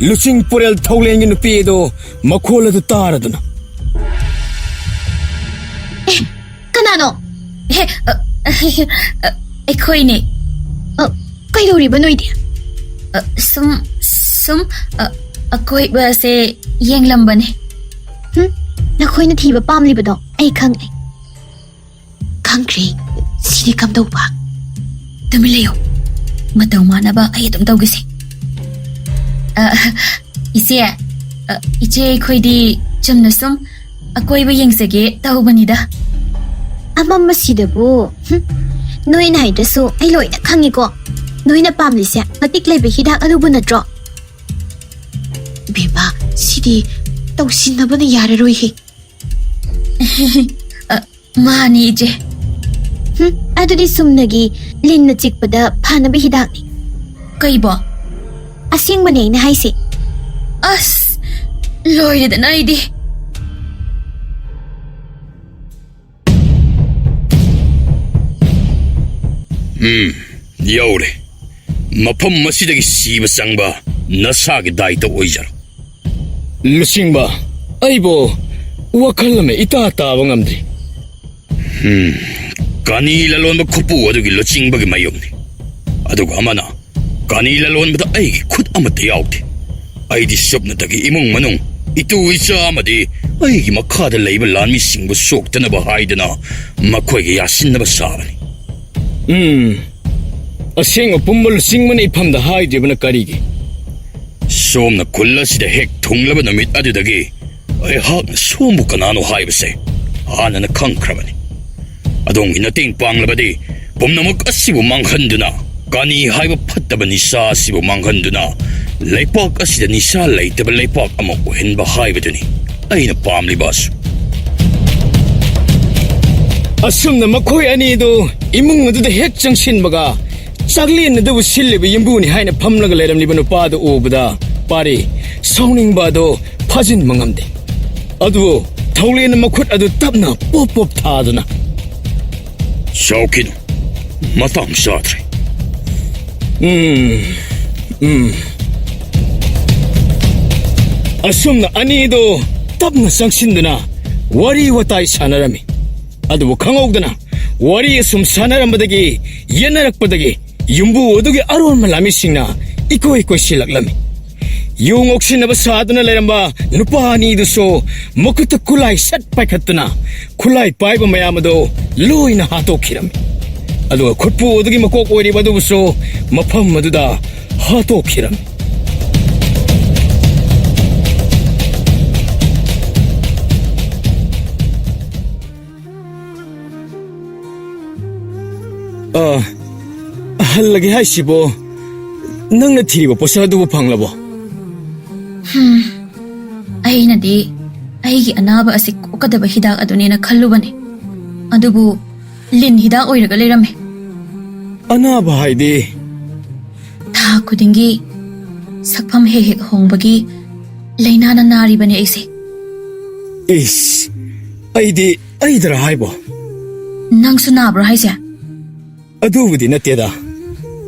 ꯂꯨꯆꯤꯡ ꯄꯨꯔꯦꯜ ꯊꯧꯂꯦꯟꯒꯤ ꯅꯨꯄꯤ ꯑꯗꯨ ꯃꯈꯣꯜ ꯑꯗꯨ ꯇꯥꯔꯗꯨꯅ, "ꯑꯦ, ꯀꯅꯥꯅꯣ? ꯍꯦ, ꯑ, ꯑ, ꯑꯩꯈꯣꯏꯅꯦ꯫ ꯑ, ꯀꯩꯗꯧꯔꯤꯕ ꯅꯣꯏꯗꯤ?" "ꯑ, ꯁꯨꯝ, ꯁꯨꯝ, ꯑ, ꯑꯀꯣꯏꯕꯁꯦ ꯌꯦꯡꯂꯝꯕꯅꯦ꯫" "ꯍꯨꯝ, ꯅꯈꯣꯏꯅ ꯊꯤꯕ ꯄꯥꯝꯂꯤꯕꯗꯣ ꯑꯩ ꯈꯪꯉꯦ꯫" "ꯈꯪꯈ꯭ꯔꯦ, ꯁꯤꯗꯤ ꯀꯝꯗꯧꯕ?" "ꯇꯨꯃꯤꯟ ꯂꯩꯌꯨ, ꯃꯇꯧ ꯃꯥꯟꯅꯕ ꯑꯩ ꯑꯗꯨꯝ ꯇꯧꯒꯦꯁꯦ꯫" "ꯑ, ꯏꯆꯦ, ꯑ, ꯏꯆꯦ, ꯑꯩꯈꯣꯏꯗꯤ ꯆꯨꯝꯅ ꯁꯨꯝ ꯑꯀꯣꯏꯕ ꯌꯦꯡꯖꯒꯦ ꯇꯧꯕꯅꯤꯗ꯫" "ꯑꯃꯝꯕꯁꯤꯗꯕꯨ, ꯍꯨꯝ, ꯅꯣꯏꯅ ꯍꯥꯏꯗ꯭ꯔꯁꯨ ꯑꯩ ꯂꯣꯏꯅ ꯈꯪꯉꯤꯀꯣ꯫ ꯅꯣꯏꯅ ꯄꯥꯝꯂꯤꯁꯦ ꯃꯇꯤꯛ ꯂꯩꯕ ꯍꯤꯗꯥꯛ ꯑꯗꯨꯕꯨ ꯅꯠꯇ꯭ꯔꯣ?" "ꯕꯦꯝꯃ, ꯁꯤꯗꯤ ꯇꯧꯁꯤꯟꯅꯕꯅ ꯌꯥꯔꯔꯣꯏꯍꯦ꯫" "ꯑ, ꯃꯥꯅꯤ, ꯏꯆꯦ꯫" "ꯍꯨꯝ, ꯑꯗꯨꯗꯤ ꯁꯨꯝꯅꯒꯤ ꯂꯤꯟꯅ ꯆꯤꯛꯄꯗ ꯐꯅꯕ ꯍꯤꯗꯥꯛꯅꯤ꯫" "ꯀꯩꯕꯣ?" "ꯑꯁꯦꯡꯕꯅꯦ ꯑꯩꯅ ꯍꯥꯏꯁꯦ꯫" "ꯑꯁ, ꯂꯣꯏꯔꯦꯗꯅ ꯑꯩꯗꯤ꯫" "ꯎꯝ, ꯌꯧꯔꯦ꯫ ꯃꯐꯝ ꯑꯁꯤꯗꯒꯤ ꯁꯤꯕ ꯆꯪꯕ ꯅꯁꯥꯒꯤ ꯗꯥꯏꯇ ꯑꯣꯏꯖꯔꯣ꯫" "ꯂꯨꯆꯤꯡꯕ, ꯑꯩꯕꯨ ꯋꯥꯈꯜ ꯑꯃ ꯏꯇꯥ ꯇꯥꯕ ꯉꯝꯗ꯭ꯔꯤ꯫" "ꯎꯝ, ꯀꯥꯅꯤ ꯂꯂꯣꯟꯕ ꯈꯨꯄꯨ ꯑꯗꯨꯒꯤ ꯂꯨꯆꯤꯡꯕꯒꯤ ꯃꯌꯨꯝꯅꯤ꯫ ꯑꯗꯨꯒ ꯑꯃꯅ ꯀꯥꯅꯤ ꯂꯂꯣꯟꯕꯗ ꯑꯩꯒꯤ ꯈꯨꯠ ꯑꯃꯠꯇ ꯌꯥꯎꯗꯦ꯫ ꯑꯩꯗꯤ ꯁꯨꯞꯅꯇꯒꯤ ꯏꯃꯨꯡ ꯃꯅꯨꯡ, ꯏꯇꯨ ꯏꯆꯥ ꯑꯃꯗꯤ ꯑꯩꯒꯤ ꯃꯈꯥꯗ ꯂꯩꯕ ꯂꯥꯟꯃꯤꯁꯤꯡꯕꯨ ꯁꯣꯛꯇꯅꯕ ꯍꯥꯏꯗꯨꯅ ꯃꯈꯣꯏꯒ ꯌꯥꯁꯤꯟꯅꯕ ꯁꯥꯕꯅꯤ꯫" "ꯎꯝ, ꯑꯁꯦꯡꯕ ꯄꯨꯝꯕ ꯂꯨꯆꯤꯡꯕꯅ ꯏꯐꯝꯗ ꯍꯥꯏꯗ꯭ꯔꯤꯕꯅ ꯀꯔꯤꯒꯤ?" "ꯁꯣꯝꯅ ꯈꯨꯜ ꯑꯁꯤꯗ ꯍꯦꯛ ꯊꯨꯡꯂꯕ ꯅꯨꯃꯤꯠ ꯑꯗꯨꯗꯒꯤ ꯑꯩꯍꯥꯛꯅ ꯁꯣꯝꯕꯨ ꯀꯅꯥꯅꯣ ꯍꯥꯏꯕꯁꯦ ꯍꯥꯟꯅꯅ ꯈꯪꯈ꯭ꯔꯕꯅꯤ꯫ ꯑꯗꯣꯝꯒꯤ ꯃꯇꯦꯡ ꯄꯥꯡꯂꯕꯗꯤ ꯄꯨꯝꯅꯃꯛ ꯑꯁꯤꯕꯨ ꯃꯥꯡꯍꯟꯗꯨꯅ, ꯀꯥꯅꯤ ꯍꯥꯏꯕ ꯐꯠꯇꯕ ꯅꯤꯁꯥ ꯑꯁꯤꯕꯨ ꯃꯥꯡꯍꯟꯗꯨꯅ, ꯂꯩꯄꯥꯛ ꯑꯁꯤꯗ ꯅꯤꯁꯥ ꯂꯩꯇꯕ ꯂꯩꯄꯥꯛ ꯑꯃ ꯑꯣꯏꯍꯟꯕ ꯍꯥꯏꯕꯗꯨꯅꯤ ꯑꯩꯅ ꯄꯥꯝꯂꯤꯕꯁꯨ꯫" ꯑꯁꯨꯝꯅ ꯃꯈꯣꯏ ꯑꯅꯤꯗꯨ ꯏꯃꯨꯡ ꯑꯗꯨꯗ ꯍꯦꯛ ꯆꯪꯁꯤꯟꯕꯒ, ꯆꯥꯛꯂꯦꯟ ꯑꯗꯨꯕꯨ ꯁꯤꯜꯂꯤꯕ ꯌꯨꯝꯕꯨꯅꯤ ꯍꯥꯏꯅ ꯐꯝꯂꯒ ꯂꯩꯔꯝꯂꯤꯕ ꯅꯨꯄꯥꯗꯨ ꯎꯕꯗ, ꯄꯥꯔꯤ ꯁꯥꯎꯅꯤꯡꯕ ꯑꯗꯨ ꯐꯥꯖꯤꯟꯕ ꯉꯝꯗꯦ꯫ ꯑꯗꯨꯕꯨ ꯊꯧꯂꯦꯟꯅ ꯃꯈꯨꯠ ꯑꯗꯨ ꯇꯞꯅ ꯄꯣꯞ ꯄꯣꯞ ꯊꯥꯗꯨꯅ, "ꯁꯥꯎꯈꯤꯅꯨ, ꯃꯇꯥꯡ ꯆꯥꯗ꯭ꯔꯦ꯫ ꯎꯝ, ꯎꯝ꯫ ꯑꯁꯨꯝꯅ ꯑꯅꯤꯗꯣ ꯇꯞꯅ ꯆꯪꯁꯤꯟꯗꯨꯅ ꯋꯥꯔꯤ ꯋꯥꯇꯥꯏ ꯁꯥꯟꯅꯔꯝꯃꯤ꯫ ꯑꯗꯨꯕꯨ ꯈꯪꯍꯧꯗꯅ ꯋꯥꯔꯤ ꯑꯁꯨꯝ ꯁꯥꯟꯅꯔꯝꯕꯗꯒꯤ, ꯌꯦꯠꯅꯔꯛꯄꯗꯒꯤ ꯌꯨꯝꯕꯨ ꯑꯗꯨꯒꯤ ꯑꯔꯣꯟꯕ ꯂꯥꯃꯤꯁꯤꯡꯅ ꯏꯀꯣꯏ ꯀꯣꯏꯁꯤꯜꯂꯛꯂꯝꯃꯤ꯫ ꯌꯨ ꯉꯧꯁꯤꯟꯅꯕ ꯁꯥꯗꯨꯅ ꯂꯩꯔꯝꯕ ꯅꯨꯄꯥ ꯑꯅꯤꯗꯨꯁꯨ ꯃꯈꯨꯠꯇ ꯈꯨꯠꯂꯥꯏ ꯁꯠ ꯄꯥꯏꯈꯠꯇꯨꯅ ꯈꯨꯠꯂꯥꯏ ꯄꯥꯏꯕ ꯃꯌꯥꯝ ꯑꯗꯨ ꯂꯣꯏꯅ ꯍꯥꯠꯇꯣꯛꯈꯤꯔꯝꯃꯤ꯫ ꯑꯗꯨꯒ ꯈꯨꯠꯄꯨ ꯑꯗꯨꯒꯤ ꯃꯀꯣꯛ ꯑꯣꯏꯔꯤꯕ ꯑꯗꯨꯕꯨꯁꯨ ꯃꯐꯝ ꯑꯗꯨꯗ ꯍꯥꯠꯇꯣꯛꯈꯤꯔꯝꯃꯤ꯫ ꯑ, ꯍꯜꯂꯒꯦ ꯍꯥꯏꯁꯤꯕꯣ? ꯅꯪꯅ ꯊꯤꯔꯤꯕ ꯄꯣꯠꯁꯛ ꯑꯗꯨꯕꯨ ꯐꯪꯂꯕꯣ? ꯍꯝ, ꯑꯩꯅꯗꯤ ꯑꯩꯒꯤ ꯑꯅꯥꯕ ꯑꯁꯤ ꯀꯣꯛꯀꯗꯕ ꯍꯤꯗꯥꯛ ꯑꯗꯨꯅꯦꯅ ꯈꯜꯂꯨꯕꯅꯤ꯫ ꯑꯗꯨꯕꯨ ꯂꯤꯟ ꯍꯤꯗꯥꯛ ꯑꯣꯏꯔꯒ ꯂꯩꯔꯝꯃꯦ꯫ ꯑꯅꯥꯕ ꯍꯥꯏꯗꯤ? ꯊꯥ ꯈꯨꯗꯤꯡꯒꯤ ꯁꯛꯐꯝ ꯍꯦꯛ ꯍꯦꯛ ꯍꯣꯡꯕꯒꯤ ꯂꯥꯏꯅꯥꯅ ꯅꯥꯔꯤꯕꯅꯦ ꯑꯩꯁꯦ꯫ ꯏꯁ, ꯑꯩꯗꯤ ꯑꯩꯗꯔ ꯍꯥꯏꯕꯣ? ꯅꯪꯁꯨ ꯅꯥꯕ꯭ꯔꯣ ꯍꯥꯏꯁꯦ? ꯑꯗꯨꯕꯨꯗꯤ ꯅꯠꯇꯦꯗ,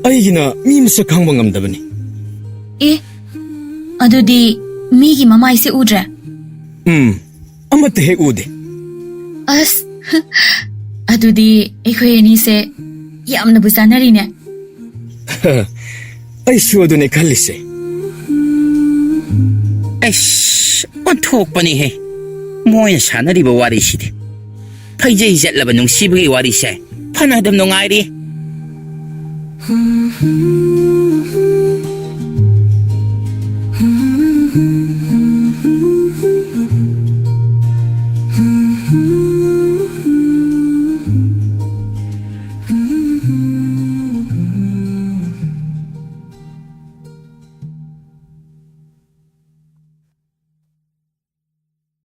ꯑꯩꯒꯤꯅ ꯃꯤ ꯃꯁꯛ ꯈꯪꯕ ꯉꯝꯗꯕꯅꯤ꯫ ꯑꯦ, ꯑꯗꯨꯗꯤ ꯃꯤꯒꯤ ꯃꯃꯥꯏꯁꯦ ꯎꯗ꯭ꯔꯦ? ꯎꯝ, ꯑꯃꯠꯇ ꯍꯦꯛ ꯎꯗꯦ꯫ ꯑꯁ, ꯑꯗꯨꯗꯤ ꯑꯩꯈꯣꯏ ꯑꯅꯤꯁꯦ ꯌꯥꯝꯅꯕꯨ ꯆꯥꯟꯅꯔꯤꯅꯦ꯫ ꯑꯩꯁꯨ ꯑꯗꯨꯅꯦ ꯈꯜꯂꯤꯁꯦ꯫ ꯑꯩꯁ, ꯑꯣꯟꯊꯣꯛꯄꯅꯤꯍꯦ, ꯃꯣꯏꯅ ꯁꯥꯟꯅꯔꯤꯕ ꯋꯥꯔꯤꯁꯤꯗꯤ꯫ ꯐꯩꯖꯩ ꯆꯠꯂꯕ ꯅꯨꯡꯁꯤꯕꯒꯤ ꯋꯥꯔꯤꯁꯦ ꯐꯅ ꯑꯗꯨꯝ ꯅꯨꯡꯉꯥꯏꯔꯤ꯫